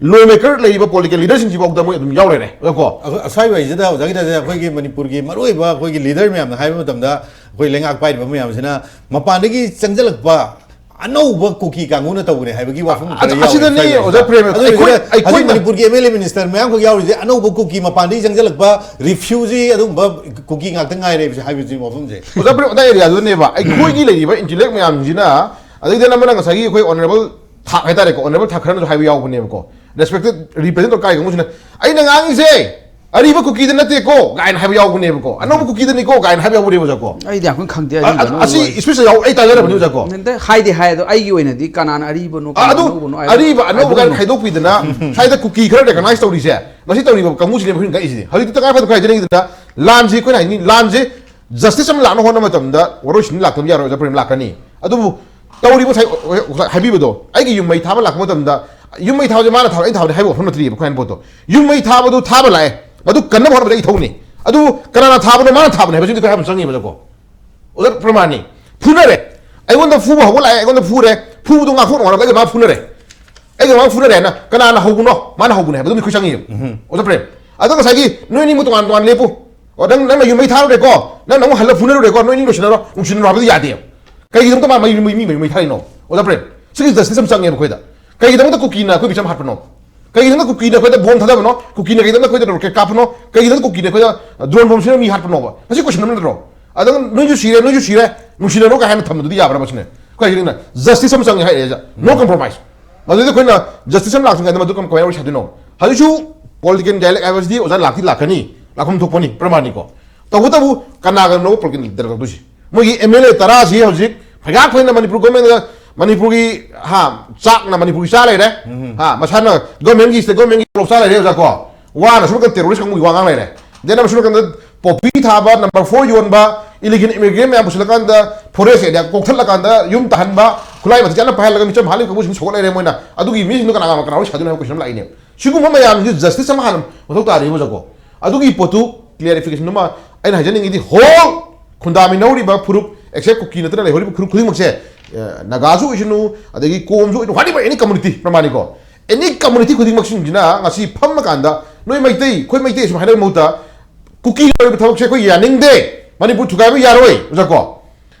ꯂꯣ ꯃꯦꯀꯔ ꯂꯩꯔꯤꯕ ꯄꯣꯂꯤꯇꯤꯀꯦꯜ ꯂꯤꯗꯔꯁꯤꯡꯁꯤꯐꯥꯎꯗ ꯃꯣꯏ ꯑꯗꯨꯝ ꯌꯥꯎ ꯂꯩꯔꯦ ꯀꯣ꯫ ꯑꯁ꯭ꯋꯥꯏ ꯋꯥꯏꯁꯤꯗ ꯑꯣꯖꯥꯒꯤꯗ ꯑꯩꯈꯣꯏꯒꯤ ꯃꯅꯤꯄꯨꯔꯒꯤ ꯃꯔꯨꯑꯣꯏꯕ ꯑꯩꯈꯣꯏꯒꯤ ꯂꯤꯗꯔ ꯃꯌꯥꯝꯅ ꯍꯥꯏꯕ ꯃꯇꯝꯗ ꯑꯩꯈꯣꯏ ꯂꯩꯉꯥꯛ ꯄꯥꯏꯔꯤꯕ ꯃꯌꯥꯝꯁꯤꯅ ꯃꯄꯥꯟꯗꯒꯤ ꯆꯪꯁꯤꯜꯂꯛꯄ ꯑꯅꯧꯕ ꯀꯨꯀꯤ ꯀꯥꯡꯕꯨꯅ ꯇꯧꯕꯅꯦ ꯍꯥꯏꯕꯒꯤ ꯋꯥꯐꯝ ꯈꯔ ꯌꯥꯎꯔꯤ ꯑꯁꯤꯗꯅꯤ ꯁ꯭ꯋꯥꯏ ꯋꯥꯏꯁꯤꯗ꯫ ꯑꯣꯖꯥ ꯄ꯭ꯔꯦꯝ, ꯑꯗꯨ ꯑꯩꯈꯣꯏ, ꯍꯧꯖꯤꯛ ꯑꯩꯈꯣꯏꯅ ꯃꯅꯤꯄꯨꯔꯒꯤ ꯑꯦꯝ ꯑꯦꯜ ꯑꯦ ꯃꯤꯅꯤꯁꯇꯔ ꯃꯌꯥꯝꯈꯛ ꯌꯥꯎꯔꯤꯁꯦ ꯑꯅꯧꯕ ꯀꯨꯀꯤ ꯃꯄꯥꯟꯗꯒꯤ ꯆꯪꯁꯤꯜꯂꯛꯄ ꯔꯤꯐ꯭ꯌꯨꯖꯤ ꯑꯗꯨꯒꯨꯝꯕ ꯀꯨꯀꯤ ꯉꯥꯛꯇ ꯉꯥꯏꯔꯦꯕꯁꯦ ꯍꯥꯏꯕꯁꯤ ꯋꯥꯐꯝꯁꯦ꯫ ꯑꯣꯖꯥ ꯄ꯭ꯔꯦꯝ, ꯑꯗꯥꯏ ꯑꯦꯔꯤꯌꯥꯗꯨꯗꯅꯦꯕ ꯑꯩꯈꯣꯏꯒꯤ ꯂꯩꯔꯤꯕ ꯏꯟꯇꯦꯂꯦꯛ ꯃꯌꯥꯝꯁꯤꯅ ꯑꯗꯩꯗꯤ ꯑꯅꯝꯕꯅ ꯉꯁꯥꯏꯒꯤ ꯑꯩꯈꯣꯏ ꯑꯣꯅꯔꯦꯕꯜ ꯊꯥꯛ ꯍꯥꯏꯇꯥꯔꯦꯀꯣ, ꯑꯣꯅꯔꯦꯕꯜ ꯊꯥꯛ ꯈꯔꯅꯁꯨ ꯍꯥꯏꯕ ꯌꯥꯎꯕꯅꯦꯕꯀꯣ, ꯔꯦꯁꯄꯦꯛꯇꯦꯠ ꯔꯤꯄ꯭ꯔꯦꯖꯦꯟ ꯇꯧꯔ ꯀꯥꯏ ꯀꯥꯡꯕꯨꯁꯤꯅ ꯑꯩꯅ ꯉꯥꯡꯉꯤꯁꯦ ꯑꯔꯤꯕ ꯀꯨꯀꯤꯗ ꯅꯠꯇꯦꯀꯣ ꯀꯥꯏꯅ ꯍꯥꯏꯕ ꯌꯥꯎꯕꯅꯦꯕꯀꯣ, ꯑꯅꯧꯕ ꯀꯨꯀꯤꯗꯅꯤꯀꯣ ꯀꯥꯏꯅ ꯍꯥꯏꯕ ꯌꯥꯎꯕꯅꯦꯕ ꯑꯣꯖꯥꯀꯣ꯫ ꯑꯩꯗꯤ ꯌꯥꯝ ꯀꯟꯅ ꯈꯪꯗꯦ ꯑ-, ꯑꯔꯤꯕ ꯑ-, ꯑꯅꯧꯕ ꯑꯁꯤ ꯋꯥꯔꯤ꯫ ꯏꯁꯄꯤꯁꯇ ꯌꯥꯎ-, ꯑꯩ ꯇꯥꯖꯔꯕꯅꯤ ꯑꯣꯖꯥꯀꯣ꯫ ꯅꯠꯇꯦ, ꯍꯥꯏꯗꯤ ꯍꯥꯏ, ꯑꯗꯣ ꯑꯩꯒꯤ ꯑꯣꯏꯅꯗꯤ ꯀꯅꯥꯅ ꯑꯔꯤꯕꯅꯣ, ꯑ, ꯀꯅꯥꯅ ꯑꯗꯨ ꯑꯅꯧꯕꯅꯣ ꯍꯥꯏꯕ ꯑꯔꯤꯕ ꯑꯅꯧꯕ ꯀꯥꯏꯅ ꯍꯥꯏꯗꯣꯛꯄꯤꯗꯅ ꯁ꯭ꯋꯥꯏꯗ ꯀꯨꯀꯤ ꯈꯔ ꯔꯦꯀꯒꯅꯥꯏꯁ ꯇꯧꯔꯤꯁꯦ ꯉꯁꯤ ꯇꯧꯔꯤꯕ ꯀꯥꯡꯕꯨꯁꯤꯅꯦꯕ ꯑꯩꯈꯣꯏꯅ ꯀꯛꯏꯁꯤꯗꯤ꯫ ꯍꯧꯖꯤꯛꯇꯤ ꯇꯉꯥꯏ ꯐꯗꯅ ꯑꯩꯈꯣꯏ ꯍꯥꯏꯖꯅꯤꯡꯉꯤꯗꯨꯅ ꯂꯥꯟꯁꯤ ꯑꯩꯈꯣꯏꯅ ꯍꯥꯏꯅꯤꯡ-, ꯂꯥꯟꯁꯦ ꯖꯁꯇꯤꯁ ꯑꯃ ꯂꯥꯛꯅꯕ ꯍꯣꯠꯅꯕ ꯃꯇꯝꯗ ꯋꯥꯔꯣꯏꯁꯤꯟ ꯂꯥꯛꯇꯕ ꯌꯥꯔꯣꯏ, ꯑꯣꯖꯥ ꯄ꯭ꯔꯦꯝ, ꯂꯥꯛꯀꯅꯤ꯫ ꯑꯗꯨꯕꯨ ꯇꯧꯔꯤꯕ ꯉꯁꯥꯏ ꯍꯥꯏꯕꯤꯕꯗꯣ, ꯑꯩꯒꯤ ꯌꯨꯝ ꯃꯩ ꯊꯥꯕ ꯂꯥꯛꯄ ꯃꯇꯝꯗ, ꯌꯨꯝ ꯃꯩ ꯊꯥꯕꯁꯦ ꯃꯥꯅ ꯊꯥꯕ, ꯑꯩꯅ ꯊꯥꯕꯅꯤ ꯍꯥꯏꯕ ꯋꯥꯐꯝ ꯅꯠꯇ꯭ꯔꯤꯕ ꯑꯩꯈꯣꯏ ꯍꯥꯏꯅ ꯄꯣꯠꯇꯣ꯫ ꯌꯨꯝ ꯃꯩ ꯊꯥꯕꯗꯨ ꯊꯥꯕ ꯂꯥꯛꯑꯦ, ꯃꯗꯨ ꯀꯟꯅꯕ ꯍꯣꯠꯅꯕꯗ ꯑꯩ ꯊꯧꯅꯤ꯫ ꯑꯗꯨ ꯀꯅꯥꯅ ꯊꯥꯕꯅꯣ? ꯃꯥꯅ ꯊꯥꯕꯅꯤ ꯍꯥꯏꯕꯁꯤꯗꯤ ꯑꯩꯈꯣꯏ ꯍꯥꯏꯕ ꯆꯪꯉꯤꯕꯀꯣ꯫ ꯑꯣꯖꯥ ꯄ꯭ꯔꯃꯥꯟꯅꯤ꯫ ꯐꯨꯅꯔꯦ꯫ ꯑꯩꯉꯣꯟꯗ ꯐꯨꯕ ꯍꯧꯕ ꯂꯥꯛꯑꯦ, ꯑꯩꯉꯣꯟꯗ ꯐꯨꯔꯦ꯫ ꯐꯨꯕꯗꯣ ꯉꯥꯛꯊꯣꯛꯅꯕ ꯑꯩꯒ ꯃꯥ ꯐꯨꯅꯔꯦ꯫ ꯑꯩꯒ ꯃꯥ ꯐꯨꯅꯔꯦꯅ ꯀꯅꯥꯅ ꯍꯧꯕꯅꯣ? ꯃꯥꯅ ꯍꯧꯕꯅꯦ ꯍꯥꯏꯕꯗꯨꯝ ꯑꯩꯈꯣꯏ ꯆꯪꯉꯤꯕ꯫ ꯑꯣꯖꯥ ꯄ꯭ꯔꯦꯝ꯫ ꯑꯗꯣ ꯉꯁꯥꯏꯒꯤ ꯅꯣꯏ ꯑꯅꯤꯃꯛ ꯇꯣꯉꯥꯟ ꯇꯣꯉꯥꯟ ꯂꯦꯞꯄꯨ꯫ ꯑꯣ, ꯅꯪ, ꯅꯪꯅ ꯌꯨꯝ ꯃꯩ ꯊꯥꯔꯨꯔꯦꯀꯣ, ꯅꯪ, ꯅꯪ ꯑꯃꯨꯛ ꯍꯜꯂ ꯐꯨꯅꯔꯨꯔꯦꯀꯣ, ꯅꯣꯏ ꯑꯅꯤ ꯂꯣꯏꯁꯤꯟꯅꯔꯣ, ꯅꯨꯡꯁꯤꯅꯔꯣ ꯍꯥꯏꯕꯗꯤ ꯌꯥꯗꯦꯕ꯫ ꯀꯩꯒꯤꯗꯃꯛꯇ ꯃꯥ ꯃꯩ, ꯃꯩ, ꯃꯩ, ꯃꯩ ꯊꯥꯔꯤꯅꯣ? ꯑꯣꯖꯥ ꯄ꯭ꯔꯦꯝ, ꯁꯤꯒꯤ ꯖꯁꯇꯤꯁ ꯑꯃ ꯆꯪꯉꯦꯕ ꯑꯩꯈꯣꯏꯗ꯫ ꯀꯩꯒꯤꯗꯃꯛꯇ ꯀꯨꯀꯤꯅ ꯑꯩꯈꯣꯏ ꯃꯤꯆꯝ ꯍꯥꯠꯄꯅꯣ? ꯀꯩꯒꯤꯗꯃꯛꯇ ꯀꯨꯀꯤꯅ ꯑꯩꯈꯣꯏꯗ ꯕꯣꯝ ꯊꯥꯗꯕꯅꯣ? ꯀꯨꯀꯤꯅ ꯀꯩꯒꯤꯗꯃꯛꯇ ꯑꯩꯈꯣꯏꯗ ꯔꯣꯀꯦꯠ ꯀꯥꯞꯄꯅꯣ? ꯀꯩꯒꯤꯗꯃꯛꯇ ꯀꯨꯀꯤꯅ ꯑꯩꯈꯣꯏꯗ ꯗ꯭ꯔꯣꯟ ꯕꯣꯝ ꯁꯤꯅ ꯃꯤ ꯍꯥꯠꯄꯅꯣꯕ? ꯃꯁꯤ ꯀꯣꯏꯁꯟ ꯑꯃ ꯅꯠꯇ꯭ꯔꯣ? ꯑꯗꯨꯝ ꯅꯣꯏꯁꯨ ꯁꯤꯔꯦ, ꯅꯣꯏꯁꯨ ꯁꯤꯔꯦ, ꯅꯨꯡꯁꯤꯅꯔꯣ ꯀꯥꯏ ꯍꯥꯏꯅ ꯊꯝꯕꯗꯨꯗꯤ ꯌꯥꯕ꯭ꯔꯕ ꯁꯤꯅꯦ? ꯑꯩꯈꯣꯏ ꯍꯥꯏꯖꯅꯤꯡꯅ ꯖꯁꯇꯤꯁ ꯑꯃ ꯆꯪꯉꯦ ꯍꯥꯏꯔꯛꯑꯦ, ꯅꯣ ꯀꯝꯄ꯭ꯔꯣꯃꯥꯏꯁ꯫ ꯃꯗꯨꯗꯤ ꯑꯩꯈꯣꯏꯅ ꯖꯁꯇꯤꯁ ꯑꯃ ꯂꯥꯛꯇ꯭ꯔꯤꯉꯩꯗ ꯃꯗꯨ ꯀꯝ-, ꯀꯃꯥꯏꯅ ꯋꯥꯔꯤ ꯁꯥꯗꯣꯏꯅꯣ? ꯍꯧꯖꯤꯛꯁꯨ ꯄꯣꯂꯤꯇꯤꯀꯦꯜ ꯗꯥꯏꯂꯦꯛ ꯍꯥꯏꯕꯁꯤꯗꯤ ꯑꯣꯖꯥ ꯂꯥꯛꯇꯤ ꯂꯥꯛꯀꯅꯤ, ꯂꯥꯛꯐꯝ ꯊꯣꯛꯄꯅꯤ, ꯄ꯭ꯔꯃꯥꯟꯅꯤꯀꯣ꯫ ꯇꯧꯕꯇꯕꯨ ꯀꯅꯥꯒꯅꯣ ꯄꯣꯂꯤꯇꯤꯀꯦꯜ ꯗꯥꯏꯂꯦꯛ ꯇꯧꯗꯣꯏꯁꯤ? ꯃꯣꯏꯒꯤ ꯑꯦꯝ ꯑꯦꯜ ꯑꯦ ꯇꯔꯥꯁꯤ ꯍꯧꯖꯤꯛ ꯐꯩꯒꯥꯛ ꯐꯩꯅ ꯃꯅꯤꯄꯨꯔ ꯒꯣꯔꯃꯦꯟꯒ, ꯃꯅꯤꯄꯨꯔꯒꯤ, ꯍꯥ, ꯆꯥꯛꯅ ꯃꯅꯤꯄꯨꯔꯒꯤ ꯆꯥ ꯂꯩꯔꯦ꯫ ꯍꯥ, ꯃꯁꯥꯅ ꯒꯣꯔꯃꯦꯟꯒꯤ, ꯁ꯭ꯇꯦꯠ ꯒꯣꯔꯃꯦꯟꯒꯤ ꯇꯣꯂꯣꯞ ꯆꯥ ꯂꯩꯔꯦ ꯑꯣꯖꯥ ꯀꯣ꯫ ꯋꯥꯅ ꯁꯨꯝ ꯇꯦꯔꯣꯔꯤꯁ ꯀꯥꯡꯕꯨꯒꯤ ꯋꯥ ꯉꯥꯡ ꯂꯩꯔꯦ꯫ ꯗꯦꯟ ꯑꯃꯁꯨ ꯅꯥꯀꯟꯗ ꯄꯣꯄꯤ ꯊꯥꯕ, ꯅꯝꯕꯔ ꯐꯣꯔ ꯌꯣꯟꯕ, ꯏꯂꯤꯒꯦꯜ ꯏꯃꯤꯒ꯭ꯔꯦꯟ ꯃꯌꯥꯝ ꯄꯨꯁꯤꯜꯂꯀꯥꯟꯗ ꯐꯣꯔꯦꯁ ꯑꯦꯔꯤꯌꯥ ꯀꯣꯛꯊꯠꯂꯀꯥꯟꯗ ꯌꯨꯝ ꯇꯥꯍꯟꯕ, ꯈꯨꯠꯂꯥꯏ ꯃꯇꯤꯛ ꯆꯥꯅ ꯄꯥꯏꯍꯜꯂꯒ ꯃꯤꯆꯝ ꯍꯥꯠꯂꯤꯕ ꯀꯥꯡꯕꯨꯁꯤꯡ ꯁꯧꯒꯠ ꯂꯩꯔꯦ ꯃꯣꯏꯅ꯫ ꯑꯗꯨꯒꯤ ꯃꯤꯁꯤꯡꯗꯣ ꯀꯅꯥ, ꯀꯅꯥ, ꯀꯅꯥ ꯋꯥꯔꯤ ꯁꯥꯗꯣꯏꯅꯣ ꯍꯥꯏꯕ ꯀꯣꯏꯁꯟ ꯑꯃ ꯂꯥꯛꯏꯅꯦꯕ꯫ ꯁꯤꯒꯨꯝꯕ ꯃꯌꯥꯝꯁꯤ ꯖꯁꯇꯤꯁ ꯑꯃ ꯍꯥꯟꯅ ꯃꯊꯧ ꯇꯥꯔꯤꯕ ꯑꯣꯖꯥꯀꯣ꯫ ꯑꯗꯨꯒꯤ ꯄꯣꯠꯇꯨ ꯀ꯭ꯂꯦꯔꯤꯐꯤꯀꯦꯁꯟ ꯑꯃ ꯑꯩꯅ ꯍꯥꯏꯖꯅꯤꯡꯉꯤꯗꯤ, ꯍꯣꯜ ꯈꯨꯟꯗꯥꯃꯤꯟꯅꯧꯔꯤꯕ ꯐꯨꯔꯨꯞ, ꯑꯦꯛꯁꯦꯞ ꯀꯨꯀꯤ ꯅꯠꯇꯅ ꯂꯩꯍꯧꯔꯤꯕ ꯐꯨꯔꯨꯞ ꯈꯨꯗꯤꯡꯃꯛꯁꯦ, ꯑ, ꯅꯥꯒꯥꯁꯨ ꯑꯣꯏꯁꯅꯨ, ꯑꯗꯒꯤ ꯀꯣꯝꯁꯨ ꯑꯣꯏꯁꯅꯨ, whatever, any community, ꯄ꯭ꯔꯃꯥꯅꯤꯀꯣ, ꯑꯦꯅꯤ ꯀꯝꯃꯨꯅꯤꯇꯤ ꯈꯨꯗꯤꯡꯃꯛꯁꯤꯡꯁꯤꯅ ꯉꯁꯤ ꯐꯝꯃꯀꯥꯟꯗ ꯅꯣꯏ ꯃꯩꯇꯩ, ꯑꯩꯈꯣꯏ ꯃꯩꯇꯩ ꯁꯨꯝ ꯍꯥꯏꯅꯕꯒꯤ ꯃꯍꯨꯠꯇ ꯀꯨꯀꯤꯒꯤ ꯑꯣꯏꯕ ꯊꯕꯛꯁꯦ ꯑꯩꯈꯣꯏ ꯌꯥꯅꯤꯡꯗꯦ, ꯃꯅꯤꯄꯨꯔ ꯊꯨꯒꯥꯏꯕ ꯌꯥꯔꯣꯏ, ꯑꯣꯖꯥꯀꯣ꯫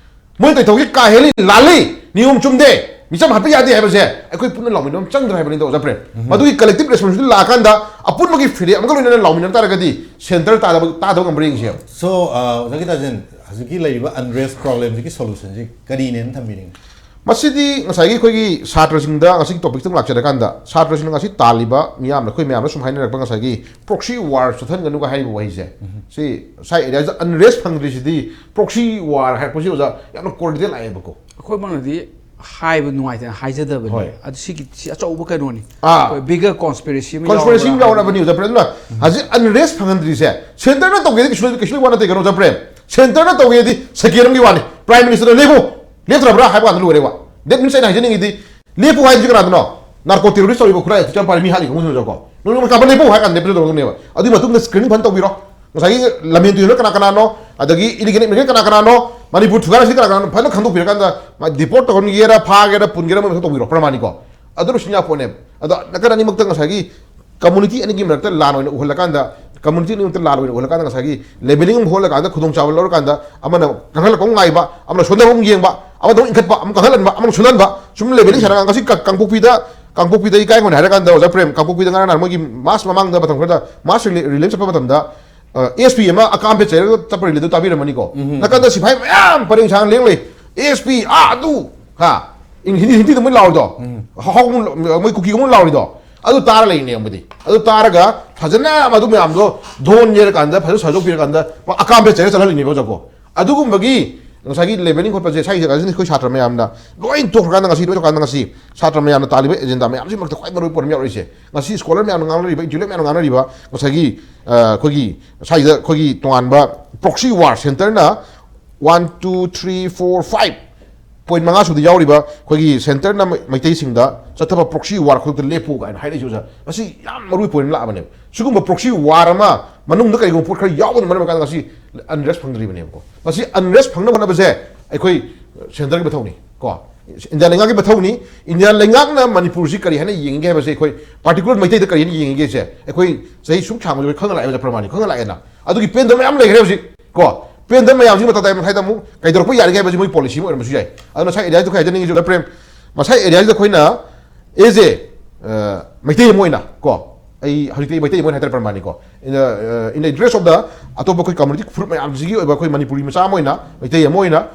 ꯃꯣꯏ ꯇꯧꯊꯣꯛꯁꯤ ꯀꯥ ꯍꯦꯜꯂꯤ, ꯂꯥꯜꯂꯤ, ꯅꯤꯌꯣꯝ ꯆꯨꯝꯗꯦ, ꯃꯤꯆꯝ ꯍꯥꯠꯄ ꯌꯥꯗꯦ ꯍꯥꯏꯕꯁꯦ ꯑꯩꯈꯣꯏ ꯄꯨꯟꯅ ꯂꯥꯎꯃꯤꯟꯅꯕ ꯑꯃ ꯆꯪꯗ꯭ꯔꯥ ꯍꯥꯏꯕꯅꯤꯗ, ꯑꯣꯖꯥ ꯄ꯭ꯔꯦꯝ꯫ ꯃꯗꯨꯒꯤ ꯀꯂꯦꯛꯇꯤꯚ ꯔꯦꯁꯄꯣꯟꯁꯤꯕꯤꯂꯤꯇꯤ ꯂꯥꯛꯑꯀꯥꯟꯗ ꯑꯄꯨꯟꯕꯒꯤ ꯐꯤꯔꯦꯞ ꯑꯃꯒ ꯂꯣꯏꯅꯅ ꯂꯥꯎꯃꯤꯟꯅꯕ ꯇꯥꯔꯒꯗꯤ ꯁꯦꯟꯇꯔ ꯇꯥꯗꯕ, ꯇꯥꯗꯕ ꯉꯝꯕ꯭ꯔꯥ ꯌꯦꯡꯁꯦꯕ꯫ So, ꯑ, ꯑꯣꯖꯥ ꯒꯤꯇꯥꯖꯦꯟ, ꯍꯧꯖꯤꯛꯀꯤ ꯂꯩꯔꯤꯕ ꯑꯟꯔꯦꯁ ꯄ꯭ꯔꯣꯕ꯭ꯂꯦꯝꯁꯤꯒꯤ ꯁꯣꯂꯨꯁꯟꯁꯤ ꯀꯔꯤꯅꯦꯅ ꯊꯝꯕꯤꯅꯤꯡꯉꯤ? ꯃꯁꯤꯗꯤ ꯉꯁꯥꯏꯒꯤ ꯑꯩꯈꯣꯏꯒꯤ ꯁꯥꯇ꯭ꯔꯁꯤꯡꯗ ꯉꯁꯤꯒꯤ ꯇꯣꯄꯤꯛꯇ ꯂꯥꯛꯆꯔꯀꯥꯟꯗ, ꯁꯥꯇ꯭ꯔꯁꯤꯡꯅ ꯉꯁꯤ ꯇꯥꯜꯂꯤꯕ ꯃꯤꯌꯥꯝꯅ, ꯑꯩꯈꯣꯏ ꯃꯌꯥꯝꯅ ꯁꯨꯝ ꯍꯥꯏꯅꯔꯛꯄ ꯉꯁꯥꯏꯒꯤ ꯄ꯭ꯔꯣꯛꯁꯤ ꯋꯥꯔ ꯆꯠꯊꯍꯟꯒꯅꯨꯒ ꯍꯥꯏꯔꯤꯕ ꯋꯥꯍꯩꯁꯦ, ꯁꯤ ꯁꯥꯏ ꯑꯦꯔꯤꯌꯥꯁꯤꯗ ꯑꯟꯔꯦꯁ ꯐꯪꯗ꯭ꯔꯤꯁꯤꯗꯤ ꯄ꯭ꯔꯣꯛꯁꯤ ꯋꯥꯔ ꯍꯥꯏꯔꯛꯄꯁꯤ, ꯑꯣꯖꯥ, ꯌꯥꯝꯅ ꯀꯣꯔꯗꯤꯅꯦꯜ ꯂꯥꯛꯑꯦꯕꯀꯣ꯫ ꯑꯩꯈꯣꯏꯃꯛꯅꯗꯤ ꯍꯥꯏꯕ ꯅꯨꯡꯉꯥꯏꯇꯅ ꯍꯥꯏꯖꯗꯕꯅꯤ꯫ ꯍꯣꯏ꯫ ꯑꯗꯨ ꯁꯤꯒꯤ, ꯁꯤ ꯑꯆꯧꯕ ꯀꯩꯅꯣꯅꯤ꯫ ꯑꯥ꯫ ꯑꯩꯈꯣꯏ ꯕꯤꯒꯔ ꯀꯣꯟꯁꯄꯤꯔꯦꯁꯤ ꯑꯃ ꯀꯣꯟꯁꯄꯤꯔꯦꯁꯤ ꯑꯃ ꯌꯥꯎꯔꯕꯅꯤ꯫ ꯌꯥꯎꯔꯕꯅꯤ, ꯑꯣꯖꯥ ꯄ꯭ꯔꯦꯝ꯫ ꯑꯗꯨꯅ ꯍꯧꯖꯤꯛ ꯑꯟꯔꯦꯁ ꯐꯪꯍꯟꯗ꯭ꯔꯤꯁꯦ ꯁꯦꯟꯇꯔꯅ ꯇꯧꯒꯦꯗꯤ ꯀꯩꯁꯨ, ꯀꯩꯁꯨ ꯋꯥ ꯅꯠꯇꯦ ꯀꯩꯅꯣ, ꯑꯣꯖꯥ ꯄ꯭ꯔꯦꯝ꯫ ꯁꯦꯟꯇꯔꯅ ꯇꯧꯒꯦꯗꯤ ꯁꯦꯀꯦꯟ ꯑꯃꯒꯤ ꯋꯥꯅꯤ꯫ ꯄ꯭ꯔꯥꯏꯝ ꯃꯤꯅꯤꯁꯇꯔꯅ ꯂꯦꯞꯄꯨ, ꯂꯦꯞꯇ꯭ꯔꯕ꯭ꯔꯥ ꯍꯥꯏꯕ ꯀꯥꯟꯗ ꯂꯣꯏꯔꯦ ꯋꯥ꯫ That means ꯑꯩꯅ ꯍꯥꯏꯖꯅꯤꯡꯉꯤꯗꯤ, ꯂꯦꯞꯄꯨ ꯍꯥꯏꯗꯨꯗꯤ ꯀꯅꯥꯗꯅꯣ? ꯅꯥꯔꯀꯣ ꯇꯦꯔꯣꯔꯤꯁ ꯇꯧꯔꯤꯕ ꯈꯨꯠꯂꯥꯏ ꯆꯝꯄꯥꯔꯤ ꯃꯤ ꯍꯥꯠꯂꯤꯕ ꯀꯥꯡꯕꯨꯁꯤꯡꯗꯣ ꯂꯦꯞꯄꯨ ꯍꯥꯏ ꯀꯥꯟꯗ ꯂꯦꯞꯄꯗꯧꯗꯧꯅꯦꯕ꯫ ꯑꯗꯨꯒꯤ ꯃꯇꯨꯡꯗ ꯁ꯭ꯀ꯭ꯔꯤꯅꯤꯡ ꯐꯖꯅ ꯇꯧꯕꯤꯔꯣ꯫ ꯉꯁꯥꯏꯒꯤ ꯂꯝꯃꯦꯟ ꯇꯨꯌꯦꯜꯞꯅ ꯀꯅꯥ ꯀꯅꯥꯅꯣ, ꯑꯗꯒꯤ ꯏꯂꯤꯒꯦꯜ ꯏꯃꯤꯒ꯭ꯔꯦꯟ ꯀꯅꯥ ꯀꯅꯥꯅꯣ, ꯃꯅꯤꯄꯨꯔ ꯊꯨꯒꯥꯏꯔꯁꯤ ꯀꯅꯥ ꯀꯅꯥꯅꯣ ꯐꯖꯅ ꯈꯪꯗꯣꯛꯄꯤꯔꯀꯥꯟꯗ ꯗꯤꯄꯣꯔꯠ ꯇꯧꯍꯟꯒꯦꯔꯥ, ꯐꯥꯒꯦꯔꯥ, ꯄꯨꯟꯒꯦꯔꯥ, ꯃꯣꯏ ꯃꯊꯧ ꯇꯧꯕꯤꯔꯣ, ꯄ꯭ꯔꯃꯥꯅꯤꯀꯣ꯫ ꯑꯗꯨ ꯂꯣꯏꯁꯤꯟ ꯌꯥꯄꯣꯠꯅꯦꯕ꯫ ꯑꯗꯣ ꯅꯥꯀꯟ ꯑꯅꯤꯃꯛꯇ ꯉꯁꯥꯏꯒꯤ ꯀꯝꯃꯨꯅꯤꯇꯤ ꯑꯅꯤꯒꯤ ꯃꯔꯛꯇ ꯂꯥꯟ ꯑꯣꯏꯅ ꯎꯍꯜꯂꯀꯥꯟꯗ, ꯀꯝꯃꯨꯅꯤꯇꯤ ꯑꯅꯤꯃꯛꯇ ꯂꯥꯟ ꯑꯣꯏꯅ ꯎꯍꯜꯂꯀꯥꯟꯗ ꯉꯁꯥꯏꯒꯤ ꯂꯦꯕꯦꯂꯤꯡ ꯑꯃ ꯍꯣꯜꯂꯀꯥꯟꯗ ꯈꯨꯗꯣꯡꯆꯥꯕ ꯂꯧꯔꯀꯥꯟꯗ ꯑꯃꯅ ꯀꯪꯍꯜꯂꯛꯄ ꯑꯃ ꯉꯥꯏꯕ, ꯑꯃꯅ ꯁꯣꯟꯊꯕ ꯑꯃ ꯌꯦꯡꯕ, ꯑꯃꯗ ꯑꯃꯨꯛ ꯏꯟꯈꯠꯄ, ꯑꯃꯨꯛ ꯀꯪꯍꯜꯍꯟꯕ, ꯑꯃꯨꯛ ꯁꯣꯟꯊꯍꯟꯕ, ꯁꯨꯝ ꯂꯦꯕꯦꯂꯤꯡ ꯁꯥꯟꯅꯔꯒ ꯉꯁꯤ ꯀ-, ꯀꯥꯡꯄꯣꯛꯄꯤꯗ, ꯀꯥꯡꯄꯣꯛꯄꯤꯗ ꯏꯀꯥꯏ ꯈꯨꯝꯅꯩ ꯍꯥꯏꯔꯀꯥꯟꯗ ꯑꯣꯖꯥ ꯄ꯭ꯔꯦꯝ, ꯀꯥꯡꯄꯣꯛꯄꯤꯗ ꯉꯔꯥꯡ ꯅꯍꯥꯟ ꯃꯣꯏꯒꯤ ꯃꯥꯁ ꯃꯃꯥꯡꯗ ꯃꯇꯝ ꯈꯔꯗ ꯃꯥꯁ ꯔꯤꯂꯤ-, ꯔꯤꯂꯤꯝ ꯆꯠꯄ ꯃꯇꯝꯗ, ꯑ, ꯑꯦꯁ ꯄꯤ ꯑꯃ ꯑꯀꯥꯝꯕꯦ ꯆꯩꯔꯒ ꯆꯠꯄ ꯔꯤꯂꯤꯗꯨ ꯇꯥꯕꯤꯔꯝꯃꯅꯤꯀꯣ꯫ ꯎꯝ꯫ ꯅꯥꯀꯟꯗ ꯁꯤꯐꯥꯏ ꯃꯌꯥꯝ ꯄꯔꯦꯡ ꯁꯥꯡ ꯂꯦꯡ ꯂꯩ꯫ "ꯑꯦꯁ ꯄꯤ, ꯑꯥ, ꯑꯗꯨ", ꯍꯥ? ꯏꯪ-, ꯍꯤꯟꯗꯤ, ꯍꯤꯟꯗꯤꯗ ꯃꯣꯏ ꯂꯥꯎꯔꯤꯗꯣ꯫ ꯎꯝ꯫ ꯍꯥꯎ-, ꯃꯣꯏ ꯀꯨꯀꯤꯒꯨꯝꯕ ꯂꯥꯎꯔꯤꯗꯣ꯫ ꯑꯗꯨ ꯇꯥꯔ ꯂꯩꯔꯤꯅꯦ ꯃꯣꯏꯗꯤ꯫ ꯑꯗꯨ ꯇꯥꯔꯒ ꯐꯖꯅ ꯃꯗꯨ ꯃꯌꯥꯝꯗꯣ ꯙꯣꯟ ꯌꯩꯔꯀꯥꯟꯗ, ꯐꯖꯅ ꯁꯟꯗꯣꯛꯄꯤꯔꯀꯥꯟꯗ ꯑꯀꯥꯝꯕꯦ ꯆꯩꯔ ꯆꯠꯍꯜꯂꯤꯅꯦꯕ ꯍꯧꯖꯤꯛꯀꯣ꯫ ꯑꯗꯨꯒꯨꯝꯕꯒꯤ ꯉꯁꯥꯏꯒꯤ ꯂꯦꯕꯦꯂꯤꯡ ꯈꯣꯠꯄꯁꯦ ꯁ꯭ꯋꯥꯏꯁꯦ ꯉꯁꯤ ꯑꯩꯈꯣꯏ ꯁꯥꯇ꯭ꯔ ꯃꯌꯥꯝꯅ ꯂꯣꯏ ꯇꯣꯛꯈ꯭ꯔꯀꯥꯟꯗ ꯉꯁꯤ, ꯂꯣꯏ ꯇꯣꯛꯈ꯭ꯔꯀꯥꯟꯗ ꯉꯁꯤ ꯁꯥꯇ꯭ꯔ ꯃꯌꯥꯝꯅ ꯇꯥꯜꯂꯤꯕ ꯑꯦꯖꯦꯟꯗꯥ ꯃꯌꯥꯝꯁꯤ ꯃꯔꯛꯇ ꯈ꯭ꯋꯥꯏ ꯃꯔꯨ ꯑꯣꯏꯕ ꯄꯣꯠ ꯑꯃ ꯌꯥꯎꯔꯛꯏꯁꯦ꯫ ꯉꯁꯤ ꯁ꯭ꯀꯣꯂꯔ ꯃꯌꯥꯝꯅ ꯉꯥꯡꯅꯔꯤꯕ, ꯏꯟꯇꯦꯂꯦꯛ ꯃꯌꯥꯝꯅ ꯉꯥꯡꯅꯔꯤꯕ ꯉꯁꯥꯏꯒꯤ, ꯑ, ꯑꯩꯈꯣꯏꯒꯤ ꯁ꯭ꯋꯥꯏꯗ ꯑꯩꯈꯣꯏꯒꯤ ꯇꯣꯉꯥꯟꯕ proxy war, centreꯅ one, two, three, four, five point ꯃꯉꯥ ꯁꯨꯕꯗ ꯌꯥꯎꯔꯤꯕ ꯑꯩꯈꯣꯏꯒꯤ centreꯅ ꯃꯩ-, ꯃꯩꯇꯩꯁꯤꯡꯗ ꯆꯠꯊꯕ proxy war ꯈꯨꯗꯛꯇ ꯂꯦꯞꯄꯨ ꯀꯥꯏꯅ ꯍꯥꯏꯔꯛꯏꯁꯦ ꯑꯣꯖꯥ꯫ ꯃꯁꯤ ꯌꯥꯝ ꯃꯔꯨ ꯑꯣꯏꯕ ꯄꯣꯏꯟꯠ ꯑꯃ ꯂꯥꯛꯑꯕꯅꯦꯕ꯫ ꯁꯤꯒꯨꯝꯕ proxy war ꯑꯃ ꯃꯅꯨꯡꯗ ꯀꯔꯤꯒꯨꯝꯕ ꯄꯣꯠ ꯈꯔ ꯌꯥꯎꯕꯅ ꯃꯔꯝ ꯑꯣꯏꯔꯀꯥꯟꯗ ꯉꯁꯤ unrest ꯐꯪꯗ꯭ꯔꯤꯕꯅꯦꯕꯀꯣ꯫ ꯃꯁꯤ unrest ꯐꯪꯅꯕ ꯍꯣꯠꯅꯕꯁꯦ ꯑꯩꯈꯣꯏ centreꯒꯤ ꯃꯊꯧꯅꯤ ꯀꯣ꯫ ꯏꯟꯗꯤꯌꯥ ꯂꯩꯉꯥꯛꯀꯤ ꯃꯊꯧꯅꯤ꯫ ꯏꯟꯗꯤꯌꯥ ꯂꯩꯉꯥꯛꯅ ꯃꯅꯤꯄꯨꯔꯁꯤ ꯀꯔꯤ ꯍꯥꯏꯅ ꯌꯦꯡꯉꯤꯒꯦ ꯍꯥꯏꯕꯁꯦ ꯑꯩꯈꯣꯏ particular ꯃꯩꯇꯩꯗ ꯀꯔꯤ ꯍꯥꯏꯅ ꯌꯦꯡꯉꯤꯒꯦꯁꯦ ꯑꯩꯈꯣꯏ ꯆꯍꯤ ꯁꯨꯝ ꯁꯥꯡꯕꯁꯦ ꯑꯩꯈꯣꯏ ꯈꯪꯅ ꯂꯥꯛꯑꯦꯕ, ꯄ꯭ꯔꯃꯥꯅꯤ ꯈꯪꯅ ꯂꯥꯛꯑꯦꯅ꯫ ꯑꯗꯨꯒꯤ ꯄꯦꯟꯗꯕ ꯃꯌꯥꯝ ꯂꯩꯈ꯭ꯔꯦ ꯍꯧꯖꯤꯛ ꯀꯣ꯫ ꯄꯦꯟꯗꯕ ꯃꯌꯥꯝꯁꯤ ꯃꯇꯥꯏ ꯃꯇꯥꯏ ꯃꯊꯥꯏꯗ ꯑꯃꯨꯛ ꯀꯩꯗꯧꯔꯛꯄ ꯌꯥꯔꯤꯒꯦ ꯍꯥꯏꯕꯁꯤ ꯃꯣꯏ ꯄꯣꯂꯤꯁꯤ ꯑꯃ ꯑꯣꯏꯔꯝꯕꯁꯨ ꯌꯥꯏ꯫ ꯑꯗꯨꯅ ꯉꯁꯥꯏ ꯑꯦꯔꯤꯌꯥꯁꯤꯗ ꯑꯩꯈꯣꯏ ꯍꯥꯏꯖꯅꯤꯡꯉꯤꯁꯤ ꯄ꯭ꯔꯦꯝ, ꯉꯁꯥꯏ ꯑꯦꯔꯤꯌꯥꯁꯤꯗ ꯑꯩꯈꯣꯏꯅ as a, ꯑ, ꯃꯩꯇꯩ ꯑꯃ ꯑꯣꯏꯅ ꯀꯣ, ꯑꯩ ꯍꯧꯖꯤꯛꯇꯤ ꯑꯩ ꯃꯩꯇꯩ ꯑꯃ ꯑꯣꯏꯅ ꯍꯥꯏꯇꯥꯔꯦ ꯄ꯭ꯔꯃꯥꯅꯤꯀꯣ꯫ In the, uh, in the interest of the ꯑꯇꯣꯞꯄ ꯑꯩꯈꯣꯏ community ꯐꯨꯔꯨꯞ ꯃꯌꯥꯝꯁꯤꯒꯤ ꯑꯣꯏꯕ ꯑꯩꯈꯣꯏ ꯃꯅꯤꯄꯨꯔꯤ ꯃꯆꯥ ꯑꯃ ꯑꯣꯏꯅ, ꯃꯩꯇꯩ ꯑꯃ ꯑꯣꯏꯅ,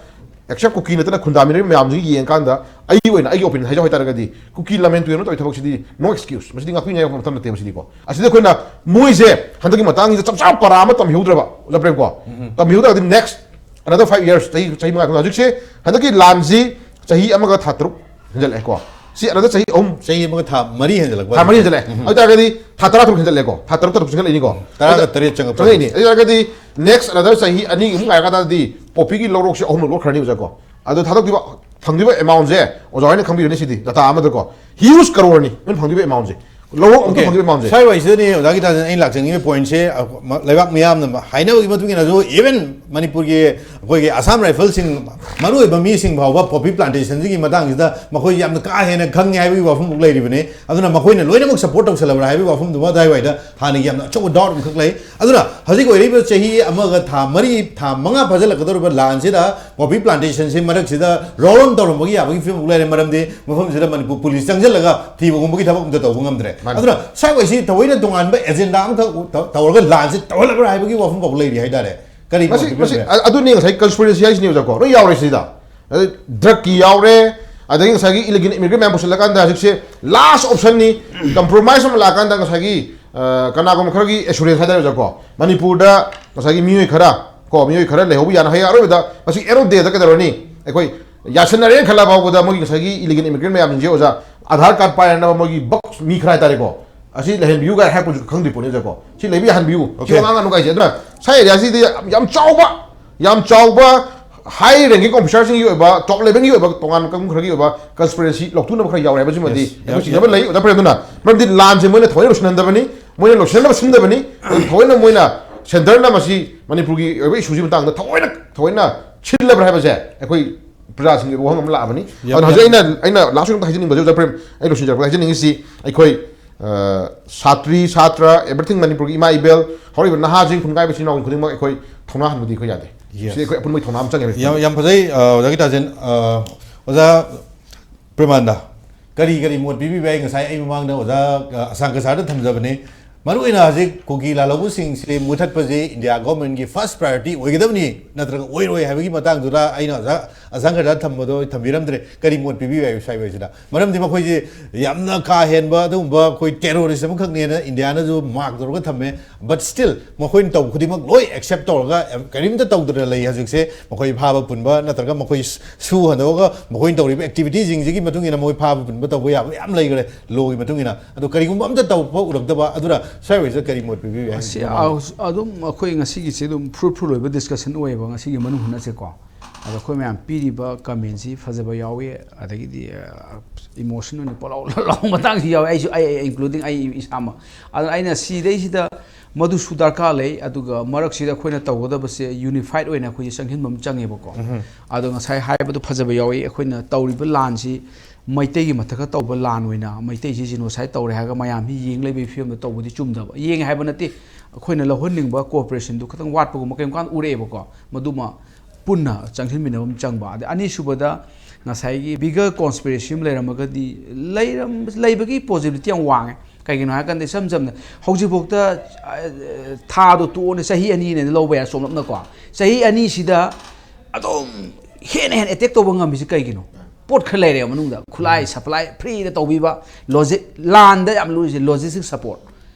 except ꯀꯨꯀꯤ ꯅꯠꯇꯅ ꯈꯨꯟꯗꯥꯃꯤꯟꯅꯔꯤꯕ ꯃꯌꯥꯝꯁꯤꯒꯤ ꯌꯦꯡꯀꯥꯟꯗ ꯑꯩꯒꯤ ꯑꯣꯏꯅ, ꯑꯩꯒꯤ opinion ꯍꯥꯏꯖꯧ ꯍꯥꯏꯇꯥꯔꯒꯗꯤ, ꯀꯨꯀꯤ ꯂꯥꯃꯦꯟ ꯇꯨꯌꯦꯜꯞꯅ ꯇꯧꯔꯤ ꯊꯕꯛꯁꯤꯗꯤ no excuse, ꯃꯁꯤꯗꯤ ꯉꯥꯛꯄꯤꯅꯤꯡꯉꯥꯏ ꯃꯇꯝ ꯅꯠꯇꯦ ꯃꯁꯤꯗꯤꯀꯣ꯫ ꯑꯁꯤꯗ ꯑꯩꯈꯣꯏꯅ ꯃꯣꯏꯁꯦ ꯍꯟꯗꯛꯀꯤ ꯃꯇꯥꯡꯁꯤꯗ ꯆꯞ ꯆꯥꯕ ꯄꯔꯥ ꯑꯃ ꯇꯝꯍꯧꯗ꯭ꯔꯕ, ꯑꯣꯖꯥ ꯄ꯭ꯔꯦꯝꯀꯣ, ꯎꯝ꯫ ꯇꯝꯍꯧꯗ꯭ꯔꯒꯗꯤ next another five years, ꯆꯍꯤ, ꯆꯍꯤ ꯃꯉꯥ ꯃꯇꯨꯡꯗ, ꯍꯧꯖꯤꯛꯁꯦ ꯍꯟꯗꯛꯀꯤ ꯂꯥꯟꯁꯤ ꯆꯍꯤ ꯑꯃꯒ ꯊꯥ ꯇꯔꯨꯛ ꯍꯦꯟꯖꯜꯂꯛꯑꯦꯀꯣ꯫ ꯁꯤ another ꯆꯍꯤ ꯑꯍꯨꯝ, ꯆꯍꯤ ꯑꯃꯒ ꯊꯥ ꯃꯔꯤ ꯍꯦꯟꯖꯜꯂꯛꯄ ꯊꯥ ꯃꯔꯤ ꯍꯦꯟꯖꯜꯂꯛꯑꯦ꯫ ꯎꯝ꯫ ꯑꯗꯨ ꯑꯣꯏꯇꯥꯔꯒꯗꯤ ꯊꯥ ꯇꯔꯥ ꯇꯔꯨꯛ ꯍꯦꯟꯖꯜꯂꯛꯑꯦꯀꯣ, ꯊꯥ ꯇꯔꯨꯛ ꯇꯔꯨꯛ ꯍꯦꯟꯖꯜꯂꯛꯏꯅꯤꯀꯣ꯫ ꯇꯔꯥꯒ ꯇꯔꯦꯠ ꯆꯪꯉꯛꯄ꯫ ꯆꯪꯉꯛꯏꯅꯤ꯫ ꯑꯗꯨ ꯑꯣꯏꯇꯥꯔꯒꯗꯤ next another ꯆꯍꯤ ꯑꯅꯤ ꯑꯃꯨꯛ ꯉꯥꯏꯔꯀꯥꯟꯗꯗꯤ ꯄꯣꯄꯤꯒꯤ ꯂꯧꯔꯣꯛꯁꯦ ꯑꯍꯨꯝꯂꯛ ꯂꯣꯛꯈ꯭ꯔꯅꯤ ꯑꯣꯖꯥꯀꯣ꯫ ꯑꯗꯣ ꯊꯥꯗꯣꯛꯈꯤꯕ ꯐꯪꯗꯣꯏꯕ ꯑꯦꯃꯥꯎꯟꯁꯦ ꯑꯣꯖꯥ ꯍꯣꯏꯅ ꯈꯪꯕꯤꯔꯅꯤ꯫ ꯁꯤꯗꯤ ꯗꯇꯥ ꯑꯃꯗꯀꯣ ꯍ꯭ꯌꯨꯖ ꯀꯔꯣꯔꯅꯤ ꯃꯣꯏꯅ ꯐꯪꯗꯣꯏꯕ ꯑꯦꯃꯥꯎꯟꯁꯦ꯫ ꯂꯧꯔꯣꯛ ꯑꯝꯇ ꯐꯪꯗꯣꯏꯕ ꯑꯦꯃꯥꯎꯟꯁꯦ꯫ ꯁ꯭ꯋꯥꯏ ꯋꯥꯏꯁꯤꯗꯅꯦ ꯑꯣꯖꯥ ꯒꯤꯇꯥꯟꯖꯟ ꯑꯩꯅ ꯂꯥꯛꯆꯅꯤꯡꯉꯤꯕ ꯄꯣꯏꯟꯠꯁꯦ, ꯑ, ꯃ- ꯂꯩꯕꯥꯛ ꯃꯤꯌꯥꯝꯅ ꯃ- ꯍꯥꯏꯅꯕꯒꯤ ꯃꯇꯨꯡ ꯏꯟꯅꯁꯨ, ꯏꯚꯟ ꯃꯅꯤꯄꯨꯔꯒꯤ ꯑꯩꯈꯣꯏꯒꯤ ꯑꯁꯥꯝ ꯔꯥꯏꯐꯜꯁꯤꯡ, ꯃꯔꯨꯑꯣꯏꯕ ꯃꯤꯁꯤꯡ ꯐꯥꯎꯕ ꯄꯣꯄꯤ ꯄ꯭ꯂꯥꯟꯇꯦꯁꯟꯁꯤꯒꯤ ꯃꯇꯥꯡꯁꯤꯗ ꯃꯈꯣꯏ ꯌꯥꯝꯅ ꯀꯥ ꯍꯦꯟꯅ ꯈꯪꯉꯦ ꯍꯥꯏꯕꯒꯤ ꯋꯥꯐꯝ ꯂꯩꯔꯤꯕꯅꯤ꯫ ꯑꯗꯨꯅ ꯃꯈꯣꯏꯅ ꯂꯣꯏꯅꯃꯛ ꯁꯞꯄꯣꯔꯠ ꯇꯧꯁꯜꯂꯕ꯭ꯔꯥ ꯍꯥꯏꯕꯒꯤ ꯋꯥꯐꯝꯗꯨꯃ ꯑꯗꯨꯋꯥꯏꯗ ꯍꯥꯟꯅꯒꯤ ꯌꯥꯝꯅ ꯑꯆꯧꯕ ꯗꯥꯎꯠ ꯑꯃꯈꯛ ꯂꯩ꯫ ꯑꯗꯨꯅ ꯍꯧꯖꯤꯛ ꯑꯣꯏꯔꯤꯕ ꯆꯍꯤ ꯑꯃꯒ ꯊꯥ ꯃꯔꯤ, ꯊꯥ ꯃꯉꯥ ꯐꯥꯖꯤꯜꯂꯛꯀꯗꯧꯔꯤꯕ ꯂꯥꯟꯁꯤꯗ ꯄꯣꯄꯤ ꯄ꯭ꯂꯥꯟꯇꯦꯁꯟꯁꯤ ꯃꯔꯛꯁꯤꯗ ꯔꯣꯜ ꯑꯣꯟ ꯇꯧꯔꯝꯕꯒꯤ ꯌꯥꯕꯒꯤ ꯐꯤꯕꯝ ꯂꯩꯔꯦ꯫ ꯃꯔꯝꯗꯤ ꯃꯐꯝꯁꯤꯗ ꯃꯅꯤꯄꯨꯔ ꯄꯨꯂꯤꯁ ꯆꯪꯁꯤꯜꯂꯒ ꯊꯤꯕꯒꯨꯝꯕꯒꯤ ꯊꯕꯛ ꯑꯝꯇ ꯇꯧꯕ ꯉꯝꯗ꯭ꯔꯦ꯫ ꯃꯥꯅꯤ꯫ ꯑꯗꯨꯅ ꯁ꯭ꯋꯥꯏ ꯋꯥꯏꯁꯤ ꯊꯑꯣꯏꯅ ꯇꯣꯉꯥꯟꯕ ꯑꯦꯖꯦꯟꯗꯥ ꯑꯃꯈꯛ ꯇꯧ- ꯇꯧꯔꯒ ꯂꯥꯟꯁꯤ ꯇꯧꯍꯜꯂꯕ꯭ꯔꯥ ꯍꯥꯏꯕꯒꯤ ꯋꯥꯐꯝ ꯐꯥꯎꯕ ꯂꯩꯔꯤ ꯍꯥꯏꯇꯥꯔꯦ꯫ ꯀꯔꯤ ꯃꯁꯤ ꯃꯣꯠ ꯃꯁꯤ ꯄꯤꯕꯤꯕ꯭ꯔꯥ? ꯑ- ꯑꯗꯨꯅꯤ ꯉꯁꯥꯏ ꯀꯟꯁꯄꯤꯔꯦꯁꯤ ꯍꯥꯏꯁꯤꯅꯤ ꯑꯣꯖꯥꯀꯣ꯫ ꯂꯣꯏ ꯌꯥꯎꯔꯦ ꯁꯤꯗ꯫ ꯗ꯭ꯔꯛꯀꯤ ꯌꯥꯎꯔꯦ, ꯑꯗꯒꯤ ꯉꯁꯥꯏꯒꯤ ꯏꯂꯤꯒꯦꯜ ꯏꯃꯤꯒ꯭ꯔꯦꯟ ꯃꯌꯥꯝ ꯄꯨꯁꯤꯜꯂꯀꯥꯟꯗ ꯍꯧꯖꯤꯛꯁꯦ ꯂꯥꯁ ꯑꯣꯞꯁꯟꯅꯤ, ꯀꯝꯄ꯭ꯔꯣꯃꯥꯏꯁ ꯑꯃ ꯂꯥꯛꯀꯥꯟꯗ ꯉꯁꯥꯏꯒꯤ ꯑ, ꯀꯅꯥꯒꯨꯝꯕ ꯈꯔꯒꯤ ꯑꯦꯁꯨꯔꯦꯟꯁ ꯍꯥꯏꯇꯥꯔꯦ ꯑꯣꯖꯥꯀꯣ꯫ ꯃꯅꯤꯄꯨꯔꯗ ꯉꯁꯥꯏꯒꯤ ꯃꯤꯑꯣꯏ ꯈꯔ ꯀꯣ, ꯃꯤꯑꯣꯏ ꯈꯔ ꯂꯩꯍꯧꯕ ꯌꯥꯅ ꯍꯌꯦꯡ ꯑꯔꯣꯏꯕꯗ ꯃꯁꯤ ꯑꯦꯔꯣ ꯗꯦꯗ ꯀꯩꯗꯧꯔꯅꯤ? ꯑꯩꯈꯣꯏ ꯌꯥꯁꯟꯅꯔꯦꯅ ꯈꯜꯂ ꯐꯥꯎꯕꯗ ꯃꯣꯏꯒꯤ ꯉꯁꯥꯏꯒꯤ ꯏꯂꯤꯒꯦꯜ ꯏꯃꯤꯒ꯭ꯔꯦꯟ ꯃꯌꯥꯝꯁꯤꯡꯁꯦ ꯑꯣꯖꯥ, ꯑꯙꯥꯔ ꯀꯥꯔꯗ ꯄꯥꯏꯔꯅꯕ ꯃꯣꯏꯒꯤ ꯕꯛꯁ ꯃꯤ ꯈꯔ ꯍꯥꯏꯇꯥꯔꯦꯀꯣ, ꯑꯁꯤ ꯂꯩꯍꯟꯕꯤꯌꯨ ꯀꯥꯏ ꯍꯥꯏꯔꯛꯄꯁꯨ ꯈꯪꯗ꯭ꯔꯤ ꯄꯣꯠꯅꯤ ꯑꯣꯖꯥꯀꯣ꯫ ꯁꯤ ꯂꯩꯕ ꯌꯥꯍꯟꯕꯤꯌꯨ, ꯁꯤ Okay. ꯑꯉꯥꯡ ꯑꯅꯨ ꯀꯥꯏꯁꯦ꯫ ꯑꯗꯨꯅ ꯁ꯭ꯋꯥꯏ ꯑꯦꯔꯤꯌꯥꯁꯤꯗ ꯌꯥꯝ, ꯌꯥꯝ ꯆꯥꯎꯕ, ꯌꯥꯝ ꯆꯥꯎꯕ ꯍꯥꯏ ꯔꯦꯡꯀꯤꯡ ꯑꯣꯐꯤꯁꯔꯁꯤꯡꯒꯤ ꯑꯣꯏꯕ, ꯇꯣꯞ ꯂꯦꯚꯦꯜꯒꯤ ꯑꯣꯏꯕ ꯇꯣꯉꯥꯟꯕ ꯀꯥꯡꯕꯨ ꯈꯔꯒꯤ ꯑꯣꯏꯕ ꯀꯟꯁꯄꯤꯔꯦꯁꯤ ꯂꯧꯊꯣꯛꯅꯕ ꯈꯔ ꯌꯥꯎꯔꯦ ꯍꯥꯏꯕꯁꯤꯃꯗꯤ Yes, ꯑꯩꯈꯣꯏ ꯌꯥꯝ- ꯆꯤꯡꯅꯕ ꯂꯩ꯫ ꯑꯣꯖꯥ ꯐꯔꯦ, ꯑꯗꯨꯅ ꯃꯔꯝꯗꯤ ꯂꯥꯟꯁꯦ ꯃꯣꯏꯅ ꯊꯑꯣꯏꯅ ꯂꯣꯏꯁꯤꯟꯍꯟꯗꯕꯅꯤ, ꯃꯣꯏꯅ ꯂꯣꯏꯁꯤꯟꯅꯕ ꯁꯤꯟꯗꯕꯅꯤ꯫ ꯑꯗꯨ ꯊꯑꯣꯏꯅ ꯃꯣꯏꯅ ꯁꯦꯟꯇꯔꯅ ꯃꯁꯤ ꯃꯅꯤꯄꯨꯔꯒꯤ ꯑꯣꯏꯕ ꯏꯁꯨꯁꯤ ꯃꯇꯥꯡꯗ ꯊꯑꯣꯏꯅ ꯊꯑꯣꯏꯅ ꯁꯤꯜꯂꯕ꯭ꯔꯥ ꯍꯥꯏꯕꯁꯦ ꯑꯩꯈꯣꯏ ꯄ꯭ꯔꯖꯥꯁꯤꯡꯒꯤ ꯋꯥꯍꯪ ꯑꯃ ꯂꯥꯛꯑꯕꯅꯤ꯫ ꯌꯥꯝ- ꯑꯗꯨꯅ ꯍꯧꯖꯤꯛ ꯌꯥꯝ- ꯑꯩꯅ ꯑꯩꯅ ꯂꯥꯁ ꯑꯣꯏꯅ ꯍꯥꯏꯖꯅꯤꯡꯕꯁꯦ ꯑꯣꯖꯥ ꯄ꯭ꯔꯦꯝ, ꯑꯩ ꯂꯣꯏꯁꯤꯟꯖꯔꯛꯄ ꯍꯥꯏꯖꯅꯤꯡꯉꯤꯁꯤ, ꯑꯩꯈꯣꯏ ꯑ, ꯁꯥꯇ꯭ꯔꯤ, ꯁꯥꯇ꯭ꯔ, ꯑꯦꯚ꯭ꯔꯤꯊꯤꯡ ꯃꯅꯤꯄꯨꯔꯒꯤ ꯏꯃꯥ ꯏꯕꯦꯜ, ꯍꯧꯔꯛꯏꯕ ꯅꯍꯥꯁꯤꯡ, ꯈꯨꯟꯒꯥꯏꯕ ꯏꯆꯤꯟ ꯏꯅꯥꯎ ꯈꯨꯗꯤꯡꯃꯛ ꯑꯩꯈꯣꯏ ꯊꯧꯅꯥ ꯍꯟꯕꯗꯤ ꯑꯩꯈꯣꯏ ꯌꯥꯗꯦ꯫ Yes. ꯁꯤ ꯑꯩꯈꯣꯏ ꯑꯄꯨꯟꯕꯒꯤ ꯊꯧꯅꯥ ꯑꯃ ꯆꯪꯉꯦ꯫ ꯌꯥꯝ ꯌꯥꯝ ꯐꯖꯩ꯫ ꯑ, ꯑꯣꯖꯥ ꯒꯤꯇꯥꯖꯦꯟ, ꯑ, ꯑꯣꯖꯥ ꯄ꯭ꯔꯦꯃꯥꯟꯗ, ꯀꯔꯤ ꯀꯔꯤ ꯃꯣꯠ ꯄꯤꯕꯤꯕ ꯌꯥꯏ? ꯉꯁꯥꯏ ꯑꯩ ꯃꯃꯥꯡꯗ ꯑꯣꯖꯥ, ꯑ, ꯑꯁꯥꯡꯀ ꯁꯥꯔꯗ ꯊꯝꯖꯕꯅꯦ꯫ ꯃꯔꯨꯑꯣꯏꯅ ꯍꯧꯖꯤꯛ ꯀꯨꯀꯤ ꯂꯥꯜꯍꯧꯕꯁꯤꯡꯁꯤ ꯃꯨꯊꯠꯄꯁꯤ ꯏꯟꯗꯤꯌꯥ ꯒꯣꯔꯃꯦꯟꯒꯤ ꯐꯥꯔꯁ ꯄ꯭ꯔꯥꯏꯌꯣꯔꯤꯇꯤ ꯑꯣꯏꯒꯗꯕꯅꯤ ꯅꯠꯇ꯭ꯔꯒ ꯑꯣꯏꯔꯣꯏ ꯍꯥꯏꯕꯒꯤ ꯃꯇꯥꯡꯗꯨꯗ ꯑꯩꯅ ꯑꯣꯖꯥ ꯑꯁꯥꯡꯀ ꯁꯥꯔꯗ ꯊꯝꯕꯗꯣ ꯊꯝꯕꯤꯔꯝꯗ꯭ꯔꯦ꯫ ꯀꯔꯤ ꯃꯣꯠ ꯄꯤꯕꯤꯕ ꯌꯥꯏ ꯁ꯭ꯋꯥꯏ ꯋꯥꯏꯁꯤꯗ? ꯃꯔꯝꯗꯤ ꯃꯈꯣꯏꯁꯤ ꯌꯥꯝꯅ ꯀꯥ ꯍꯦꯟꯕ ꯑꯗꯨꯒꯨꯝꯕ ꯑꯩꯈꯣꯏ ꯇꯦꯔꯣꯔꯤꯁ ꯑꯃꯈꯛꯅꯦꯅ ꯏꯟꯗꯤꯌꯥꯅꯁꯨ ꯃꯥꯔꯛ ꯇꯧꯔꯒ ꯊꯝꯃꯦ꯫ But still ꯃꯈꯣꯏꯅ ꯇꯧꯕ ꯈꯨꯗꯤꯡꯃꯛ ꯂꯣꯏ ꯑꯦꯛꯁꯦꯞ ꯇꯧꯔꯒ, ꯑꯦꯝ, ꯀꯔꯤꯝꯇ ꯇꯧꯗꯅ ꯂꯩ ꯍꯧꯖꯤꯛꯁꯦ꯫ ꯃꯈꯣꯏ ꯐꯥꯕ ꯄꯨꯟꯕ ꯅꯠꯇ꯭ꯔꯒ ꯃꯈꯣꯏ ꯁ-, ꯁꯨ ꯍꯟꯗꯣꯛꯑꯒ ꯃꯈꯣꯏꯅ ꯇꯧꯔꯤꯕ ꯑꯦꯛꯇꯤꯚꯤꯇꯤꯁꯤꯡꯁꯤꯒꯤ ꯃꯇꯨꯡ ꯏꯟꯅ ꯃꯈꯣꯏ ꯐꯥꯕ ꯄꯨꯟꯕ ꯇꯧꯕ ꯌꯥꯕ ꯌꯥꯝ ꯂꯩꯈ꯭ꯔꯦ ꯂꯣꯒꯤ ꯃꯇꯨꯡ ꯏꯟꯅ꯫ ꯑꯗꯣ ꯀꯔꯤꯒꯨꯝꯕ ꯑꯝꯇ ꯇꯧꯕ ꯎꯔꯛꯇꯕ ꯑꯗꯨꯅ ꯁ꯭ꯋꯥꯏ ꯋꯥꯏꯁꯤꯗ ꯀꯔꯤ ꯃꯣꯠ ꯄꯤꯕꯤꯕ ꯌꯥꯏ? ꯑꯁꯤ ꯑ-, ꯑꯗꯨꯝ ꯑꯩꯈꯣꯏ ꯉꯁꯤꯒꯤꯁꯦ ꯑꯗꯨꯝ ꯐ꯭ꯔꯨꯠꯐꯨꯜ ꯑꯣꯏꯕ ꯗꯤꯁꯀꯁꯟ ꯑꯣꯏꯌꯦꯕ ꯉꯁꯤꯒꯤ ꯃꯅꯨꯡ ꯍꯨꯠꯅꯁꯦꯀꯣ꯫ ꯑꯗꯣ ꯑꯩꯈꯣꯏ ꯃꯌꯥꯝ ꯄꯤꯔꯤꯕ ꯀꯃꯦꯟꯁꯤ ꯐꯖꯕ ꯌꯥꯎꯏ, ꯑꯗꯒꯤꯗꯤ ꯏꯃꯣꯁꯟ ꯑꯣꯏꯅ ꯄꯣꯂꯥꯎ ꯂꯥꯎꯕ ꯃꯇꯥꯡꯁꯨ ꯌꯥꯎꯏ, ꯑꯩꯁꯨ, ꯑꯩ, ꯏꯟꯀ꯭ꯂꯨꯗꯤꯡ ꯑꯩ ꯏꯁꯥꯃꯛ꯫ ꯑꯗꯨꯅ ꯑꯩꯅ ꯁꯤꯗꯩꯁꯤꯗ ꯃꯗꯨꯁꯨ ꯗꯔꯀꯥꯔ ꯂꯩ, ꯑꯗꯨꯒ ꯃꯔꯛꯁꯤꯗ ꯑꯩꯈꯣꯏꯅ ꯇꯧꯒꯗꯕꯁꯦ ꯌꯨꯅꯤꯐꯥꯏꯠ ꯑꯣꯏꯅ ꯑꯩꯈꯣꯏꯁꯦ ꯆꯪꯁꯤꯟꯕ ꯑꯃ ꯆꯪꯉꯦꯕꯀꯣ꯫ ꯑꯗꯣ ꯉꯁꯥꯏ ꯍꯥꯏꯕꯗꯣ ꯐꯖꯕ ꯌꯥꯎꯏ, ꯑꯩꯈꯣꯏꯅ ꯇꯧꯔꯤꯕ ꯂꯥꯟꯁꯤ ꯃꯩꯇꯩꯒꯤ ꯃꯊꯛꯇ ꯇꯧꯕ ꯂꯥꯟ ꯑꯣꯏꯅ ꯃꯩꯇꯩꯁꯤ ꯖꯤꯅꯣꯁꯥꯏꯠ ꯇꯧꯔꯦ ꯍꯥꯏꯔꯒ ꯃꯌꯥꯝꯁꯤ ꯌꯦꯡ ꯂꯩꯕꯒꯤ ꯐꯤꯕꯝꯗ ꯇꯧꯕꯗꯤ ꯆꯨꯝꯗꯕ꯫ ꯌꯦꯡꯉꯦ ꯍꯥꯏꯕ ꯅꯠꯇꯦ, ꯑꯩꯈꯣꯏꯅ ꯂꯧꯍꯟꯅꯤꯡꯕ ꯀꯣꯑꯣꯄꯔꯦꯁꯟꯗꯨ ꯈꯤꯇꯪ ꯋꯥꯠꯄꯒꯨꯝꯕ ꯀꯔꯤꯒꯨꯝꯕ ꯀꯥꯟꯗ ꯎꯔꯛꯑꯦꯕꯀꯣ꯫ ꯃꯗꯨꯃ ꯄꯨꯟꯅ ꯆꯪꯁꯤꯟꯃꯤꯟꯅꯕ ꯑꯃ ꯆꯪꯕ꯫ ꯑꯗꯩ ꯑꯅꯤꯁꯨꯕꯗ ꯉꯁꯥꯏꯒꯤ ꯕꯤꯒꯔ ꯀꯣꯟꯁꯄꯤꯔꯦꯁꯤ ꯑꯃ ꯂꯩꯔꯝꯃꯒꯗꯤ, ꯂꯩꯔꯝ-, ꯂꯩꯕꯒꯤ ꯄꯣꯖꯤꯕꯤꯂꯤꯇꯤ ꯌꯥꯝ ꯋꯥꯡꯉꯦ꯫ ꯀꯩꯒꯤꯅꯣ ꯍꯥꯏꯔꯀꯥꯟꯗ ꯏꯁꯝ ꯁꯝꯅ ꯍꯧꯖꯤꯛꯐꯥꯎꯗ, ꯑ, ꯊꯥꯗꯣ ꯇꯣꯛꯑꯣꯅꯦ, ꯆꯍꯤ ꯑꯅꯤꯅꯦꯅ ꯂꯧꯕ ꯌꯥꯏ ꯁꯣꯝꯂꯞꯅꯀꯣ꯫ ꯆꯍꯤ ꯑꯅꯤꯁꯤꯗ ꯑꯗꯨꯝ ꯍꯦꯟꯅ ꯍꯦꯟꯅ ꯑꯦꯇꯦꯛ ꯇꯧꯕ ꯉꯝꯃꯤꯁꯤ ꯀꯩꯒꯤꯅꯣ? ꯄꯣꯠ ꯈꯔ ꯂꯩꯔꯦ ꯃꯅꯨꯡꯗ, ꯈꯨꯠꯂꯥꯏ, ꯁꯄ꯭ꯂꯥꯏ ꯐ꯭ꯔꯤꯗ ꯇꯧꯕꯤꯕ, ꯂꯣꯖꯤ-, ꯂꯥꯟꯗ ꯌꯥꯝ ꯂꯨꯔꯤꯁꯦ ꯂꯣꯖꯤꯁꯇꯤꯛ ꯁꯄꯣꯔꯠ꯫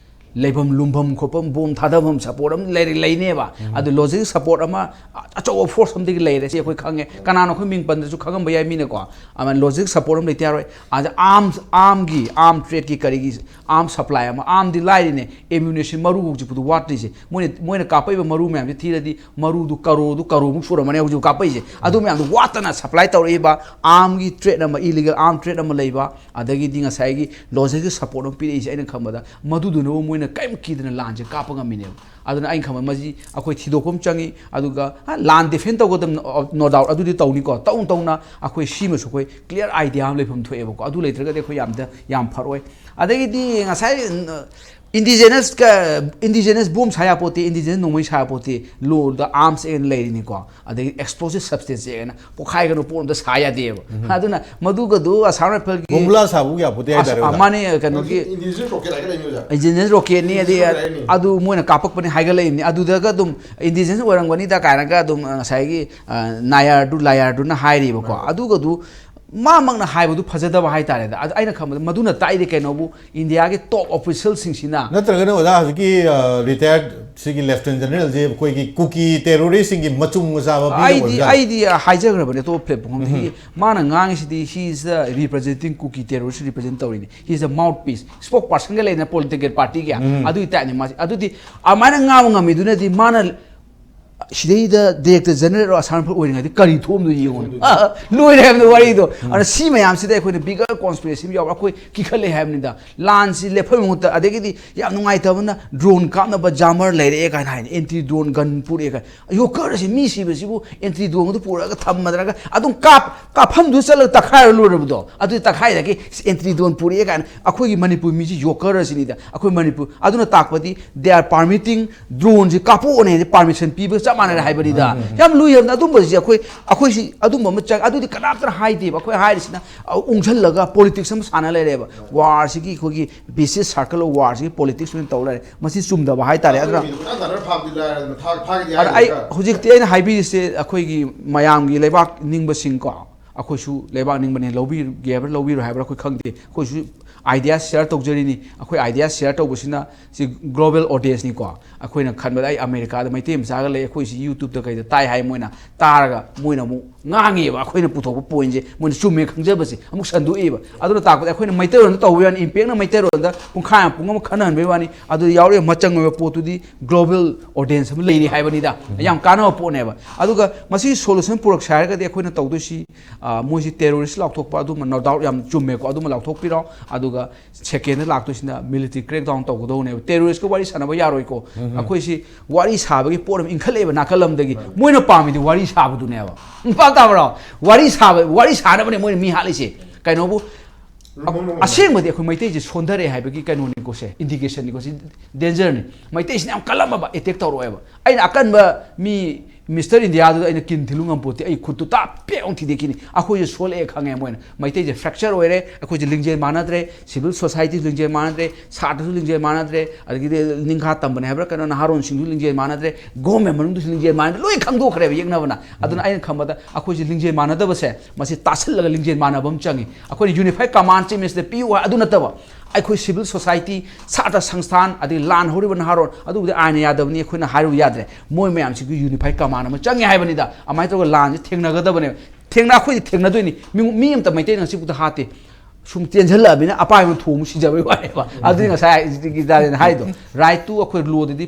ꯂꯩꯐꯝ ꯂꯨꯝꯐꯝ ꯈꯣꯠꯐꯝ, ꯕꯣꯝ ꯊꯥꯗꯐꯝ ꯁꯄꯣꯔꯠ ꯑꯃ ꯂꯩꯔ-, ꯂꯩꯅꯦꯕ꯫ ꯑꯗꯨ ꯂꯣꯖꯤꯁꯇꯤꯛ ꯁꯄꯣꯔꯠ ꯑꯃ ꯑ-, ꯑꯆꯧꯕ ꯐꯣꯔꯁ ꯑꯃꯗꯒꯤ ꯂꯩꯔꯦ, ꯁꯤ ꯑꯩꯈꯣꯏ ꯈꯪꯉꯦ꯫ ꯀꯅꯥꯅꯣ ꯑꯩꯈꯣꯏ ꯃꯤꯡ ꯄꯟꯗ꯭ꯔꯁꯨ ꯈꯪꯉꯝꯕ ꯌꯥꯏ ꯃꯤꯅꯀꯣ꯫ ꯑꯗꯨꯃꯥꯏꯅ ꯂꯣꯖꯤꯁꯇꯤꯛ ꯁꯄꯣꯔꯠ ꯑꯃ ꯂꯩꯇ ꯌꯥꯔꯣꯏ꯫ ꯑꯗ ꯑꯥꯔꯝꯁ, ꯑꯥꯔꯝꯒꯤ, ꯑꯥꯔꯝ ꯇ꯭ꯔꯦꯗꯀꯤ ꯀꯔꯤꯒꯤ ꯑꯥꯔꯝ ꯁꯄ꯭ꯂꯥꯏ ꯑꯃ, ꯑꯥꯔꯝꯗꯤ ꯂꯥꯏꯔꯤꯅꯦ, ꯑꯦꯃ꯭ꯌꯨꯅꯤꯁꯟ ꯃꯔꯨ ꯍꯧꯖꯤꯛ ꯐꯥꯎꯗ ꯋꯥꯠꯇ꯭ꯔꯤꯁꯦ꯫ ꯃꯣꯏꯅ, ꯃꯣꯏꯅ ꯀꯥꯞꯄꯛꯏꯕ ꯃꯔꯨ ꯃꯌꯥꯝꯁꯦ ꯊꯤꯔꯗꯤ ꯃꯔꯨꯗꯨ ꯀꯔꯣꯔꯗꯨ ꯀꯔꯣꯔꯃꯨꯛ ꯁꯨꯔꯝꯃꯅꯤ ꯍꯧꯖꯤꯛ ꯀꯥꯞꯄꯛꯏꯁꯦ꯫ ꯑꯗꯨ ꯃꯌꯥꯝꯗꯨ ꯋꯥꯠꯇꯅ ꯁꯄ꯭ꯂꯥꯏ ꯇꯧꯔꯛꯏꯕ ꯑꯥꯔꯝꯒꯤ ꯇ꯭ꯔꯦꯗ ꯑꯃ, ꯏꯂꯤꯒꯦꯜ ꯑꯥꯔꯝ ꯇ꯭ꯔꯦꯗ ꯑꯃ ꯂꯩꯕ, ꯑꯗꯒꯤꯗꯤ ꯉꯁꯥꯏꯒꯤ ꯂꯣꯖꯤꯁꯇꯤꯛ ꯁꯄꯣꯔꯠ ꯑꯃ ꯄꯤꯔꯛꯏꯁꯦ, ꯑꯩꯅ ꯈꯟꯕꯗ ꯃꯗꯨꯗꯨꯅꯕꯨ ꯃꯣꯏꯅ ꯀꯔꯤꯝ ꯀꯤꯗꯅ ꯂꯥꯟꯁꯦ ꯀꯥꯞꯄ ꯉꯝꯃꯤꯅꯦꯕ꯫ ꯑꯗꯨꯅ ꯑꯩꯅ ꯈꯟꯕꯗ ꯃꯁꯤ ꯑꯩꯈꯣꯏ ꯊꯤꯗꯣꯛꯄ ꯑꯃ ꯆꯪꯉꯤ꯫ ꯑꯗꯨꯒ, ꯍꯥ, ꯂꯥꯟ ꯗꯤꯐꯦꯟ ꯇꯧꯒꯗꯕ, no doubt, ꯑꯗꯨꯗꯤ ꯇꯧꯅꯤꯀꯣ꯫ ꯇꯧꯅ ꯇꯧꯅ ꯑꯩꯈꯣꯏ ꯁꯤꯃꯁꯨ ꯑꯩꯈꯣꯏ ꯀ꯭ꯂꯤꯌꯥꯔ ꯑꯥꯏꯗꯤꯌꯥ ꯑꯃ ꯂꯩꯐꯝ ꯊꯣꯛꯑꯦꯕꯀꯣ꯫ ꯑꯗꯨ ꯂꯩꯇ꯭ꯔꯒꯗꯤ ꯑꯩꯈꯣꯏ ꯌꯥꯝꯗ-, ꯌꯥꯝ ꯐꯔꯛꯑꯣꯏ꯫ ꯑꯗꯒꯤꯗꯤ ꯉꯁꯥꯏ, ꯏꯟꯗꯤꯖꯤꯅꯁꯀ, ꯏꯟꯗꯤꯖꯤꯅꯁ ꯕꯣꯝ ꯁꯥ ꯌꯥꯄꯣꯠꯇꯦ, ꯏꯟꯗꯤꯖꯤꯅꯁ ꯅꯣꯡꯃꯩ ꯁꯥ ꯌꯥꯄꯣꯠꯇꯦ, ꯂꯣꯗ ꯑꯥꯔꯝꯁ ꯑꯦꯟ ꯂꯩꯔꯤꯅꯤꯀꯣ꯫ ꯑꯗꯒꯤ ꯑꯦꯛꯁꯄ꯭ꯂꯣꯁꯤꯞ ꯁꯕꯁꯇꯦꯟꯁ ꯑꯅ ꯄꯣꯈꯥꯏꯒꯅꯨ, ꯄꯣꯠ ꯑꯝꯇ ꯁꯥ ꯌꯥꯗꯦꯕ꯫ ꯑꯗꯨꯅ ꯃꯗꯨꯒꯗꯨ ꯑꯁꯥꯝ ꯔꯥꯏꯐꯜꯒꯤ ꯕꯣꯝꯕꯨꯂꯥ ꯁꯥꯕꯨ ꯌꯥꯄꯣꯠꯇꯦ ꯑꯁ, ꯍꯥꯏꯇꯥꯔꯦ, ꯑ, ꯑꯣꯖꯥ꯫ ꯃꯥꯅꯦ, ꯀꯩꯅꯣꯒꯤ ꯏꯟꯗꯤꯖꯤꯅꯁ ꯔꯣꯀꯦꯠ ꯍꯥꯏꯒꯠꯂꯛꯏꯅꯦ, ꯑꯣꯖꯥ꯫ ꯏꯟꯗꯤꯖꯤꯅꯁ ꯔꯣꯀꯦꯠꯅꯤ, ꯏꯟꯗꯤꯖꯤꯅꯁ ꯑꯗꯩ ꯔꯣꯀꯦꯠ ꯍꯥꯏꯅꯤ꯫ ꯑꯗꯨ ꯃꯣꯏꯅ ꯀꯥꯞꯄꯛꯄꯅꯤ ꯍꯥꯏꯒꯠꯂꯛꯏꯕꯅꯤ꯫ ꯑꯗꯨꯗꯒ ꯑꯗꯨꯝ ꯏꯟꯗꯤꯖꯤꯅꯁ ꯑꯣꯏꯔꯝꯒꯅꯤꯗ ꯀꯥꯏꯅꯒ ꯑꯗꯨꯝ, ꯑ, ꯉꯁꯥꯏꯒꯤ, ꯑ, ꯅꯥꯌꯥꯔꯗꯨ, ꯂꯥꯌꯥꯔꯗꯨꯅ ꯍꯥꯏꯔꯤꯕꯀꯣ꯫ ꯑꯗꯨꯒꯗꯨ ꯃꯥꯃꯛꯅ ꯍꯥꯏꯕꯗꯨ ꯐꯖꯗꯕ ꯍꯥꯏꯇꯥꯔꯦꯗ꯫ ꯑꯗ ꯑꯩꯅ ꯈꯟꯕꯗ ꯃꯗꯨꯅ ꯇꯥꯛꯏꯗꯤ ꯀꯩꯅꯣꯕꯨ ꯏꯟꯗꯤꯌꯥꯒꯤ ꯇꯣꯞ ꯑꯣꯐꯤꯁꯤꯌꯦꯜꯁꯤꯡꯁꯤꯅ ꯅꯠꯇ꯭ꯔꯒꯅ ꯑꯣꯖꯥ ꯍꯧꯖꯤꯛꯀꯤ, ꯑ, ꯔꯤꯇꯥꯌꯔꯠ ꯁꯤꯒꯤ ꯂꯦꯐꯇꯤꯅꯦꯟ ꯖꯦꯅꯔꯦꯜꯁꯦ ꯑꯩꯈꯣꯏꯒꯤ ꯀꯨꯀꯤ ꯇꯦꯔꯣꯔꯤꯁꯁꯤꯡꯒꯤ ꯃꯆꯨꯝ ꯃꯆꯥ ꯃꯄꯤ ꯑꯩꯗꯤ, ꯑꯣꯏꯕꯖꯥꯠꯂ? ꯑꯩꯗꯤ ꯍꯥꯏꯖꯈ꯭ꯔꯕꯅꯦ ꯑꯇꯣꯞꯄ ꯄ꯭ꯂꯦꯠꯐꯣꯝꯗꯒꯤ꯫ ꯃꯥꯅ ꯉꯥꯡꯉꯤꯁꯤꯗꯤ he is the representing Kuki terrorist represent ꯇꯧꯔꯤꯅꯤ, he is the mouthpiece, spokespersonꯒ ꯂꯩꯅ ꯄꯣꯂꯤꯇꯤꯀꯦꯜ ꯄꯥꯔꯇꯤꯒꯤ꯫ ꯑꯗꯨꯒꯤ ꯇꯥꯏꯞꯅꯤ ꯃꯥꯁꯦ꯫ ꯑꯗꯨꯗꯤ ꯑꯗꯨꯃꯥꯏꯅ ꯉꯥꯡꯕ ꯉꯝꯃꯤꯗꯨꯅꯗꯤ ꯃꯥꯅ ꯁꯤꯗꯩꯗ ꯗꯥꯏꯔꯦꯛꯇꯔ ꯖꯦꯅꯔꯦꯜ ꯑꯁꯥꯝ ꯔꯥꯏꯐꯜ ꯑꯣꯏꯔꯤꯉꯩꯗ ꯀꯔꯤ ꯊꯣꯛꯑꯝꯗꯣꯏꯅꯣ ꯌꯦꯡꯉꯨꯅꯦ꯫ ꯑ, ꯂꯣꯏꯔꯦ ꯍꯥꯏꯕꯅꯤ ꯋꯥꯔꯤꯗꯣ꯫ ꯑꯗꯨꯅ ꯁꯤ ꯃꯌꯥꯝꯁꯤꯗ ꯑꯩꯈꯣꯏꯅ ꯕꯤꯒꯔ ꯀꯣꯟꯁꯄꯤꯔꯦꯁꯤ ꯑꯃ ꯌꯥꯎꯔ ꯑꯩꯈꯣꯏ ꯀꯤꯈꯠꯂꯦ ꯍꯥꯏꯕꯅꯤꯗ꯫ ꯂꯥꯟꯁꯤ ꯂꯦꯞꯍꯟꯕ ꯃꯍꯨꯠꯇ, ꯑꯗꯒꯤꯗꯤ ꯌꯥꯝ ꯅꯨꯡꯉꯥꯏꯇꯕꯅ ꯗ꯭ꯔꯣꯟ ꯀꯥꯞꯅꯕ ꯖꯥꯃꯔ ꯂꯩꯔꯛꯑꯦ ꯀꯥꯏꯅ ꯍꯥꯏꯅ, ꯑꯦꯟꯇꯤ ꯗ꯭ꯔꯣꯟ ꯒꯟ ꯄꯨꯔꯛꯑꯦ ꯀꯥꯏꯅ꯫ ꯌꯣꯀꯔꯁꯤ ꯃꯤ ꯁꯤꯕꯁꯤꯕꯨ ꯑꯦꯟꯇꯤ ꯗ꯭ꯔꯣꯟꯗꯨ ꯄꯨꯔꯛꯑꯒ ꯊꯝꯃꯗ꯭ꯔꯒ ꯑꯗꯨꯝ ꯀꯥꯞ-, ꯀꯥꯞꯐꯝꯗꯨ ꯆꯠꯂꯒ ꯇꯛꯈꯥꯏꯔ ꯂꯣꯏꯔꯕꯗꯣ꯫ ꯑꯗꯨꯗꯤ ꯇꯛꯈꯥꯏꯗꯒꯤ ꯑꯦꯟꯇꯤ ꯗ꯭ꯔꯣꯟ ꯄꯨꯔꯛꯑꯦ ꯀꯥꯏꯅ ꯑꯩꯈꯣꯏꯒꯤ ꯃꯅꯤꯄꯨꯔ ꯃꯤꯁꯤ ꯌꯣꯀꯔ ꯑꯁꯤꯅꯤꯗ꯫ ꯑꯩꯈꯣꯏ ꯃꯅꯤꯄꯨꯔ, ꯑꯗꯨꯅ ꯇꯥꯛꯄꯗꯤ they are permitting ꯗ꯭ꯔꯣꯟꯁꯤ ꯀꯥꯞꯄꯛꯑꯣꯅ ꯍꯥꯏꯗꯤ ꯄꯥꯔꯃꯤꯁꯟ ꯄꯤꯕꯒ ꯆꯞ ꯃꯥꯟꯅꯔꯦ ꯍꯥꯏꯕꯅꯤꯗ꯫ ꯌꯥꯝ ꯂꯨꯏ ꯍꯥꯏꯕꯅꯤ꯫ ꯑꯗꯨꯝꯕꯁꯤ ꯑꯩꯈꯣꯏ, ꯑꯩꯈꯣꯏꯁꯤ ꯑꯗꯨꯝꯕ ꯑꯃ ꯆꯪ-, ꯑꯗꯨꯗꯤ ꯀꯅꯥꯝꯇꯅ ꯍꯥꯏꯗꯦꯕ꯫ ꯑꯩꯈꯣꯏ ꯍꯥꯏꯔꯤꯁꯤꯅ, ꯑ, ꯎꯪꯁꯜꯂꯒ ꯄꯣꯂꯤꯇꯤꯛꯁ ꯑꯃ ꯁꯥꯟꯅ ꯂꯩꯔꯦꯕ꯫ ꯋꯥꯔꯁꯤꯒꯤ ꯑꯩꯈꯣꯏꯒꯤ ꯕꯦꯁꯤꯁ ꯁꯥꯔꯀꯜ ꯑꯣꯐ ꯋꯥꯔꯁꯤꯒꯤ ꯄꯣꯂꯤꯇꯤꯛꯁ ꯑꯣꯏꯅ ꯇꯧ ꯂꯩꯔꯦ꯫ ꯃꯁꯤ ꯆꯨꯝꯗꯕ ꯍꯥꯏꯇꯥꯔꯦ꯫ ꯑꯗꯨꯅ ꯑꯩꯈꯣꯏꯒꯤꯗꯤ ꯄꯨꯔꯥ ꯅꯥꯔ ꯐꯥꯕꯗꯤ ꯂꯥꯏꯔꯗꯅ ꯊꯥ-, ꯊꯥꯒꯤꯗꯤ ꯑꯗ ꯑꯩ ꯍꯥꯏꯔꯤꯕ ꯍꯧꯖꯤꯛꯇꯤ ꯑꯩꯅ ꯍꯥꯏꯕꯤꯔꯤꯁꯦ ꯑꯩꯈꯣꯏꯒꯤ ꯃꯌꯥꯝꯒꯤ ꯂꯩꯕꯥꯛ ꯅꯤꯡꯕꯁꯤꯡꯀꯣ, ꯑꯩꯈꯣꯏꯁꯨ ꯂꯩꯕꯥꯛ ꯅꯤꯡꯕꯅꯦ, ꯂꯧꯕꯤꯒꯦ ꯍꯥꯏꯕ꯭ꯔꯥ ꯂꯧꯕꯤꯔꯣꯏ ꯍꯥꯏꯕ꯭ꯔꯥ ꯑꯩꯈꯣꯏ ꯈꯪꯗꯦ꯫ ꯑꯩꯈꯣꯏꯁꯨ ꯑꯥꯏꯗꯤꯌꯥ ꯁꯤꯌꯔ ꯇꯧꯖꯔꯤꯅꯤ꯫ ꯑꯩꯈꯣꯏ ꯑꯥꯏꯗꯤꯌꯥ ꯁꯤꯌꯔ ꯇꯧꯕꯁꯤꯅ ꯁꯤ ꯒ꯭ꯂꯣꯕꯦꯜ ꯑꯣꯗꯤꯌꯦꯟꯁꯅꯤꯀꯣ꯫ ꯑꯩꯈꯣꯏꯅ ꯈꯟꯕꯗ ꯑꯩ ꯑꯃꯦꯔꯤꯀꯥꯗ ꯃꯩꯇꯩ ꯃꯆꯥꯒ ꯂꯩ, ꯑꯩꯈꯣꯏꯁꯤ ꯌꯨꯇ꯭ꯌꯨꯕꯇ ꯀꯩꯗ ꯇꯥꯏ ꯍꯥꯏ, ꯃꯣꯏꯅ ꯇꯥꯔꯒ ꯃꯣꯏꯅ ꯑꯃꯨꯛ ꯉꯥꯡꯉꯦꯕ꯫ ꯑꯩꯈꯣꯏꯅ ꯄꯨꯊꯣꯛꯄ ꯄꯣꯏꯟꯁꯦ ꯃꯣꯏꯅ ꯆꯨꯝꯃꯦ ꯈꯪꯖꯕꯁꯦ ꯑꯃꯨꯛ ꯁꯟꯗꯣꯛꯑꯦꯕ꯫ ꯑꯗꯨꯅ ꯇꯥꯛꯄꯗꯤ ꯑꯩꯈꯣꯏꯅ ꯃꯩꯇꯩꯔꯣꯟꯗ ꯇꯧꯕ ꯌꯥꯅꯤ, ꯏꯝꯄꯦꯛꯅ ꯃꯩꯇꯩꯔꯣꯟꯗ ꯄꯨꯡꯈꯥꯏ ꯑꯃ ꯄꯨꯡ ꯑꯃ ꯈꯟꯅꯍꯟꯕꯩ ꯋꯥꯅꯤ꯫ ꯑꯗꯨꯗ ꯌꯥꯎꯔꯤꯕ ꯃꯆꯪ ꯑꯣꯏꯕ ꯄꯣꯠꯇꯨꯗꯤ ꯒ꯭ꯂꯣꯕꯦꯜ ꯑꯣꯗꯤꯌꯦꯟꯁ ꯑꯃ ꯂꯩꯔꯤ ꯍꯥꯏꯕꯅꯤꯗ꯫ ꯌꯥꯝ ꯀꯥꯟꯅꯕ ꯄꯣꯠꯅꯦꯕ꯫ ꯑꯗꯨꯒ ꯃꯁꯤꯒꯤ ꯁꯣꯂꯨꯁꯟ ꯄꯨꯔꯛꯁꯦ ꯍꯥꯏꯔꯒꯗꯤ ꯑꯩꯈꯣꯏꯅ ꯇꯧꯗꯣꯏꯁꯤ, ꯑ, ꯃꯣꯏꯁꯤ ꯇꯦꯔꯣꯔꯤꯁ ꯂꯥꯎꯊꯣꯛꯄ ꯑꯗꯨꯃ no doubt ꯌꯥꯝ ꯆꯨꯝꯃꯦꯀꯣ, ꯑꯗꯨꯃ ꯂꯥꯎꯊꯣꯛꯄꯤꯔꯣ꯫ ꯑꯗꯨꯒ ꯁꯦꯀꯦꯟꯗ ꯂꯥꯛꯇꯣꯏꯁꯤꯅ ꯃꯤꯂꯤꯇꯔꯤ ꯀ꯭ꯔꯦꯛ ꯗꯥꯎꯟ ꯇꯧꯒꯗꯧꯅꯦꯕ꯫ ꯇꯦꯔꯣꯔꯤꯁꯀ ꯋꯥꯔꯤ ꯁꯥꯟꯅꯕ ꯌꯥꯔꯣꯏꯀꯣ꯫ ꯑꯩꯈꯣꯏꯁꯤ ꯋꯥꯔꯤ ꯁꯥꯕꯒꯤ ꯄꯣꯠ ꯑꯃ ꯏꯟꯈꯠꯂꯛꯑꯦꯕ ꯅꯥꯀꯜ ꯑꯃꯗꯒꯤ꯫ ꯃꯣꯏꯅ ꯄꯥꯝꯃꯤꯗꯤ ꯋꯥꯔꯤ ꯁꯥꯕꯗꯨꯅꯦꯕ꯫ ꯚꯥꯞ ꯇꯥꯕ꯭ꯔꯣ? ꯋꯥꯔꯤ ꯁꯥꯕ, ꯋꯥꯔꯤ ꯁꯥꯅꯕꯅꯦ ꯃꯣꯏꯅ ꯃꯤ ꯍꯥꯠꯂꯤꯁꯦ꯫ ꯀꯩꯅꯣꯕꯨ, ꯑ-, ꯑꯁꯦꯡꯕꯗꯤ ꯑꯩꯈꯣꯏ ꯃꯩꯇꯩꯁꯦ ꯁꯣꯟꯊꯔꯦ ꯍꯥꯏꯕꯒꯤ ꯀꯩꯅꯣꯅꯤꯀꯣ ꯁꯦ, ꯏꯟꯗꯤꯀꯦꯁꯟꯅꯤꯀꯣ ꯁꯤ, ꯗꯦꯟꯖꯔꯅꯤ꯫ ꯃꯩꯇꯩꯁꯤꯅ ꯌꯥꯝ ꯀꯜꯂꯝꯃꯕ, ꯑꯦꯇꯦꯛ ꯇꯧꯔꯛꯑꯦꯕ꯫ ꯑꯩꯅ ꯑꯀꯟꯕ ꯃꯤ ꯃꯤꯁꯇꯔ ꯏꯟꯗꯤꯌꯥꯗꯨꯗ ꯑꯩꯅ ꯀꯤꯟ ꯊꯤꯜꯂꯨ ꯉꯝꯄꯣꯠꯇꯦ, ꯑꯩ ꯈꯨꯠꯇꯨ ꯇꯥ ꯄꯦꯛ ꯑꯃꯨꯛ ꯊꯤꯗꯦꯛꯈꯤꯅꯤ꯫ ꯑꯩꯈꯣꯏꯁꯦ ꯁꯣꯜꯂꯛꯑꯦ ꯈꯪꯉꯦ ꯃꯣꯏꯅ꯫ ꯃꯩꯇꯩꯁꯦ ꯐ꯭ꯔꯦꯛꯆꯔ ꯑꯣꯏꯔꯦ, ꯑꯩꯈꯣꯏꯁꯦ ꯂꯤꯡꯖꯦꯜ ꯃꯥꯟꯅꯗ꯭ꯔꯦ, ꯁꯤꯚꯤꯜ ꯁꯣꯁꯥꯏꯇꯤꯁꯨ ꯂꯤꯡꯖꯦꯜ ꯃꯥꯟꯅꯗ꯭ꯔꯦ, ꯁꯥꯇ꯭ꯔꯁꯨ ꯂꯤꯡꯖꯦꯜ ꯃꯥꯟꯅꯗ꯭ꯔꯦ, ꯑꯗꯒꯤꯗꯤ ꯅꯤꯡꯈꯥ ꯇꯝꯕꯅꯦ ꯍꯥꯏꯕ꯭ꯔꯥ ꯀꯩꯅꯣ, ꯅꯍꯥꯔꯣꯟꯁꯤꯡꯁꯨ ꯂꯤꯡꯖꯦꯜ ꯃꯥꯟꯅꯗ꯭ꯔꯦ, ꯒꯣꯔꯃꯦꯟ ꯃꯅꯨꯡꯗꯁꯨ ꯂꯤꯡꯖꯦꯜ ꯃꯥꯟꯅꯗ꯭ꯔꯦ, ꯂꯣꯏ ꯈꯪꯗꯣꯛꯈ꯭ꯔꯦꯕ ꯌꯦꯛꯅꯕꯅ꯫ ꯑꯗꯨꯅ ꯑꯩꯅ ꯈꯟꯕꯗ ꯑꯩꯈꯣꯏꯁꯦ ꯂꯤꯡꯖꯦꯜ ꯃꯥꯟꯅꯗꯕꯁꯦ ꯃꯁꯤ ꯇꯥꯁꯤꯜꯂꯒ ꯂꯤꯡꯖꯦꯜ ꯃꯥꯟꯅꯕ ꯑꯃ ꯆꯪꯉꯤ꯫ ꯑꯩꯈꯣꯏꯅ ꯌꯨꯅꯤꯐꯥꯏꯠ ꯀꯃꯥꯟ ꯆꯤꯞ ꯃꯤꯅꯤꯁꯇꯔ ꯄꯤꯌꯨ ꯍꯥꯏ ꯑꯗꯨ ꯅꯠꯇꯕ, ꯑꯩꯈꯣꯏ ꯁꯤꯚꯤꯜ ꯁꯣꯁꯥꯏꯇꯤ, ꯁꯥꯇ꯭ꯔ ꯁꯪꯁꯊꯥꯟ, ꯑꯗꯒꯤ ꯂꯥꯟ ꯍꯧꯔꯤꯕ ꯅꯍꯥꯔꯣꯟ, ꯑꯗꯨꯕꯨꯗꯤ ꯑꯥꯏꯟꯅ ꯌꯥꯗꯕꯅꯤ, ꯑꯩꯈꯣꯏꯅ ꯍꯥꯏꯔꯨ ꯌꯥꯗ꯭ꯔꯦ꯫ ꯃꯣꯏ ꯃꯌꯥꯝꯁꯤꯒꯤ ꯌꯨꯅꯤꯐꯥꯏꯠ ꯀꯃꯥꯟ ꯑꯃ ꯆꯪꯉꯦ ꯍꯥꯏꯕꯅꯤꯗ꯫ ꯑꯗꯨꯃꯥꯏꯅ ꯇꯧꯔꯒ ꯂꯥꯟꯁꯦ ꯊꯦꯡꯅꯒꯗꯕꯅꯦꯕ꯫ ꯊꯦꯡꯅ-, ꯑꯩꯈꯣꯏꯗꯤ ꯊꯦꯡꯅꯗꯣꯏꯅꯤ꯫ ꯃꯤ, ꯃꯤ ꯑꯃꯇ ꯃꯩꯇꯩꯅ ꯉꯁꯤꯐꯥꯎꯗ ꯍꯥꯠꯇꯦ꯫ ꯁꯨꯝ ꯇꯦꯟꯁꯤꯜꯂꯛꯑꯕꯅꯤꯅ ꯑꯄꯥꯏꯕ ꯊꯣꯡꯕ ꯁꯤꯖꯕꯩ ꯋꯥꯅꯦꯕ꯫ ꯑꯗꯨꯗꯤ ꯉꯁꯥꯏ ꯍꯧꯖꯤꯛꯀꯤ ꯗꯥꯅꯦꯅ ꯍꯥꯏꯗꯣ, ꯔꯥꯏꯠ ꯇꯨ ꯑꯩꯈꯣꯏ ꯂꯣꯗꯗꯤ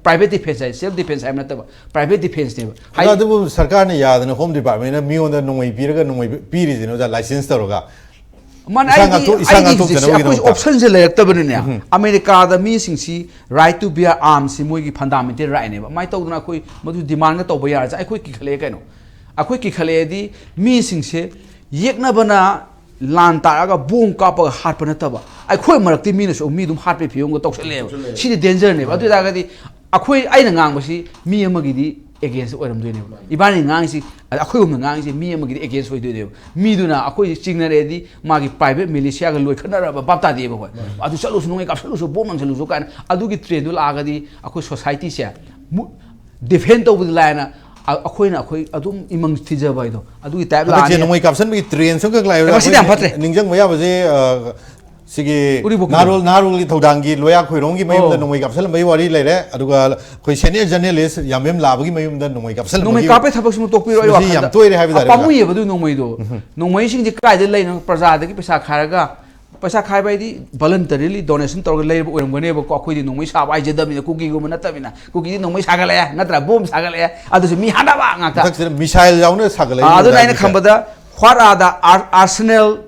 ꯄ꯭ꯔꯥꯏꯚꯦꯠ ꯗꯤꯐꯦꯟꯁ ꯍꯥꯏ, ꯁꯦꯜꯐ ꯗꯤꯐꯦꯟꯁ ꯍꯥꯏꯕ ꯅꯠꯇꯕ, ꯄ꯭ꯔꯥꯏꯚꯦꯠ ꯗꯤꯐꯦꯟꯁꯅꯦꯕ꯫ ꯑꯗꯣ ꯑꯗꯨꯕꯨ ꯁꯔꯀꯥꯔꯅ ꯌꯥꯗꯅ ꯍꯣꯝ ꯗꯤꯄꯥꯔꯠꯃꯦꯟꯅ ꯃꯤꯉꯣꯟꯗ ꯅꯣꯡꯃꯩ ꯄꯤꯔꯒ ꯅꯣꯡꯃꯩ ꯄꯤꯔꯤꯁꯤꯅ ꯑꯣꯖꯥ, ꯂꯥꯏꯁꯦꯟꯁ ꯇꯧꯔꯒ? ꯃꯥꯅ ꯏꯁꯥ ꯑꯩꯗꯤ ꯉꯥꯛꯊꯣꯛ- ꯏꯁꯥ ꯑꯩꯗꯤ ꯍꯧꯖꯤꯛꯁꯦ ꯑꯩꯈꯣꯏ ꯉꯥꯛꯊꯣꯛꯆꯅꯕꯒꯤꯗꯃꯛꯇ꯫ ꯑꯣꯞꯁꯟꯁꯦ ꯂꯩꯔꯛꯇꯕꯅꯤꯅꯦ꯫ ꯑꯃꯦꯔꯤꯀꯥꯗ ꯃꯤꯁꯤꯡꯁꯤ ꯔꯥꯏꯠ ꯇꯨ ꯕꯤꯌꯥꯔ ꯑꯥꯔꯝꯁꯤ ꯃꯣꯏꯒꯤ ꯐꯟꯗꯥꯃꯦꯟꯇꯦꯜ ꯔꯥꯏꯠꯅꯦꯕ꯫ ꯑꯗꯨꯃꯥꯏꯅ ꯇꯧꯗꯅ ꯑꯩꯈꯣꯏ ꯃꯗꯨ ꯗꯤꯃꯥꯟꯒ ꯇꯧꯕ ꯌꯥꯔꯁꯦ꯫ ꯑꯩꯈꯣꯏ ꯀꯤꯈꯠꯂꯛꯑꯦ ꯀꯩꯅꯣ꯫ ꯑꯩꯈꯣꯏ ꯀꯤꯈꯠꯂꯛꯑꯦꯗꯤ ꯃꯤꯁꯤꯡꯁꯦ ꯌꯦꯛꯅꯕꯅ ꯂꯥꯟ ꯇꯥꯔꯛꯑꯒ ꯕꯣꯝ ꯀꯥꯞꯄꯒ ꯍꯥꯠꯄ ꯅꯠꯇꯕ, ꯑꯩꯈꯣꯏ ꯃꯔꯛꯇꯤ ꯃꯤꯅꯁꯨ ꯃꯤ ꯑꯗꯨꯝ ꯍꯥꯠꯄꯒꯤ ꯐꯤꯕꯝꯒ ꯇꯧꯁꯜꯂꯛꯑꯦꯕ꯫ ꯁꯤꯗꯤ ꯗꯦꯟꯖꯔꯅꯦꯕ꯫ ꯑꯗꯨ ꯑꯣꯏꯇꯥꯔꯒꯗꯤ ꯑꯩꯈꯣꯏ, ꯑꯩꯅ ꯉꯥꯡꯕꯁꯤ ꯃꯤ ꯑꯃꯒꯤꯗꯤ ꯑꯦꯒꯦꯟꯁ ꯑꯣꯏꯔꯝꯗꯣꯏꯅꯦꯕ꯫ ꯏꯕꯥꯅꯤ ꯉꯥꯡꯉꯤꯁꯤ, ꯑꯩꯈꯣꯏꯒꯨꯝꯅ ꯉꯥꯡꯉꯤꯁꯤ ꯃꯤ ꯑꯃꯒꯤꯗꯤ ꯑꯦꯒꯦꯟꯁ ꯑꯣꯏꯗꯣꯏꯅꯦꯕ꯫ ꯃꯤꯗꯨꯅ ꯑꯩꯈꯣꯏ ꯆꯤꯡꯅꯔꯛꯑꯗꯤ ꯃꯥꯒꯤ ꯄ꯭ꯔꯥꯏꯚꯦꯠ ꯃꯤꯂꯤꯁꯤꯌꯥꯒ ꯂꯣꯏꯈꯠꯅꯔꯕ ꯚꯥꯞ ꯇꯥꯗꯦꯕ ꯑꯩꯈꯣꯏ꯫ ꯑꯗꯨ ꯆꯠꯂꯨꯁꯨ, ꯅꯣꯡꯃꯩ ꯀꯥꯞꯁꯜꯂꯨꯁꯨ, ꯕꯣꯝ ꯂꯪꯁꯜꯂꯨꯁꯨ ꯀꯥꯏꯅ ꯑꯗꯨꯒꯤ ꯇ꯭ꯔꯦꯟꯗꯨ ꯂꯥꯛꯑꯒꯗꯤ ꯑꯩꯈꯣꯏ ꯁꯣꯁꯥꯏꯇꯤꯁꯦ ꯗꯤꯐꯦꯟ ꯇꯧꯕꯗꯤ ꯂꯥꯏꯅ ꯑ-, ꯑꯩꯈꯣꯏꯅ ꯑꯩꯈꯣꯏ ꯑꯗꯨꯝ ꯏꯃꯪ ꯊꯤꯖꯕ ꯍꯥꯏꯗꯣ ꯑꯗꯨꯒꯤ ꯇꯥꯏꯞ ꯍꯟꯗꯛꯁꯦ ꯂꯥꯛꯑꯅꯤ꯫ ꯅꯣꯡꯃꯩ ꯀꯥꯞꯁꯟꯕꯒꯤ ꯇ꯭ꯔꯦꯟ ꯁꯨꯝ ꯈꯛ ꯂꯥꯛꯑꯦ꯫ ꯑꯦ, ꯃꯁꯤꯗꯤ ꯌꯥꯝ ꯑꯩꯈꯣꯏ ꯐꯠꯇ꯭ꯔꯦ꯫ ꯅꯤꯡꯁꯤꯡꯕ ꯌꯥꯕꯁꯦ, ꯑ, ꯁꯤꯒꯤ ꯎꯔꯤꯄꯣꯛꯀꯤꯗꯣ꯫ ꯅꯍꯥꯔꯣꯜ, ꯅꯍꯥꯔꯣꯜꯒꯤ ꯊꯧꯗꯥꯡꯒꯤ ꯂꯣꯌꯥ ꯈꯣꯏꯔꯣꯡꯒꯤ ꯃꯌꯨꯝꯗ ꯑꯣ꯫ ꯅꯣꯡꯃꯩ ꯀꯥꯞꯁꯜꯂꯝꯕꯒꯤ ꯋꯥꯔꯤ ꯂꯩꯔꯦ꯫ ꯑꯗꯨꯒ ꯑꯩꯈꯣꯏ ꯁꯦꯅꯤꯌꯔ ꯖꯔꯅꯦꯂꯤꯁ ꯌꯥꯝꯕꯦꯝ ꯂꯥꯕꯒꯤ ꯃꯌꯨꯝꯗ ꯅꯣꯡꯃꯩ ꯀꯥꯞꯁꯜꯂꯝꯕꯒꯤ ꯅꯣꯡꯃꯩ ꯀꯥꯞꯄꯩ ꯊꯕꯛꯁꯤꯃ ꯇꯣꯛꯄꯤꯔꯣ꯫ ꯑꯩ ꯃꯁꯤ ꯋꯥꯈꯜꯗ ꯌꯥꯝ ꯇꯣꯏꯔꯦ ꯍꯥꯏꯕ ꯇꯥꯔꯦ, ꯑꯣꯖꯥ꯫ ꯄꯥꯝꯃꯨꯏꯌꯦꯕ ꯑꯗꯨ ꯅꯣꯡꯃꯩꯗꯣ꯫ ꯅꯣꯡꯃꯩꯁꯤꯡꯁꯦ ꯀꯥꯏꯗ ꯂꯩꯅꯣ? ꯄ꯭ꯔꯖꯥꯗꯒꯤ ꯄꯩꯁꯥ ꯈꯥꯏꯔꯒ, ꯄꯩꯁꯥ ꯈꯥꯏꯕ ꯍꯥꯏꯗꯤ ꯚꯣꯂꯟꯇꯔꯤꯂꯤ ꯗꯣꯅꯦꯁꯟ ꯇꯧꯔꯒ ꯂꯩꯔꯕ ꯑꯣꯏꯔꯝꯒꯅꯦꯕꯀꯣ꯫ ꯑꯩꯈꯣꯏꯗꯤ ꯅꯣꯡꯃꯩ ꯁꯥꯕ ꯍꯥꯏꯖꯗꯕꯅꯤꯅ, ꯀꯨꯀꯤꯒꯨꯝꯕ ꯅꯠꯇꯕꯅꯤꯅ꯫ ꯀꯨꯀꯤꯗꯤ ꯅꯣꯡꯃꯩ ꯁꯥꯒꯠꯂꯛꯑꯦ, ꯅꯠꯇ꯭ꯔꯥ? ꯕꯣꯝ ꯁꯥꯒꯠꯂꯛꯑꯦ, ꯑꯗꯨꯁꯨ ꯃꯤ ꯍꯥꯠꯅꯕ ꯉꯥꯛꯇ꯫ ꯃꯊꯛꯁꯤꯗ ꯃꯤꯁꯥꯏꯜ ꯌꯥꯎꯅ ꯁꯥꯒꯠꯂꯛꯏ, ꯑꯥ, ꯑꯗꯨꯅ ꯑꯩꯅ ꯑꯣꯖꯥꯒꯤꯁꯦ꯫ ꯈꯟꯕꯗ, what are the ar-, arsenal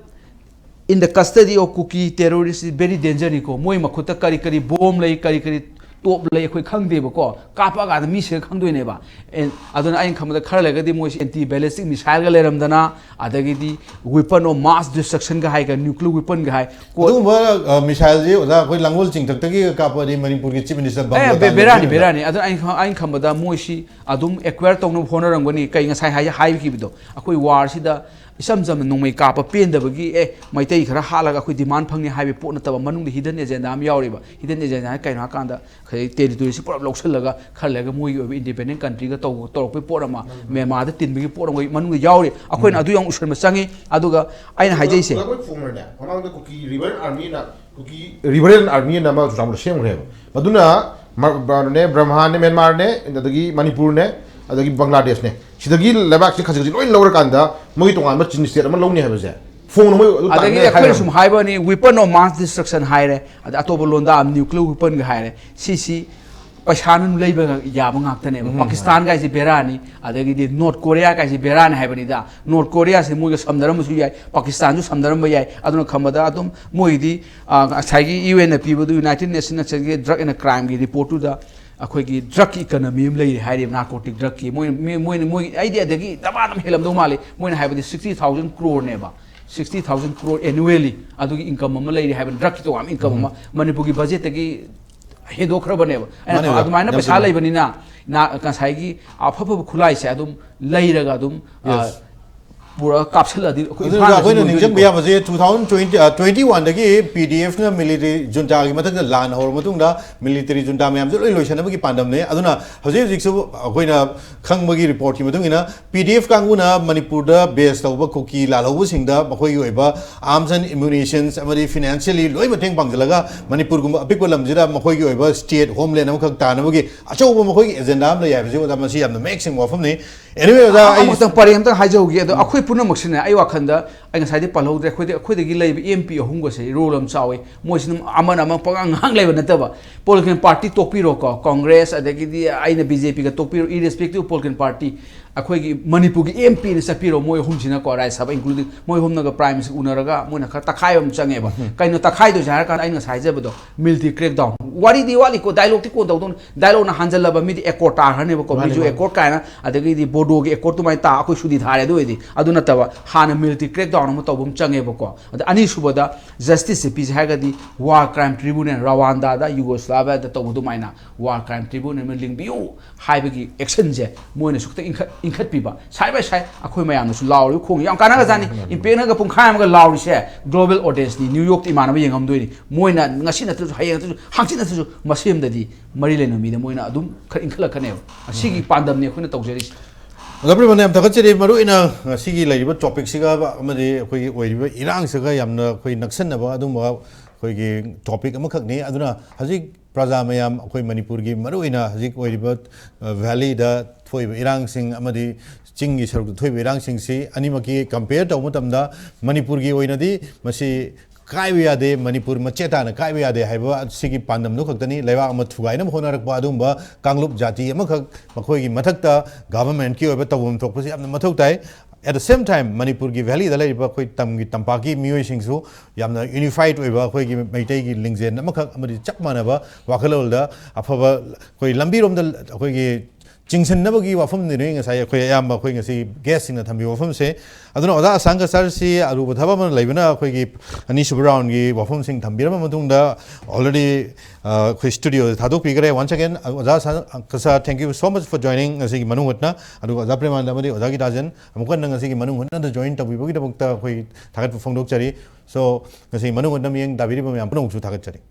in the custody of Kuki terrorist is very danger ꯅꯤꯀꯣ꯫ ꯃꯣꯏ ꯃꯈꯨꯠꯇ ꯀꯔꯤ ꯀꯔꯤ ꯕꯣꯝ ꯂꯩ, ꯀꯔꯤ ꯀꯔꯤ ꯇꯣꯞ ꯂꯩ ꯑꯩꯈꯣꯏ ꯈꯪꯗꯦꯕꯀꯣ꯫ ꯀꯥꯞꯄꯛꯑꯀꯥꯟꯗ ꯃꯤ ꯁꯤꯔ ꯈꯪꯗꯣꯏꯅꯦꯕ꯫ ꯑꯦ, ꯑꯗꯨꯅ ꯑꯩꯅ ꯈꯟꯕꯗ ꯈꯔ ꯂꯩꯔꯒꯗꯤ ꯃꯣꯏꯁꯤ ꯑꯦꯟꯇꯤ ꯕꯦꯂꯤꯁꯇꯤꯛ ꯃꯤꯁꯥꯏꯜꯒ ꯂꯩꯔꯝꯗꯅ, ꯑꯗꯒꯤꯗꯤ weapon of mass destruction ꯒ ꯍꯥꯏꯒ, ꯅ꯭ꯌꯨꯀ꯭ꯂꯤꯌꯔ ꯋꯦꯄꯟꯒ ꯍꯥꯏ꯫ ꯀꯣ-, ꯑꯗꯨꯒꯨꯝꯕ, ꯑ, ꯃꯤꯁꯥꯏꯜꯁꯤ ꯑꯣꯖꯥ, ꯑꯩꯈꯣꯏ ꯂꯥꯡꯒꯣꯜ ꯆꯤꯡꯊꯛꯇꯒꯤ ꯀꯥꯞꯄꯗꯤ ꯃꯅꯤꯄꯨꯔꯒꯤ ꯆꯤꯐ ꯃꯤꯅꯤꯁꯇꯔ ꯑꯦ, ꯕꯪꯒ꯭ꯂꯥꯗꯦꯁ ꯕꯦ-, ꯕꯦꯔꯥꯅꯤ, ꯂꯩꯕꯤꯔꯤꯕ꯫ ꯕꯦꯔꯥꯅꯤ꯫ ꯑꯗꯨꯅ ꯑꯩꯅ ꯈ-, ꯑꯩꯅ ꯈꯟꯕꯗ ꯃꯣꯏꯁꯤ ꯑꯗꯨꯝ ꯑꯦꯀ꯭ꯋꯥꯌꯔ ꯇꯧꯅꯕ ꯍꯣꯠꯅꯔꯝꯒꯅꯤ꯫ ꯀꯩ ꯉꯁꯥꯏ ꯍꯥꯏ-, ꯍꯥꯏꯈꯤꯕꯗꯣ, ꯑꯩꯈꯣꯏ ꯋꯥꯔꯁꯤꯗ ꯏꯆꯝ ꯆꯝꯅ ꯅꯣꯡꯃꯩ ꯀꯥꯞꯄ ꯄꯦꯟꯗꯕꯒꯤ, "ꯑꯦ, ꯃꯩꯇꯩ ꯈꯔ ꯍꯥꯠꯂꯒ ꯑꯩꯈꯣꯏ ꯗꯤꯃꯥꯟ ꯐꯪꯅꯤ" ꯍꯥꯏꯕꯒꯤ ꯄꯣꯠ ꯅꯠꯇꯕ, ꯃꯅꯨꯡꯗ ꯍꯤꯗꯟ ꯑꯦꯖꯦꯟꯗꯥ ꯑꯃ ꯌꯥꯎꯔꯤꯕ꯫ ꯍꯤꯗꯟ ꯑꯦꯖꯦꯟꯗꯥ ꯍꯥꯏ ꯀꯩꯅꯣ ꯍꯥꯏꯀꯥꯟꯗ, ꯉꯁꯥꯏ ꯇꯦꯔꯤꯇꯣꯔꯤꯁꯤ ꯄꯨꯂꯞ ꯂꯧꯁꯤꯜꯂꯒ ꯈꯔ ꯂꯩꯔꯒ ꯃꯣꯏꯒꯤ ꯑꯣꯏꯕ ꯏꯟꯗꯤꯄꯦꯟꯗꯦꯟ ꯀꯟꯇ꯭ꯔꯤꯒ ꯇꯧ-, ꯇꯧꯔꯛꯄꯒꯤ ꯄꯣꯠ ꯑꯃ, ꯃ꯭ꯌꯥꯟꯃꯥꯔꯗ ꯇꯤꯟꯕꯒꯤ ꯄꯣꯠ ꯑꯃ ꯃꯅꯨꯡꯗ ꯌꯥꯎꯔꯤ꯫ ꯑꯩꯈꯣꯏꯅ ꯑꯗꯨ ꯌꯥꯝ ꯎꯁꯟꯕ ꯆꯪꯉꯤ꯫ ꯑꯗꯨꯒ ꯑꯩꯅ ꯍꯥꯏꯖꯩꯁꯦ, ꯂꯧꯔꯣꯏ ꯐꯣꯡꯈ꯭ꯔꯅꯦ, ꯃꯃꯥꯡꯗ ꯀꯨꯀꯤ ꯔꯤꯕꯦꯔꯦꯟ ꯑꯥꯔꯃꯤꯅ, ꯀꯨꯀꯤ ꯔꯤꯕꯦꯔꯦꯟ ꯑꯥꯔꯃꯤ ꯑꯅ ꯑꯃ ꯆꯨꯔꯆꯥꯟꯄꯨꯔꯗ ꯁꯦꯝꯈ꯭ꯔꯦꯕ꯫ ꯃꯗꯨꯅ ꯃ-, ꯕ-, ꯅꯦ, ꯕ꯭ꯔꯍꯃꯥꯅꯦ, ꯃ꯭ꯌꯥꯟꯃꯥꯔꯅꯦ, ꯑꯗꯒꯤ ꯃꯅꯤꯄꯨꯔꯅꯦ, ꯑꯗꯒꯤ ꯕꯪꯒ꯭ꯂꯥꯗꯦꯁꯅꯦ, ꯁꯤꯗꯒꯤ ꯂꯩꯕꯥꯛꯁꯦ ꯈꯖꯤꯛ ꯈꯖꯤꯛ ꯂꯣꯏ ꯂꯧꯔꯀꯥꯟꯗ ꯃꯣꯏꯒꯤ ꯇꯣꯉꯥꯟꯕ ꯆꯤꯟ ꯁ꯭ꯇꯦꯠ ꯑꯃ ꯂꯧꯅꯤ ꯍꯥꯏꯕꯁꯦ ꯐꯣꯡꯅ ꯃꯣꯏ ꯑꯗꯨ ꯑꯗꯒꯤꯗꯤ ꯇꯥꯟꯅꯔꯦ ꯑꯩꯈꯣꯏꯅ ꯍꯥꯏꯔꯕ? ꯁꯨꯝ ꯍꯥꯏꯕꯅꯤ, weapon of mass destruction ꯍꯥꯏꯔꯦ, ꯑꯗ ꯑꯇꯣꯞꯄ ꯂꯣꯟꯗ nuclear weaponꯒ ꯍꯥꯏꯔꯦ, ꯁꯤꯁꯤ ꯄꯩꯁꯥꯅ ꯂꯩꯕ ꯌꯥꯕ ꯉꯥꯛꯇꯅꯦꯕ꯫ ꯄꯥꯀꯤꯁꯇꯥꯟꯒꯥꯏꯁꯦ ꯕꯦꯔꯥꯅꯤ, ꯑꯗꯒꯤꯗꯤ ꯅꯣꯔꯠ ꯀꯣꯔꯤꯌꯥꯒꯥꯏꯁꯦ ꯕꯦꯔꯥꯅꯤ ꯍꯥꯏꯕꯅꯤꯗ꯫ ꯅꯣꯔꯠ ꯀꯣꯔꯤꯌꯥꯁꯦ ꯃꯣꯏꯒ ꯁꯝꯅꯔꯝꯕꯁꯨ ꯌꯥꯏ, ꯄꯥꯀꯤꯁꯇꯥꯟꯁꯨ ꯁꯝꯅꯔꯝꯕ ꯌꯥꯏ꯫ ꯑꯗꯨꯅ ꯈꯟꯕꯗ ꯑꯗꯨꯝ ꯃꯣꯏꯗꯤ, ꯑ, ꯉꯁꯥꯏꯒꯤ UN ꯅ ꯄꯤꯕꯗꯨ, United Nations ꯅ ꯆꯠꯈꯤ drug and crimeꯒꯤ reportꯇꯨꯗ ꯑꯩꯈꯣꯏꯒꯤ drugꯀꯤ economy ꯑꯃ ꯂꯩꯔꯦ ꯍꯥꯏꯔꯤꯕ, narcotic drugꯀꯤ꯫ ꯃꯣꯏ, ꯃꯤ-, ꯃꯣꯏꯅ, ꯃꯣꯏ, ꯑꯩꯗꯤ ꯑꯗꯒꯤ ꯗꯃꯥ ꯑꯗꯨꯝ ꯍꯦꯜꯂꯝꯗꯧ ꯃꯥꯜꯂꯤ꯫ ꯃꯣꯏꯅ ꯍꯥꯏꯕꯗꯤ sixty thousand crore ꯅꯦꯕ꯫ Sixty thousand crore annually ꯑꯗꯨꯒꯤ income ꯑꯃ ꯂꯩꯔꯤ ꯍꯥꯏꯕ, drugꯀꯤ ꯇꯣꯉꯥꯟꯕ income ꯑꯃ ꯃꯅꯤꯄꯨꯔꯒꯤ budgetꯇꯒꯤ ꯍꯦꯟꯗꯣꯛꯈ꯭ꯔꯕꯅꯦꯕ꯫ ꯑꯩꯅ ꯃꯥꯅꯦ, ꯑꯣꯖꯥ꯫ ꯑꯗꯨꯃꯥꯏꯅ ꯌꯥꯝ ꯄꯩꯁꯥ ꯆꯨꯝꯃꯦ꯫ ꯂꯩꯕꯅꯤꯅ, ꯅ-, ꯉꯁꯥꯏꯒꯤ ꯑꯐ-, ꯑꯐꯕ ꯈꯨꯠꯂꯥꯏꯁꯦ ꯑꯗꯨꯝ ꯂꯩꯔꯒ ꯑꯗꯨꯝ, ꯑ, Yes. ꯄꯨꯔꯥ ꯀꯥꯞꯁꯤꯜꯂꯗꯤ ꯑꯩꯈꯣꯏ ꯑꯗꯨꯅ ꯏꯝꯐꯥꯜꯗꯁꯨ ꯑꯩꯈꯣꯏꯅ ꯂꯣꯏꯗꯣꯏꯅꯤꯀꯣ꯫ ꯅꯤꯡꯁꯤꯡꯕ ꯌꯥꯕꯁꯦ, two thousand twenty, ꯑ, twenty one ꯗꯒꯤ P D F ꯅ military juntaꯒꯤ ꯃꯊꯛꯇ ꯂꯥꯟ ꯍꯧꯔꯕ ꯃꯇꯨꯡꯗ military junta ꯃꯌꯥꯝꯁꯦ ꯂꯣꯏ ꯂꯣꯏꯁꯤꯟꯅꯕꯒꯤ ꯄꯥꯟꯗꯝꯅꯦ꯫ ꯑꯗꯨꯅ ꯍꯧꯖꯤꯛ ꯍꯧꯖꯤꯛꯁꯨ ꯑꯩꯈꯣꯏꯅ ꯈꯪꯕꯒꯤ reportꯀꯤ ꯃꯇꯨꯡ ꯏꯟꯅ, P D F ꯀꯥꯡꯕꯨꯅ ꯃꯅꯤꯄꯨꯔꯗ base ꯇꯧꯕ ꯀꯨꯀꯤ ꯂꯥꯜꯍꯧꯕꯁꯤꯡꯗ ꯃꯈꯣꯏꯒꯤ ꯑꯣꯏꯕ arms and ammunitions ꯑꯃꯗꯤ financially ꯂꯣꯏ ꯃꯇꯦꯡ ꯄꯥꯡꯁꯤꯜꯂꯒ, ꯃꯅꯤꯄꯨꯔꯒꯨꯝꯕ ꯑꯄꯤꯛꯄ ꯂꯝꯁꯤꯗ ꯃꯈꯣꯏꯒꯤ ꯑꯣꯏꯕ state homeland ꯑꯃꯈꯛ ꯇꯥꯅꯕꯒꯤ ꯑꯆꯧꯕ ꯃꯈꯣꯏꯒꯤ agenda ꯑꯃ ꯂꯩ ꯍꯥꯏꯕꯁꯤ, ꯑꯣꯖꯥ, ꯃꯁꯤ ꯌꯥꯝꯅ ꯃꯌꯦꯛ ꯁꯦꯡꯕ ꯋꯥꯐꯝꯅꯤ꯫ Anyway, ꯑꯣꯖꯥ, ꯑꯩ ꯑꯃꯈꯛꯇꯪ ꯄꯔꯦꯡ ꯑꯝꯇꯪ ꯍꯥꯏꯖꯍꯧꯒꯦ꯫ ꯑꯗꯣ ꯑꯩꯈꯣꯏ ꯄꯨꯝꯅꯃꯛꯁꯤꯅ, ꯑꯩ ꯋꯥꯈꯜꯗ, ꯑꯩ ꯉꯁꯥꯏꯗꯤ ꯄꯜꯍꯧꯗ꯭ꯔꯦ, ꯑꯩꯈꯣꯏꯗꯤ, ꯑꯩꯈꯣꯏꯗꯒꯤ ꯂꯩꯕ MP ꯑꯍꯨꯝꯒꯁꯦ role ꯑꯃ ꯆꯥꯎꯋꯤ꯫ ꯃꯣꯏꯁꯤꯅ ꯑꯃꯅ ꯑꯃ ꯄꯉꯥꯡ ꯉꯥꯡ ꯂꯩꯕ ꯅꯠꯇꯕ, political party ꯇꯣꯛꯄꯤꯔꯣꯀꯣ, Congress, ꯑꯗꯒꯤꯗꯤ ꯑꯩꯅ BJPꯒ ꯇꯣꯛꯄꯤꯔꯣ, irrespective of political party, ꯑꯩꯈꯣꯏꯒꯤ ꯃꯅꯤꯄꯨꯔꯒꯤ MPꯅ ꯆꯠꯄꯤꯔꯣ, ꯃꯣꯏ ꯑꯍꯨꯝꯁꯤꯅꯀꯣ, Rajya Sabha including, ꯃꯣꯏ ꯑꯍꯨꯝꯅꯒ Prime Minister ꯎꯅꯔꯒ ꯃꯣꯏꯅ ꯈꯔ ꯇꯛꯈꯥꯏꯕ ꯑꯃ ꯆꯪꯉꯦꯕ꯫ ꯀꯩꯅꯣ ꯇꯛꯈꯥꯏꯗꯣꯏꯁꯦ ꯍꯥꯏꯔ ꯀꯥꯟꯗ, ꯑꯩꯅ ꯉꯁꯥꯏ ꯍꯥꯏꯖꯕꯗꯣ, military crackdown꯫ ꯋꯥꯔꯤꯗꯤ ꯋꯥꯠꯂꯤꯀꯣ, dialogueꯇꯤ ꯀꯣꯟ ꯇꯧꯗꯧꯅꯤ꯫ Dialogueꯅ ꯍꯟꯖꯜꯂꯕ ꯃꯤꯗꯤ accord ꯇꯥꯈ꯭ꯔꯅꯦꯕꯀꯣ, ꯃꯥꯅꯦ, ꯃꯤꯁꯨ ꯃꯥꯅꯦ꯫ Accord ꯀꯥꯏꯅ, ꯑꯗꯒꯤꯗꯤ Bodoꯒꯤ Accord ꯑꯗꯨꯃꯥꯏꯅ ꯇꯥ, ꯑꯩꯈꯣꯏ ꯁꯨꯗꯤ ꯊꯥꯔꯦ꯫ ꯑꯗꯨ ꯑꯣꯏꯔꯗꯤ, ꯑꯗꯨ ꯅꯠꯇꯕ, ꯍꯥꯟꯅ military crackdown ꯑꯃ ꯇꯧꯕ ꯑꯃ ꯆꯪꯉꯦꯕꯀꯣ꯫ ꯑꯗ ꯑꯅꯤꯁꯨꯕꯗ, justiceꯁꯦ ꯄꯤꯁꯦ ꯍꯥꯏꯔꯒꯗꯤ, war crime tribunal, ꯔꯋꯥꯟꯗꯥꯗ, ꯌꯨꯒꯣꯁ꯭ꯂꯥꯚꯤꯌꯥꯗ ꯇꯧꯕ ꯑꯗꯨꯃꯥꯏꯅ war crime tribunal ꯑꯃ ꯂꯤꯡꯕꯤꯌꯨ ꯍꯥꯏꯕꯒꯤ actionꯁꯦ ꯃꯣꯏꯅꯁꯨ ꯈꯤꯇꯪ ꯏꯟꯈꯠ-, ꯏꯟꯈꯠꯄꯤꯕ, side by side ꯑꯩꯈꯣꯏ ꯃꯌꯥꯝꯅꯁꯨ ꯂꯥꯎꯔꯤꯕ ꯈꯣꯡꯁꯦ ꯌꯥꯝ ꯀꯥꯟꯅꯒꯖꯥꯠꯅꯤ꯫ ꯏꯝꯄꯦꯛꯅꯒ ꯄꯨꯡꯈꯥꯏ ꯑꯃꯒ ꯂꯥꯎꯔꯤꯁꯦ, global audienceꯅꯤ, New Yorkꯇ ꯏꯃꯥꯟꯅꯕ ꯌꯦꯡꯉꯝꯗꯣꯏꯅꯤ꯫ ꯃꯣꯏꯅ ꯉꯁꯤ ꯅꯠꯇ꯭ꯔꯁꯨ, ꯍꯌꯦꯡ ꯅꯠꯇ꯭ꯔꯁꯨ, ꯍꯪꯆꯤꯠ ꯅꯠꯇ꯭ꯔꯁꯨ, ꯃꯁꯦꯝꯗꯗꯤ ꯃꯔꯤ ꯂꯩꯅꯕ ꯃꯤꯗ ꯃꯣꯏꯅ ꯑꯗꯨꯝ ꯈꯔ ꯏꯟꯈꯠꯂꯛꯀꯅꯦꯕ꯫ ꯑꯁꯤꯒꯤ ꯄꯥꯟꯗꯝꯅꯤ ꯑꯩꯈꯣꯏꯅ ꯇꯧꯖꯔꯤꯁꯦ꯫ ꯑꯣꯖꯥ ꯄ꯭ꯔꯤꯃꯟ, ꯌꯥꯝ ꯊꯥꯒꯠꯆꯔꯤ꯫ ꯃꯔꯨ ꯑꯣꯏꯅ ꯉꯁꯤꯒꯤ ꯂꯩꯔꯤꯕ topicꯁꯤꯒ ꯑꯃꯗꯤ ꯑꯩꯈꯣꯏꯒꯤ ꯑꯣꯏꯔꯤꯕ ꯏꯔꯥꯡꯁꯤꯒ ꯌꯥꯝꯅ ꯑꯩꯈꯣꯏ ꯅꯛꯁꯟꯅꯕ ꯑꯗꯨꯝꯕ ꯑꯩꯈꯣꯏꯒꯤ topic ꯑꯃꯈꯛꯅꯤ꯫ ꯑꯗꯨꯅ ꯍꯧꯖꯤꯛ ꯄ꯭ꯔꯖꯥ ꯃꯌꯥꯝ, ꯑꯩꯈꯣꯏ ꯃꯅꯤꯄꯨꯔꯒꯤ ꯃꯔꯨꯑꯣꯏꯅ ꯍꯧꯖꯤꯛ ꯑꯣꯏꯔꯤꯕ ꯚꯦꯂꯤꯗ ꯊꯣꯛꯏꯕ ꯏꯔꯥꯡꯁꯤꯡ ꯑꯃꯗꯤ ꯆꯤꯡꯒꯤ ꯁꯔꯨꯛꯇ ꯊꯣꯛꯏꯕ ꯏꯔꯥꯡꯁꯤꯡꯁꯤ ꯑꯅꯤꯃꯛꯀꯤ ꯀꯝꯄꯤꯌꯔ ꯇꯧꯕ ꯃꯇꯝꯗ ꯃꯅꯤꯄꯨꯔꯒꯤ ꯑꯣꯏꯅꯗꯤ ꯃꯁꯤ ꯀꯥꯏꯕ ꯌꯥꯗꯦ, ꯃꯅꯤꯄꯨꯔ ꯃꯆꯦꯠ ꯇꯥꯅ ꯀꯥꯏꯕ ꯌꯥꯗꯦ ꯍꯥꯏꯕ ꯑꯁꯤꯒꯤ ꯄꯥꯟꯗꯝꯗꯨ ꯈꯛꯇꯅꯤ꯫ ꯂꯩꯕꯥꯛ ꯑꯃ ꯊꯨꯒꯥꯏꯅꯕ ꯍꯣꯠꯅꯔꯛꯄ ꯑꯗꯨꯒꯨꯝꯕ ꯀꯥꯡꯂꯨꯞ ꯖꯥꯇꯤ ꯑꯃꯈꯛ ꯃꯈꯣꯏꯒꯤ ꯃꯊꯛꯇ ꯒꯚꯔꯟꯃꯦꯟꯠꯀꯤ ꯑꯣꯏꯕ ꯇꯧꯐꯝ ꯊꯣꯛꯄꯁꯤ ꯌꯥꯝꯅ ꯃꯊꯧ ꯇꯥꯏ꯫ At the same time, ꯃꯅꯤꯄꯨꯔꯒꯤ ꯚꯦꯂꯤꯗ ꯂꯩꯔꯤꯕ ꯑꯩꯈꯣꯏ ꯇꯝꯒꯤ ꯇꯝꯄꯥꯛꯀꯤ ꯃꯤꯑꯣꯏꯁꯤꯡꯁꯨ ꯌꯥꯝꯅ ꯌꯨꯅꯤꯐꯥꯏꯠ ꯑꯣꯏꯕ ꯑꯩꯈꯣꯏꯒꯤ ꯃꯩꯇꯩꯒꯤ ꯂꯤꯡꯖꯦꯜ ꯑꯃꯈꯛ ꯑꯃꯗꯤ ꯆꯞ ꯃꯥꯟꯅꯕ ꯋꯥꯈꯜꯂꯣꯟꯗ ꯑꯐꯕ ꯑꯩꯈꯣꯏ ꯂꯝꯕꯤꯔꯣꯝꯗ ꯑꯩꯈꯣꯏꯒꯤ ꯆꯤꯡꯁꯤꯟꯅꯕꯒꯤ ꯋꯥꯐꯝꯗꯨꯅꯤ ꯉꯁꯥꯏ ꯑꯩꯈꯣꯏ ꯑꯌꯥꯝꯕ ꯑꯩꯈꯣꯏ ꯉꯁꯤ ꯒꯦꯁꯁꯤꯡꯅ ꯊꯝꯕꯤꯕ ꯋꯥꯐꯝꯁꯦ꯫ ꯑꯗꯨꯅ ꯑꯣꯖꯥ ꯑꯁꯥꯡꯀ ꯁꯥꯔꯁꯤ ꯑꯔꯨꯕ ꯊꯕꯛ ꯑꯃ ꯂꯩꯕꯅ ꯑꯩꯈꯣꯏꯒꯤ ꯑꯅꯤꯁꯨꯕ ꯔꯥꯎꯟꯒꯤ ꯋꯥꯐꯝꯁꯤꯡ ꯊꯝꯕꯤꯔꯕ ꯃꯇꯨꯡꯗ already ꯑꯩꯈꯣꯏ ꯁ꯭ꯇꯨꯗꯤꯑꯣꯗ ꯊꯥꯗꯣꯛꯄꯤꯈ꯭ꯔꯦ꯫ Once again, ꯑꯣꯖꯥ ꯑꯁꯥꯡꯀ ꯁꯥꯔ, thank you so much for joining ꯉꯁꯤꯒꯤ ꯃꯅꯨꯡ ꯍꯨꯠꯅ꯫ ꯑꯗꯨꯒ ꯑꯣꯖꯥ ꯄ꯭ꯔꯦꯃꯥꯅꯟꯗ ꯑꯃꯗꯤ ꯑꯣꯖꯥ ꯒꯤꯇꯥꯖꯟ, ꯑꯃꯨꯛ ꯍꯟꯅ ꯉꯁꯤꯒꯤ ꯃꯅꯨꯡ ꯍꯨꯠꯅꯗ ꯖꯣꯏꯟ ꯇꯧꯕꯤꯕꯒꯤꯗꯃꯛꯇ ꯑꯩꯈꯣꯏ ꯊꯥꯒꯠꯄ ꯐꯣꯡꯗꯣꯛꯆꯔꯤ꯫ So, ꯉꯁꯤ ꯃꯅꯨꯡ ꯍꯨꯠꯅ ꯃꯤꯠꯌꯦꯡ ꯇꯥꯕꯤꯔꯤꯕ ꯃꯌꯥꯝ ꯄꯨꯝꯅꯃꯛꯁꯨ ꯊꯥꯒꯠꯆꯔꯤ꯫